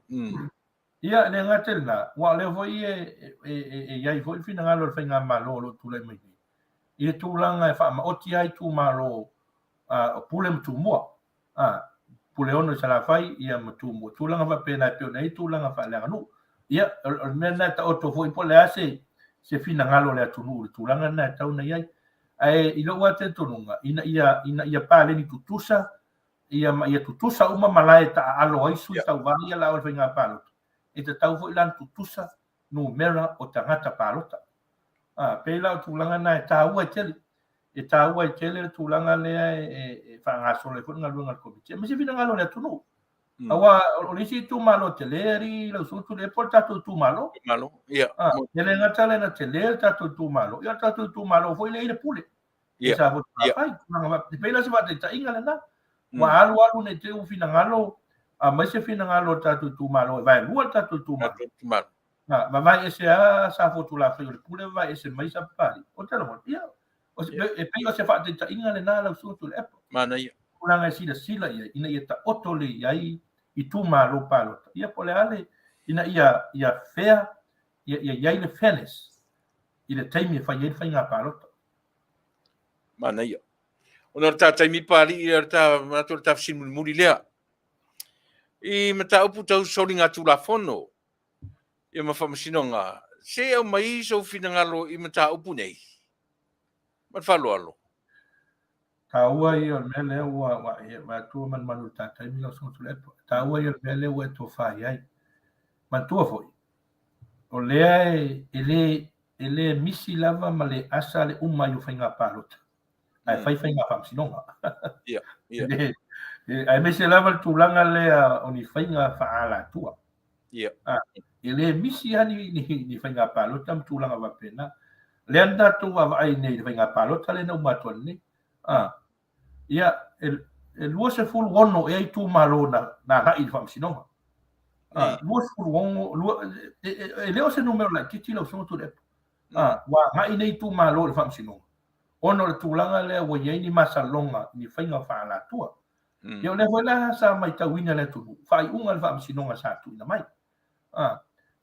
Ia, e le gata i lena, aua o lea foi e i ai foi le finagalo o le Faigamalo o lo o tulai mai nei, i le tulaga e faamaoti ai itumalo o Pule ma Tumua, Puleono i Salafai ia ma Tumua, tulaga faapena e pei ona i ai tulaga faaleaganuu. Ia, o le mea lena e taoto foi po o le a se finagalo o le atunuu i le tulaga lena e tatau ona i ai. Ae i lou lava talitonuga, ina ia paleni tutusa ia ma ia tutusa uma malae e taaalo ai sui tauva ia la o le faiga palota, e tatau foi la ona tutusa numera o tagata palota. A, pei la o tulaga na e taua ai tele. E taua ai tele le tulaga lea e faagasolo ai foi le galuega a le Komiti, aemaise finagalo o le atunuu. Aua o le isi itumalo tele alii Lausutu le po o le tatou itumalo. Itumalo, ia. E le gata lea na tele le tatou itumalo, ia o le tatou itumalo foi lea e i le pule. Ia. Sa fai. E pei la se faataitaiga lena. Ua alu alu ne i te i ua finagalo, aumai se finagalo o le tatou itumalo e vaelua le tatou itumalo. Vavae ese lava Safotulafai o le pule, vavae ese mai Sapapalii. O te lagona, ia, e pei o se faataitaiga lena lau Susuga Tuilaepa. Manaia. Tulaga e silasila i ai, ina ia taoto lelei ai itumalo palota. Ia po o le a le, ina ia fair, ia i ai le fairness i le taimi e fai ai le faiga palota. Manaia. Ona o le ta taimi Papalii, o le ta manatu o le ta fesili mulimuli lea. I mataupu tau soliga Tulafono ia ma faamasinoga, se aumai sou finagalo i mataupu nei. Ma le faaaloalo. Taua ia o le mea lea ua e vaeatu manumanu i le ta taimi lau Susuga Tuilaepa. Taua ia o le mea lea ua e tofa i ai. Manatua foi, o lea e le e le misi lava ma le asa le uma ai o faiga palota, ae fai faiga faamasinoga. Ia, ia. Aemaise lava le tulaga lea o ni faiga faaalatua. Ia. E le misi lava ni faiga palota ma tulaga faapena. Lea na tatou vaavaai nei i le faiga palota lea na uma atu nei. Ia, e 26 ea itumalo na agai i le faamasinoga. 26, e le o se numera laitiiti lau Susuga Tuilaepa. Ua agai nei itumalo i le faamasinoga, ona o le tulaga lea ua i ai ni masaloga i ni faiga faaalatua. Ia o lea foi la sa matauina e le atunuu, faaiuga a le faamasinoga sa tuuina mai.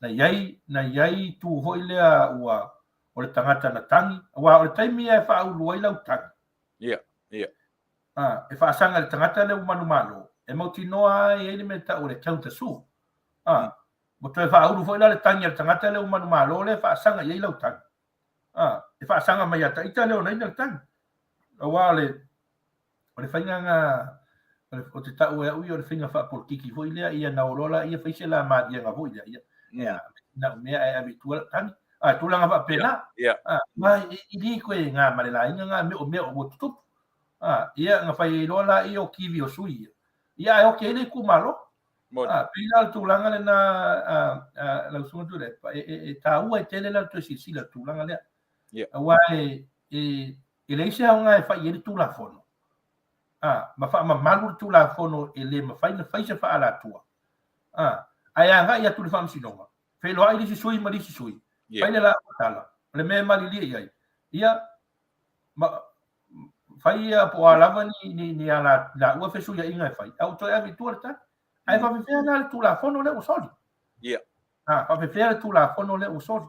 Na i ai, na i ai itu foi lea ua, o le tagata na tagi, aua o le taimi e faaulu ai lau tagi, Ia, ia. A, e faasaga i le tagata lea ua manumalo, e mautinoa lava e i ai le mea e tau o le counter sue. A, ua toe faaulu foi la le tagi a le tagata lea ua manumalo lea e faasaga i ai lau tagi. A, e faasaga mai ia ita lea o naina le tagi. Aua o le, o le faiga na, o te tau e au ia o le faiga faapolokiki foi lea, ia na o loa la ia fai se la maliega foi lea, ia, mm. na mea ae ave i tua lau tagi. A, tulaga faapena. Yeah. A, ma i li koe ngā ma le lainga ngā mea o mea o ua tutupu. A, ia, nga fai ai loa la ia o kiwi o sui ia. Ia, ae oke ai le itumalo. A, pei la o le tulaga lena, a, a, lau Susuga Tuilaepa, e, e, e taua e tele la le toe silasila i le tulaga lea. Yeah. Aua e, e, e leai se aoga e fai ai le Tulafono, a, ma faamamalu le Tulafono e le mafai ona fai se faaalatua, a, ae agai atu i le Faamasinoga, feiloai le isi sui ma le isi sui, Yeah. fai le laua tala, o le mea e malilie i ai, ia, ma, fai ia po o a lava ni, ni, ni a laua fesuiaiga e fai, a ua toe ave i tua le tali. Ae faapefea la le Tulafono lea ua soli? Yeah. A, faapefea le Tulafono lea ua soli?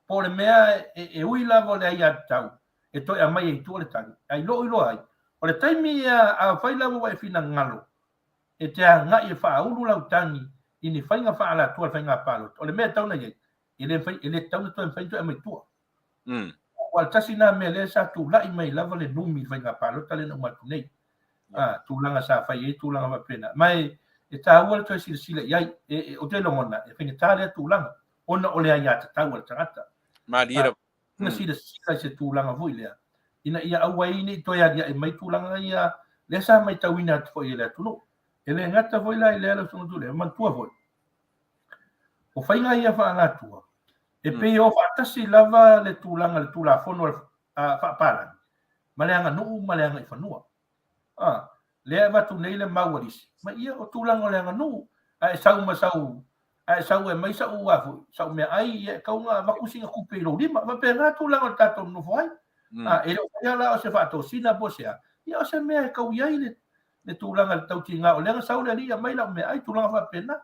Po o le mea e, e ui lava o le aiatatau e toe aumai ai i tua le tali, ae i lou iloa ai, o le taimi ia afai lava ua e finagalo e te agai e faaulu lau tagi i ni faiga faaalatua a le faiga palota, o le mea e tatau ona i ai, e le mafai, e le tatau ona toe mafai ona toe aumai i tua. Aua o le tasi lena mea lea sa tulai mai lava le numi i le faiga palota lea na uma atu nei. A, tulaga sa fai ai tulaga faapena. Ma e, e taua le toe silasila i ai. E, e, ou te lagona, e faigata lea tulaga, ona o le aiatatau a le tagata. Malie lava. Na silasila i se tulaga foi lea, ina ia aua ai ne i toe aliae mai tulaga ia, lea sa matauina atu foi e le atunuu. E le gata foi la i lea lau Susuga Tuilaepa, manatua foi, o faiga ia faaalatua, e pei e o faatasi lava le tulaga i le Tulafono faapalagi ma le aganuu ma le agaifanua. A, lea e avatu nei le mau a lisi, ma ia o tulaga o le aganuu. A e sau ma sau, a e sau e aumai sa'u a foi, sa'u meaai, ia e tatau ona avatu sina tupe i lou lima. E faapena tulaga o le tatou nonofo ai. A, e le o faia la o se faatosina po o se a, ia o se mea e tau i ai le, le tulaga i le tautiga o lea na sau le alii aumai lau meaai, tulaga faapena.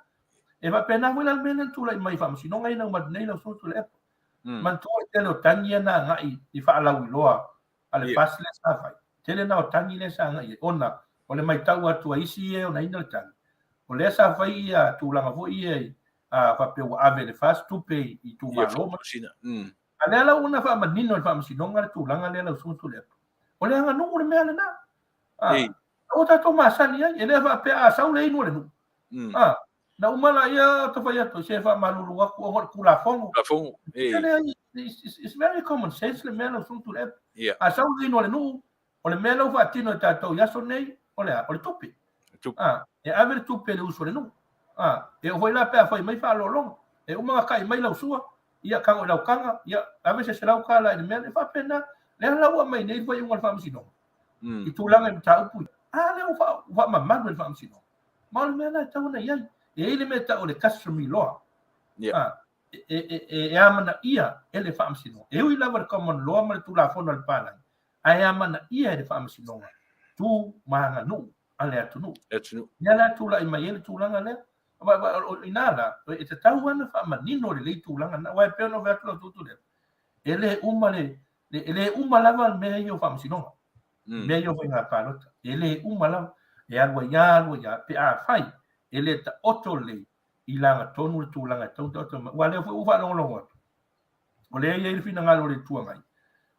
E faapena foi la le mea lea na tulai mai i faamasinoga ia na uma atu nei lau Susuga Tuilaepa. Manatua le tele o tagi ia na agai i faalauiloa a le FAST lea sa fai. Tele na o tagi lea sa agai i ai ona o le maitau atu a isi ia e onaina le tagi, o lea sa fai ia tulaga foi ia a faapea ua ave e le FAST tupe i itumalo ma A lea la ua na faamanino e le faamasinoga le tulaga lea lau Susuga Tuilaepa. O le aganuu le mea lena. A, aua tatou masani ai, e le faapea a sau le inu a le nuu. A, na uma laia ta fai atu, se faamalulu atu ona o le Tulafono. Tulafono, e. It's, it's very common sense le mea lau Susuga Tuilaepa. A sau le inu a le nuu, o le mea la ua faatino e tatou i aso nei, o le a? O le tupe. A, e ave le tupe i le usu a le nuu. A, e oo foi la pe a fai mai faaaloaloga. E uma ona ta'i mai lau sua, ia tago i lau taga, ia ave se $100 i le mea lea. E faapena. Lea la ua aumai nei le faaiuga a le Faamasinoga i tulaga i mataupu ia. A lea ua faamamalu e le Faamasinoga. Ma o le mea lena e tatau ona i ai. E i ai le mea e tau o le customary law. A, e amanaia e le Faamasinoga. E ui lava i le common law ma le Tulafono a le Palagi, ae amanaia e le Faamasinoga tu ma aganuu a le atunuu. Lea la tulai mai ai le tulaga lea. O i ina la, e tatau lava ona faamanino lelei tulaga na, aua e pei ona ou fai atu lau Tuilaepa, e le uma le, e le uma lava mea ia o faamasinoga, mea ia o faiga palota, e le uma lava, e alu ai lava, alu ai lava, pe afai e le taoto lelei i lagatonu le tulaga e tatau ona taoto mai. Aua o lea foi ua faalogologo atu, o lea e i ai le finagalo o le Itu Agai,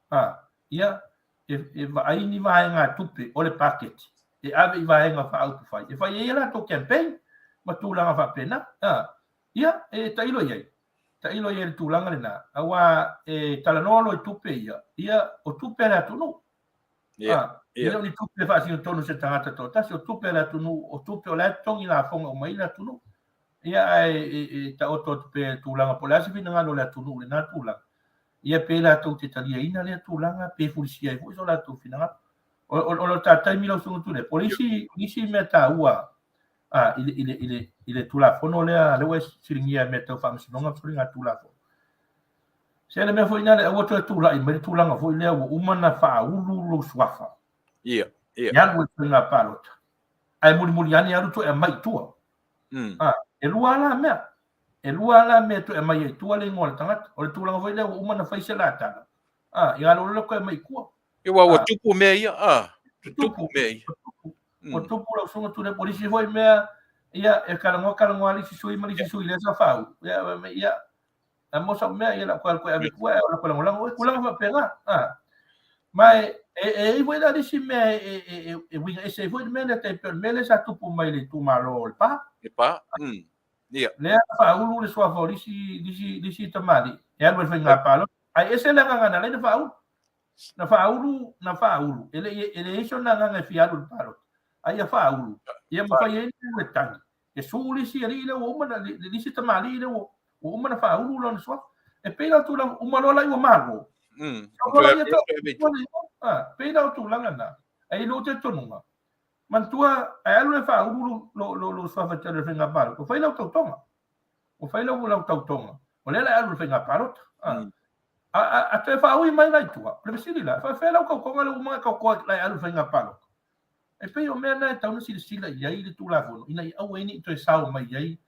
a, ia, e, e vaai ni vaegatupe o le paketi e ave i vaega faaupufai e fai ai a latou campaign ma tulaga faapena. A, ia, e tailo i ai, tailo i ai i le tulaga lena, aua e talanoa loa i tupe ia, ia, o tupe a le atunuu. A, e le o ni tupe e faasino tonu se tagata toatasi, o tupe a le atunuu, o tupe o la e totogi lafoga uma ai le atunuu. Ia, ae e, e taoto atu pea i le tulaga po o le a se finagalo o le atunuu i lena tulaga. Ia pe latou te taliaina lea tulaga, pe fulisia ai foi so latou finagalo. O, o, o lo ta taimi lau Susuga Tuilaepa, o le isi, isi mea taua a, i, le, i, le, i, le, i le Tulafono lea, lea ua e fesiligia i mea tau faamasinoga ma soligatulafono. Se le mea foi lea, aua toe tulai mai le tulaga foi lea ua uma ona faaulu lou suafa. Ia, ia. E alu i faiga palota. Ae mulimuli ane alu toe aumai i tua. A, e lua la mea. E lua la mea e toe aumai ai i tua le igoa o le tagata. O le tulaga foi lea ua uma ona fai se latala. A, ia alu loa toe aumai i tua. Ia, ua ua tupu mea ia, a, tutupu mea ia. Ua tupu lau susuga Tuilaepa, o le isi foi mea, ia, e talanoa talanoa le isi sui ma le isi sui lea sa faaulu. Ia, ia, a mo sau mea, ia la koe alu koe ave i tua, e o la koe lagolago, e tulaga faapena. A, ma e, e, e i ai foi la le isi mea e, e, e, e uiga ese ai foi le mea lea, tai pei o le mea lea sa tupu mai le itumalo o Lepa. Lepa, ia. Lea na faaulu le suafa o le isi, le isi, le isi tamalii, e alu ai i le faiga palota. Ae ese le agaga na ala ai ona faaulu. Na faaulu, na faaulu. E le e leai sona agaga e fia alu i le palota. A ia faaulu, ia mafai ai ona e tagi. E suu le isi alii lea ua uma na, le isi tamalii lea ua, ua uma ona faaulu lona suafa. E pei la o tulaga, uma loa la ua malo. Sau loa la ia to, pei la o tulaga na. Ae i lou talitonuga, manatua, ae alu e faaulu lo, lo, lo suafa e te alu i le faiga palota, ua fai lau tautoga. Ua fai lau, lau tautoga. O lea la e alu i le faiga palota. A, a, a toe faaui mai la i tua, o le fesili la, e faafefea lau tautoga lea ua uma ona e tautoa la e alu i le faiga palota? E pei o mea na e tatau ona silasila i ai le Tulafono ina ia aua ai ne i toe sao mai ai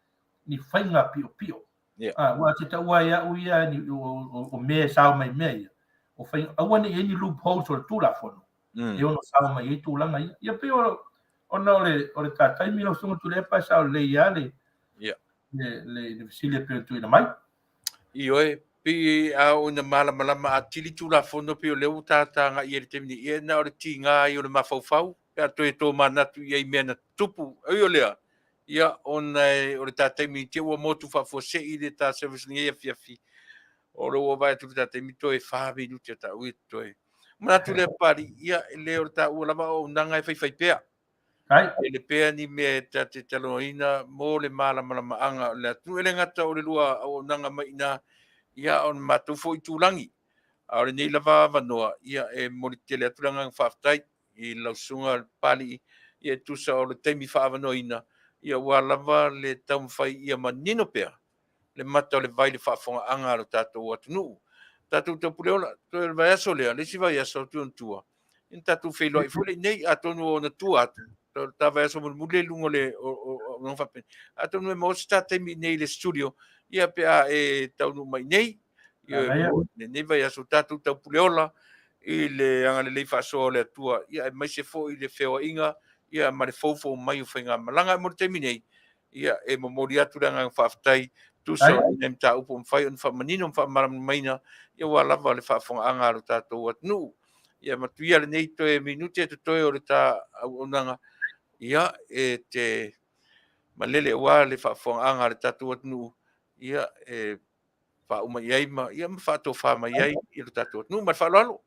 ni faiga piopio. Yeah. A, aua te taua ai au ia ni, o, o, o mea e sao mai mea ia. O faiga, aua ne i ai ni loopholes o le Tulafono e ono sao mai ai tulaga ia. Ia pei o, ona o le, o le ta taimi lau Susuga Tuilaepa e sao lelei lava le, le, le, le fesili e pei ona tuuina mai. Ioe, pei a oo ina malamalama atili Tulafono pei o lea ua tata agai i ai i le taimi nei, ia na o le tiga ai o le mafaufau pe a toe tomanatu i ai i mea na tutupu. Ui o lea, ia ona o le ta taimi te ua motu faafuasei le ta service i lenei afiafi, o lea ua vaai atu i le ta taimi toe 4 minute o taua e totoe. Manatu lea Papalii, ia e le o le taua lava o auaunaga e faifai pea. Tele pea ni mea e ta te talanoaina mo le malamalamaaga o le atunuu. E le gata o le lua auaunaga mai i ina, ia a o le matou foi itulagi. A o lenei lava avanoa, ia e momoli tele atu le agaga faafetai i lau susuga Papalii, ia e tusa o le taimi faaavanoaina, Ia aua lava le taumafai ia manino pea le mata o le vai i le faafofogaaga a lo tatou atunuu. Tatou Taupuleola, toe o le vaiaso lea, le isi vaiaso atu i ona tua, ia ona tatou feiloai foi lea i inei, atonu o ona tua atu, o le ta vaiaso mulimuli lea i luga o le auaunaga faapena, atonu e maua se ta taimi i inei i le studio, ia pe a e taunuu mai i inei, lenei vaiaso, tatou Taupuleola i le agalelei faasoa o le Atua, ia aemaise foi le feoaiga ia ma le foufou mai o faigamalaga. Mo le taimi nei, ia e momoli atu le agaga faafetai tusa o lenei mataupu ua mafai ona faamanino ma faamalamalamaina ia aua lava le faafofogaaga a lo tatou atunuu. Ia matuia lenei toe minute e totoe o le ta auaunaga, ia e te malele aua le faafofogaaga a le tatou atunuu, ia e faauma i ai ma, ia, ma faatofa mai ai i lo tatou atunuu. Ma le faaaloalo.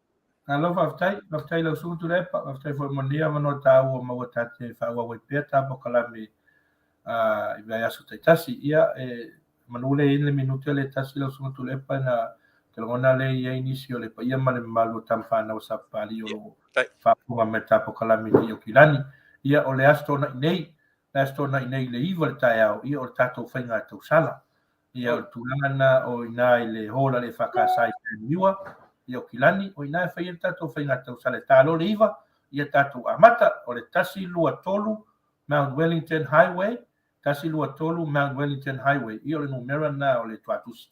Malo faafetai, faafetai i lau susuga Tuilaepa, faafetai foi mo lenei avanoa taua ua maua ta te faaauau ai pea ta polokalame i vaiaso taitasi. Ia, e manu lea i ai le minute lea e tasi lau susuga Tuilaepa na te lagona lea e i ai nisi o le paia ma le mamalu o tama fanau a Sapapalii o lo o faafofoga mai i le ta polokalame i Aukilani. Ia, o le Aso Toonai nei, le Aso Toonai nei i le 9 i le taeao, ia o le tatou faiga tausala. Ia, o le tulaga lena o i ina i le hall a le EFKS i Fairniua, i Aukilani, o i ina e fai ai le tatou faiga tausala e ta loa le 9, ia tatou amata, o le 123 Mount Wellington Highway, 123 Mount Wellington Highway, ia o le numera lena o le tuatusi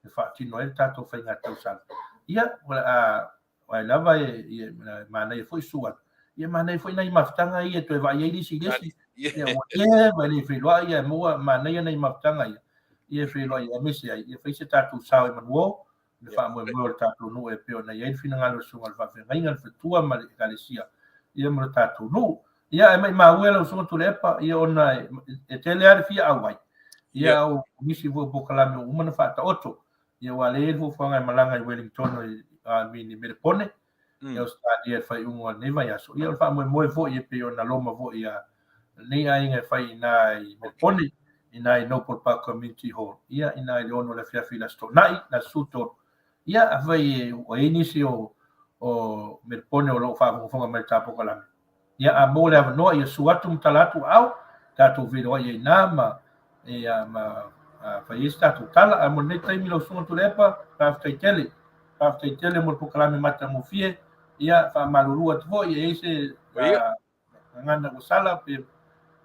e faatino ai le tatou faiga tausala. Ia, o le a Ai lava e manaia foi susu atu. Ia manaia foi nai mafutaga ia e toe vaai ai le isi i le isi. Ia ua leva e le feiloai ia e maua manaia nai mafutaga ia. Ia e feiloai aemaise ai ia fai se tatou sao i manuo i le faamoemoe o le tatou nuu e pei ona i ai le finagalo o le susuga i le faafeagaiga, le faletua ma le ekalesia ia ma le tatou nuu. Ia ae maimau e lau susuga Tuilaepa ia ona e tele lava le fia auai. Ia o nisi foi o polokalame ua uma ona faataoto. Ia aua lea e i ai le fuafuaga e malaga i Wellington i I mean i Melepone, i Ausetalia i le faaiuga o lenei vaiaso. Ia o le faamoemoe foi e pei ona loma foi a lenei aiga e fai i ina i Melepone, i ina i Noble Park Community Hall, ia i ina i le 6 o le afiafi i le Aso Toonai, le Aso 13. Ia afai ua i ai nisi o o Melepone o lo o faafogafoga mai i le ta polokalame, Ia, a maua le avanoa, ia susu atu ma tala atu aao, tatou feiloai ai i ina ma, ia, ma fai ai se tatou tala. Ae mo lenei taimi lau Susuga Tuilaepa, faafetai tele. Faafetai tele mo le polokalame matagofie. Ia, faamalulu atu foi, e i ai se gagana ua sala pe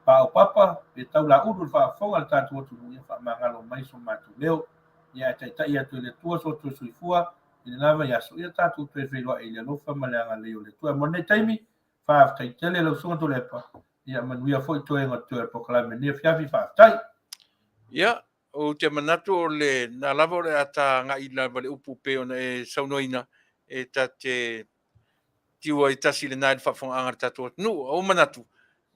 paopapa pe taulaulu i le faafofoga a le tatou atunuu, ia faamagalo mai so matou leo. Ia, ae taitai atu e le Atua so outou soifua i lena vaiaso, ia tatou toe feiloai i le alofa ma le agalelei o le Atua. Mo lenei taimi, faafetai tele lau Susuga Tuilaepa, ia manuia foi toega o totoe o le polokalame i lenei afiafi, faafetai. Ia, ou te manatu o lena lava o le a ta agai lava i le upu pei ona e saunoaina, e ta te tiu ai tasi lena i le faafofogaaga a le tatou atunuu. Ua ou manatu,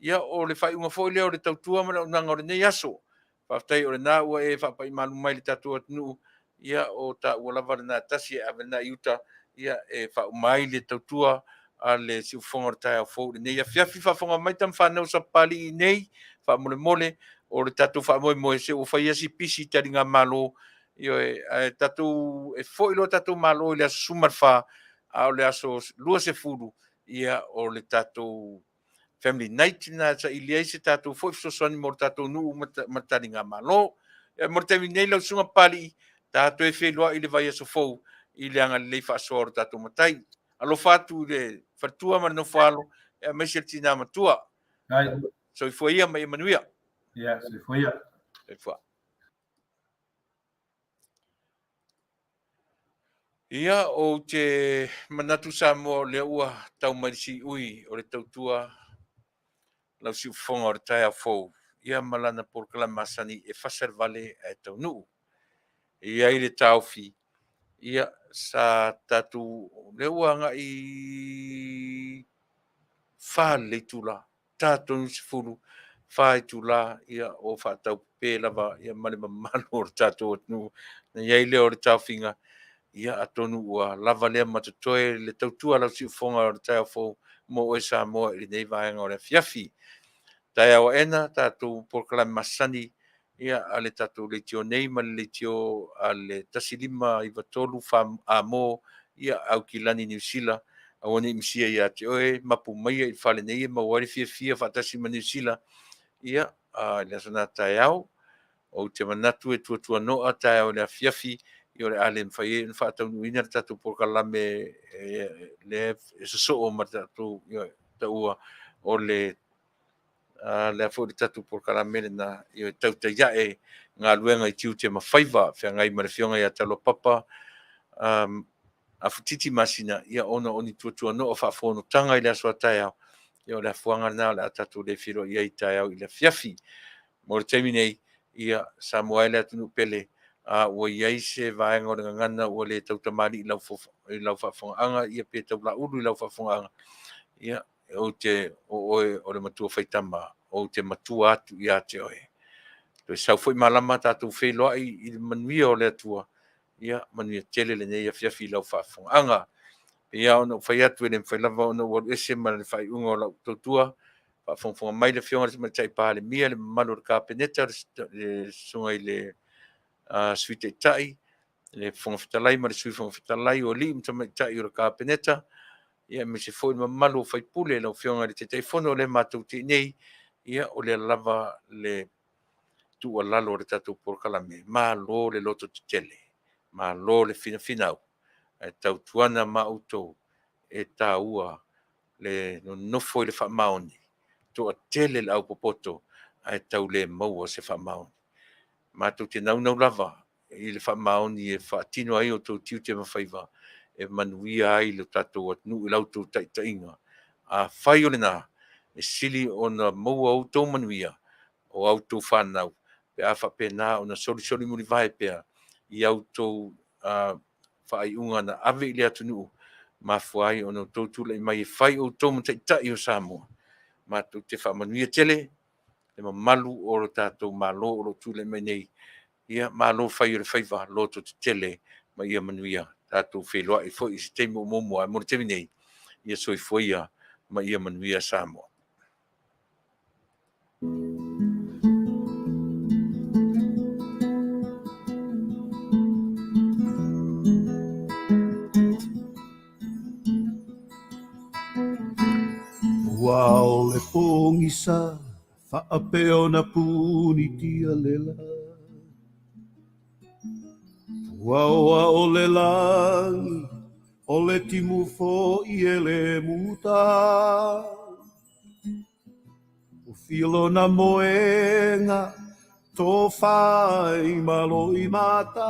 ia o le faaiuga foi lea o le tautua ma le auaunaga o lenei aso. Faafetai o lena ua e faapai malu mai i le tatou atunuu, ia o taua lava lena tasi e ave lena i uta, ia e faauma ai le tautua a le siufofoga o le taeao fou i lenei afiafi. Faafofoga mai tama fanau Sapapalii nei, faamolemole, o le tatou faamoemoe se ua fai lava si pisi i taligamalo, ioe, ae tatou, e foi loa tatou malo i le aso 14, a o le aso 20, ia o le tatou family night lena e saili ai se tatou foi fesoasoani mo le tatou nuu ma taligamalo. Ia, mo le taimi nei lau Susuga Papalii, ta toe feiloai i le vaiaso fou i le agalelei faasoa o le tatou Matai. Alofa atu i le faletua ma le nofoalo, aemaise le tina matua. Soifua ia ma ia manuia. Ia, soifua ia. Soifua. Ia, ou te manatu Samoa o lea ua tau mai le siui o le tautua lau siufofoga o le taeao fou, ia ma lana polokalame masani e fasa le vale ae taunuu. E i ai le taofi, ia, sa tatou, lea ua agai fa le itula, ta tonu 10, fa itula, ia, o faataupepe lava ia ma le mamalu o le tatou atunuu. Na i ai lea o le taofiga, ia, atonu ua lava lea ma totoe le tautua lau siufofoga o le taeao fou mo oe Samoa i lenei vaega o le afiafi. Taeao aena tatou polokalame masani ia a le tatou leitio nei ma le leitio a le 1593 Amo ia Aukilani Niu Sila aua ne i misia ia te oe mapu maia i le fale nei e maua ai le fiafia faatasi ma Niu Sila ia. i le aso na taeao. Ou te manatu e tuatuano'a taeao i le afiafi, ia o le a le mafai ai ona faataunuuina le tatou polokalame lea e sosoo ma le tatou taua o le lea foi le tatou polokalame lena, ia e tautai ae galuega i tiute ma faiva feagai ma le Afioga ia Taualopapa Afutiti Masina, ia ona o ni tuatuano'a faafonotaga i le aso a taeao, ia o le afuaga lena o le a tatou le feiloai ai taeao i le afiafi. Mo le taimi nei, ia Samoa e le atunuu pele, a ua i ai se vaega o le gagana ua le tautamalii i lau faafofogaaga, ia pe taulaulu i lau faafofogaaga, ia ou te o oe o le matua faitama, ou te matua atu ia te oe. Toe sau foi malama tatou feiloai i le manuia o le Atua, ia manuia tele lenei afiafi i lau faafofogaaga. E pei lava ona ou fai atu, e le mafai lava ona ou alu ese ma le faaiuga o lau tautua. Faafogafoga mai le Afioga i le Tamaitai Palemia, le mamalu o le Kapeneta, le Susuga i le Sui Taitai, le Fofoga Fetalai ma le Sui Fofoga Fetalai, o alii ma tamaitai o le Kapeneta, ia aemaise foi le mamalu o sui usufono, lau Afioga i le Taitaifono o lea matou te i inei, ia o lea lava le tuualalo o le tatou polokalame, malo le lototetele, malo le finafinau, ae tautuana ma outou e taua le nonofo i le faamaoni, toatele le aupopoto ae tau le maua se faamaoni. Matou te naunau lava i le faamaoni e faatino ai outou tiute ma faiva e manuia ai lo tatou atunuu i la outou taitaiga. Afai o lena, e sili ona maua outou manuia o a outou fanau pe a faapena ona solisoli mulivae pea i a outou faaiuga na ave i le atunuu, mafua ai ona outou tulai mai e fai outou ma taitai o Samoa. Matou te faamanuia tele le mamalu o le tatou Malo o lo o tulai mai nei. Ia malo fai o le faiva, lototetele ma ia manuia. Tatou feiloai foi i se taimi o muamua, ae mo le taimi nei, ia soifua ia ma ia manuia Samoa. Ua ao le pogisa faapea ona punitia le la. Ua oa o le lagi, o le timu foi e le muta. Ua fia lona moega, tofa i malo i mata.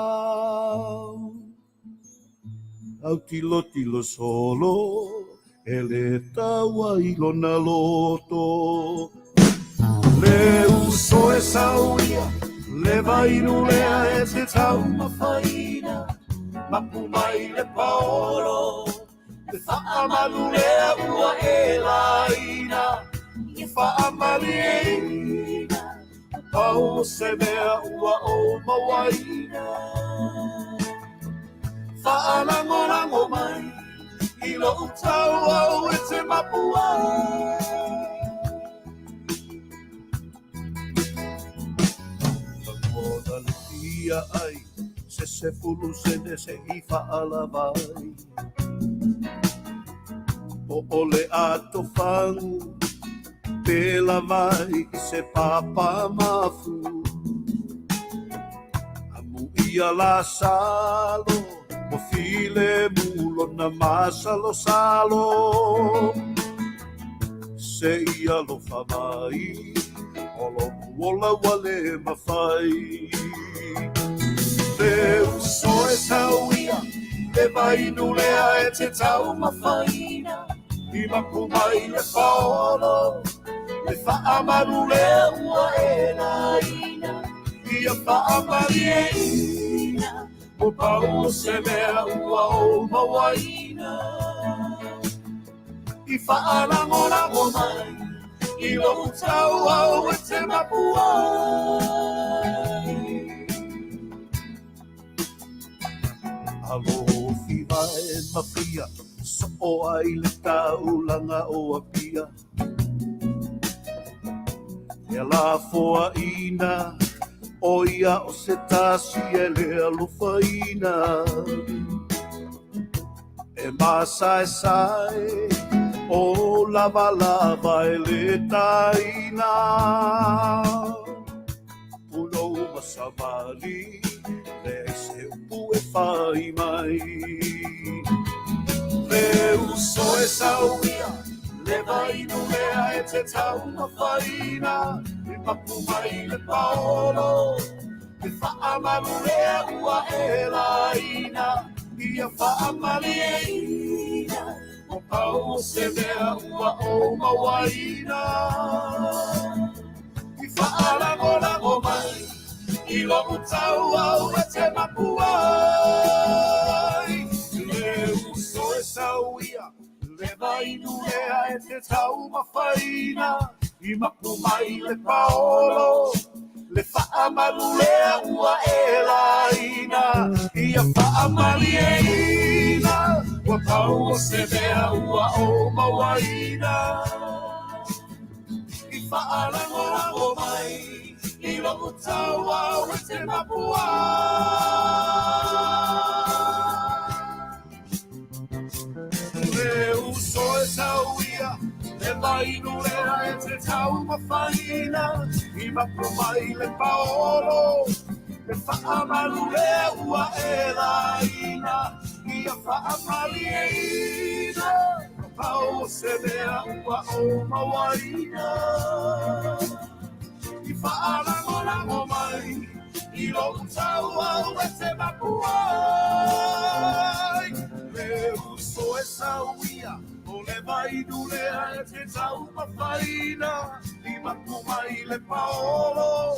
Autilotilo solo, e le taua i lona loto. Le uso e sau ia, le vainu lea e te taumafaina, mapu mai le paolo, le faamalu lea ua e laina, i faamalieina, pau o se mea ua ou mauaina. Faalagolago mai i lou tau au e te mapu ai. Lagona le fia ai, se 10 sene se i faalava ai. Po o le ato fagu, pe lava ai i se papa mafu. Amuia Lasalo, ua filemu lona masalosalo. Se i alofa mai, o lou ola ua le mafai. Le uso e sau ia, le vainu lea e te taumafaina, i mapu mai le paolo, le faamalu lea ua e laina, ia faamalieina, ua pau o se mea ua ou mauaina. I faalagolago mai, i lou tau au e te mapu ai. Alofi vae mafia, soo ai le taulaga o Apia. E lafoaina, o ia o se tasi e le alofaina. E masaesae, O lava lava e le taina. Punou ma savali, leai se upu e fai mai. Le uso e sauia, le vainu lea e te taumafaina, i mapu mai le paolo, le faamalu lea ua e laina, ia faamalieina, o pau o se mea ua ou mauaina. I faalagolago mai, i lou tauau e te mapu ai. Le uso e sauia, le vainu lea e te taumafaina, i mapu mai le paolo, le faamalu lea ua e laina, ia faamalieina, ua pau o se mea ua ou mauaina. I faalagolago mai, i lou tauau e te mapu ai. Le uso e sauia, le vainu lea e te taumafaina, i mapu mai le paolo, le faamalu lea ua e laina, ia faamalieina, ua pau o se mea ua ou mauaina. I faalagolago mai, i lou tauau e te mapu ai. Le uso e sauia, o le vainu lea e te taumafaina, i mapu mai le paolo,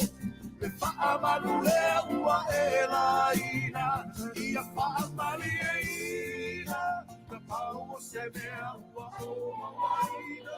le faamalu lea ua e laina, ia faamalieina, ua pau o se mea ua ou mauaina.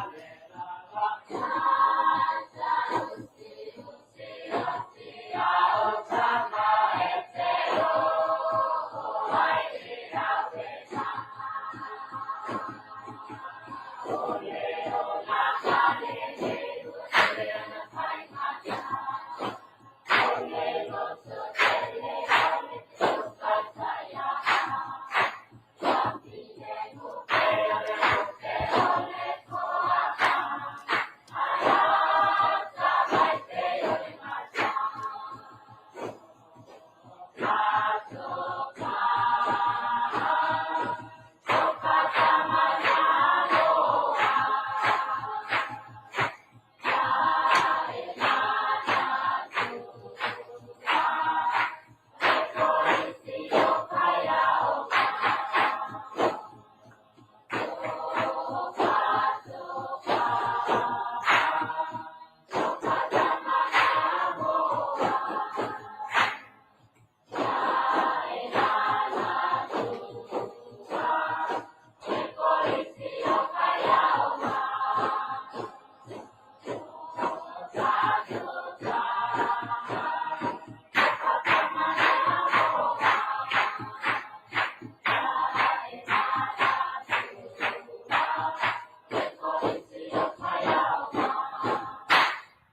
Ale.